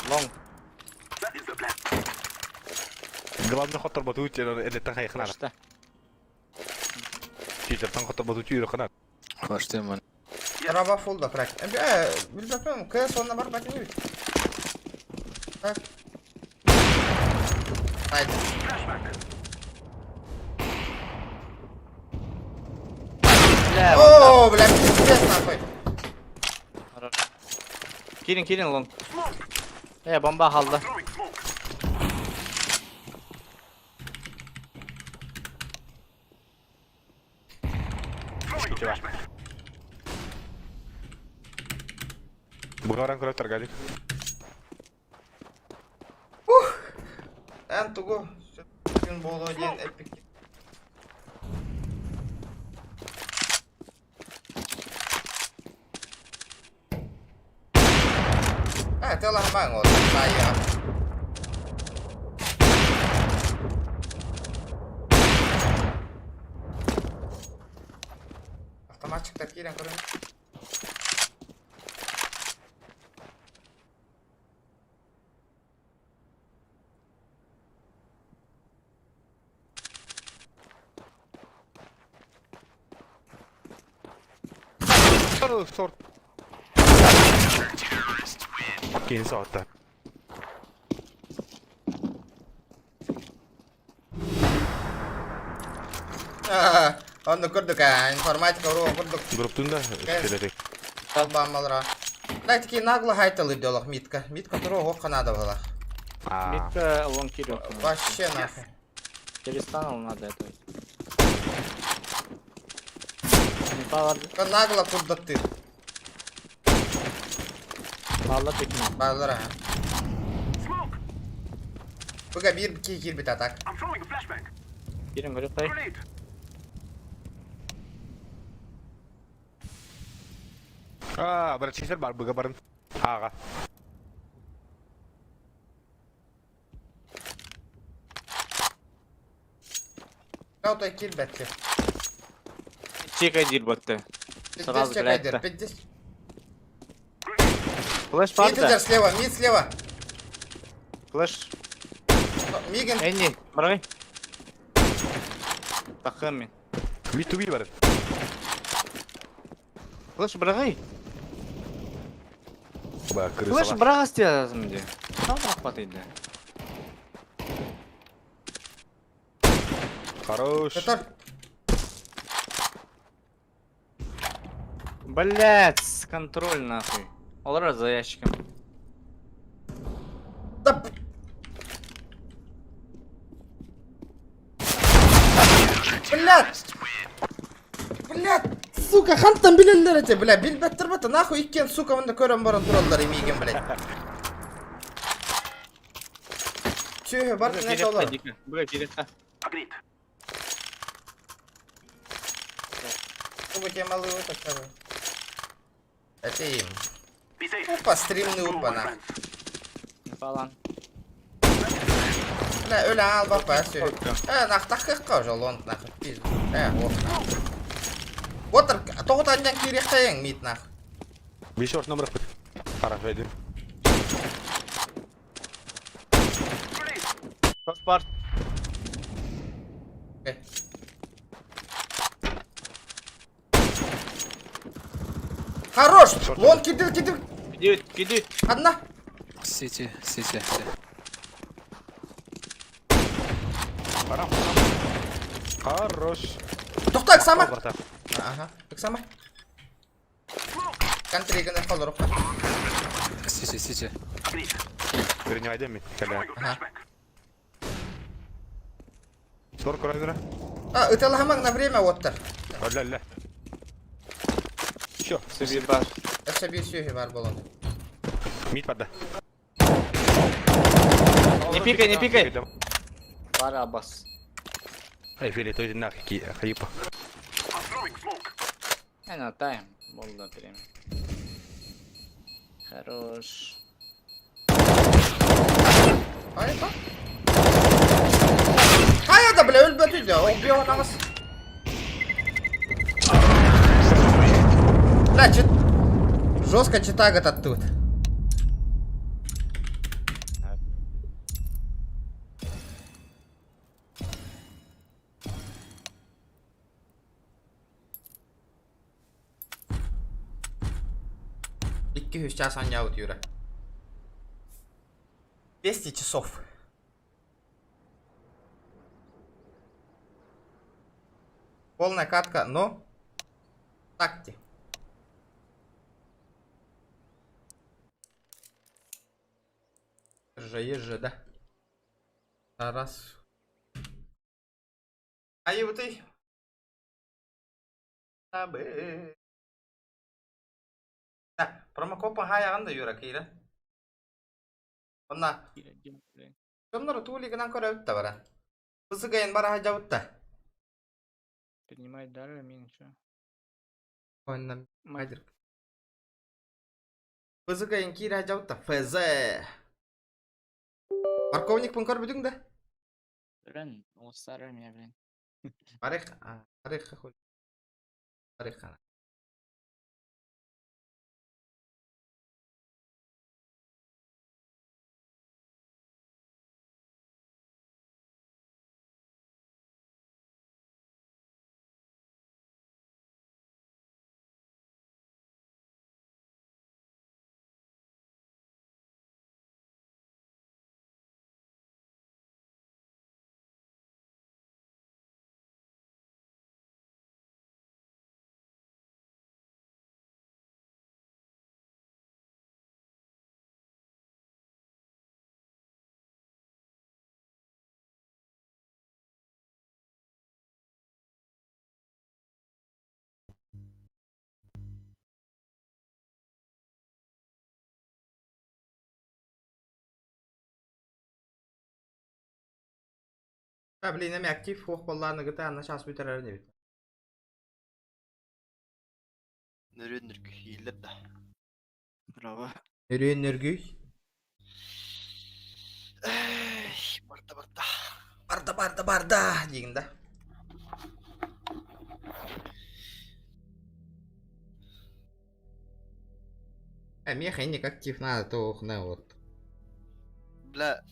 Лонг. Главное хотторботу үтен элеттен хайхнар. Что? Читертен хотторботу түйрі қынар. Фаштеман. Раба фулл да крак. Э, билбеппин, КС онна бар батын бит. Так. Haydi. Бля, О, бля, пиздец нахуй. Кирин, кирин лонг. Э, бомба халды. Бұғаран көріп таргалик. Эн тугу. Күн болу диэн эпик. Э, тела хамаң ол. Сайя. Автоматчиктар киирэн көрөн. Сорт. Кейін саатта. Онно көрдүк а, информатика уруга көрдүк. Групптун да келетек. Албамалра. Дай такие нагло хайталы делах митка. Митка туруга хоқ надо было. Митка лонг кирил. Вообще нахуй. Перестанул надо это. Не палар. Нагло курдатты. Палла пекин. Баллара. Буга бир ки кирбит атак. Кирин көрөк кай. А, брат, чисер бар быга барын. Ага. Каутай кирбетти. Чекай дир батты. Сразу Пиздец чекай дир, блядь. пиздец. Флеш Мид парда. идер слева, мид слева. Флеш. Миген. Энни, барай. Тахым мен. Мид туби бар. Флеш барай. Ба, Флеш крыса. барагас диязым де. Там рахмат иди. Хорош. Петр. Блять, контроль нахуй. Олар за ящиком. Да. Блядь! Блядь! Сука, хантан билеллер эти, бля, билбеттер бата, нахуй иккен, сука, мында көрөн баран тураллар эмиген, блядь. Чү, бар не олар. Бля, киректа. Сука, те малые вот так Это им. Опа, стримный урба, нахуй. Falan. Бля, өлө ал бапа, сүй. Э, нах, тахыққа уже лонг, нахуй, пизду. Э, ох, нахуй. Отыр, тоғыт андан кирехтайың, мид, нахуй. Беш орт номер бит. Хорош, айдын. Паспорт. Окей. Хорош! Лонг кидил, кидил. Кидит, кидит. Одна. Сити, сити. Хорош. Тоқта, ыксама. Ага, ыксама. Контри гына қалыр Сити, сити. Принимай мен. Кәлә. Ага. Сор көрәдер. А, ыталахамак на время оттар. Әллә, әллә. Чё? Сибир бар. Өсө бир сүйі бар болон. Мид барда. Не пикай, не пикай. Бар Аббас. Ай, фили, той нах ки хайпа. Айна тайм. Болды прям. Хорош. Хайа Хайа да бля өлбөтүй да, ол бия отамыз. Бля, чит... Жестко читага таттыбыт. 200 час оонньообут Юра. 200 часов. Полная катка, но такти. Же, да. Раз. Айыбытый. Абы. Да, промокод хаяган да Юра киирэ. Онна Дьоннор туулигынан көрөбүт да бара. Пысыгайын бара хажабыт да. Принимать дары, мин чё? Онна мадыр. Пысыгайын киирэ хажабыт да. ФЗ. Морковник пын көрбүтүң да? Рен, оңостар меня, блин. Барых, барых хуй. Барых. А, блин, эми актив хуох боллааны гыта анна час бүтэрэр небит. Нөрүн нөргүйүллэр да. Браво. Өрүөн нөргүй. Эй, барда барда. Барда барда барда диигин да. А меха актив надо, то на вот. Бля,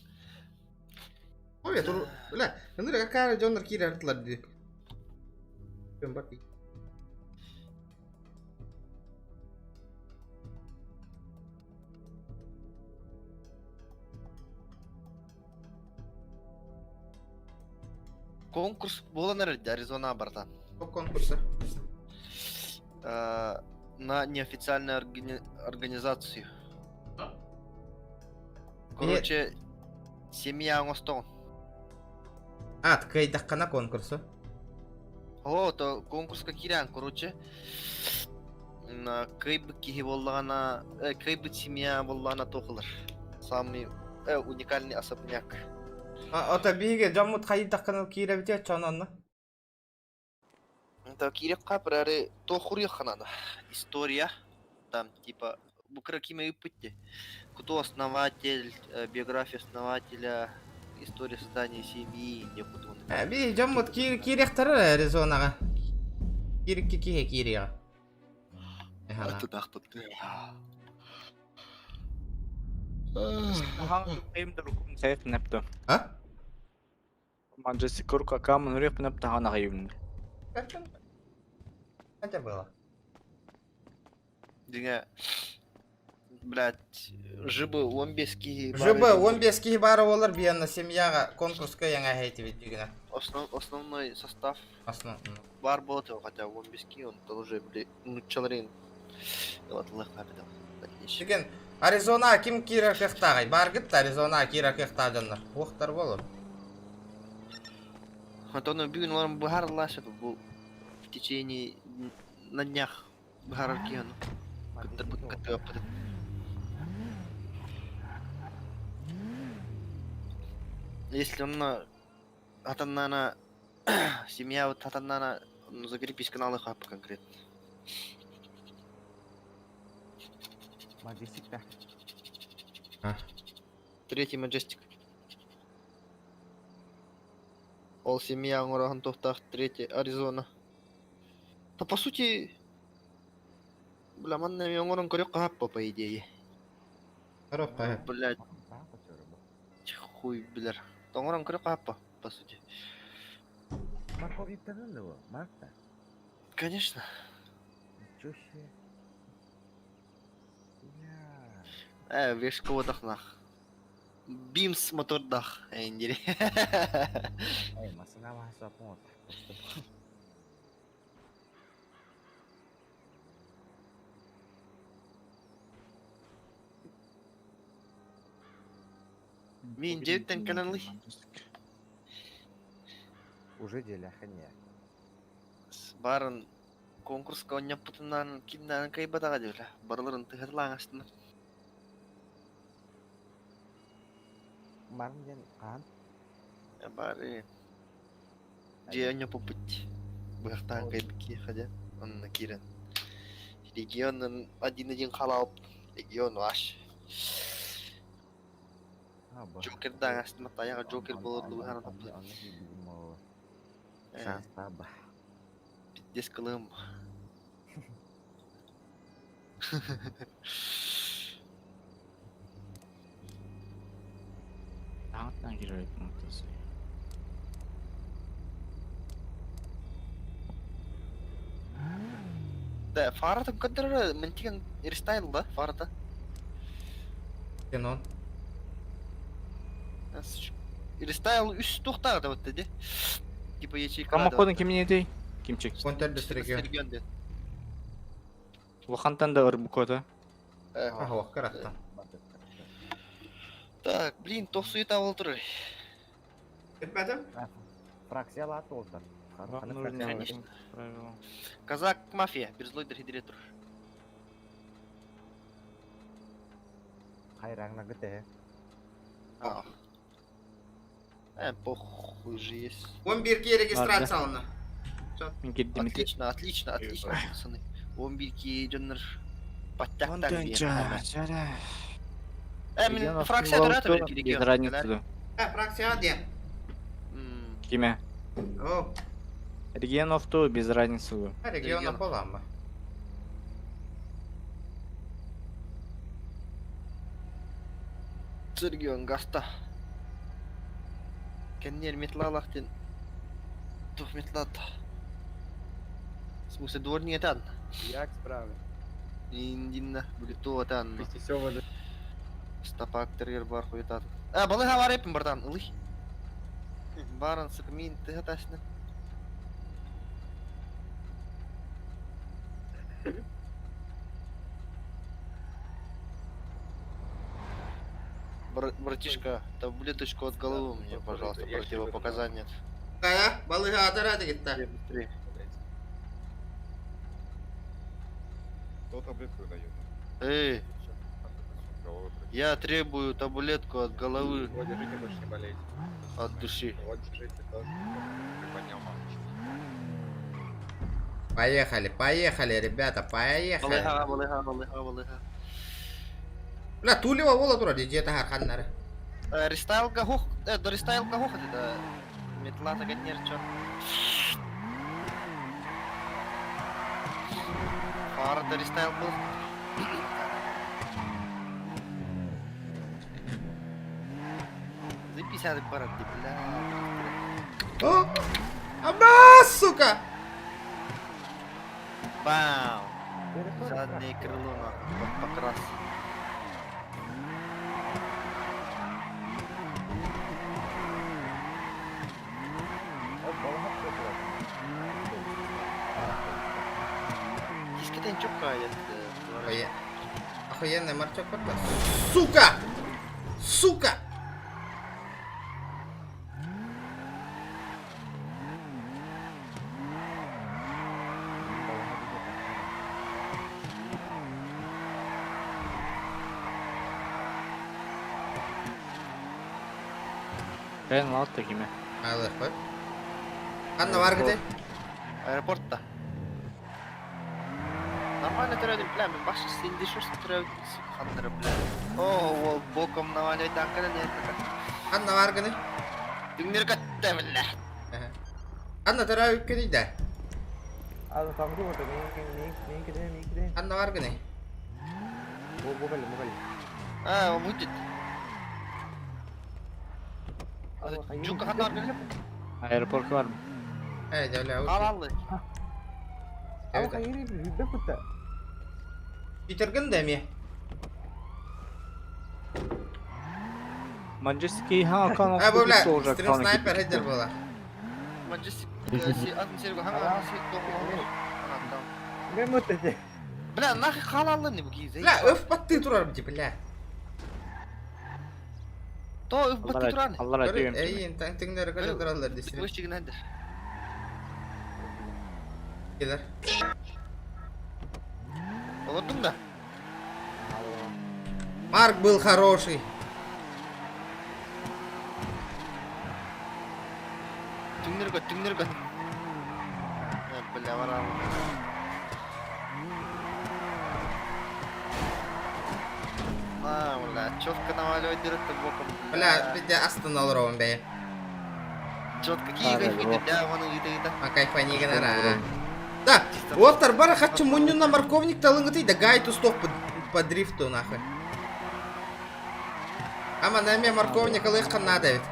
Ой, тур, бля, ынырык какая дьоннор киирэр артылар дии. Кем бар дии. Конкурс буолан эрэр Аризона братан. По конкурса. На неофициальную организацию. Короче, семья оҥостоҕун. А, кыайдаххына конкурсу. О, то конкурска киирэн, короче. На кыайбыт киһи буоллаҕына, кыайбыт семья буоллаҕына туох ылар. Самый уникальный особняк. А, ото биһиги дьоммут хайдаххына киирэбитэ чононно. Это киириэххэ бары туох уруйахха надо. История, там типа бу кыра киме ыыппыт Кто основатель, биография основателя, история создания семьи, некуда он. Би дьоммут киириэхтэрэ Аризонаҕа. Киирикки киһи киириэҕэ. Эхана. Сейф непто. А? Маджести курка камын урек непто хана гайым. Это было. Дьиҥэ, блядь, жыбы 15 киһи ЖБ 15 киһи баара буолар биэнна семьяҕа конкурска яҥа хэйтибит дьигинэ. Основной состав Основ... бар буолар хотя 15 киһи, он тоже, били, нуччаларын ылатылыах баабыта. Деген Аризона ким киирэр кыахтааҕый? Бааргыт да Аризона киирэр кыахтаах дьоннор. Уохтар буолур. Антон бүгүн олорон быһаарыллаа сөп бу в течение на днях быһаарар киһи ону. Кыттарбыт кыттыгаппытын. Если онно хатаннаана семья вот хатаннаана закрепись каналы хаппы конкретно. Маджестик, да. Третий Маджестик. Ол семья оҥороһун туохтаах третий Аризона. Да по сути, бля, манна эмиэ оҥорон көрүөххэ хаппа по идее. Көрүөххэ. Блядь. Хуй билэр. Оҥорон көрүөххэ хаппа, по сути. Марков иптанын его, Марк-то? Конечно. Ничего себе. Бля. Вешка нах. Бимс мотордах, эндири. Эй, масына маса пот. Мин дьиэттэн кэлэн Уже деляха не. Барын конкурска онньоппутунан кимнээн кыайбатаҕа диэбилэ. Барыларын тыһырлаан астына. Марын диэн хаан? Бары дьиэ онньоппуппут. Быһахтаан кыайбыт киһиэхэ дьэ. Онно киирэн. Регионун один-один халаалып. Регион ваш. Джокердаан астына тайаҕа Джокер буолар дуу таппыт. Шанс таба. Пиздец кылым. Таҥаттан киирэр Да, фарата көрдөрөр ментиген рестайл да фарата. Кенон. Рестайл үс туохтаах да вот ди. Типа ячейка. Промокодун кимин этей? Кимчик. Контер регион. Регион Улахантан да ырбукота. Ах, караттан. Так, блин, тох суета бол турар. Этмедим? Фракция лат олдар. Конечно. Казак мафия, бир злой директор. Хайраңна гыте. А. Похуй же есть. Он бирки регистрация алына. Отлично, отлично, отлично, пацаны. Он бирки дьоннор подтяктар Мин фракция турата бир Без регион. разницы. Фракция де. Киме? О, Регионов то без разницы. региона боламба. Регион гаста. Кеннер метлалахтен. Тух метлат. В смысле, дворник этан. Як справи? Индинна, булиту атан. Стапак тергер бар хуйтат. А, балы хавар эпин бартан, ылый. Барын сык мин тыга ташны. Братишка, таблеточку от головы мне, пожалуйста, противопоказания. Кая, балыга атара дегитта. Быстрее. Кто таблетку дает? Эй, я требую таблетку от головы. Вот, держите, больше не болеть. От души. Вот, держите тоже. Приподнял масочку. Поехали, поехали, ребята, поехали. Балыга, балыга, балыга, балыга. Бля, Тулева вола тура, где-то харханнары. Рестайл гахох, до рестайл гахох это метла так чё. Фара до рестайл был. За 50 пара, бля. О! Аба, сука! Бам! Заднее крыло нахуй, под покрас. Дискетен чокает. Охуенный марчок Сука! Сука! Рен лалта киме. Алых бak. Анна var gidi. Аэропортта. Нормально төрөдүм, бля, мен башчы сенде шорс төрөдүм, хандыры, бля. О, ол боком наваляй танканы не Анна var gidi. Дүңнер катта, бля. Анна төрөөбүккүнүй да? Анна бар гыный? А, он будет. Жука ханна бар Аэропортка бар. Э, дьэ, Алаллы. Питергин да эмиэ? Манчестер ха акан А, бу бля, стрим снайпер хедер буолар. Манчестер атын серге ханга Бля, нахуй халаллы не буги. Бля, өф баттыы турар бити, бля. То өф баттыы турар. Аллар айтыгым. Эй, таңтыңнары көтө тураллар десин. Выш чигинендер. Келер. Олордуң да. Марк был хороший. Түңнөр көт, түңнөр көт. Бля, барам. А, бля, четко наваливать дыры-то боком. Бля, бите астын олоробун бэйэ. Четко кии кайфуйды, да, вон ыйда ыйда. А кайфани гынара. Да, уоттар бары хаччы муннюна морковник талынгыты да гай тустоп по, по дрифту нахуй. Ама наме морковник алыххан надо ведь.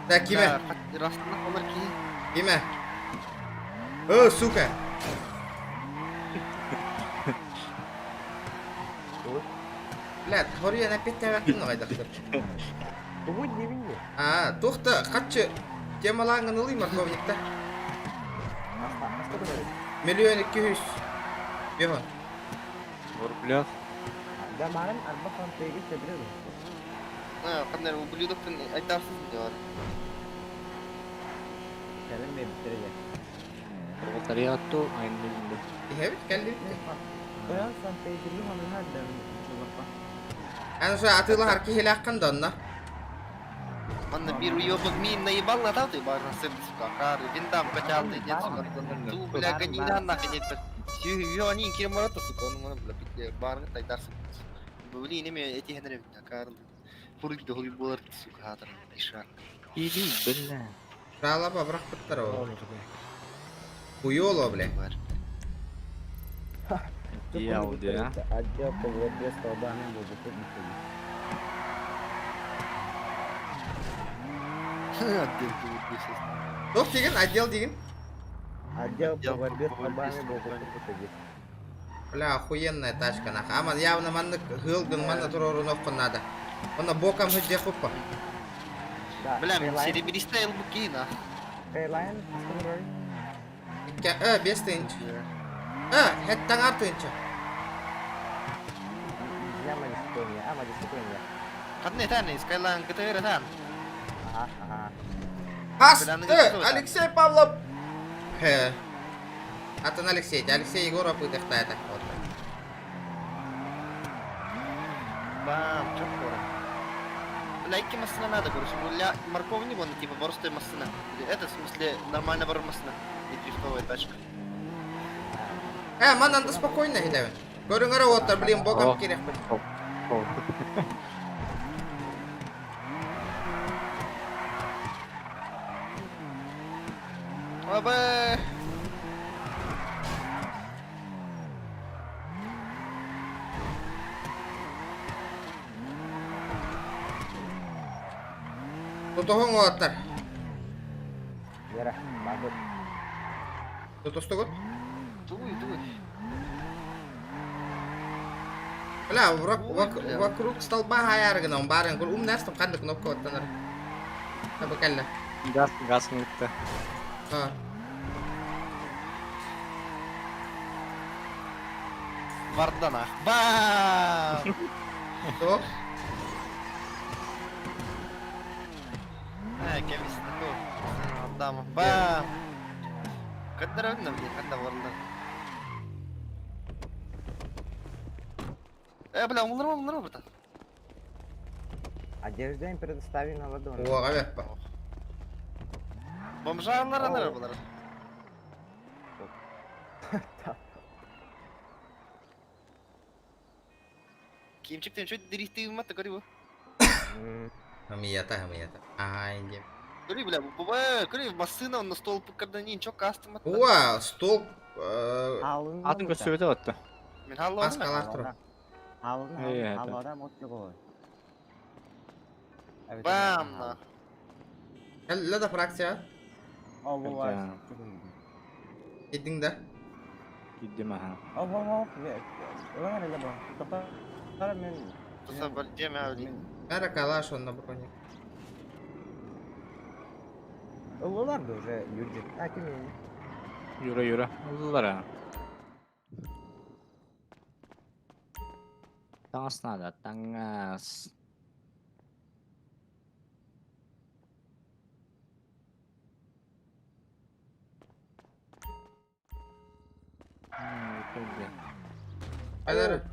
Так, киме? Растына олар кии. Киме? О, сука. Бля, хорья опять таваттын гайдактыр. А, тухта хаччы темалаңын ылый морковникта. 1 200 000. Бехон. Рублях. А, кандай ублюдоктун айтарсыз деп. Пролетариату айнылды. Иһэбит кэллибит. Аны şu атыылаһар киһилээххин да онно. Манна бир уёбок мин наебал на ты барна сын, сука, кары, винтам качал ты, нет, сука, ту, бля, гони на нахуй, нет, Сүү они кирем барата, сука, он мына, бля, бите барны тайдарсың. Блин, неме эти хенере, кары. Фурик да хуй болар, сука, хатыр, ишак. Иди, бля. Жалаба бырахпыттар ол. Хуёло, бля. Яуди, а? Отдел по борьбе со Тоқ деген, отдел деген. Отдел по борьбе с табами Бля, охуенная тачка, нахуй. Аман, явно маннык хылгын манна турорун оккун надо. Онна бокам хыджа хуппа. Бля, мен серебристая лбуки, на. Икке, э, 5 тыһынча. Э, хеттан артынча. Кадны тәне, Skyline ГТР тән. Хас, э, Алексей Павлов. Хе. Атын Алексей, Алексей Егоров ыдыхта это. Вот. Бам, чё Бля, икки массына надо, короче. Бля, морковник он, типа, просто массына. Это, в смысле, нормально бар массына. И дрифтовая тачка. Э, манан да спокойно хилевин. Көрүңөрө оттар, блин, бокам керек. Абэ! Тутуһуң оттар. Тутустугут? Дуй, дуй. Бля, вокруг столба хаяргына, он барын кул умнастым кандай кнопка оттанар. Таба калла. Газ, газ мытты. А. Варданах. Бам! Что? Э, кемис такой. Отдам. Бам! Когда равно мне, когда вардан. Э, бля, умру, умру, братан. Одежда им предоставили на ладони. О, авеппа. Бомжарлар алар булар. Кимчиктен чөй дрифтиң мат көрү бу. Хамията, хамията. Ай, деп. Көрү, бля, бу көрү, массыына онно стол пыккардан ничего кастом атта. Уа, стол... Атын көстүбүтэ отто. Мен халлоона. Маскалар турар. Э, это. Бам! на. Кэллэ да фракция. Киддиҥ да? Киддим аха. Бәрі калаш онно броник. Юра, Юра. Ыллар а. Таҥас надо, таҥас. Айдары.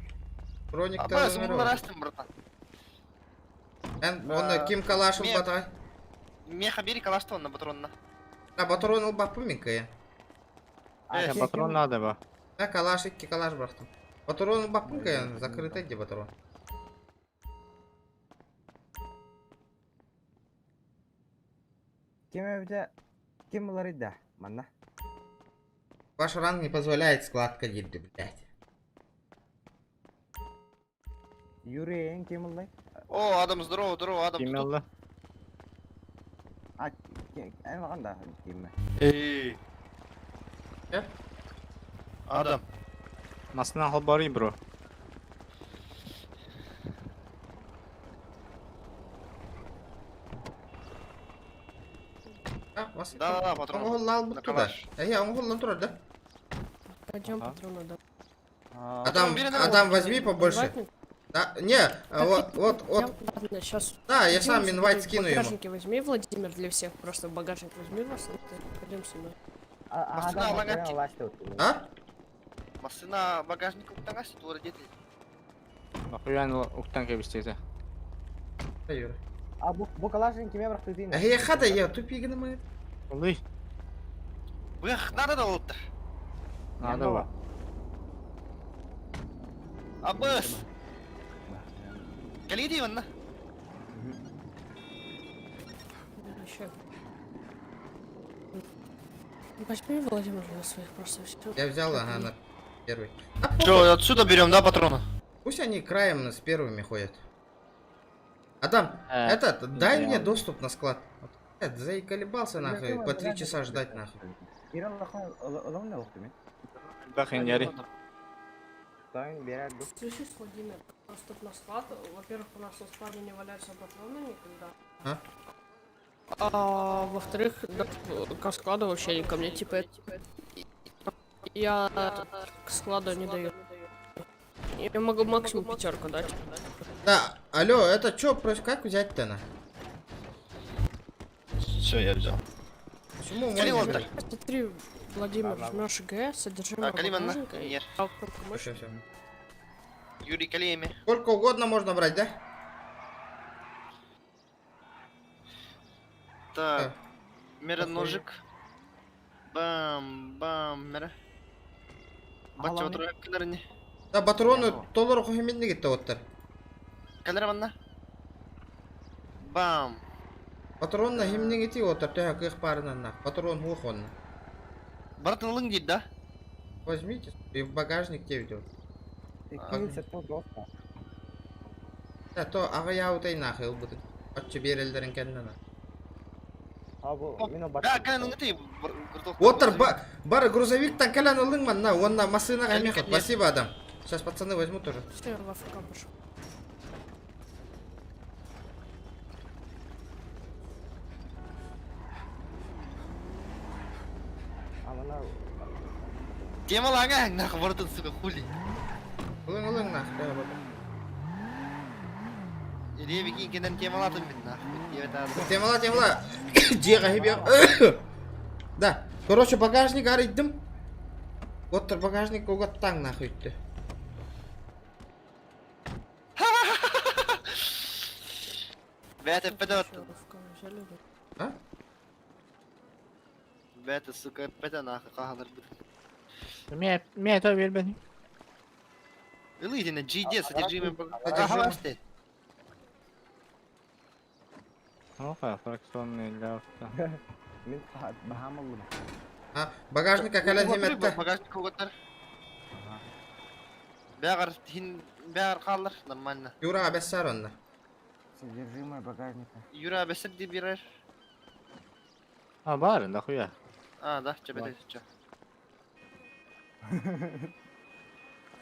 Броник Аба, сумулар астым, братан. Эн, онно ким калаш ылбатай? Меха бери калаш онно патронна. А патрон ылбаппын мин кыйа. А, патрон надо ба. Да, калаш, икки калаш бырахтым. Патрон ылбаппын кыйа, закрытый де патрон. Ким да? Манна. Ваш ранг не позволяет складка дирди, блядь. Юрий, ким ыллай? О, Адам, здорово, здорово, Адам. Ким ылла? А, эн анда ким? Эй. Адам. Масына холбары, бро. Да, да, да, патрон. Оңғол алып На туда. калаш. Эй, оңғол турар да. Пойдем патроны дам. Адам, Адам, возьми побольше. Да, не, а вот, вот, вот. Ладно, сейчас. Да, я сам инвайт скину ему. В багажнике возьми, Владимир, для всех. Просто в багажник возьми вас. Пойдем со мной. Масына алаңа А? Масына багажник уктаңас, тура дети. Нахуя уктан кебистете. Юра. А бу бу калашын киме биракты дейм. Эй, хата, я тупигін мы. Улый. Бых, надо да олыптыр. Надо ба. Абыс. Калиди онна. Еще. Возьми, Владимир, на своих просто все. Я взял, ага, на первый. Че, отсюда берем, да, патроны? Пусть они краем с первыми ходят. Адам, этот, дай мне доступ на склад. Вот, этот, заколебался нахуй, по 3 часа ждать нахуй. Бахин яри. Слышишь, Владимир, доступ на склад. Во-первых, у нас на складе не валяются патроны никогда. А? А во-вторых, да, к складу вообще не ко мне, типа, я к складу не даю. Я могу максимум пятерку дать. Да, алло, это чё, как взять-то на? Все, я взял. Почему Кали мой не вот берет? Смотри, Владимир, жмешь Г, содержимое А, Калиман, на. багажника и Нет. кнопку мыши. Всё, всё. Юрий Калеми. Сколько угодно можно брать, да? Так. Мера ножик. Бам, бам, мера. Бача отыра кілеріне. Да, патроны толор хохиминни кетті оттар. Калера манна. Бам. Патронна химнең ити оттар, төһө кых парынан на. Патрон хух он. Братан лың дейді, да? Возьмите и в багажник те ведет. Да, то ага я утай нахуй ылбыты. Атчы берелдерин кеннена. Да, кален лың ити. Оттар бар грузовиктан кэлэн ылың манна, онна машина гаймехат. Спасибо, Адам. Сейчас пацаны возьмут тоже. Все, я в АФК пошел. Тема лаңа, нахуй, братан, сука, хули. Ылың ылың нахуй. да, вот. Ребеки кенен темалатын мен, нахуй. Темала, темала. Дега хибе. Да. Короче, багажник арыйдым. Оттар багажник угаттаң нахуй итти. Бәті пәті Взяли, да? А? Бәті, сука, пәті нахуй, қағалар бұд. Ме, ме это бербени. Илы, GD, содержимое Содержимое. Содержимое. Оха, фракционный для авто. Мин баһаам ыллым. А, багажника кэлэн химетте. Багажник угаттар. Бәгәр хин бәгәр қалыр, нормально. Юра бәссар онна. Содержимое багажника. Юра бәсір деп берер. А, бар, нахуя? А, да, чебете, чё.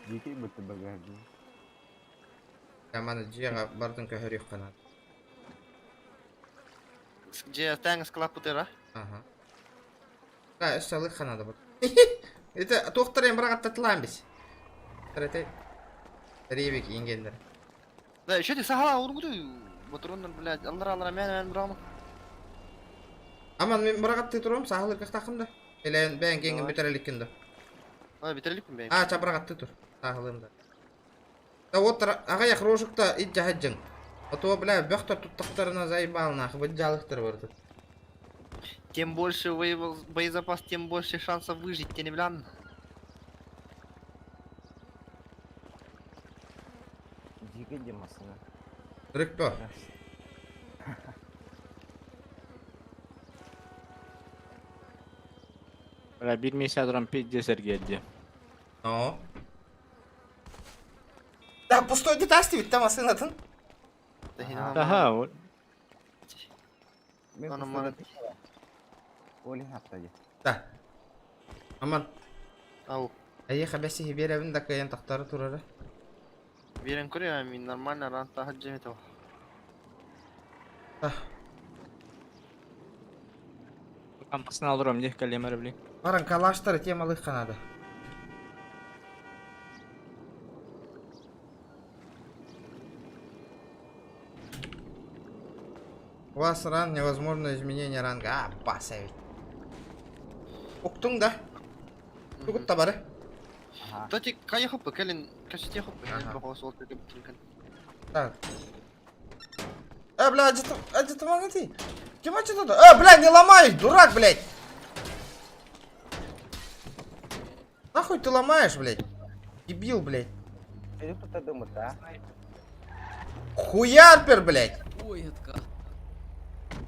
Дикий будто багажник. Каманы дьиэҕэ бардын көһөрүөххэ наада. Же тәңіз склад бутыра. Ага. Да, өссө алыахха наада бу. Это туохтар быраҕаттатылаан бис. Это Ревик ингендер. Да, еще ты сахала ургуду. Батуруннар, блядь, аллара аллара мен мен бұрағым. Аман мен быраҕаттыы туруом саһылыр кыахтааххын да. Элээн бэйэн киэҥҥин бүтэр иликкин да. А, битерликпин бэйм. А, ча быраҕаттыы тур. Саһылыым да. Да вот аҕыйах рожукта илдьэ сылдьыҥ. А то, бля, бөхтөр туттахтарына заебал нахуй, быдьалыктар барыта. Тем больше боезапас, тем больше шансов выжить, те не блян. Дикий Димасына. Рыкпа. Бля, бир месяц рам пиздец эргиэрди. Но. Да, пустой детасти там машинатын. Ага, вот. Олин хаптади. Да. Аман. Ау. Эйиэхэ бэсиһи биэрэбин да кыайан тахтары турара. Биэрэн көрүө, мин нормально ранта хаджим этого. Кампасына алырым, не калемер, блин. Баран калаштары темалыхха надо. У вас ран невозможно изменение ранга. А, баса ведь. Уктуң да. Тугут табары. Тати кая хоппа, кэлин кашите хоппа, бахос ол төкө бүтүрген. Так. Э, бля, где-то ты? Кем что тут? Э, бля, не ломай, дурак, блядь! Нахуй ты ломаешь, блядь? Дебил, блядь. Ты тут думает, а? Хуярпер, блядь! Ой, это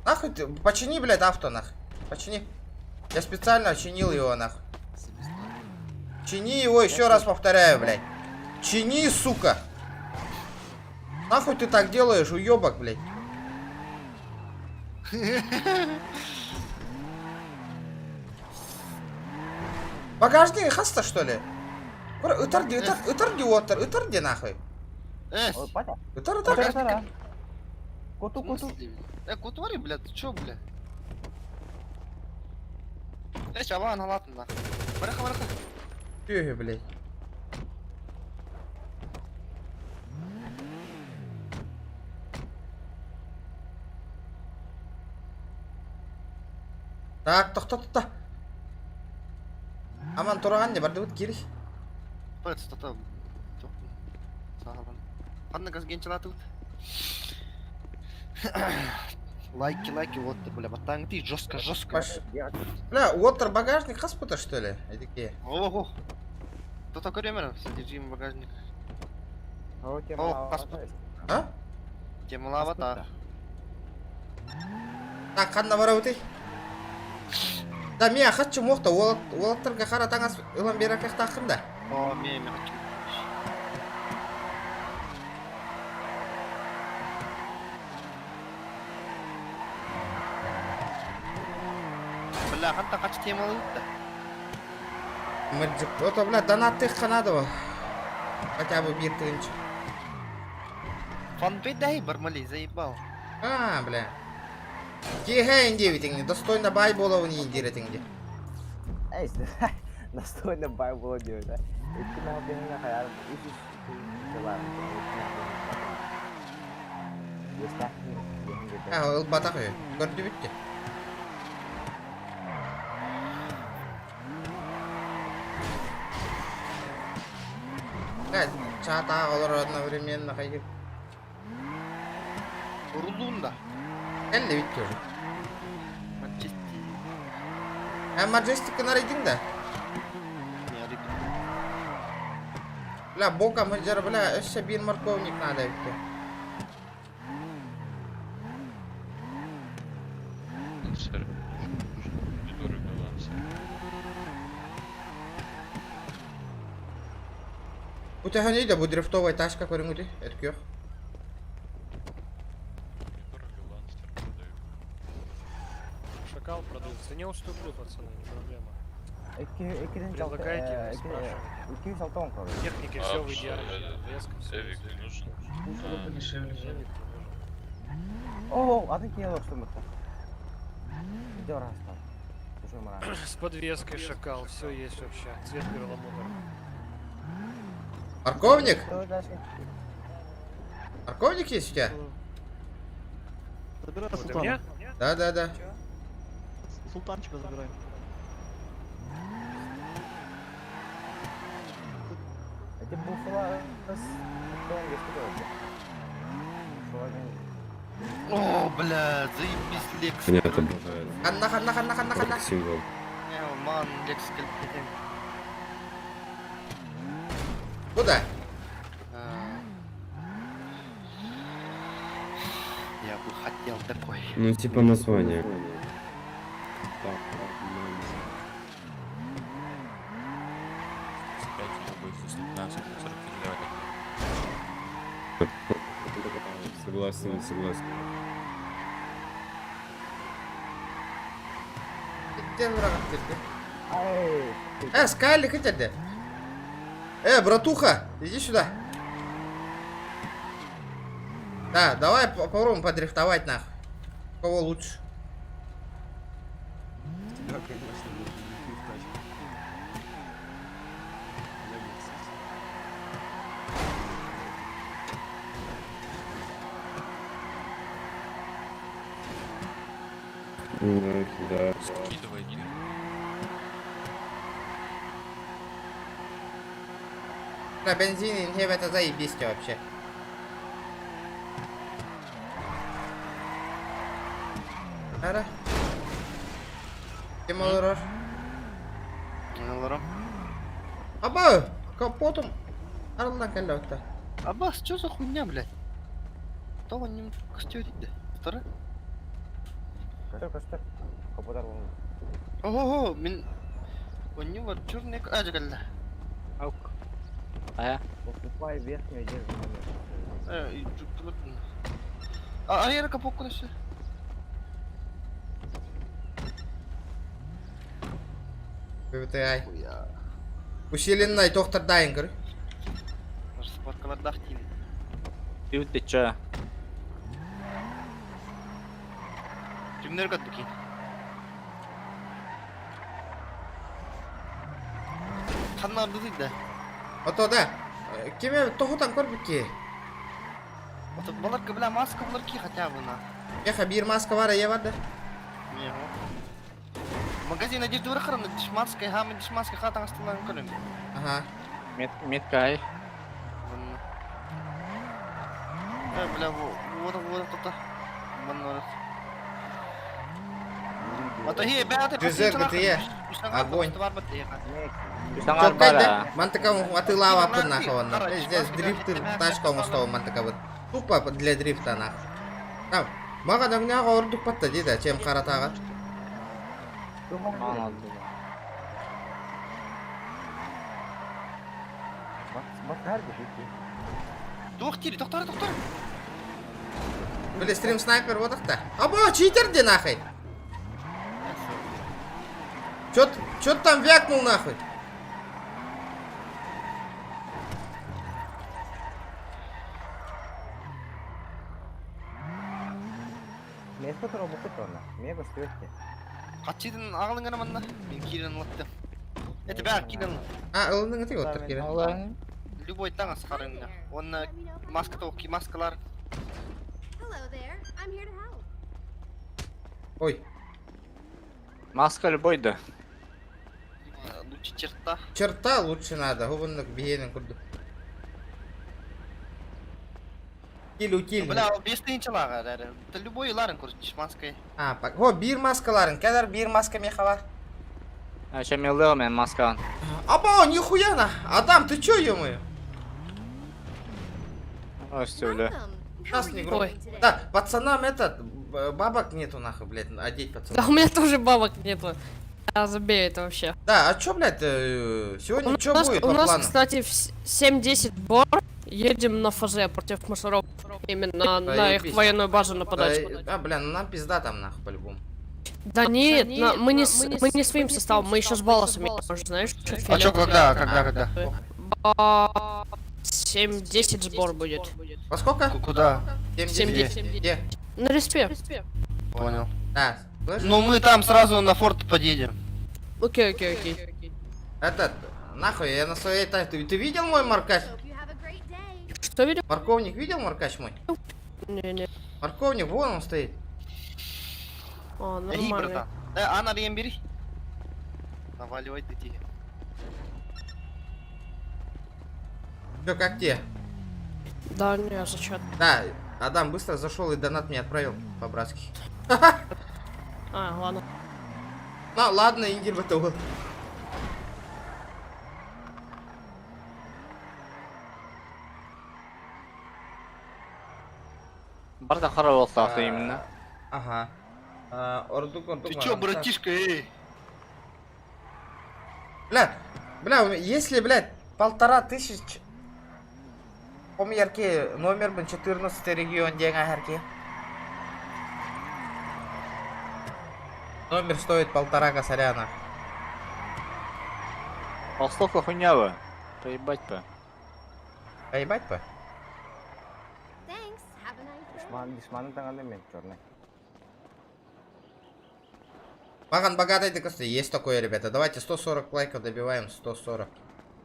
Нахуй ты, почини, блядь, авто, нах. Почини. Я специально чинил его, нах. Чини его, еще раз повторяю, блядь. Чини, сука. Нахуй ты так делаешь, уебок, блядь. Багажник хаста, что ли? Ытар, ытар, ытар, ытар, ытар, нахуй. Ытар, ытар. Куту, куту. Э, куту блядь, ты чё, блядь? Э, чаван халатын нахуй. Бараха, бараха. Тюхи, блядь. Так, тохто, тохто. Аман тураган не барды кири. Пэт, стоп. Сахалан. Ханна газгенчала тут. Лайки, лайки, вот ты, бля, батаң ты жестко, жестко. Паш... Бля, уотер багажник хаспыта, что ли? Эдике. Ого. Кто такой ремер? Содержим багажник. О, хаспыт. А? Темалавата. Так, ханна барабыты. Да, мен хатчы мохта, уолаттарга хара таңас ылан бера кахтахым да. О, ме, ме хочу. Бля, ханта качы темалы да. Маджик, это, бля, донат ханадова. Хотя бы бир тынч. Фанпей дай, бармали, заебал. А, бля. Киһэ инди достойно бай боловын индиретиңди. Эй, достойно бай было делать, да? Икки на бенге хаяр, иши А, ол батақ үй. Көрді бітті. Чата олар одновременно хайып. Урулуун да. Әлі бітті уже. Маджести. А Маджестик нарайдың да? Не, арык. Бля, бока мыджар, бля, өссө бир морковник надо бітті. Лансер. Недорого Лансер. Бу төһөнүй да бу дрифтовая тачка көрүҥүтүй өткүөх. Шакал продают. В цене уступлю, пацаны, не проблема. Предлагайте, спрашивайте. Техники все в идеале. Веска, все. Эвик не нужен? Эвик не нужен. О, а ты кинул что мы С подвеской шакал, все есть вообще. Цвет перламутр. Морковник? Морковник есть у тебя? Забирай Вот у меня? Да, да, да. Султанчика забирай. О, бля, заебись Лекс. Понятно, бывает. Ханна, ханна, ханна, ханна, ханна. Символ. Не, ман, Лекс кэлбитин. Куда? А. Я бы хотел такой. Ну, типа название. Согласен, не согласен. Ден враг Скайли хотят братуха, иди сюда. Да, давай попробуем подрифтовать нахуй. Кого лучше? Да, конечно, будет в тачке. Да. Скидывай, На бензине не это заебись вообще. Ара. Ким олорор? Олорор. Аба, капотом. Арылдан кэллэ отта. Аббас, что за хуйня, блядь? То он не костюрит, да? Второй? Ого, мин... У него черный... А, кэллэ. Аук. А Покупай верхнюю одежду. А, а я капот куда все? ПВТ. Усиленный доктор Дайнгер. Спорткалар дахтин. Ты ты чё? Түмнер каттыки. Ханна да. Ото да. Кеме тоғытан көрбік Ото балар бля маска булар ки хотя бы на. Еха бир маска бар, я бар да. Магазин одежды урахарам, дешманская, хам дешманская хата асталан көрөм. Ага. Мет меткай. Бля, вот вот тут. Маннорас. Ото хе бәте GZ, GTE. Огонь. Саңар бара. Мантыка атылава нахуй он. Здесь дрифтер тачка оңостоо мантыка вот. Тупо для дрифта нахуй. Там, мага дагняга ордук патта дейді, чем каратага. Доктор, доктор, доктор. Бля, стрим снайпер вот так-то. Або, читер где нахуй? Чё, чё ты там вякнул нахуй? Качидин агылың гана манна. Мен кирен латтым. Это бә кирен. А, ылының ити оттыр кирен. Любой таң асқарыңна. Онна маска токи маскалар. Hello there. I'm here to help. Ой. Маска любой да. Лучше черта. Черта лучше надо. Губыннык биенин курду. Кил утил. Бля, без тынчалага, Это любой ларын, короче, дешманская. А, пак. Хо, бир маскаларын. Кадар бир маска мехава. А чем милдел мен маска. Аба, нихуя на. Адам, ты чё, ё-моё? Ой, бля. Нас не громко. Да, пацанам этот... бабок нету нахуй, блядь, одеть Да пацанов. у меня тоже бабок нету. Я забей это вообще. Да, а чё, блядь, сегодня У чё нас, будет у по нас, плану? кстати, в 7-10 бор. Едем на ФЗ против мусоров. Именно на их Заебись. военную базу нападать. Да, а, бля, ну нам пизда там нахуй по-любому. Да нет, мы не, мы не своим составом, мы еще с балласами, знаешь? А чё, когда, когда, когда? 7-10 сбор будет. Во сколько? Куда? 7-10. Где? На респе. Понял. Да, слышишь? Ну мы там сразу на форт подъедем. Окей, окей, окей. Этот, нахуй, я на своей тачке. Ты видел мой маркач? Что видел? Морковник видел маркач мой? Не-не. Морковник, вон он стоит. А, Эй, нормально. братан. Анна, бери, бери. Наваливай детей. Чё, как тебе? Да, не, зачет. Да, Адам быстро зашел и донат мне отправил по-братски. А, ладно. Ну, ладно, Ингель в это вот. Барда харабылсақты именно. Ага. А, Ордук, ордук. Ты чё, братишка, эй? Бля, бля, если, блядь, 1500... Померки, номер, блин, 14 регион, деньги, Номер стоит полтора косаря, нахуй. Толстовка хуйня бы. Поебать бы. Поебать бы? Thanks. Have a nice day. Душман, душманын таңғанда мен черный. Маган богатый ты косты. Есть такое, ребята. Давайте 140 лайков добиваем. 140.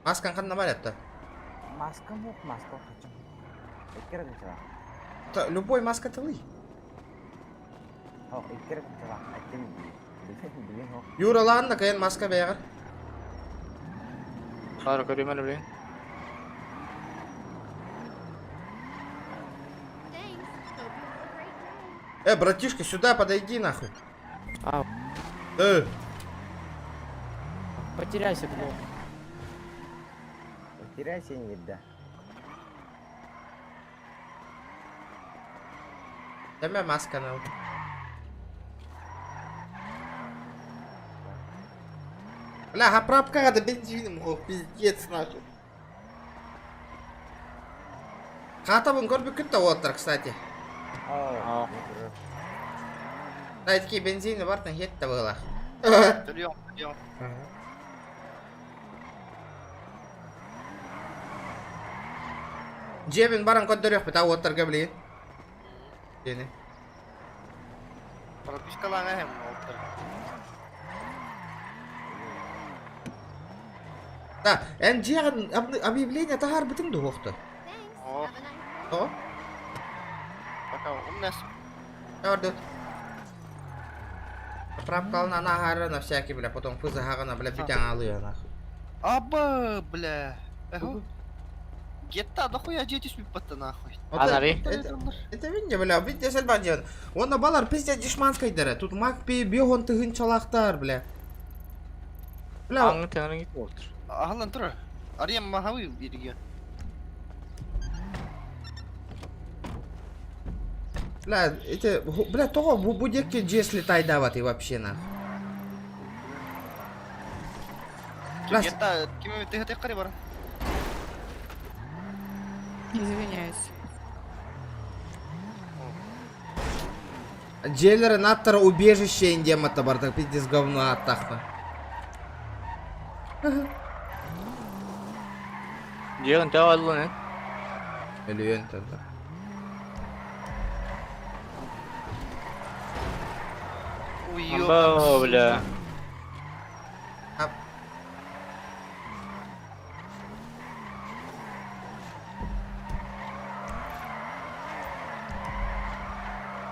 Маска ханна варят-то. Маска мок, маска хочу. Иккер кычала. Это любой маска тылы. Хо, иккер кычала. Аттем билин, билин хо. Юра, ладно, кайын маска бәгір. Хара көреймін, блин. Thanks. Hope you have a great day. Братишка, сюда подойди, нахуй. А. Потеряйся, кто. Потеряйся не да. Тебя маска на. Бля, заправка да бензином, о, пиздец, нахуй. Хата вон горбик это вот, кстати. Да, такие бензины вартно хет-то было. Прием, прием. Джебин баран код дөрөх бит оттарга били. Дени. Прописка лаңа хем олтыр. Да, эн жиған объявление тахар битин дуохты. О, О, пока умнес. Ордут. Заправка на нагара на всякий, бля, потом фыза бля, битян алые, нахуй. Аба, бля. Эху. Гетта, дохуя дети спит нахуй. Вот это видите, бля, видите, сельбан Он на балар пиздец дешманской дыра. Тут маг пи бегон тыгын чалахтар, бля. Бля, Аңы теңірін кетіп отыр. Ахлан тур. Арьям махавы регион. Бля, это, бля, того будекки если тайдавать вообще нахуй. Бля, Гетта, ким ты ты қари бар. Извиняюсь. Джеллеры наттара убежище индемата бардак, пиздец говно аттахта. Жегін тәу алды, не? Миллион тогда. Ой, Амба, бля.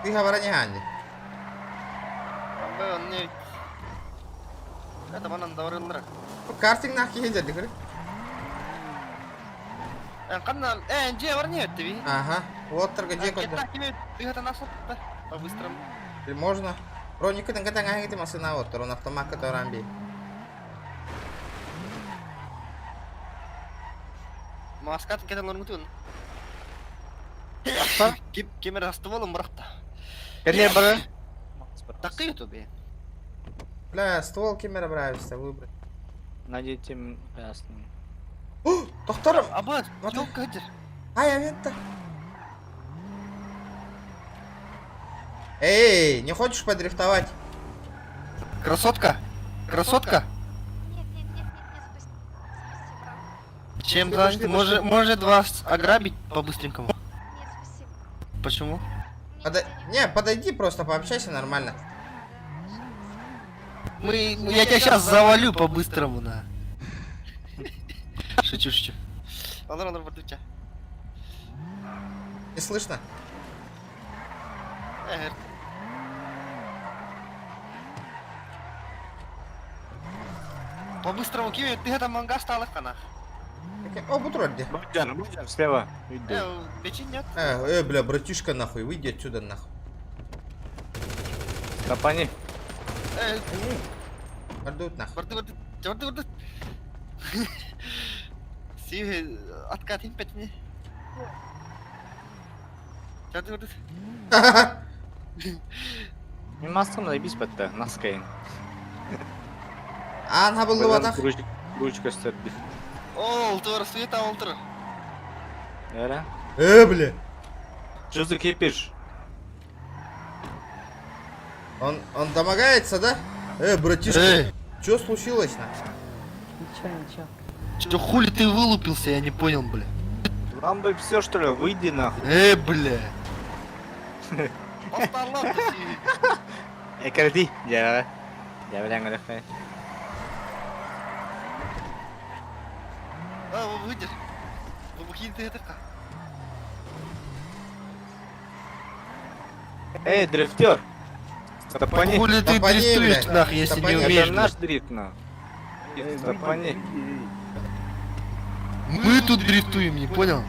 Ты говори не Ганди. Амба, не. Это манан даварылар. Картинг нахи хинжа дикри. Канна, же бар не өттү Ага. Вот только где Гетта, ким ты это насып по-быстрому. Можно. Броника тан катан ангити машина вот, он автомат который амби. Маскат кетен нормутун. Ким кемер асты болом биракта. Кэннер бары. Такие тебе. Бля, ствол кемера бравишься выбрать. Найдите красный. Доктор! Абат, кадр. Ай, авента. Эй, не хочешь подрифтовать? Красотка? Красотка? Чем занят? Может, может вас ограбить по-быстренькому? Нет, спасибо. Почему? Не, подойди просто, пообщайся нормально. Мы, я тебя сейчас завалю по-быстрому, на. Шучу, шучу. Ладно, ладно, братуча. Не слышно? По-быстрому киви, ты это манга стала хана. О, бутродди. Буджан, Буджан, слева. Бечин нет? Бля, братишка, нахуй, выйди отсюда, нахуй. Стопани. Ордут, нахуй. Орду, орду, орду, орду. Сиве, откат им пятни. Орду, орду. Не маскам заебись батта, наскайын. Ан хабыллы батах. Ручка стерби. Ол, тур, света, ол, тур. Эра? Бля. Что за кипиш? Он домогается, да? Братишка, что случилось, на? Ничего, ничего. Чё, хули ты вылупился, я не понял, бля. Вам бы все что ли, выйди нахуй. Бля. Кради, я. Я бля, говорю. А, выйдешь. Вы это Эй, дрифтер! Стопани. Хули ты дрифтуешь, нахуй, если не умеешь, Это наш дрифт, нахуй. Стопани. Мы тут дрифтуем, не понял?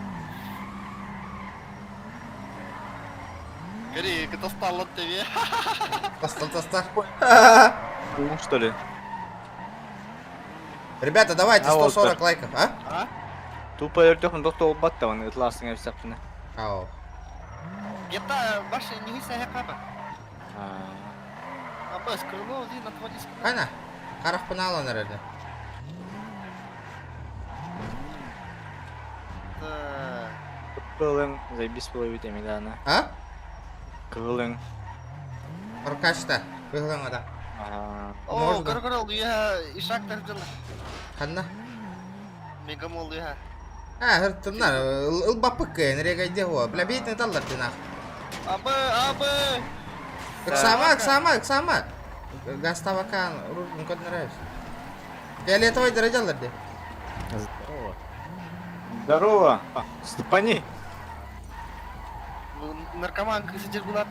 Гори, это стало тебе. Достал, достал. Ну, что ли? Ребята, давайте А вот 140 так. лайков, а? А? Тупо өртөхүн доктор болбат да, оны ытласың эпсәпне. Ау. Это ваша не хапа. Абас, крыло, один отводи с крыла. Кайна? Харах пынала, наверное. Кылың, заебись было ведь да, А? Кылың. Аркашта, выглаңа да. О, Можно. көр я ишак тәрҗемә. Ханна? Мегамол я. А, хыртыннар, ылбапык нерегайде го. Бля, бейтін таллар ты нах. Абы, абы. Ыксама, ыксама, ыксама. Гаставакан, руль код нравится. Фиолетовый дорожалар де. Здорово. Здорово. Стопани. Наркоман сидел была.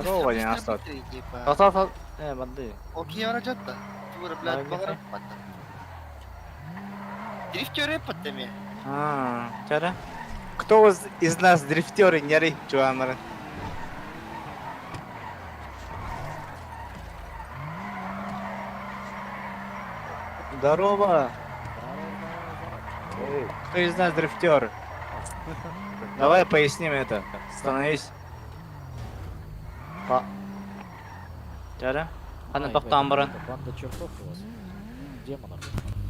Здорово, не настат. Та та банды. Окей, вражатта. Тура, блядь, багара патта. Дрифтеры паттами. А, чара. Кто из нас дрифтеры, нери, чуамары? Здорово. Кто из нас дрифтер? Давай поясним это. Становись. Па. Чара? Ана тоқтан бұрын. Банда чертов у вас. Демонов.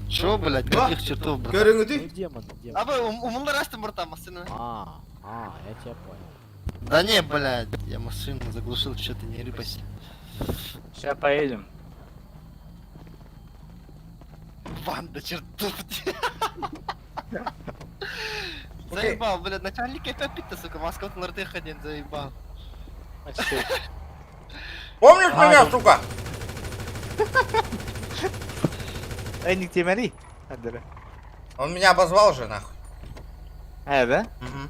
Чё, блядь, каких чертов, брат? Көріңі ты? Демон, демон. Абы, умылдар астым, братан, машина. А, я тебя понял. Да не, блядь, я машину заглушил, что ты не рыпайся. Сейчас поедем. Банда чертов. Заебал, блядь, начальник опять пить-то, сука, Москва на РТ один заебал. Помнишь меня, сука? Эй, не темери. Он меня обозвал же, нахуй. А, да? Угу.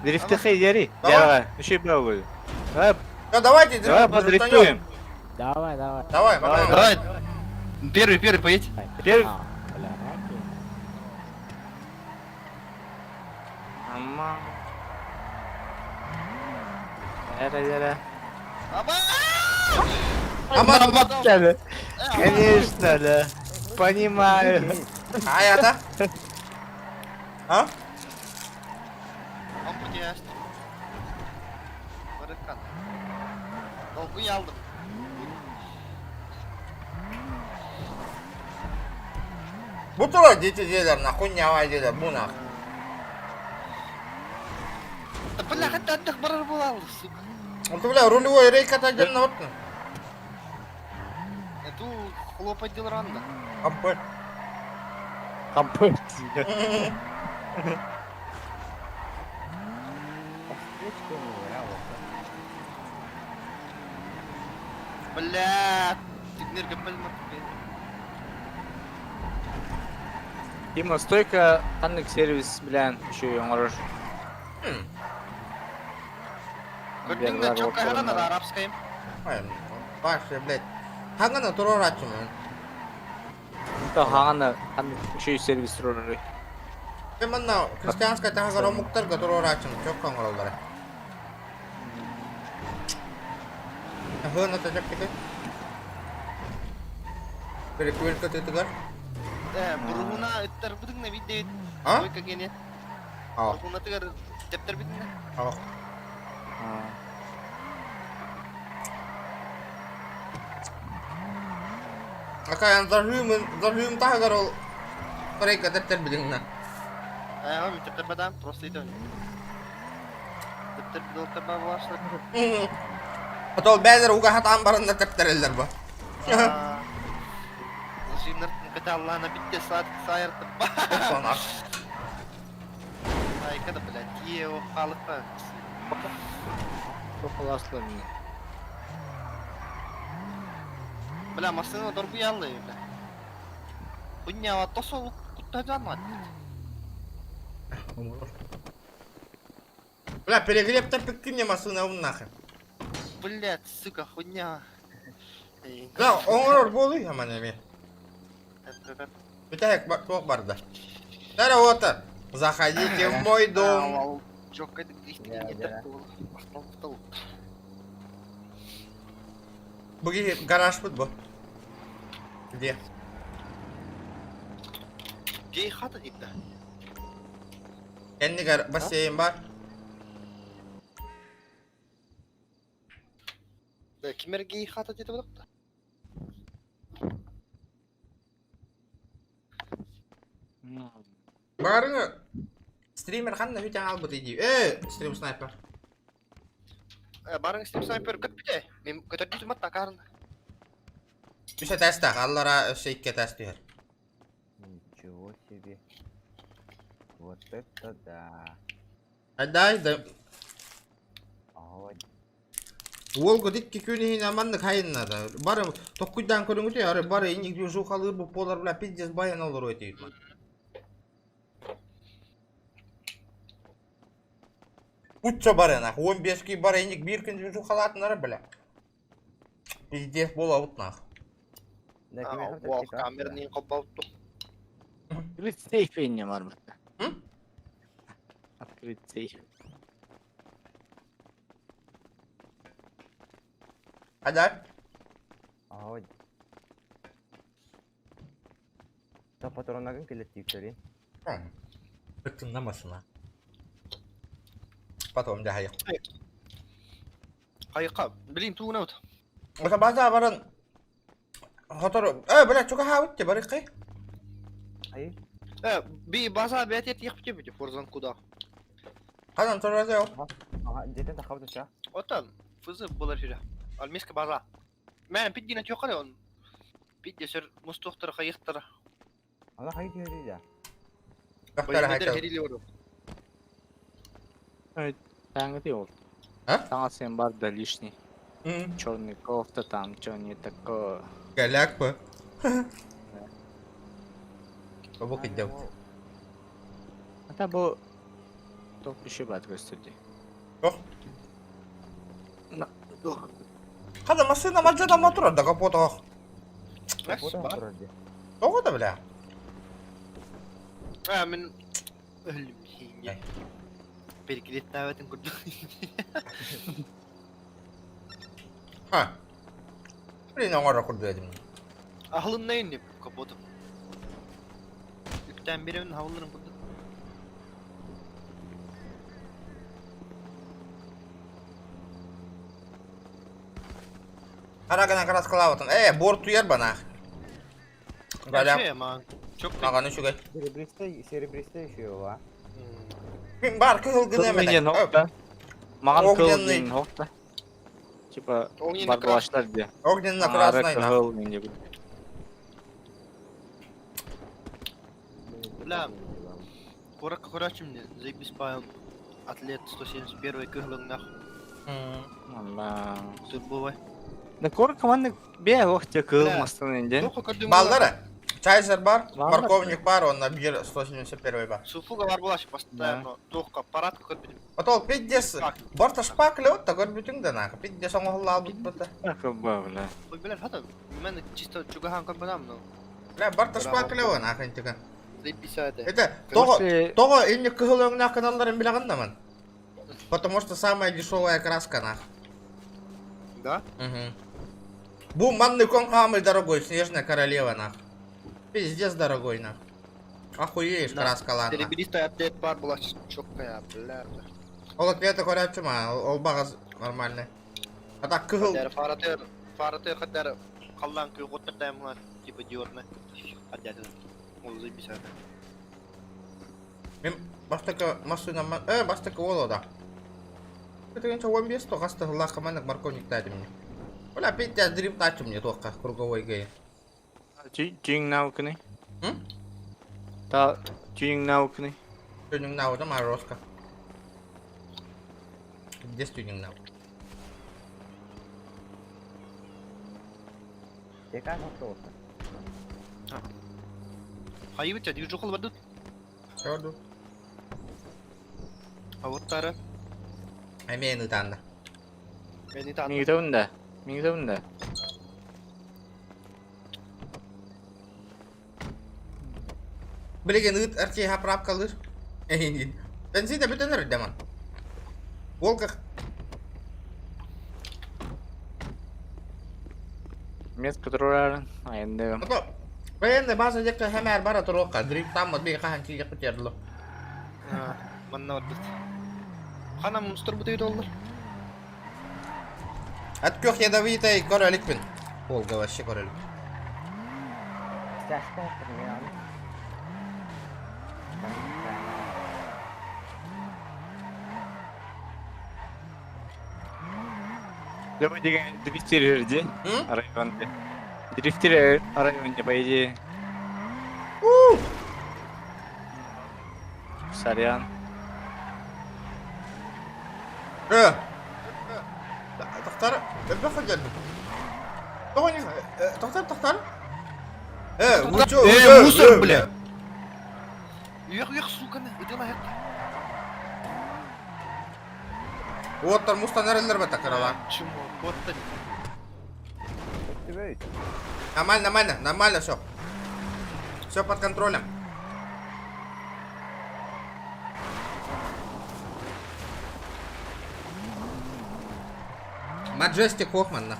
Дрифты хей, дери. Давай. Давай, еще и правую. Давай. Ну, давайте, Давай подрифтуем. Давай, давай. Давай, Давай, Давай. Первый, первый, поедь. Первый. А, бля, ну окей. Ама. Эра, эра. Ама. Конечно, да. Понимаю. А я-то? А? Он путешествует. Барыккан. Долгуй алдым. Бу тура дети диэлэр нахуй нявай диэлэр бу нах. Да бля, хотя отдых барар буолал, сука. Онто бля рулевой рейката дьонно вот. Эту хлопать делранда. Кампы. Кампы. Бля, тигнер гаппал Дима, стойка ханнык сервис, блин, еще и оҥорор. Көрдүҥ чокка ханан арабскайым. Башы, блядь. Хангана турораччымын. Хаҥана ханнык еще и сервис турорар. Манна христианская таһыгар омуктарга туруорааччым чокка оҥороллоро. Аһыан ата чэпчэки. Переквелка тытыгар. Э, буруһуна ыттарбытыҥ на видео. А? Стойка гене. А. Буруһунатыгар тэптэрбитиҥ А. Акайан зажимын, зажим таһыгар ол парейка тэптэрбитиҥ на. Э, он тэптэрбэтам, просто итен. Тэптэр бабалашлар. Отол бэдэр уга хатаан баран да тэптэрэллэр бу. Зажимнар каталлана битте саат сайыртып. Сонар. Айка да, блядь, ео халыкка. Тохоласлар мне. Бля, машина доргуялы, бля. Хуйня, тосол кутта жанмат. Бля, перегреб таппыккын не машина ун нахер. Блядь, сука, хуйня. Бля, оҥорор буолуй аман эми. Бүтэһик туох барда. Тара ота. Заходите в мой дом. Жокка Буги гараж бут бу. Где? Гей хата дейді. Кэннигэр бассейн бар. Да, кимер гей хата дейді бұлықта. Барыңы стример ханна бүтән албыт иди. Э, стрим снайпер. Барың стрим снайпер көт бите. Мен көтөрдү матта карын. Үсә тәстә, аллара өсә икке тәс түһәр. Ничего себе. Вот это да. Дай, да. Ой. Уолго дикки күнүһүн аманнык хайыннада. Бары токкуйдан көрүңүтү, ары бары иник жухалыр бу полар бля пиздец баян олор өтүйт. Учча бары нах, 15 ки бары иник бир күн жухалатынары бля. Пиздец бола ут нах. Уол камераны коппаутtu. Открыть сейф не бар бит. Открыть сейф. Ада? Ой. Та патронагын келет тиктери. Ыттыннамасына. Потом да хайык. Хайыкка, билим тугуна ут. Ота база баран Хотор, э, бля, чука хаут те барыккай. Ай. Э, би база бәтет яхты бит форзан куда. Ханан турразы Ага, жетен тахабыт ча. Ота, фызы болар жүре. Алмеска база. Мен пиддина чокары он. Пидде сөр мустухтар хайыктар. Ана хай тиһери да. Бахтара хайта. Ой, Таңы ол. А? Там сен бар да лишний. Черный кофта там, что не такое. Голяк бы. Бабок идет. Это был топ еще брат көстүрдү. Ох. Хада машина маджада мотор да капота. Того да бля. А, мен өлүм хинге. Перекрет таватын курду. Ха. Блин, оңора курду эдим. Ахлын нейн деп капоты. Үктен беремин хавларын курду. Хара гынан краскалаабытын. Э, буортуйар банаах. Галя. Маҕаны үчүгэй. Серебристый, серебристый еще его, а? Мин бар кыһыл гыныам этэ. Маҕан кыһыл диэн хохта. Типа барбалаштар диye. Огненно-красный. Кыһыл диэн Бля, курак курачим мне, заебись павел. Атлет 171 кыһылыҥнах. Алла. Турбовай. Да кор команда бе ох те кыл мастан инде. Баллары. Чайзер бар, морковник бар, он на бир 171 бар. Суфуга бар булаш постоянно. Туохка парадка көрбүтүм. Отол пиздец, борта шпаклет, та көрбүтүң да нахуй. Пиздец оҥоһулла албыт быта. Ба, бля. Ой, бля, хата, мен чисто чугахан көрбөнам, но. Бля, борта шпаклева нахуй тыган. Заебись это. Это того, того инни кыһыл өҥнөөх каналларын билэҕин да ман. Потому что самая дешевая краска нах. Да? Угу. Бу манный кон самый дорогой, снежная королева нах. Пиздец дорогой нах. Охуеешь, Да. краска ладно. Серебристый атлет бар была чоккая, бля. Ол ответа көрәчү ол бағаз нормальный. А так кыһыл Хаддар фаратер, фаратер хаддар халлан күй готтар таймла, типа диодный. Хаддар. Ол заебись это. Мен бастакы машина бастакы ол да. Это ничего 15 то хаста лаха маннык морковник дайте мне. Бля, пиздец, дрифт тачу мне только круговой гей. Тюнинг науканы. Та тюнинг науканы. Тюнинг нау, это морозка. Где тюнинг нау? Дека готовка. Хайы бит, движухал бардут. Чёрду. А вот тара. Амейны танна. Мени танна. Миңдәүндә. Миңдәүндә. Билеген ыт арчи хаправкалыр. Бензин бүтөнөр демон. Волках. Мет контроллерын айындыгым. Ото военная база дека хемер бара турука. Дрифт там вот би хахан чи якутерло. Манна бардут. Хана мустар бутый доллар. От көх ядовитой короликпин. Волга вообще королик. Стяжка примерно. Давай деген дрифтер де районде. Дрифтер районде, по идее. Сорян. Тохтар, бөхө Тоҕо тохтар, тохтар. Э, мусор, бля. Уех, уех, сука, на, иди на Уоттар мустанар бата карала. Чему? Вот это. Нормально, нормально, нормально все. Все под контролем. Маджестик Хохман, на.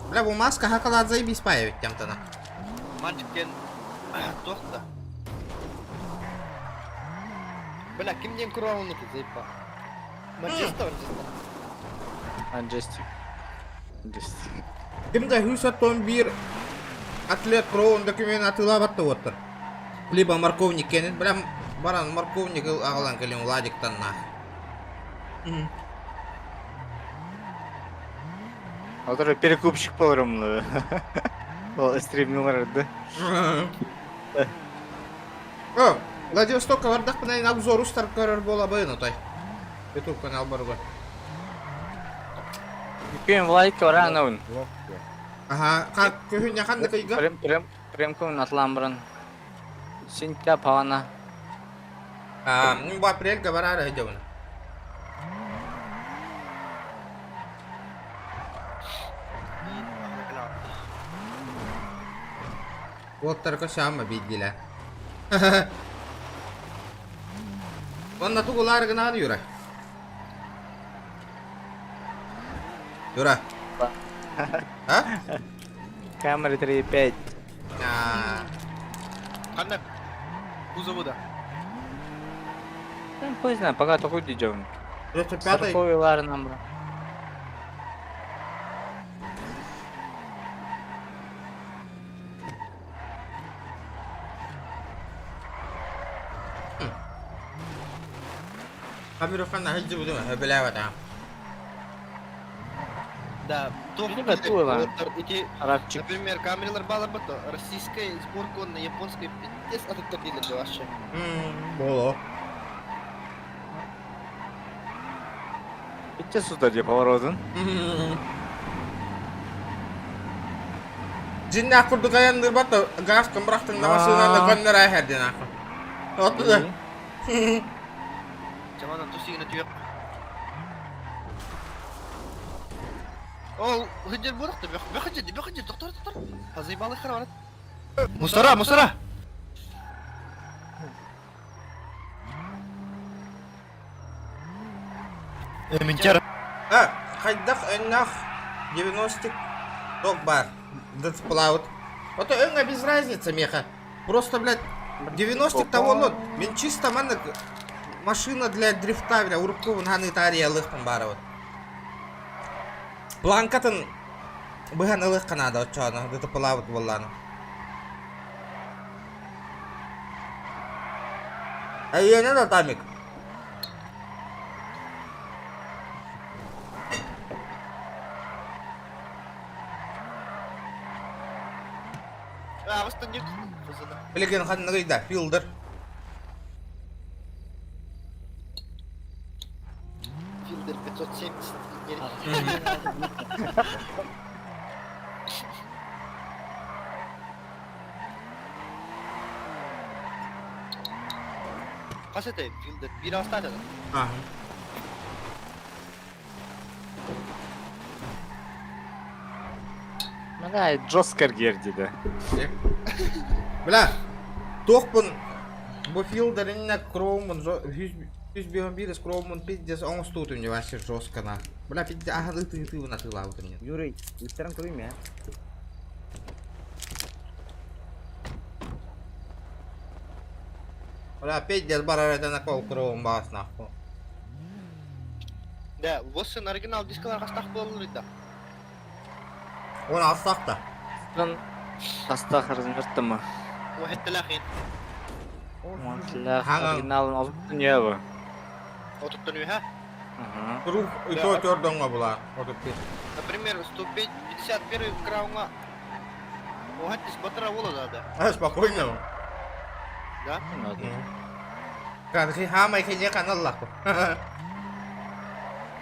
Бля, бу маска хакалат заебись паявить тем-то на. Мальчик ден тохта. Бля, ким ден куралны ты заебал? Маджеста, маджеста. Маджестик. Маджестик. Кимде хүсә бир атлет кроун документ атыла батты оттыр. Либо морковник кенен, бля, баран морковник агалан келен Владиктан на. Отыр перекупщик болырым. Ол стримнилар да. О, Владивостокка бардак бына обзор устар көрөр бола быйын отой. YouTube канал барга. Күн Владик баран аун. Ага, ка күн яхан да кыйга. Прем прем прем күн атлан баран. Синтя пана. А, ну в апрель говорара идем. Вот только сам обидели. Он на тугулар гнал Юра. Юра. А? Камера 3.5. А. Канна. Кузову да. Хуй знает, пока такой идем. 35-й? Сороковый лар нам. Камерухан наһыдьы будума, хөбүлээбэтэ. Да, то Готово. эти, Арабчик. например, камералар балар бато, российская сборка на японской пиздец отторгли вообще. Боло. Итте сюда где поворотын. Дьиннээх курдук айанныырбат да газ кымбырахтыҥ массыынаны көннөр айхэрдин аха. Оттуда. Чамана тусигина түйек. Ол, хыджер буракты, бөхөджер, бөхөджер, доктор, доктор. Азайбалы хара Мусора, мусора! Минтер. А, хайдах өннөх 90 ток бар. Дцплаут. Ото өңө без разницы меха. Просто, блядь, 90 того лот. Мен чисто маннык машина для дрифта, бля, уруккубун ханы тариялыхпын бары вот. Планкатын быһан ылых канада оччоно, дцплаут болланы. Айена да тамик. А, вот не Билеген ханныгыйда, филдер. Филдер 570. Қас это Филдер? Bir hasta da. Ага. Мына Джоскер гердиде. Бля, тохпун бу филдеринне кроумун жүз бион бирис кроумун пиздец оңостуутум не вообще жестко на. Бля, пиздец, ага, ты ты на ты лауту мне. Юрий, үстерін көрейін я. Бля, пиздец, барар это на кол кроум бас нахуй. Да, восын оригинал дискалар қастақ болыр да. Он алсақ та. Дан Астах размер ма. Уахет тәләхин. Монтлях оригиналын алып дүние бу. Отуттан үйе, Рух и то төрдоңго була. Отуп бир. Например, 151 краунга. Уахет дис батыра болады да. А, спокойно. Да? Кадхи хамай хене каналлах.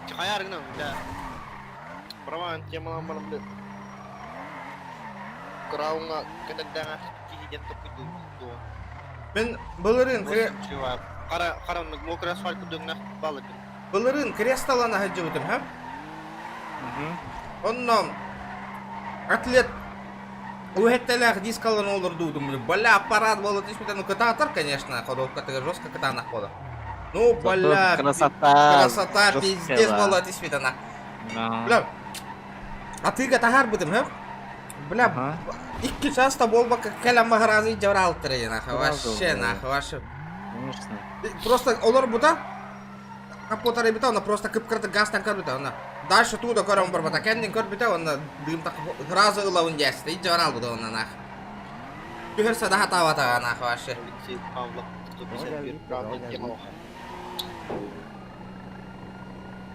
Чахаяр гына, да. Права темалан бар блин. Краунга кетендәңә киһиден топуйду. Мен былырын Кара кара мокрый асфальт күдөгнә балык. Былырын кресталана хаджыбытым, ха? Онно атлет Уһеттелэх дискалан олордуудум. Бля, аппарат болот испитан. Ну, кататор, конечно, ходовка ты жестко катана хода. Ну, бля, красота. Красота, Жесткая, пиздец да. болот испитана. Бля, а ты катахар бытым, ха? Бля, икки часто болбакка кэлэн махаразы жабралтыр нахуй, вообще нахуй, вообще. Конечно. Просто олор бута, капота ребята, она просто кыпкырты газтан көрбүтэ, она дальше туда көрөн барбата, кендин көрбүтэ, она дым так сразу ылабын диясты, и жабрал бута она нах. Түһөрсө да хатабата нах вообще. Алексей Павлов 151 краун темалаха.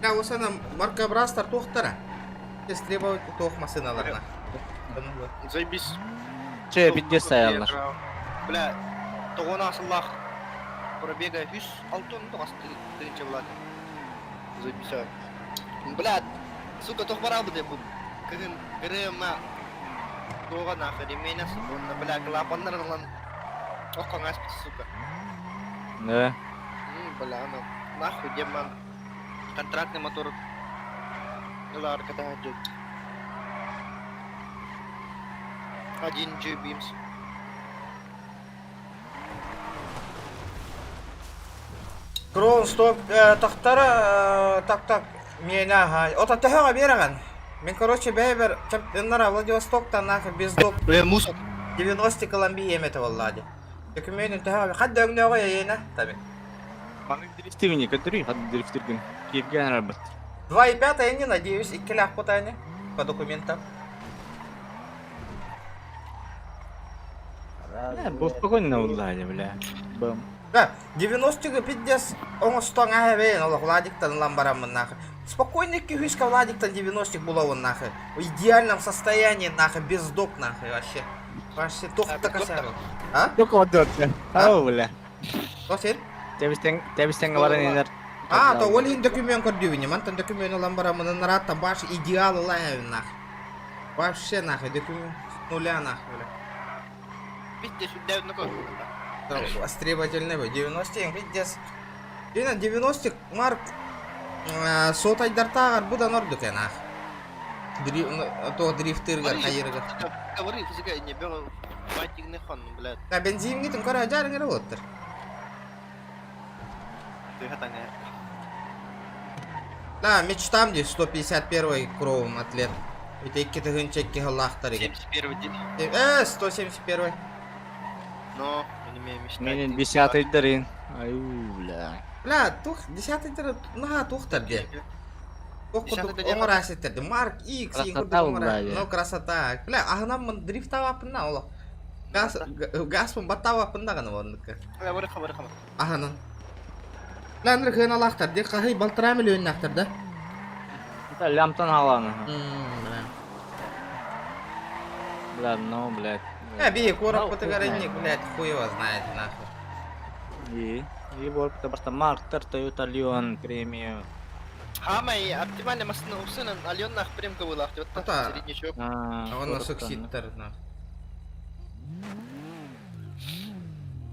Я осана марка брастар тохтара. Тес требовать тох машиналарына. Заебись. Че, пиздец стоялар. Бля, тогон асыллах пробега 106 тоғас тыгынча болады. Заебись. Бля, сука, тох барабы деп бу. Кыгын грма Дога нахер ремень онна бля клапаннар лан Окон аспит, сука. Да. Бля, ну нахуй деман. Контрактный мотор. Лар ката Один G beams. Крон стоп тахтара так так мена ха. Ота төһөҕө бераган. Мен короче бэйбер чап Владивостоктан нахуй без доп. 90 Колумбия эмете валлади. Докуменtin төһөҕө хадда өҥнөҕө ейена таби. Маннык дрифтигини көтөрүй, хат дрифтиргин. Кииргэн арабыт. 2,5 я не надеюсь, иккилээх путани по документам. Бля, бу спокойно уллаали, бля. Бам. Да, 90-га пиздец оҥостон аһэбэйин олох Владиктан ылан бараммын нахуй. Спокойно күүскэ Владиктан 90 булабын нахуй. В идеальном состоянии нахуй, без док нахуй вообще. Вообще тохта косяк. А? Только вот Ау, бля. Сен? Тебистен, тебистен баран инер. А, то ол иһин документ көрдүүбүн. Мантан документ ылан бараммын нараттан баш идеал ылаһабын нахуй. Вообще нахуй документ с нуля нахуй, бля. Битте сүрдээбит нако. Востребовательный бу. 90 пиздец. Дина 90 марк сотайдартааҕар будан ордук эн ах. То дрифтыргар хайыргар. Говори, физика не бего файтигный хон, блядь. А бензингитин көрө жарыңыр болуттар. Ты хатаңа. Да, мечтам здесь 151 кровом атлет. Это 2 хыллаахтар 71 день. 171. Но, не имею мечтать. Менин десятый дарин. Аю, бля. Бля, тух, десятый наха тухтар де. Десятый Оңор асеттерди. Марк X, Красота, бля. Ну, красота. Бля, ахынаммын дрифтаваппын олох. Газ, газпын баттаваппын даганы оннука. Бары хабар хабар. Аханан. Бля, ныр хыналахтар де, кахый балтыра миллионнахтар да. Это лямтан аланы. Бля. Бля, ну, блядь. Би, короб Ну, потыгарынник, блядь, хуй его знает, нахуй. И, и вот, потому что Марктер, Toyota Leon, премию. Хамай, оптимальный машина у сына, Алена нах премка была, вот Это- среднячок. А, Он на сукситтер, нахуй.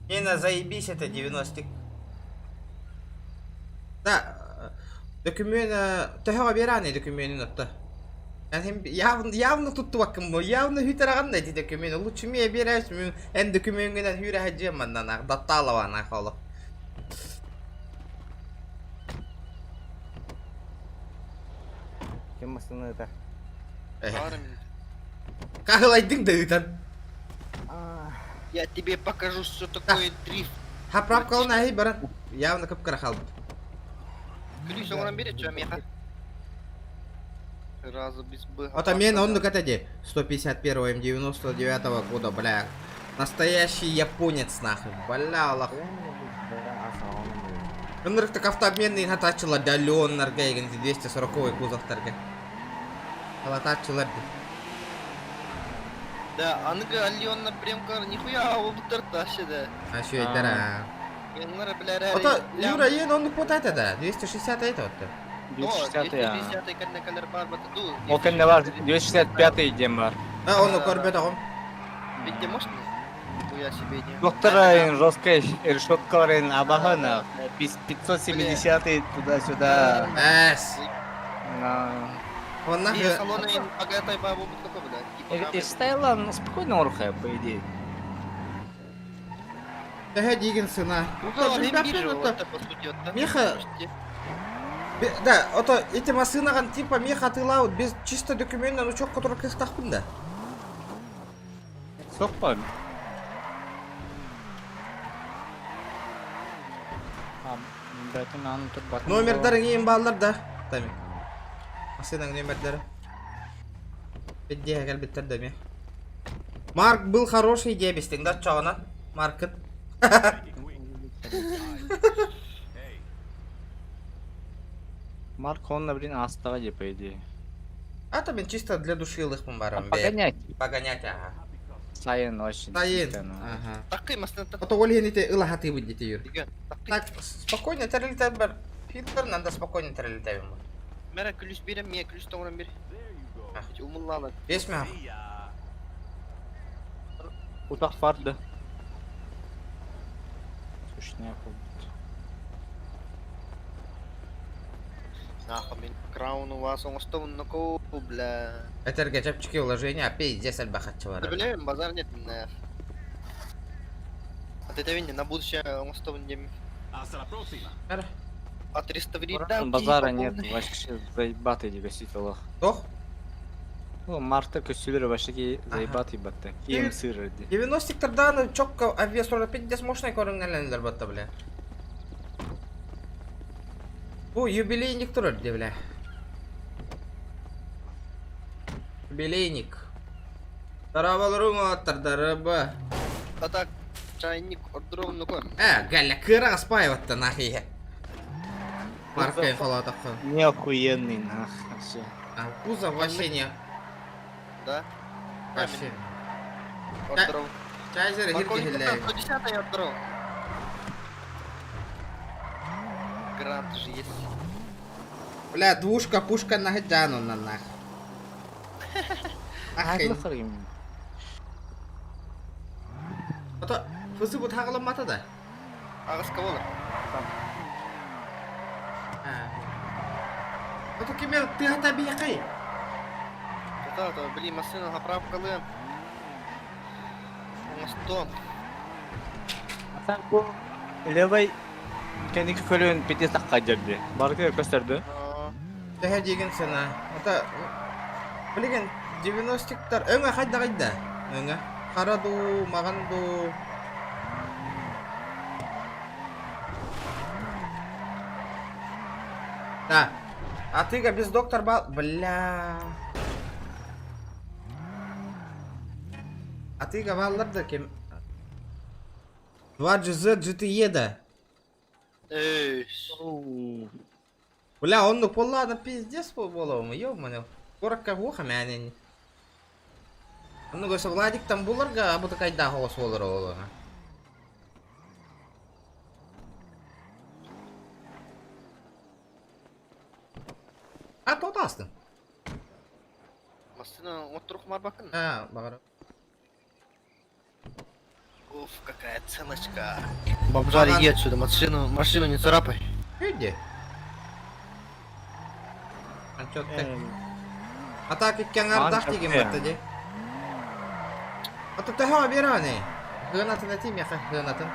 Не на заебись это 90 Да, документ, төһөҕө беране документин отта. Явно, явно туттубаккын бу, явно хүтэраган да эти документы. Лучше мне берешь, эн документинен хүрэ хаджеманнан ах, датталаван ах оло. Ким машина это? Кахылайдың да ытан. Я тебе покажу, что такое дрифт. Ха правка ол нахи баран. Явно кыпкыра халбыт. Ключ оңорон берет, чё, меха? Сразу без Б. Вот мен он де 151 М99 года, бля. Настоящий японец, нахуй. Бля, Аллах. Ынырык так автообменный хатачыла дален наргайгын 240 кузовтарга. Алатачылар. Да, аныгы Алена премка нихуя обуттар вообще да. А что это? да? Яннар, бля, Ото Юра, ен он путает да. 260 это вот. 260 я. 260 кэннэ кэлэр бар бата ду. Ол кэннэ бар 265 дем бар. А, он көрбөт оҕом. Битте можно? Хуя себе не. Доктор жесткая решеткаларын абахана 570 туда-сюда. Эс. На. Он И салоны богатай бабу бут какой, бля. И стояла, ну, спокойно урхая, по идее. Тэһэ дигин сына. Ну, Миха, Да, ото эти машинаган типа меха тылаут без чисто документна ну чок который кыстахпын да. Сокпа. Номердарын ең баллар да. Тами. Машинаның номердары. Бедде кәлбеттер да ме. Марк был хороший дебистің да чоғынан. Маркет. Марк, он, блин, астаға де, по идее. А то мен чисто для души лыхпын барам. Погонять. Погонять, ага. Сайын очень. Сайын. ну. Ага. Такый машина А то ол ете ылахаты будет юр. Так, спокойно тәрелтәм бар. Фильтр надо спокойно тәрелтәм. Мәрә ключ бирәм, мия ключ тоңрам бир. Умуллалы. Бесме. Утақ барды. Сушняк будет. Нахуй мен крауну вас оңостовун нако, бля. Этерге чапчики вложения, пиздец альбахатчы Да бар. бля, базар нет, нах. А ты это на будущее оңостовун дем. Отреставрировать. Базара нет, вообще заебатый дегасит Аллах. Тох? Ну, марта көсүлөр вообще заебатый батты. Кием сыр ди. 90-тардан чокка авиасторда пиздец мощный көрүнгәнләр батта бля. Бу юбилейник турар дии бля. Юбилейник. Дорооболоруҥ уолаттар, дорообо. А так, чайник ордуруомнуку. Э, Галя, кыра аспаеваттан нахуй. Паркай холоотоххо. Не охуенный нах, вообще. А кузов вообще не. Да? Вообще. Ордуров. Чайзер хирдихиллээ. 110 ордуров. Грант же есть. Бля, двушка, пушка нахаджану на нах. Ахын. Ото фысы бут хаҕаламмата да? Аҕыска буолар. Ото ким тыата биэхэй? Ото, то, блин, машина заправкалыам. Оҥостуом. Бу левый кэнники көлүөн пити сакка дьэрди. Барыта көстөрдү. Төһө диигин сана. Ото билигин 90-тар өҥө хайдаҕый да? Өҥө. Хара дуу, маҕан дуу. Да. А ты без доктор бал... Бля. А ты бааллар да ким? 2 GZ GTE да. Эй. Бля, оннук буоллаҕына пиздец буолуом, ё-моё. Куоракка уоха мээнэ. Оннук өссө Владиктан буларга абытыкайдаах оҕус буолар оҕолоро. А то таастын. Массыына оттурук марбакын. А, баҕар. Уф, какая ценочка. Бомжар, иди отсюда, машину, машину не царапай. Иди. Анчотты. А так икки аҥардаах тиген батта дии. Ото төһө биэрэ Хыанатын этиим миэхэ хыанатын.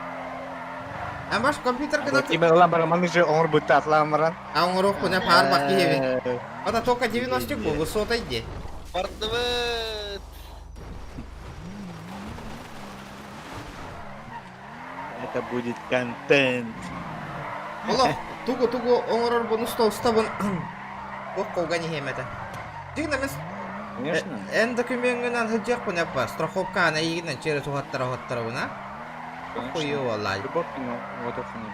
Эн баш компьютер гына Киме ылан баран маны же оҥорбутта атлаан баран. А оҥоруохпун паарбах киһибин. Ото только 90 бу высота иди. Бардыбыт. Это будет контент. Олох тугу тугу оҥорорбун уста устабын туох колган иһиэм этэ. Дьиҥнэ мин Конечно. эн докумеҥҥынан сылдьыахпын эппа страховка ана эйигинэн через уһаттара уһаттарабын а? Хуйу буоллаай. Вот охуну.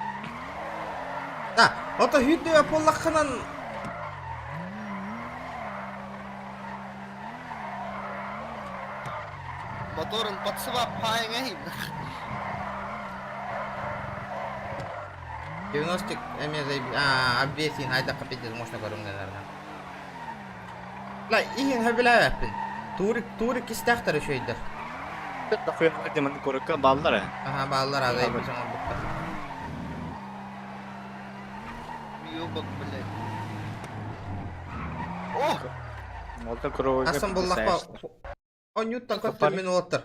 Да, ото хүүрдүбэ буоллаххынан Моторун подсыбап паайыңа 90 эмиэ а обвесин айдакка пиздец можно көрүҥнэнэрнэ. Ла иһин хөбүлээбэппин. Турик турик кистээхтэр үчүгэйдэр. Демон курукка баллар э. Аха бааллар аҕай бачаҥ оҥорбуттар. Уёбок, блядь. О! Молта кровь. Асан буллахпа Онньуттан көттөр мин уолаттар.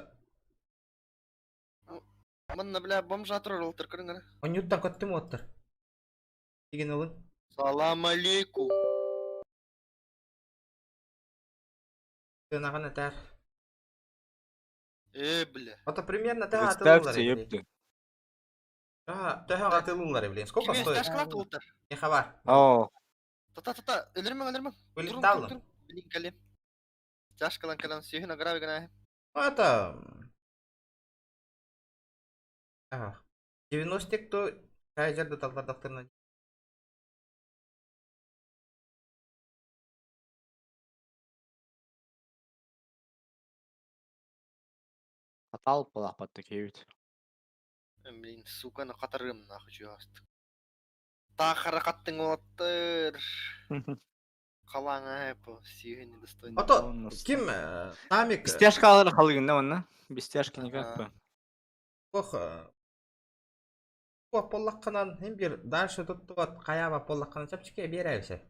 Манна, бля, бомжа турар олтыр көрүҥ Онньуттан көттүм уолаттар. Тигин ылын. Салам алейкум. Тынаҕын этээр. Э, бля. Ото примерно төһө Представьте, атылылар эбит. ёпты. Төһө атылылар блин. Сколько Кимиэс стоит? ташкалат ултар. Не хабар. О, Та-та-та-та, өлөрмөҥ, өлөрмөҥ. Турун, Вылетал. турун, турун. Блин, кэлим. Чашкалан кэлэн сүүһүн аграбы гына. Ну это... Ага. 90 то чайжер да таллардахтарына. Атал палапат такие Блин, сука, на хатарым нахуй чугаст. Тахара хаттың олаттыр. Халаңа по сүйүн недостойный. Ото ким Тамик Бестяшка алыр халыгын да онна. Бестяшка никак бы. Ох поллакканан хим бир дальше туттубат каяба поллакканан чапчике беребисе.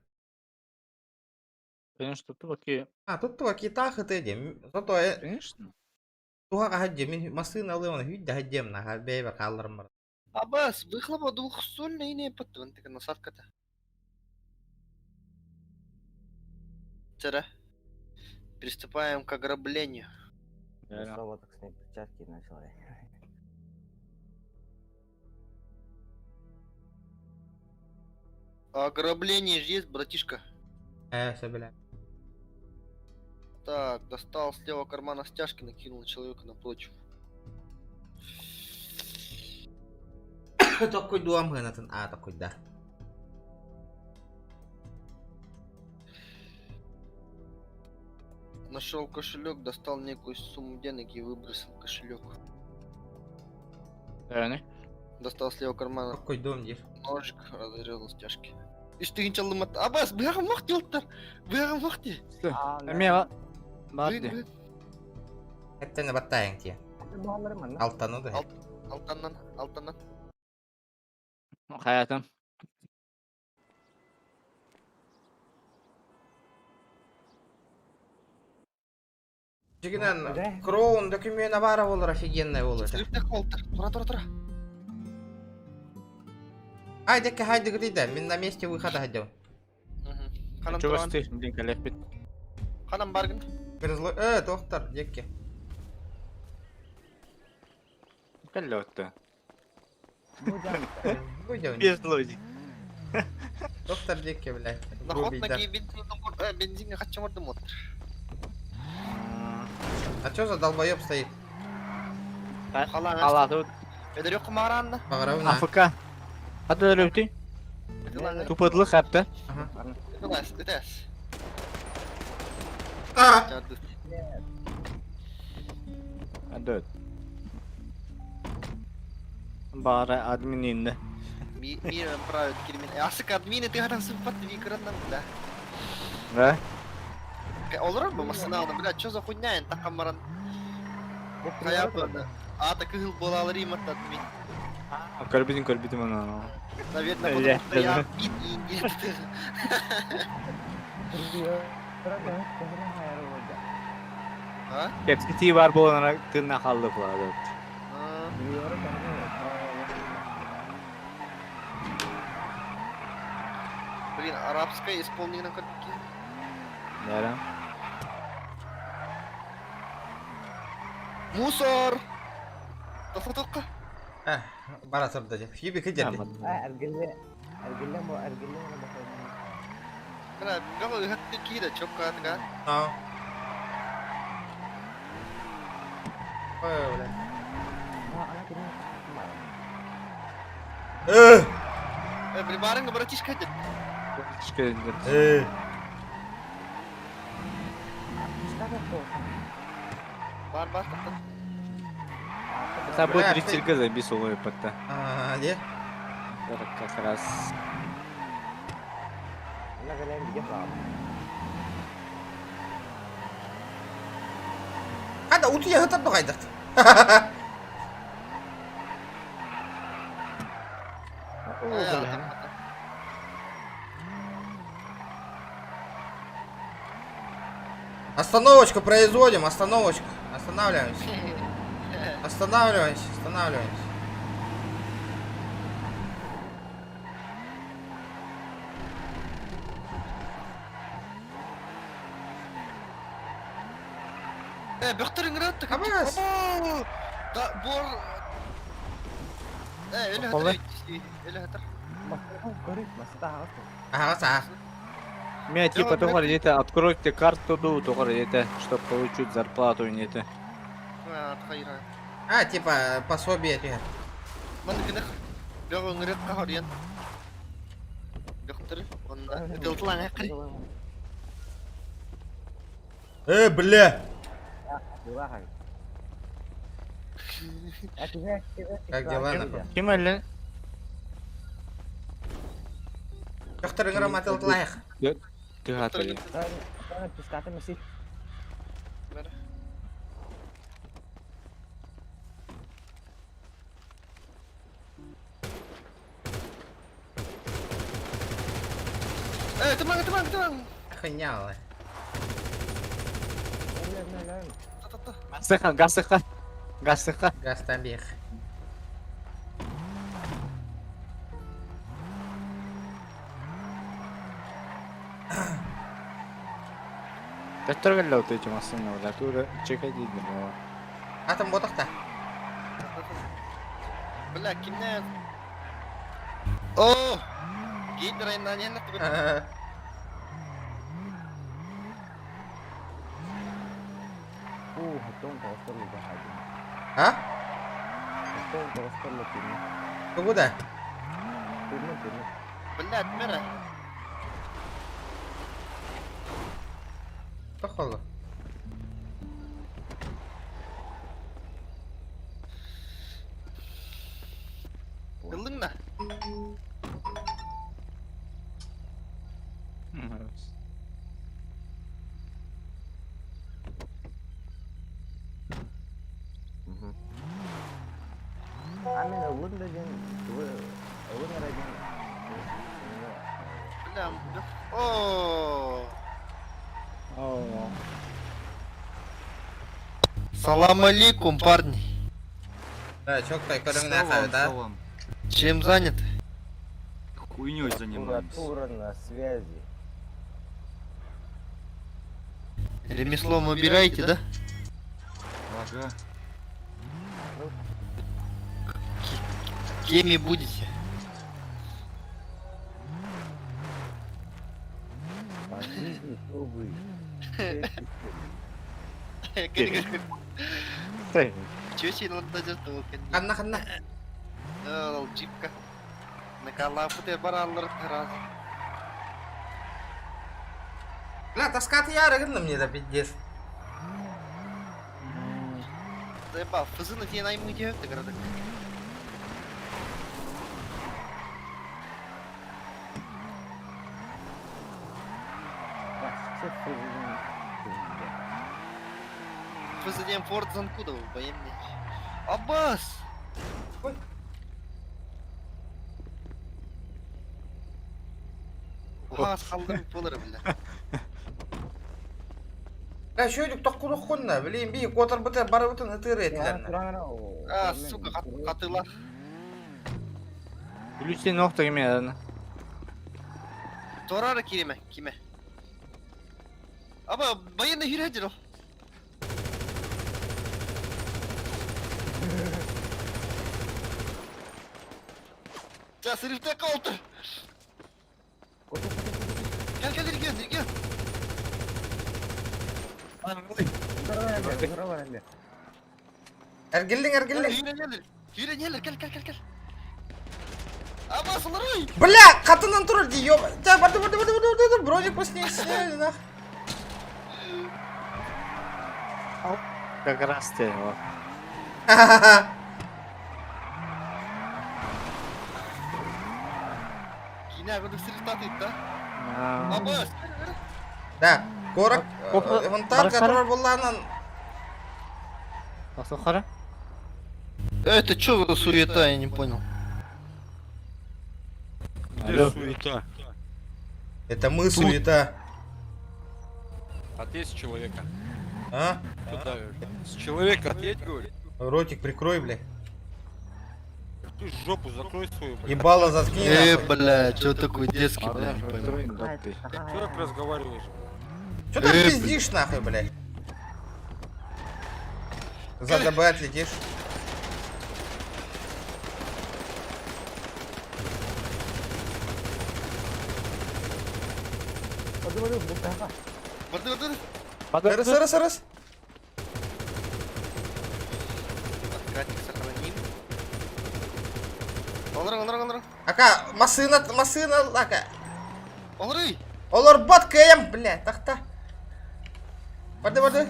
Конечно, тут такие. А туттуба китахы ты Зато Конечно. туха хаджи мин масына алыма хүдде хаджем на бейбер калларым бар. Абас, выхлопа двухсольная не потом, ты насадка-то. Вчера. Приступаем к ограблению. Снова так снять перчатки и начала. Ограбление же есть, братишка. Э, все, бля. Так, достал с левого кармана стяжки, накинул человека напротив. Такой дуам гынатын, а, такой да. Нашел кошелек, достал некую сумму денег и выбросил кошелек. Эни. Достал с левого кармана Такой дом дир. ножик, разрезал стяжки. Үс тыһыынча ылымат. Абас, быһаҕым мох диэлтэр. Быһаҕым мох дии. Эмиэ бар ди. Эттен баттайың тие. Алтаны да. Алтаннан, алтаннан. Хаятым. Дьигинэн Кроун докумена баара болар офигенная болар. Сырыптах болтар. Тура, тура, тура. Ай, декке хайды гыдыйда, мен на месте выхода хадым. Ханам Чугас туран. ты, блин, кэлэхпит. Ханам баргын. Грызлы, э, доктор, декке. Кэллэ Будем. Без логики. Доктор декке, блядь. Наход Грубый, на да. бензин, бензин хаччы мордым от. А чё за долбоеб стоит? Алаты. Эдер кумаранна. Бағарауна. АФК. Хата өлөпти. Тупыдлы хапта. Этес, этес. А! Дөт. Бары админ инде. Миром правит кирмин. Асык админы ты хатан сыппат викраннан, бля. Да? Олорор бу масына бля, чё за хуйня эн такамаран. Хаяпы. А так кыһыл болалар имат админ. Көрбүтүн көрбүтүм аны. Наверное, потому что я админ и нет. А? Кепсити бар боланара тынна халды кулады. Блин, арабское исполнение на картинке. Нера. Мусор! Тофотокка. Э, бара турда деп. Юби кыдерди. Бля, гала хатты кида чокка атка. А. Ой, бля. Э! Э, блин, барынга братишка дед. Братишка дед. Э. Бар бар тахта. Это будет 30 забис улой патта. А, где? Как раз. Хада утуя хатар догайдат. Остановочку производим, остановочку. Останавливаемся. Останавливаемся, останавливаемся. Э, бөхтөрүн грат. Абас. Да, бор. Э, эле Колы? хатыр. Эле хатыр. Ага, са. Меня типа тухар где-то откройте карту ду тухар где-то, чтобы получить зарплату где-то. А, тхайра. А, типа пособие тебе. Ман гынах. Бөгөн грат кахарьян. Бөхтөр. Онна дылтлан акыр. Э, бля. Как дела, нахуй? Ким әле? Доктор грамотал лайх. Ты хатыр. Э, тымаң, тымаң, тымаң. Охуняла. Гасыха, гасыха. Гасыха. Газ там бег. Доктор галлау ты этим машину, да, тура чекай дидим. Атом ботақта. Бля, кимнен? О! Гейдер айнаан иһэн А? Тугу да? Блядь, мэра. Тохоло. Ыллыҥ да? А мен ыллыҥ да диэн тугу ылыҥ эрэ диэн Бля, о. Салам алейкум, парни. Да, чоктай көрүҥнээх эбит, а? Чем заняты? Хуйней занимаемся. Прокуратура на связи. Ремеслом убираете, да? Ага. Кеми будете? По жизни кто вы? Чё себе надо делать? Ханна ханна. Ол джипка. Накалапыты бараллар раз. Бля, таскаты ярыгын мне да пиздец. Заебал, фызыны тебе наймы делают, ты городок. Фызы Форд Занкудова, военный. Аббас! Аас халдым болар бля. Бля, шөйдүк токкулуккунна, билин би котор быты барыбытын ытыр этилер. А, сука, катыла. Плюс нохта кеме. Торара киреме, киме. Аба, военный хирәдер. Сейчас рифте калды. Gel gel gel gel. Эргиллиң, эргиллиң. Yürü gel gel gel gel gel. Абас олорой. Бля, катынан турар ди, ёб. Да, барды, барды, барды, барды, барды, броник посне сняли, нах. Как раз ты его. Кине агырдык сырыктат да. Абас. Да, корок, вон который булланан. Асухара? Это что за суета, я не понял. Где суета? Это мы суета. Отъедь с человека. А? Что давишь? С человека отъедь, говорю. Ротик прикрой, бля. Ты жопу закрой свою, блядь. Ебало заткни, Э, нахуй. бля, что такой детский, бля, не пойму. Чё так разговариваешь? Чё ты пиздишь, нахуй, блядь? За ДБ отлетишь. Барды, барды. Раз, раз, раз. Откатик сохраним. Олар, олар, олар. Ака, машина, машина, ака. Олар, Олар бат КМ, бля, тахта. Барды, барды.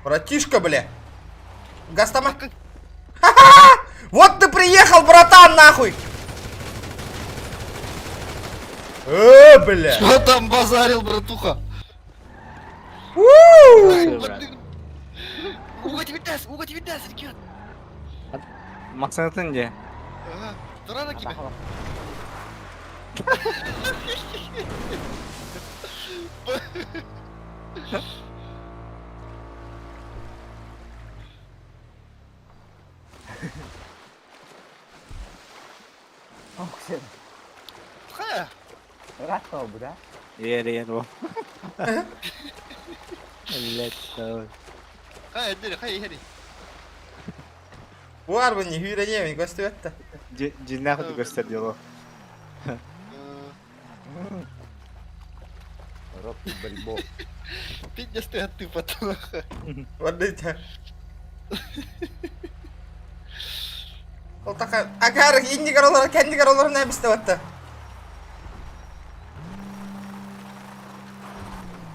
Братишка, бля. Гастама. Вот ты приехал, братан, нахуй! Бля. Что там базарил, братуха? Уга тебе даст, уга тебе даст, ребят. Максатын где? Ага, Турана киме. Хая. Ер, ер, о. Блять, давай. Хая, дери, хая, хери. Буар бу не hüyreneyim gösterdi. Дьиннээх курдук көстөр диэло. Робки борьбо. Пиздец ты ты потом. Вардыта. Ол така агар иннигер олар кендигер олар не бистебатта.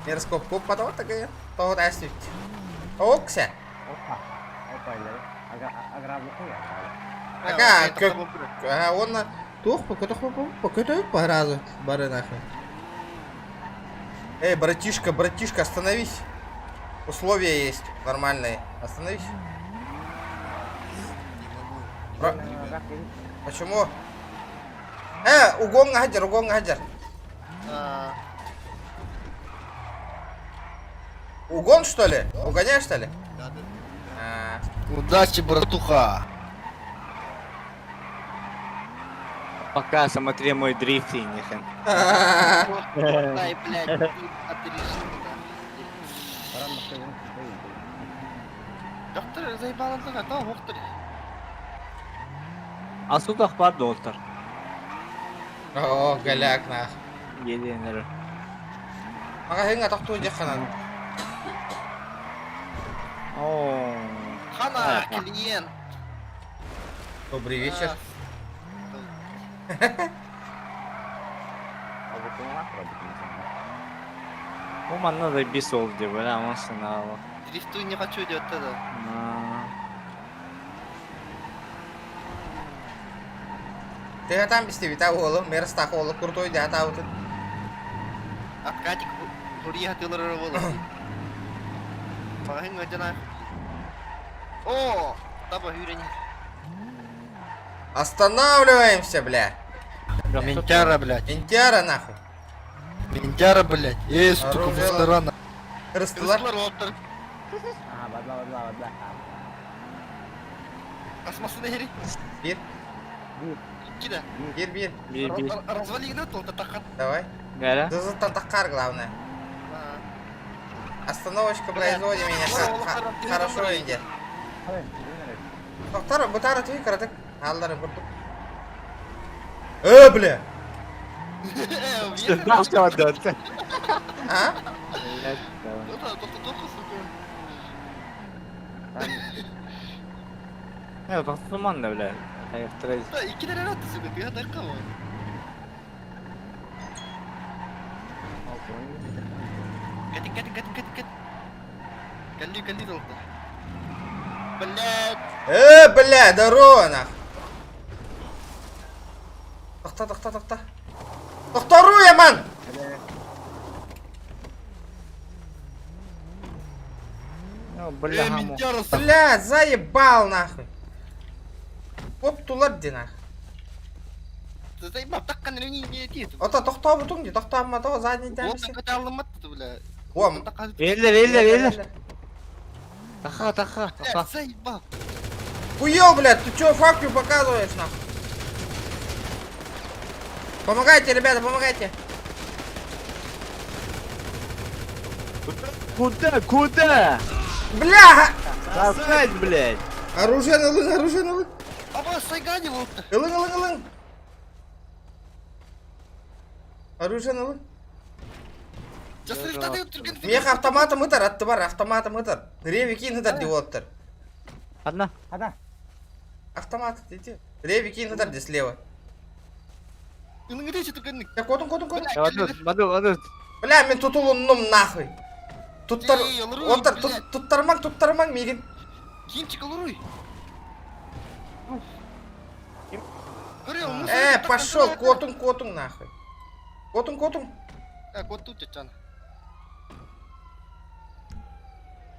Мироскоп коп патават такая. Тоғыт әстүт. Окся. Опа. Опа, Ага, как... Ага, он на... Тух, покотох, покотох, по разу. Бары нахуй. Эй, братишка, братишка, остановись. Условия есть нормальные. Остановись. Бра... Почему? Угон хаджар, угон хаджар. Угон, что ли? Угоняешь, что ли? Да, да. А. Удачи, братуха. Пока смотри мой дрифтинг. Дай, блядь, отрежи меня. Доктор, заебал он то, доктор. А сука бар доктор. О, голяк нах. Еленер. Магазинга тохтуу дьаханан. О. Хана, клиент. Добрый вечер. Бу манна да бис ол деп, бля, машина. Дрифтуй не хочу делать тогда. Ты там без тебя оğlum, Мерс так oğlu крутой да таутын. Откатик хурия тылыры болу. Магазин жана. О, таба хүрени. Останавливаемся, бля. Ментяра, блядь. Ментяра, нахуй. Ментяра, блядь. Эй, сука, Оружие. мусора. Рыстылар. Рыстылар оттыр. А, бадла, бадла, бадла. Асмасын ери. Бир. Икки да. Бир, бир. Бир, бир. Развали гына толта такат. Давай. Гара. Зызыттан таккар, главное. Остановочка производим меня. Хорошо, Индия. Доктор, бутара твой каратык. Аллары бурдук. Бля. А? Э, тохтуман да, бля. Айыктырайыз. Да, икки дәрә атты, сука. Бия дакка бу. Кәтин, кәтин, кәтин, кәтин, кәтин. Кәлли, кәлли толта. Блядь. Бля, здорово, нах. Тохта, тохта, тохта. Тохтору, ман! Бля, Бля, заебал нахуй. Оп, тулар ди нах. Заебал, таккан не не тиет. Ото тохтобутуң ди, тохтообма то задний Вот тәмиси. так алыматты, бля. О, Эллер, эллер, эллер. Таха, таха, таха. Заебал. Хуёл, блядь, ты чё факю показываешь, нахуй? Помогайте, ребята, помогайте. Куда, куда? Бля! Достать, блядь. Оружие на лын, оружие на лын. Аба, сайгани вот. Ылын, ылын, ылын. Оружие на лын. Мех автоматом ытар, атты бар, автоматом ытар. Ревикин ытар деп оттыр. Одна. Одна. Автомат, иди. Ревикин ытар де слева. Я котун, котун, котун. Баду, баду. Бля, мен тутулуннум нахуй. Туттар, оттар, туттармаң, туттармаң мигин. Кинчик алыруй. Пошел, котун, котун нахуй. Котун, котун. Кот тут чан.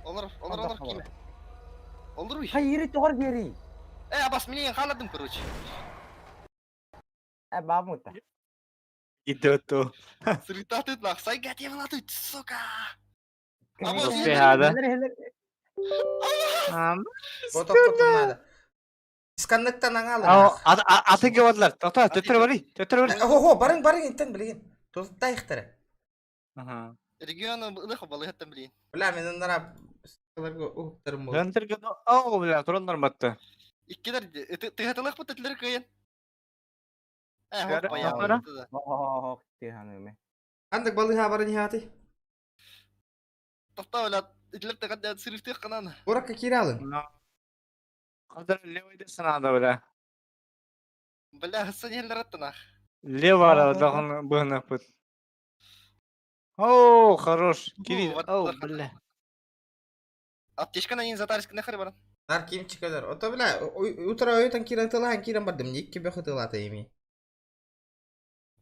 Олар, олар, олар киме. Олруй. Хайыр тоғыр бери. Абас, меня халадым, короче. Бабута. Идет-то. Срытаты нах, сайгат я влатут, сука. Вот котун надо. Сканныктан аңалы. Аты кебадлар. Тоқта, төттөр бari, төттөр бari. Ого, барың, барың, интен билген. Тузтай ихтары. Ага. Региона лыха балыхаттан блин. Бля, мен нара уктарым бол. О, бля, тураннар батты. Иккилер тыһатылыахпыт этилэр кыайан. Э, хоппа Ох, тыһаныме. Ханнык балыыһа баран иһаатый? Тохтоо, бля, итилер тыган сырыфтыах канан. Куоракка киирэ Кадр левый десе надо, бля. Бля, хассан иһэллэр аттанах. Лево дагын быһыныппыт. О, хорош. Кирилл, о, бля. Аптечка на затариск нахер баран. Нар кимчикалар. Ото бля, утро өйтөн киирэн тылаан киирэн бардым. Икки бөхө тылаата ими.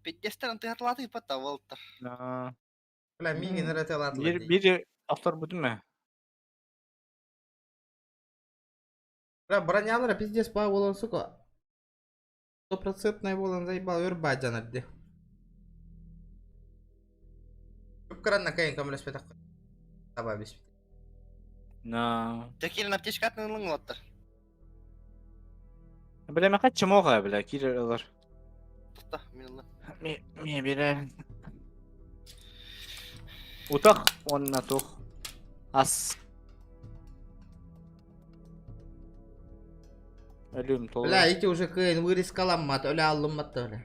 Пиздестен тыһатылааты патта волтар. Бля, миигин эрэ тылаатылар. Бир бир автор бутуме. Бля, бронялара пиздец ба болон, сука. Стопроцентный болон заебал, өр баджан эрди. Үпкаранна кайын көмөлөспөтөх. Таба биспит. На. Текирин аптечка атын ылың олаттар. Бля, мен каччы моға, бля, кирер алар. Тохта, мен ылым. Ме, ме берер. Утах, онна тух. Ас. Өлүм толы. Бля, ити уже кыйын вырезкаламмат, өлө аллыммат да бля.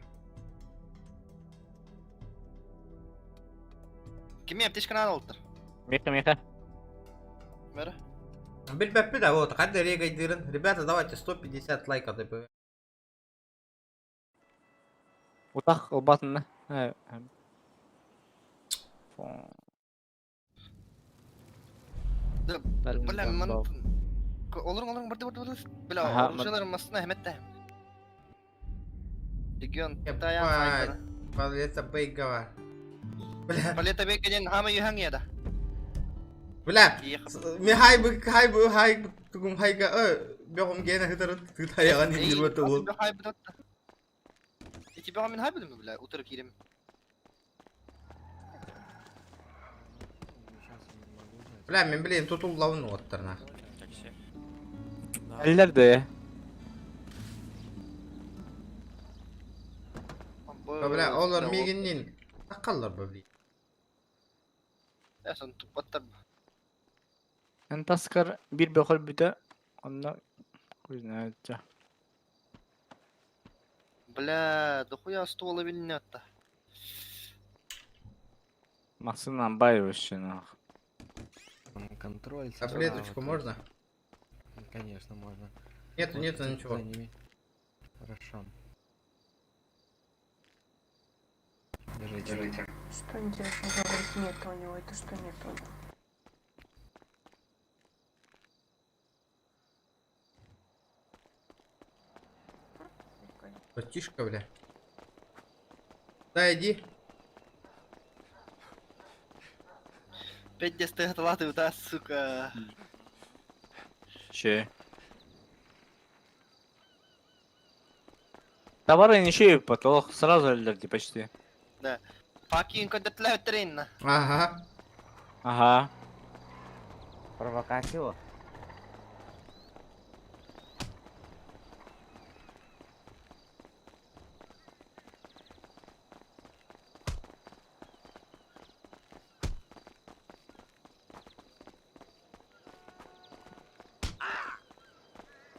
Кими аптечканы алыптыр? Меха, меха. Бері. Билбеппи да, вот, кадда регайдырын. Ребята, давайте 150 лайков ДПВ. Утах ылбатынна. Бля, мен Олорун олорун барды барды барды. Бля, Аха, оружиялар масына хемет Регион Таян Ебать, Палета Бейгова. Бля. Палета Бейгаден хама юханг яда. Бля, ми хай бы хай бы хай тугум хайга э бегом гена хытар тытаяган индир бата Хай бы И тебя мен хай бдым бля, утыр кирим. Бля, мен блин тутуллавын оттарна. Эллер де. Бля, олар мигиннин акаллар бу бли. Ясын тупаттар. Эн таскар бир бөхөл бүтө. Онна кузнается. Бля, дохуя ствола билинетта. Масынан бай вообще нах. Контроль. Таблеточку можно? Конечно, можно. Нету, Вот нету за ничего. ними. Хорошо. Держите. Что интересно, говорит, нет у него, это что нет у него? Братишка, бля. Да, иди. Пиздец, ты это да, сука. Че? Товары ничего потолок сразу эллерди почти. Да. Факин көдөтлө өтөрин. Ага. Ага. Провокация.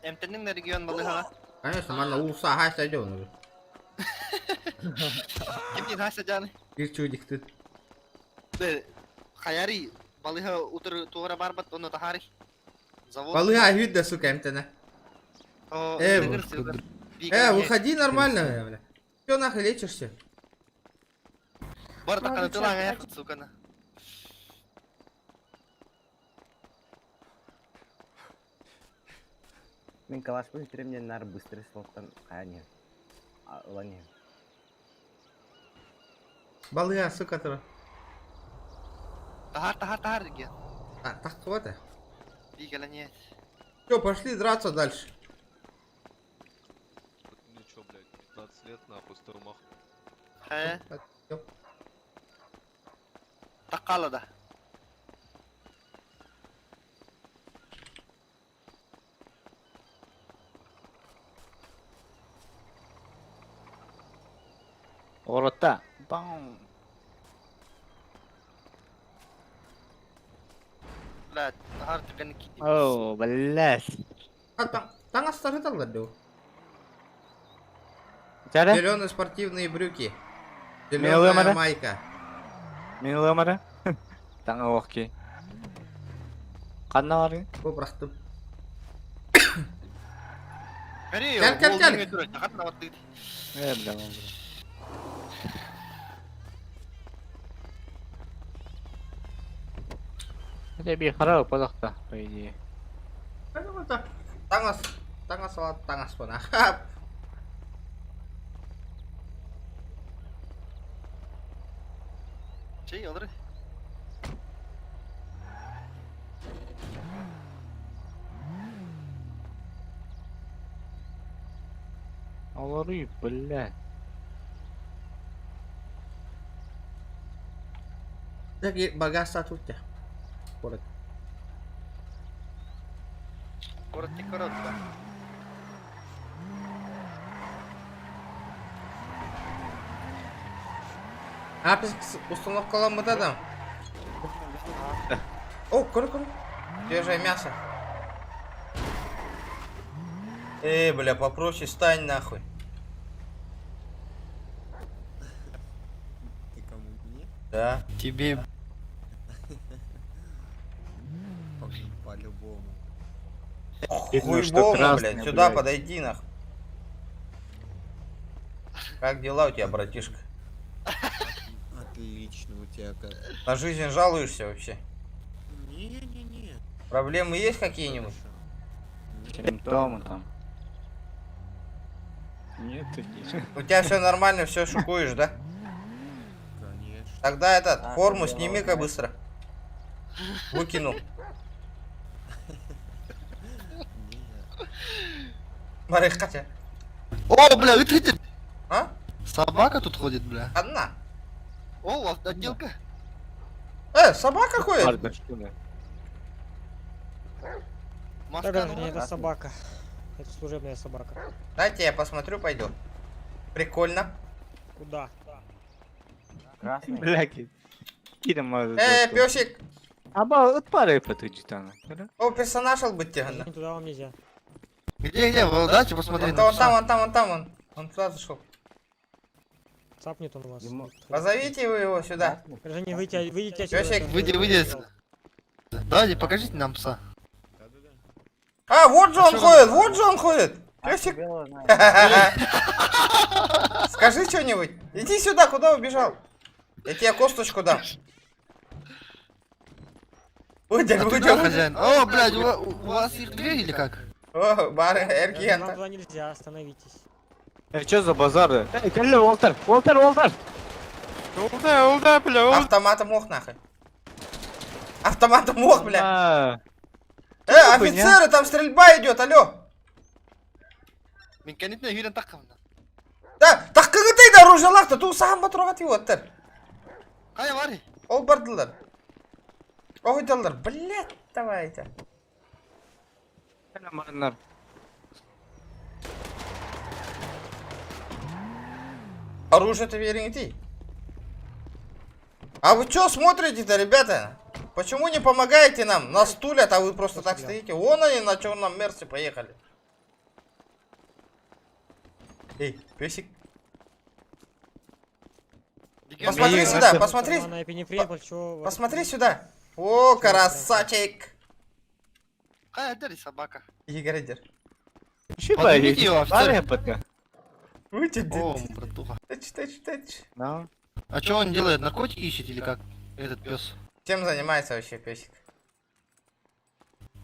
Эмтенин регион балыга. Конечно, манна улса хай сойдён уже. Кимдин хаса жаны? Бир чудик ты. Бе, хаяри балыга утыр тугара барбат онно тахари. Завод. Балыга видно, сука, МТН. О, Э, дыгыр сылгыр. выходи нормально, бля. Чё нахуй лечишься? Бар таканы тылаң аяк, сука. на. Мен калаш быстро мне нар быстрый слоттан а не. А, лани. Балыга, сука, тура. Тахар, тахар, тахар регион. А, так вот. Бигеле нет. Всё, пошли драться дальше. Ну чё, блядь, 15 лет нахуй, стормах. Хэ? Такала да. Орота. Бам. Бля, тахар түргән ки. О, блядь. Ата. Таҥастары таллар дуу? Чара? Зеленые спортивные брюки. Милый Зеленая мара. майка. Милый мара. Таҥа ох ки. Ханна барың? Бу бырахтым. Бери, Кел, кел, ол кел. неге турар, ханна баттыгыт? Э, бля, бля. Это би харау падахта, по идее. Таҥас. Таҥас алат таҥас бана. Чей, олар. Олоры, бля. Так багаж тут. Город. Город не город, да. А, установкаламмыта да. О, көр көр. Свежее мясо. Эй, бля, попроще стань нахуй. Ты кому мне? Да. Тебе. По-любому. Видно, что Хуйбому, красный, блядь, сюда блядь. подойди нахуй. Как дела у тебя, братишка? Отлично, у тебя как? На жизнь жалуешься вообще? Не-не-не. Проблемы есть какие-нибудь? Симптомы там. Нет, таких. У тебя все нормально, все шукуешь, да? Конечно. Тогда этот, А, форму дело сними-ка знает. быстро. Выкинул. Марих, Катя. О, бля, вытрите! А? Собака тут ходит, бля. Одна. О, у вас отделка. Собака ходит? Ладно, что ли? Маска, Да, ну, граждане, это собака. Это служебная собака. Дайте я посмотрю, пойду. Прикольно. Куда? Красный. Бля, ки. Кида Песик. Аба, от пары потучитана. О, персонаж был тягана. Туда вам нельзя. Где, где? Вот, дайте посмотреть. Вон там, вон там, вон там, он. Он туда зашел. Цапнет он вас. Позовите вы его сюда. Гражданин, выйдите, выйдите отсюда. Песик. Выйди, выйди отсюда. Давайте, покажите нам пса. А, вот же А он чё ходит, вот же он ходит. Песик. Скажи что-нибудь. Иди сюда, куда убежал? Я тебе косточку дам. Уйди, А ты уйди, кто уйди. хозяин? О, блядь, у вас их две или как? О, бар, Вам Эргиента. туда нельзя, остановитесь. Э, что за базар? Эй, кале, Уолтер, Уолтер, Уолтер! Улда, улда, бля, улда. Автоматом мог нахуй. Автоматом мог, бля. А, Э, офицеры, там стрельба идет, алло. Мен кәнетіне үйрен таққамын. Да, так ты да оружие лахта, ту сам батрогат его, тер. Қая бар? Ол бардылар. Ой, доллар, блядь, давайте. Марнар. Оружие-то верите. А вы чё смотрите-то, ребята? Почему не помогаете нам? Нас тулят, а вы просто так стоите. Вон они на черном мерсе поехали. Эй, песик. Посмотри сюда, посмотри. Посмотри сюда. О, красавчик. Қая дәрі собака. Игорь, Поднимите его, офицер. О, братуха. Тач, тач, тач. Да. А что он делает? Наркотики ищет или как? Этот пес. Чем занимается вообще песик?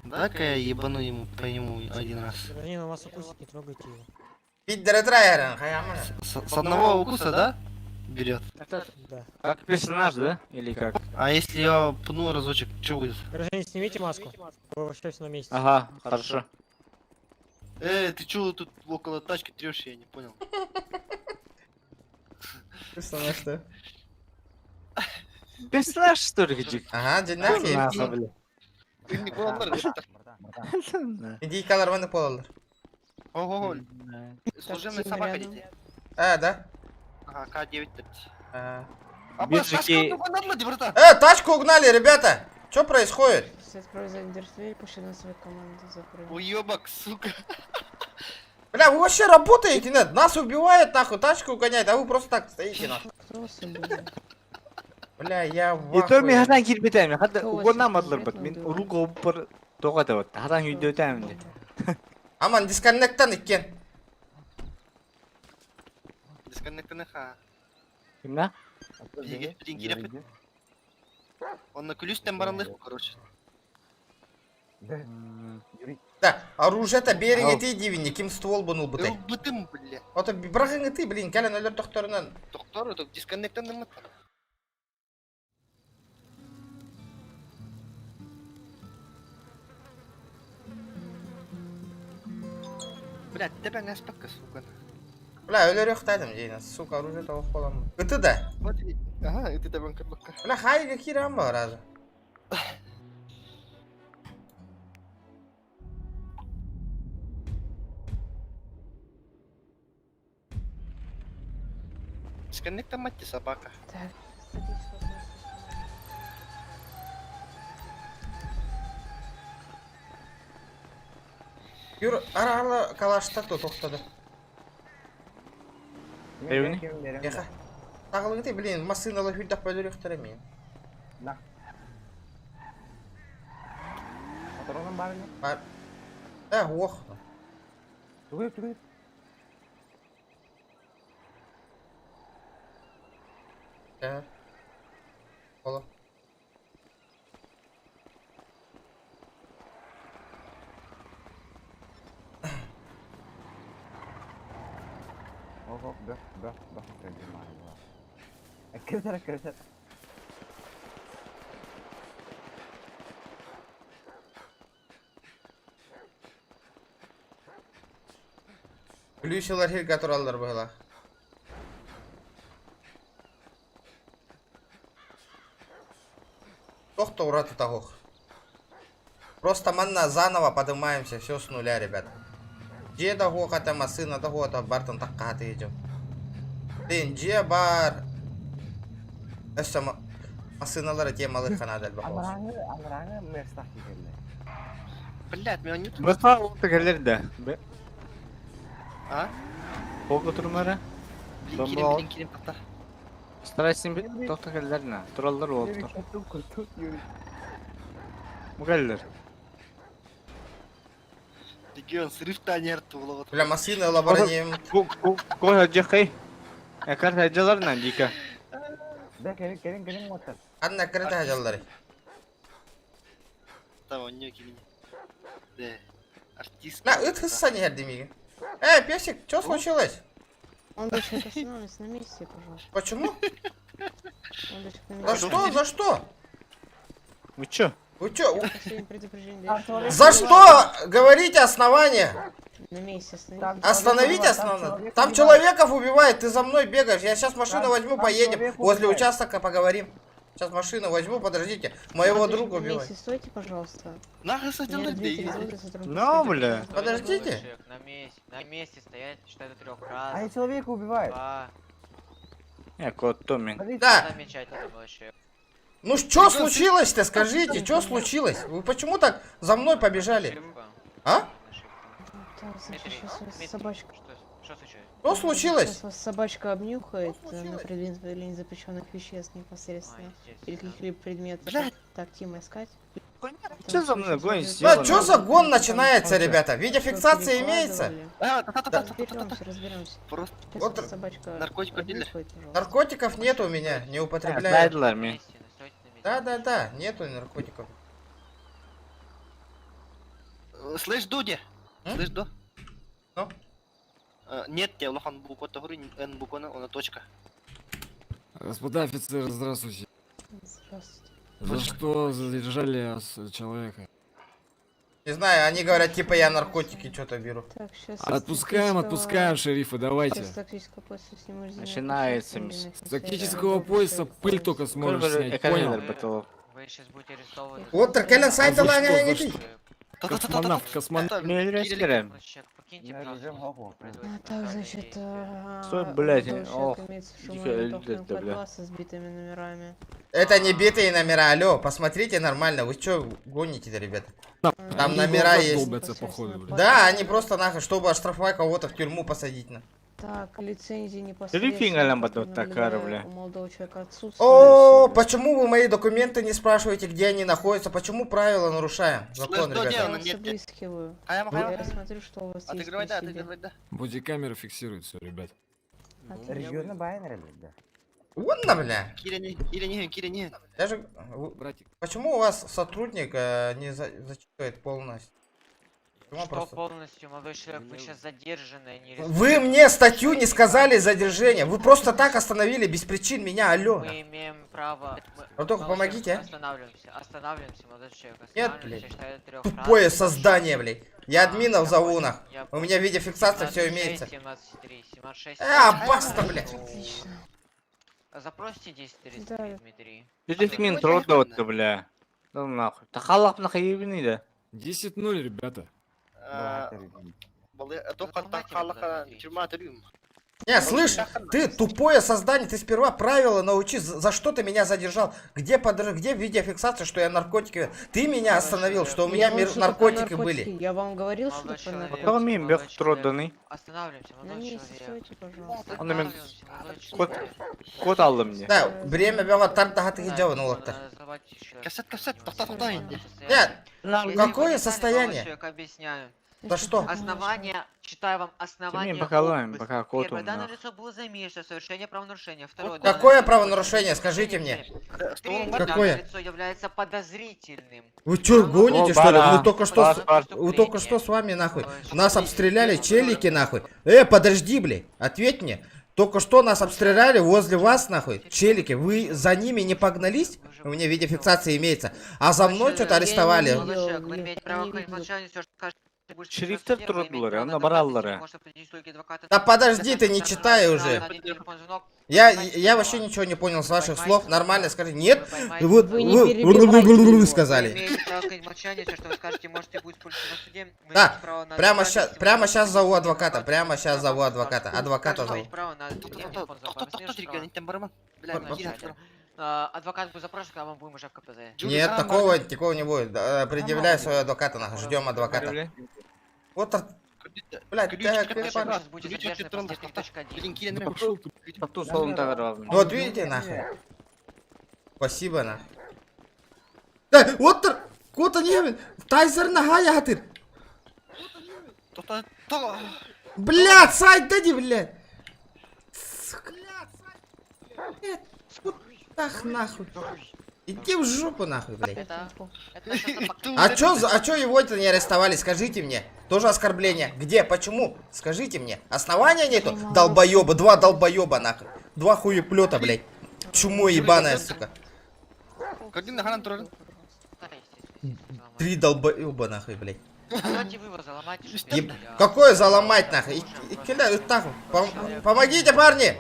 Дай-ка я ебану ему по нему один раз. Гражданин, он вас укусит, не трогайте его. С одного укуса, да? Берет. Да. Как персонаж, да? Или как? А если я пну разочек, что будет? Гражданин, снимите маску. Вы вообще все на месте. Ага, хорошо. Ты чё тут около тачки трешь, я не понял. Персонаж, что? Персонаж, что ли, Дик? Ага, динахи. Индийкалар ваны полалар. Ого, служебная собака дети. А, да? Ага, К9 А. А, тачку угнали, братан. Тачку угнали, ребята! Что происходит? Сейчас я открою заднюю дверь, пущу на свою команду запрыгну. Уебок, сука. Бля, вы вообще работаете, нет? Нас убивают, нахуй, тачку угоняют, а вы просто так стоите, нахуй. Кто вас убивает? Бля, я в И то ахуе. мен хатан кирбетем. Хата Кто вас угоннан бадлар бат. конкретно Мен убивает? урук оппар тоға да бат. Хатан үйдөтем де. Аман, дисконнекттан иккен. Дисконнектаны ха. Кимна? Биге, билин киреп. Онна күлүстен баранлык, короче. Да, оружие-то берег ты дивини, ким ствол бунул бытай. Бытым, бля. Ото брахың ты, блин, кэлен өлөр тохторунан. Доктор, это дисконнектан нымыт. Бля, тебя не спекка, сука. Бля, өлөр ёктадым дейін, сука, оружие того холам. Ыты да. Вот, ага, это тебя кабака. Бля, хайга кирам ба разы. Дисконнекта мать ты, собака. Так, садись, пожалуйста. Юр, ара-ара калашта то тоқтады. Эвни? Еха. Тағылың ты, блин, машиналы хүлдәп өлөр ёктара мен. На. Патроном бар не? Бар. Да, ох. Тугуй, тугуй. Да. Ола. Ох, ох, бөх, бөх, бөх, Кырсар, кырсар. Плюсилар хирга тураллар бұғыла. Тохта ураты тагох. Просто манна заново поднимаемся, все с нуля, ребят. Же да хата масына да хота бартан такка идем. Блин, же бар. Эссе масыналары темалы ханадал бахос. Амраңы, амраңы мерстах келді. Блядь, меня не Бата олты келер да. А? Полка турмара. Блин, кирим, блин, кирим, тоқта. Старайсың бит тоқта келер на. Тураллар олып тур. Бу келер. Регион, срыв танер тулы. Бля, масына лабаранем. Кой хаджы Экар хаджалар на дика. Да, келин, келин, келин оттар. Анна кырыта хаджалары. Там он не кирим. Да. Артист. На, ыт хысса не хердемиге. Эй, песик, что случилось? Он дочек остановится на месте, пожалуйста. Почему? Он дочек на За месте. что? За что? Вы чё? Вы чё? Последнее предупреждение даешь. За что? Говорите основание. На месте остановись. Остановите основное. Там человеков убивает, ты за мной бегаешь. Я сейчас машину возьму, поедем. Возле участка поговорим. Сейчас машину возьму, подождите. Моего Молодой друга человек, На убивает. месте стойте, пожалуйста. Нахуй Меня Дмитрий зовут, я сотрудник Ну, бля. Подождите. На месте стоять, считай до трех. Раз, Они человека убивают. два. Я кот Томин. Да. Замечательно, молодой человек. Ну что случилось-то, скажите, что случилось? Вы почему так за мной побежали? А? Так, Саша, сейчас вас собачка. Что случилось? Что случилось? Сейчас вас собачка обнюхает на предмет выявления запрещенных веществ непосредственно. Или каких-либо предметов. Так, Тима, искать. Что за мной гонишь? Да, что за гон начинается, ребята? Видеофиксация имеется? Разберемся, разберемся. Просто Сейчас Вот вас собачка наркотиков дилер. обнюхает, пожалуйста. Наркотиков нет у меня, не употребляю. Знайдылар мен. Да, да, да, нету наркотиков. Слышь, Дуди? Слышь, Ду? Ну? Нет, я лохан буква говорю, Н буква, она точка. Господа офицеры, здравствуйте. Здравствуйте. За что задержали человека? Не знаю, они говорят, типа я наркотики что-то беру. Так, сейчас. Отпускаем, отпускаем, шерифа, давайте. Сейчас тактического пояса сниму резиновую Начинается, перчатку, мисс. на С тактического пояса пыль только сможешь снять, понял? Вы сейчас будете арестованы. Вот, кэлен сайта За что, за лагеря что? Космонавт, космонавт. Нелерескерем. А, так, значит, Стой, блядь, молодой ох, человек имеет дико шумную эльдет, винтовку бля. класса с битыми номерами. Это не битые номера, алло, посмотрите нормально, вы чё гоните-то, ребята? Там Они номера глаза есть. долбятся, походу, блядь. Да, они просто нахуй, чтобы оштрафовать кого-то в тюрьму посадить. На. Так, лицензии фингалям непосредственно, потом которые такая, наблюдаю, бля. у молодого человека отсутствует. О, почему вы мои документы не спрашиваете, где они находятся? Почему правила нарушаем? Закон, что ребята. Я делать? вас Нет, нет. обыскиваю. Хайма, Я хайма. смотрю, что у вас есть Отыгрывай, при да, себе. отыгрывай, да. Бодикамера фиксирует все, ребят. Региона Байнера, блядь, да. Вон на, бля. Киря не, Киря не, Киря не. Даже... Братик. Почему у вас сотрудник не зачитывает полностью? Почему Что просто- полностью, молодой человек, вы сейчас задержаны, не Вы мне статью не сказали задержание. Вы просто так остановили без причин меня, алло. Мы имеем право... Братуха, молодой помогите, человек, а. Останавливаемся, останавливаемся, молодой человек, Нет, останавливаемся, блядь. я считаю до трёх. Тупое Раз, создание, блядь. Я админов я зову, понял, нах. я У меня видеофиксация все имеется. 17,3, 17,6. А, баста, блядь. Отлично. Запросите 10.33, Да. Дмитрий. Здесь мин трудно вот, бля. Ну нахуй. Тахаллах нахуй ебаный, да. 10-0, ребята. Не, слышь, ты тупое создание, ты сперва правила научи, за что ты меня задержал? Где где видеофиксация, что я наркотики? Ты меня остановил, что у меня Я вам что-то про наркотики были. Я вам говорил, что про наркотики. Потом мин бег трудный. Останавливаемся, На молодой месте человек. стойте, пожалуйста. Он мен кот кот алды мне. Да, время было тарта хаты хиджава, ну вот так. Кассет, кассет, тохта, тохта, инди. Нет, Если какое вы не знали, состояние? молодой человек, объясняю. Да что? Основание, читаю вам основание. бакалаем, обыска. пока коту Первое, данное нах. лицо было замечено в совершении правонарушения. Второе, данное Какое лицо правонарушение, скажите мне? Третье, Какое? данное лицо является подозрительным. Вы чё, гоните, что ли? О, Мы только что, вы только что с вами, нахуй. Нас обстреляли челики, нахуй. Подожди, блядь, ответь мне. Только что нас обстреляли возле вас, нахуй, челики. Вы за ними не погнались? У меня видеофиксация имеется. А за мной что-то арестовали. Молодой человек, вы имеете право хранить молчание, всё, что скажете, будет Шрифтер суде, вы имеете труднулары, право на она адвоката, бараллары. может определить услуги адвоката. Да подожди, ты не читай уже. На один телефон звонок. Я вообще ничего не понял с ваших слов. Нормально скажи. Нет, вот Вы не перебивайте вы его. сказали. Вы имеете право хранить молчание, всё, что вы скажете, можете будет использоваться в суде. Вы Да, имеете право на прямо адвоката, сейчас, если вы прямо сейчас зову адвоката, прямо сейчас зову адвоката, адвоката Также зову. имеете право на телефон звонок. Адвокат будет запрошен, когда мы будем уже в КПЗ. Нет, такого не будет. Предъявляй своего адвоката, нахуй, ждем адвоката. Вот, блядь, так, Сейчас будет задержан по статье 3.1. Тату солын тағыр Вот видите, нахуй. Спасибо, нахуй. Да, вот вот они, тайзер нога я ты. Блядь, сайт дади, блядь. Сука. Блядь, вот ах, нахуй. Иди в жопу, нахуй, блядь. А чё, а чё его-то не арестовали, скажите мне. Тоже оскорбление. Где, почему? Скажите мне. Основания нету? Долбоеба, два долбоеба, нахуй. Два хуеплета, блядь. Чмо ебаная, сука. Три долбоеба, нахуй, блядь. Давайте вы его заломайте. Еб... Какое заломать, нахуй? И кидай, нахуй. Помогите, парни!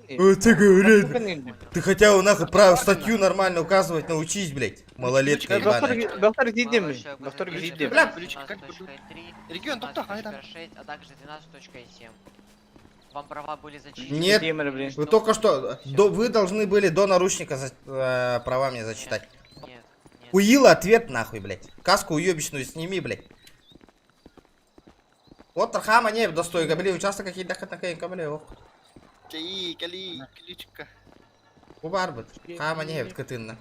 Ты говорит, ты хотя бы нахуй прав статью нормально указывать научись, блядь. Малолетка ебаная. Доктор гидем, доктор гидем. Бля. Регион, тоқта, қайда? 12.6, а также 12.7. Вам права были зачищены. Нет, вы только что, вы должны были до наручника права мне зачитать. Нет, Уила ответ нахуй, блядь. Каску уебищную сними, блядь. Вот Тархама не, достой, габли, участок какие-то кабли, ох. Кали, кали, ключка. Убарбыт. Хама не, кытынна.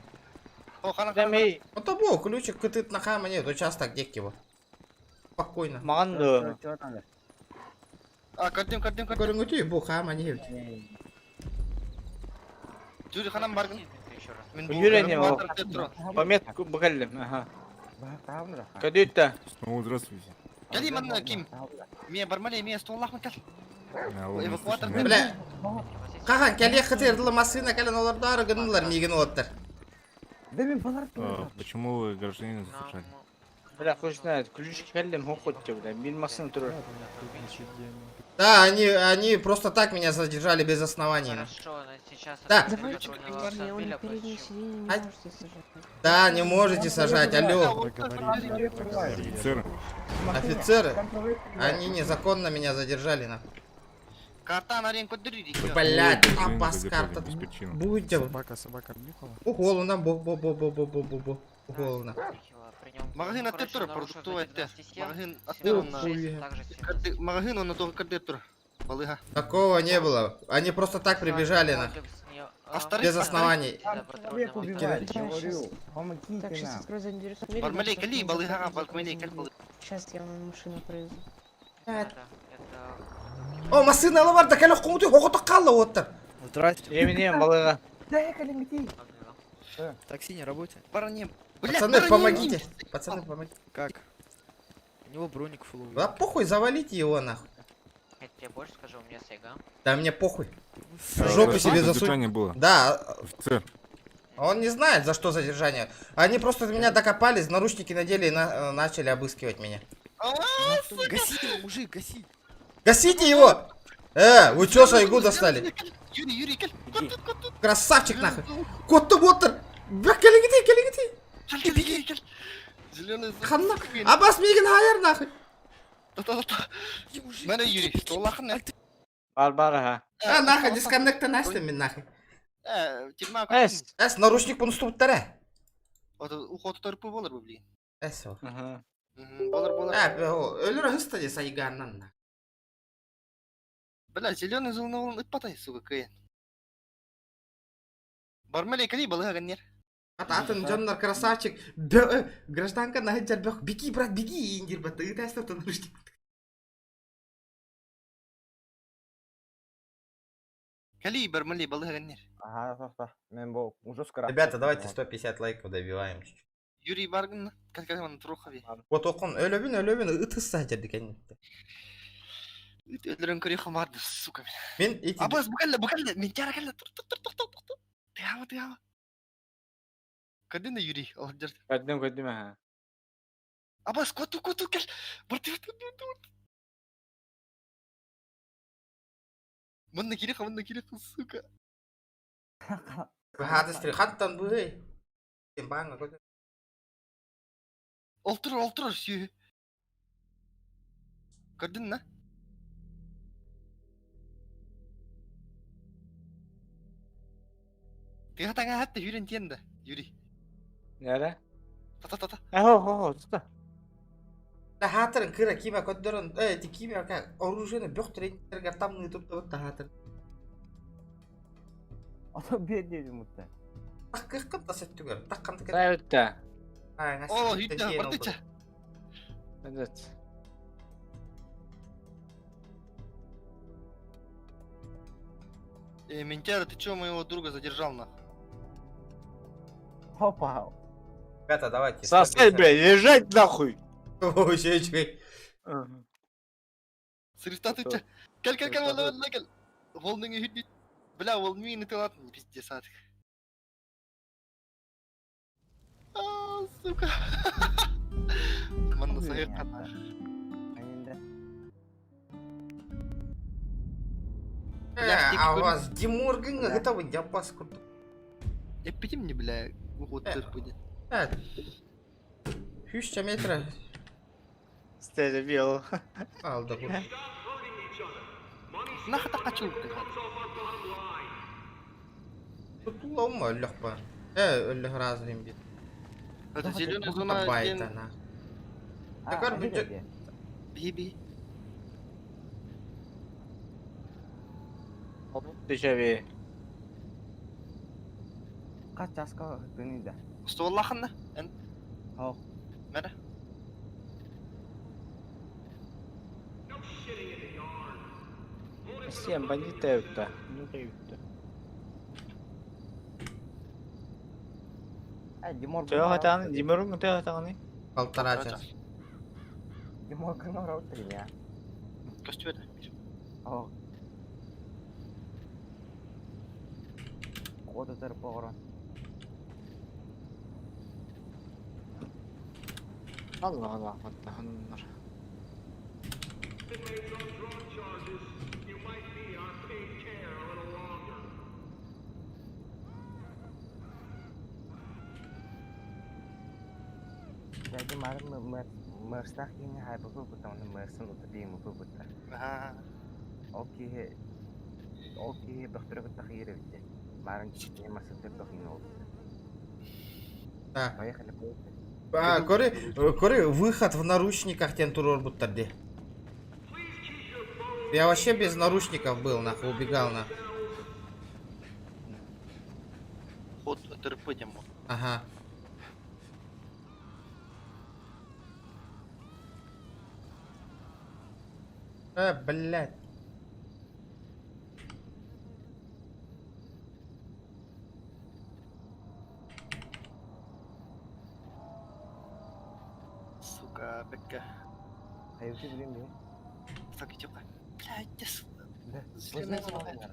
О, хана, хана. Вот того, ключик кытыт на хама не, участок дек его. Спокойно. Маған А, көрдім, көрдім, көрдім. Көрүңүтүй, бу хама не. Жүр, ханам баргын. Юрение Пометку бакалым, ага. Кадюта. Снова здравствуйте. Кали, манна, ким. Мен бармали, мен столлахмын кал. Эвакуатор. Бля. Кахан, кәле хытырдылы машина кәлен олар гыннылар миген олаттар. Почему вы гражданина задержали? Бля, хуй знает, ключ кәлем хохотте, бля, мин масын турар. Да, они просто так меня задержали без оснований. Хорошо, но сейчас Да. Давайте, парни, он на переднее сиденье не можете сажать. Да, не можете сажать, алло. Офицеры. Офицеры, они незаконно меня задержали, на. Карта на рынку дыры. Блядь, Ой, абас извините, карта. без причины. Будьте. Собака, собака обнюхала. Уголовно, бо бо бо бо бо бо бо бо. Уголовно. Магазин Короче, аттыр нарушив продуктовый аттыр. 19,7, Магазин аттыр на... Охуя. Карты- Магазин он на того кардетур. Балыга. Такого не было. Они просто так прибежали на. Без оснований. Так, сейчас открою заднюю дверь автомобиля. Бармалей, да, кали, чтобы балыга, не бармалей, кали, балыга. Сейчас я вам машину провезу. О, машина лавар, да кэлэ куҥутуй хоҕото хаалла уоттар. Здрасте. Эминем, балыга. Такси не работает. Баранем. Пацаны, помогите. Пацаны, помогите. Как? У него броник фуловый. Да похуй, завалите его нахуй. Я тебе больше скажу, у меня Сайга. Да мне похуй. А, Жопу за себе что засунь. задержание было? Да. Офицер. Он не знает, за что задержание. Они просто меня докопались, наручники надели и начали обыскивать меня. Гаси его, мужик, гаси. Гасите его! Вы чё Сайгу достали? Юрий, Юрий, кел. Красавчик нахуй! Кот-то ботер! Бля, кэлиҥҥитий, кэлиҥҥитий! Кел, кел, кел, кел. Зеленый. Ханна! Абас миигин хаайар нахуй! Та-та-та. Мэнэ Юрий, столахын. Бар-бар, ага. А, нахуй, дисконнекта настя мин нахуй. Тюрьма. Эс. Эс, наручник понуступтара. Уход торпы болар бу, блин. Эс ол. Ага. Болар, болар. А, өлөр хыста де сайганнан на. Бля, зеленый зоны ол ытпатай, сука, кыйын. Бармалей, кали, балыга ганнер. Ата атын дьоннор красавчик. Гражданка на бөх. Беги, брат, беги, индир бат. Ты наручник. Кали, бармалей, балыга ганнер. Ага, да, Мен бу уже скоро. Ребята, давайте 150 лайков добиваем чуть-чуть. Юрий Барган, как как он трохави. Вот окон өлөбүн өлөбүн ытысса жердикен. Өлөрөн көрө хомарды, сука. Мен эти Абас, букалла, букалла, мен тяра калла. Тур, тур, тур, тур, тур, тур. Тыява, тыява. Кадын Юрий, ал жер. Кадым, кадым, ага. Абас, коту, коту, кел. Барты, барты, барты, барты. Мынна кире, мынна кире, сука. Хадыстри хаттан бу. Баңа көтө. Олтур, олтур, сүй. Көрдүн на? Ты хатаңа хатта юрен тиенда, Юрий. Нере? Та-та-та-та. Эхо, хо, хо, тута. Да хатырын кыра киме көддөрөн, ти киме ка оружие бөх тренерге там нытып да хатыр. Ото бир дедим мутта. Так кыккын та сөттүгөр. Так кантык. Сайытта. О, үйттө, бартыча. Evet. Ментяра, ты чё моего друга задержал, нахуй? Опа. Ребята, давайте. Сосать, блядь, лежать нахуй. Ой, чей, Сырыстатыча. Кел, кел, кел, вала, вала, кел. Волның үйді. Бля, ол мені тылатын, пиздец, атык. А, сука. Манна сайыр қана. А у вас Димургын готовы, я пас курту. Эппетим мне, бля, уход будет. Хүччә метра. Стеля бел. Алды курту. Нахата качу. Тутулама өллөх ба. Өллөх разы бит. Это зеленая зона. Байта на. Такар бюджет. Би-би. Дешеви. Kaç часка күнүдө. Столлахынна. Эн. Хоо. Мәрі. Сен бандит өттө. Ну өттө. А, Димор. Төһө тагы, Димурун төһө тагы. Полтора часа. Димор күнү роутер я. Көстүбөт. Хоо. Кода тер погорон. Allah Allah, hatta hanımlar. Дядя Марын мырстаах киһини хайбакы ылбыта уонна мырсын утатыйым ылбыттар. Ол киһи ол киһи бөхтөрө кытта хайыр эбит дии. Марын киһи массыына бөх иҥэ олбута. Да. Поехали, поехали. А, көрү, көрү, выход в наручниках диэн туруорбуттар дии. Я вообще без наручников был, нахуй, убегал, нахуй. Ход ТРП тем. Ага. Блядь. Сука, бэккэ. Хайыты билим дии. Так, идём. Блядь, ты сука. Да. Зеленая зеленая.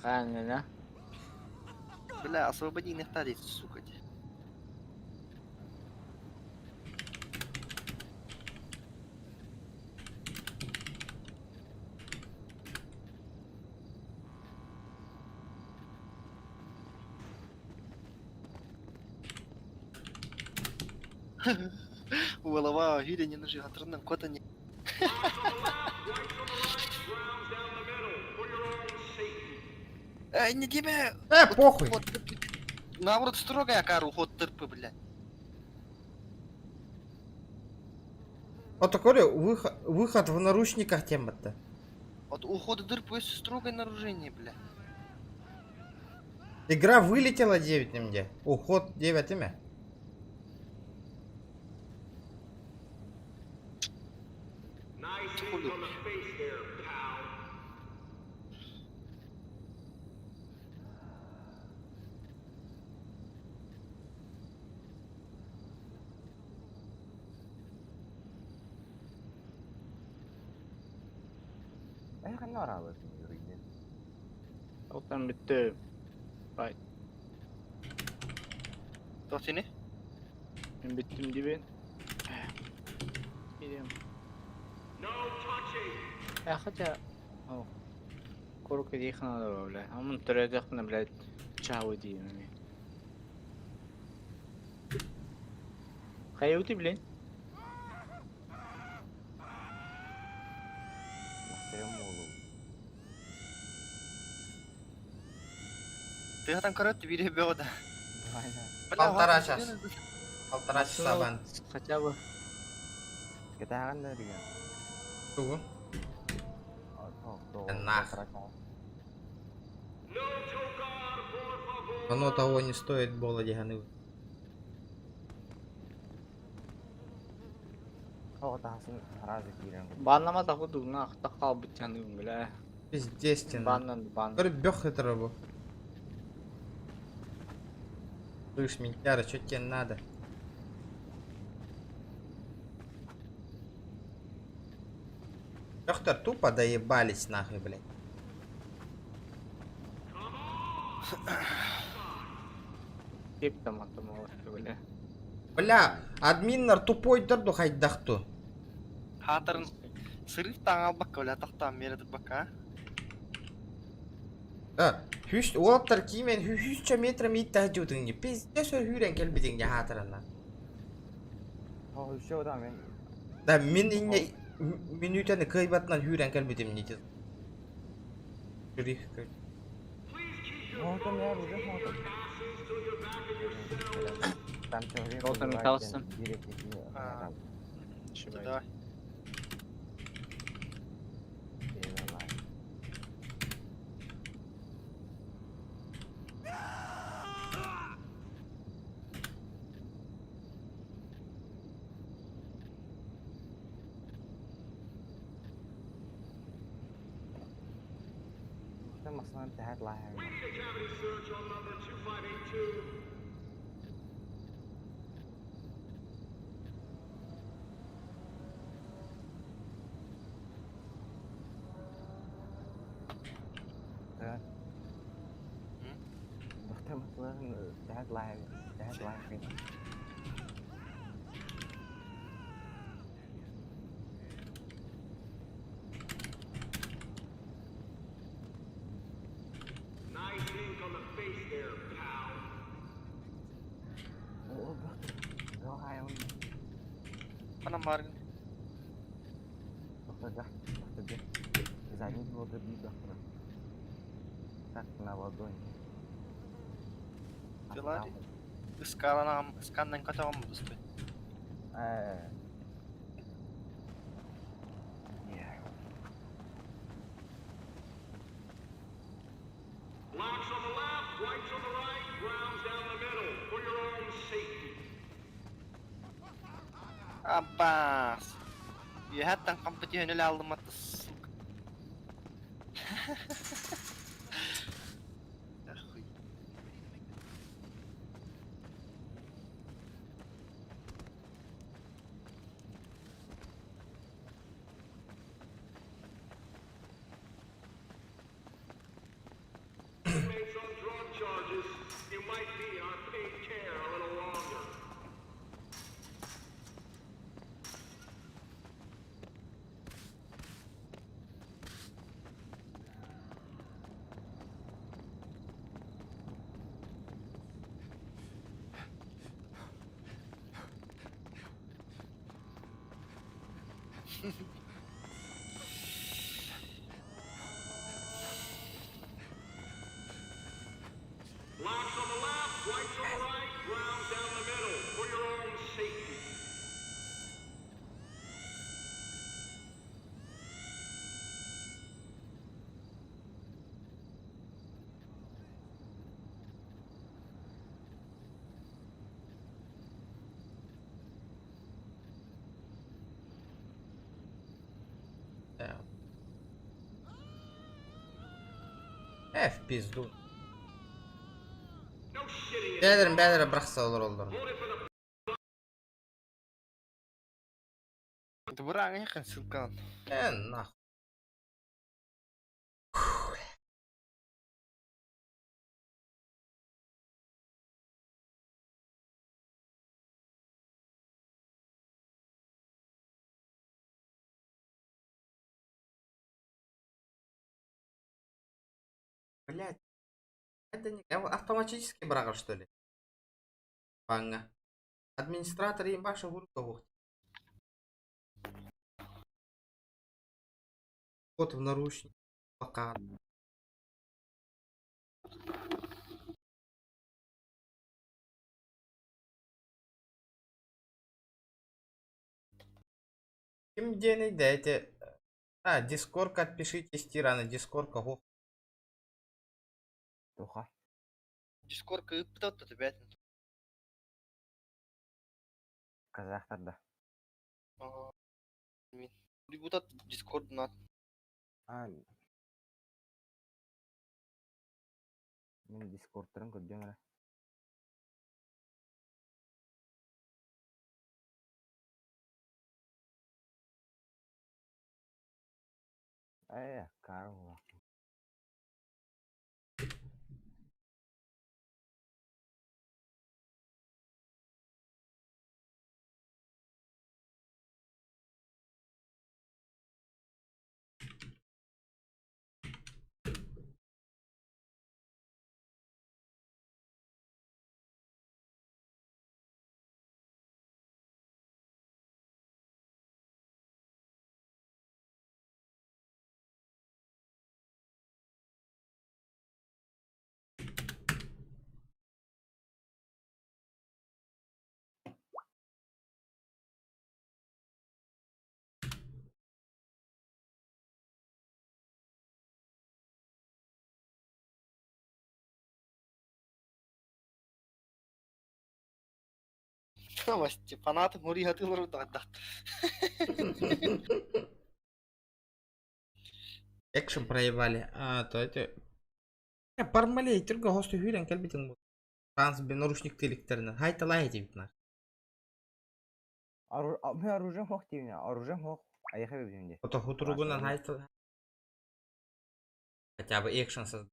Хаанына. Бля, освободи инвентарь, сука. Голова, Юрий не нужен, атрынан кота не. Эй, не тебе! Похуй. Наоборот, строгая кару, ход ТРП, блядь. Вот такой выход, выход в наручниках тема-то. От ухода ДРП строгое нарушение, бля. Игра вылетела 9 мне. Уход 9 имя. Э, ханна оралар юрийде. Оттан бүттү. Бай. Туох сени? Мен бүттүм дибин. Идем. Я хотя... О. Курка дейхана бля. Амын төрөдөхпүнэ, блядь, чао дейм. Хайыты, блин. Махтерем оолу. Ты там короче бире беда. Полтора час. Полтора часа бан. Хотя бы. Кетаган да деген. Тугу. Нах. Оно того не стоит, было деганы. О, тасын разы кирен. Баннама таху дугна ахта калбыт жаным, бля. Пиздец тебе. Баннан, бан. Говорю, бёх это рабу. Слышь, ментяра, что тебе надо? Доктор тупо доебались нахуй, блядь. Кеп там атомалар, бля. Бля, админнар тупой дырду хайдахту. Хатырын сырыв таң албакка, бля, тахтан мере бакка. А, хүш, уолаттар киймен хүччө метр миитта жутуң пиздец хүрен келбитиң хатырына. О, еще да мен. Да мин инне минутаны кыйбатынан хүрен келбитим не Шрих. Молотом я уже молотом. Там человек Молотом убивает, Михайловичем. директ не А. Давай. Давай. Там основном тахат лахар. Да. Доктор маслан тахат лахар, тахат лахар. Ханан бааргын? Тохтода, тохтода. Задний дворга биир бөхтөрө. Так на ладони. Дилари. Ыскааланам, ыскааннан көтөҕөм бустой. Э. Yeah. Аббас. Үөһэттэн хампы түһэн өлө алдым атты, сука. Ахуй. В пизду. Бәлерин бәлере бырахса олороллор. Быраҥ эйиэхэ ссылканан. Э, нахуй. Блять. Это не... Автоматически быраҕар, что ли? Баҥҥа. Администратор ебаша гурка. Вот в наручник. Пока. Ким диэний да эти... А, Дискорка отпишитесь, тираны, Дискорка, го. Туха. Дискорка ыыппыта ребят. Казахтарда. Ребутат Дискорд на. А. Мин Дискордтарын көрдүм эрэ. Э, Карл. Новости. Фанаты Мури хатылар да. Экшен проебали. А, то это... Пармалей, түргі хосту хүрен кәлбитин бу. Транс бе наручник телектеринен. Хайта лай дейт на. Мен оружием хох деймин, оружием хох. Аяха бибимде. Ото хутуругунан хайта. Хотя бы экшен создать.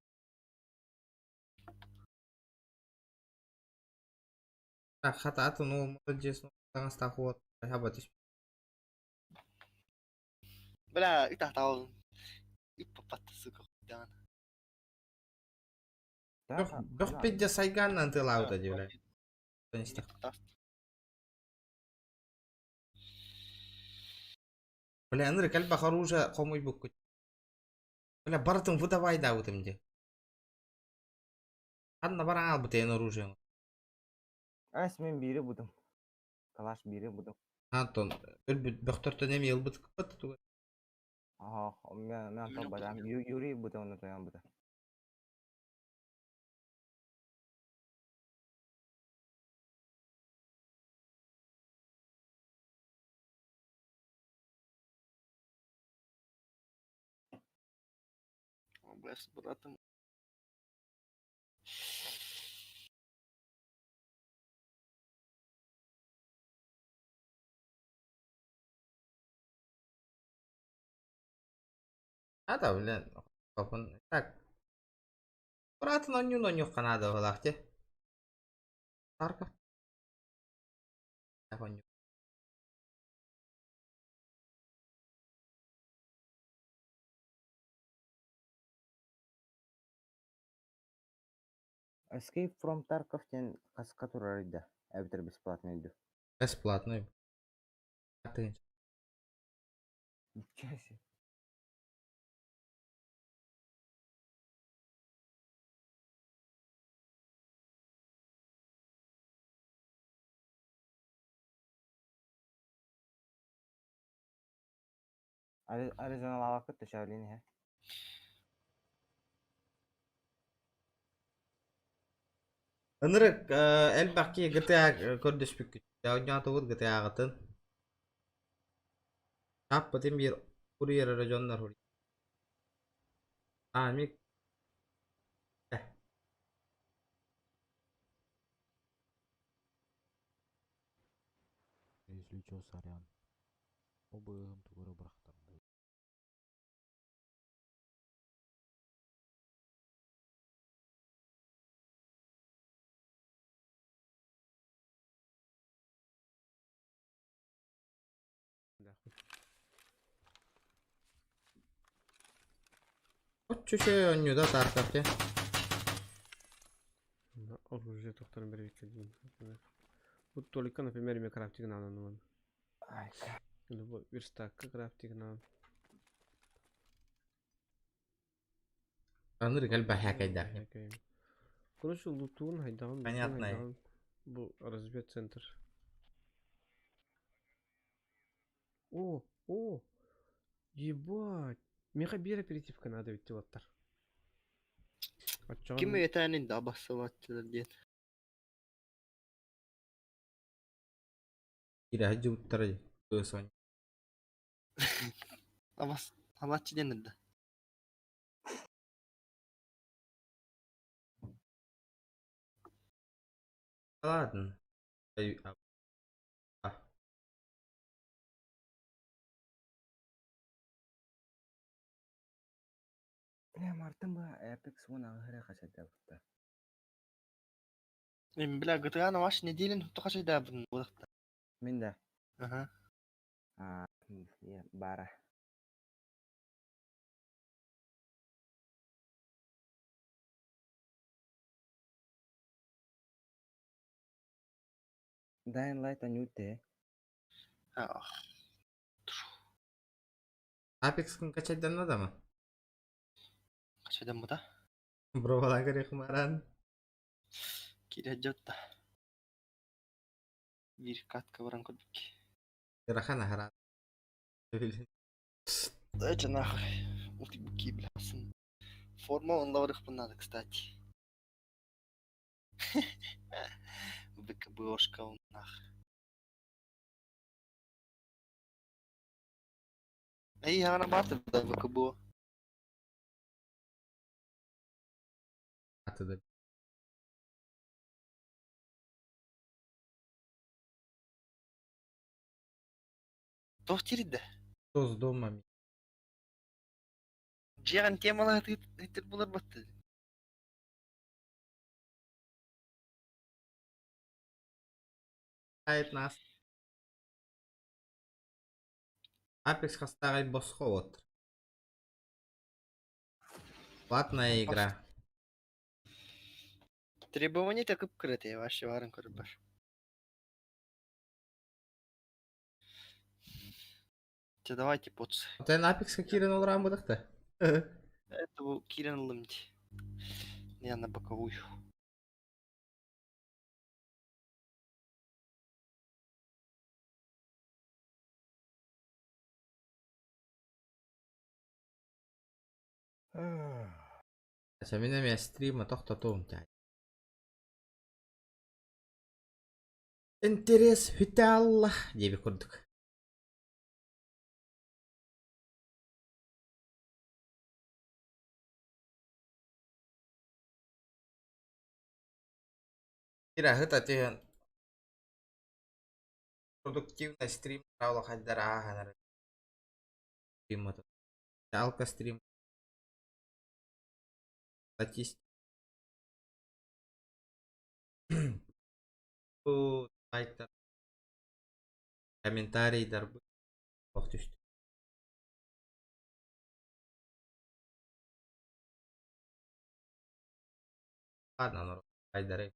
Так, хата аты, ну, молодец, ну, таҥастаах уот, хаба түс. Бля, итахтаалын. Иппаппат, сука, хуйдаан. Бөх пидде сайганнан тылаабыта дии, бля. Бля, ынырык элбэх оружие хомуйбуккут. Бля, барытын выдавайдаабытым дии. Ханна баран аалбыт эн оружиеҥ? Ас мин биири будум. Калаш биири будум. Антон, өлбүт бөхтөртөн эмиэ ылбыт кыппат туга. Аха, мен мен Антон барам. Юрий бутым оны тоян бута. Бля, с братом. А да, блин, папын. Так. Братын онньуун онньуохха наада быһыылаах дии. Тарков. Онньуу. Escape from Tarkov диэн хаска турарый да? Эбэтэр бесплатный дуу? Бесплатный. Ты. Ничего себе. Аризоналаабаккыт да Шаолинь иһэ. Ынырык элбэх киһи GTA көрдөспүккүт. Оонньоотубут GTA-ҕытын. Тааппытын биир суруйар эрэ дьоннор Амик Если чё, сорян. Ол быыһым тугу эрэ бырахтарда. Оччо оонньуу да Тарков дьэ. Оружие тохторун бэрбиккэ диин. Например. Вот только, например, мен крафтинг наананымын. Бу верстакка крафтинг наан. Ынырык элбэх хакайдар. Короче, лутуун хайдаҕын, лутуун Понятно. хайдаҕын. Бу разведцентр. О, о, ебать. Миэхэ биир оперативка надо ведь уолаттар. Оччоҕо Ким этэнин да бассылааччылар диэн. Киирэ сылдьыбыттара кыыс Абас алааччы диэн да. Ладно. А. Бля, Мартын ба Apex One аҕыһыра хачайдаабытта. Бля, GTA ваш неделен хачайдаабын буолахта. Мин да. Аха. Аа, баара. Dying Light анюте. Ах. Apex-кын качайданна да ма? Хачайдан бута. Бровала хымаран. Кире жотта. Бир катка баран көрдүк. Ырахан аһара. Дайте нахуй. Улти блясын. Форма он лаврых надо, кстати. ВКБошка он нах. Эй, ана барты да ВКБ. Атыда. Туох тиридде? Тоз дома. Жиған темалар тыр булар батты. Айт нас. Apex хастагай босхо вот. Платная игра. Требования так кып-кырыты, вообще барын көрүп бар. Чэ, давайте поц. Отон Апекска киирэн олорон быдахта. Это был Кирин Лымти. Я на боковую. Мин эмиэ стрима тохтотуом даа. Интерес бүтэ алла диэбит курдук. Ираһыт атыһан продуктивный стрим хайдар ааһанар Алка стрим статистика лайктар комментарийдар ох түстү. Ладно, айдары.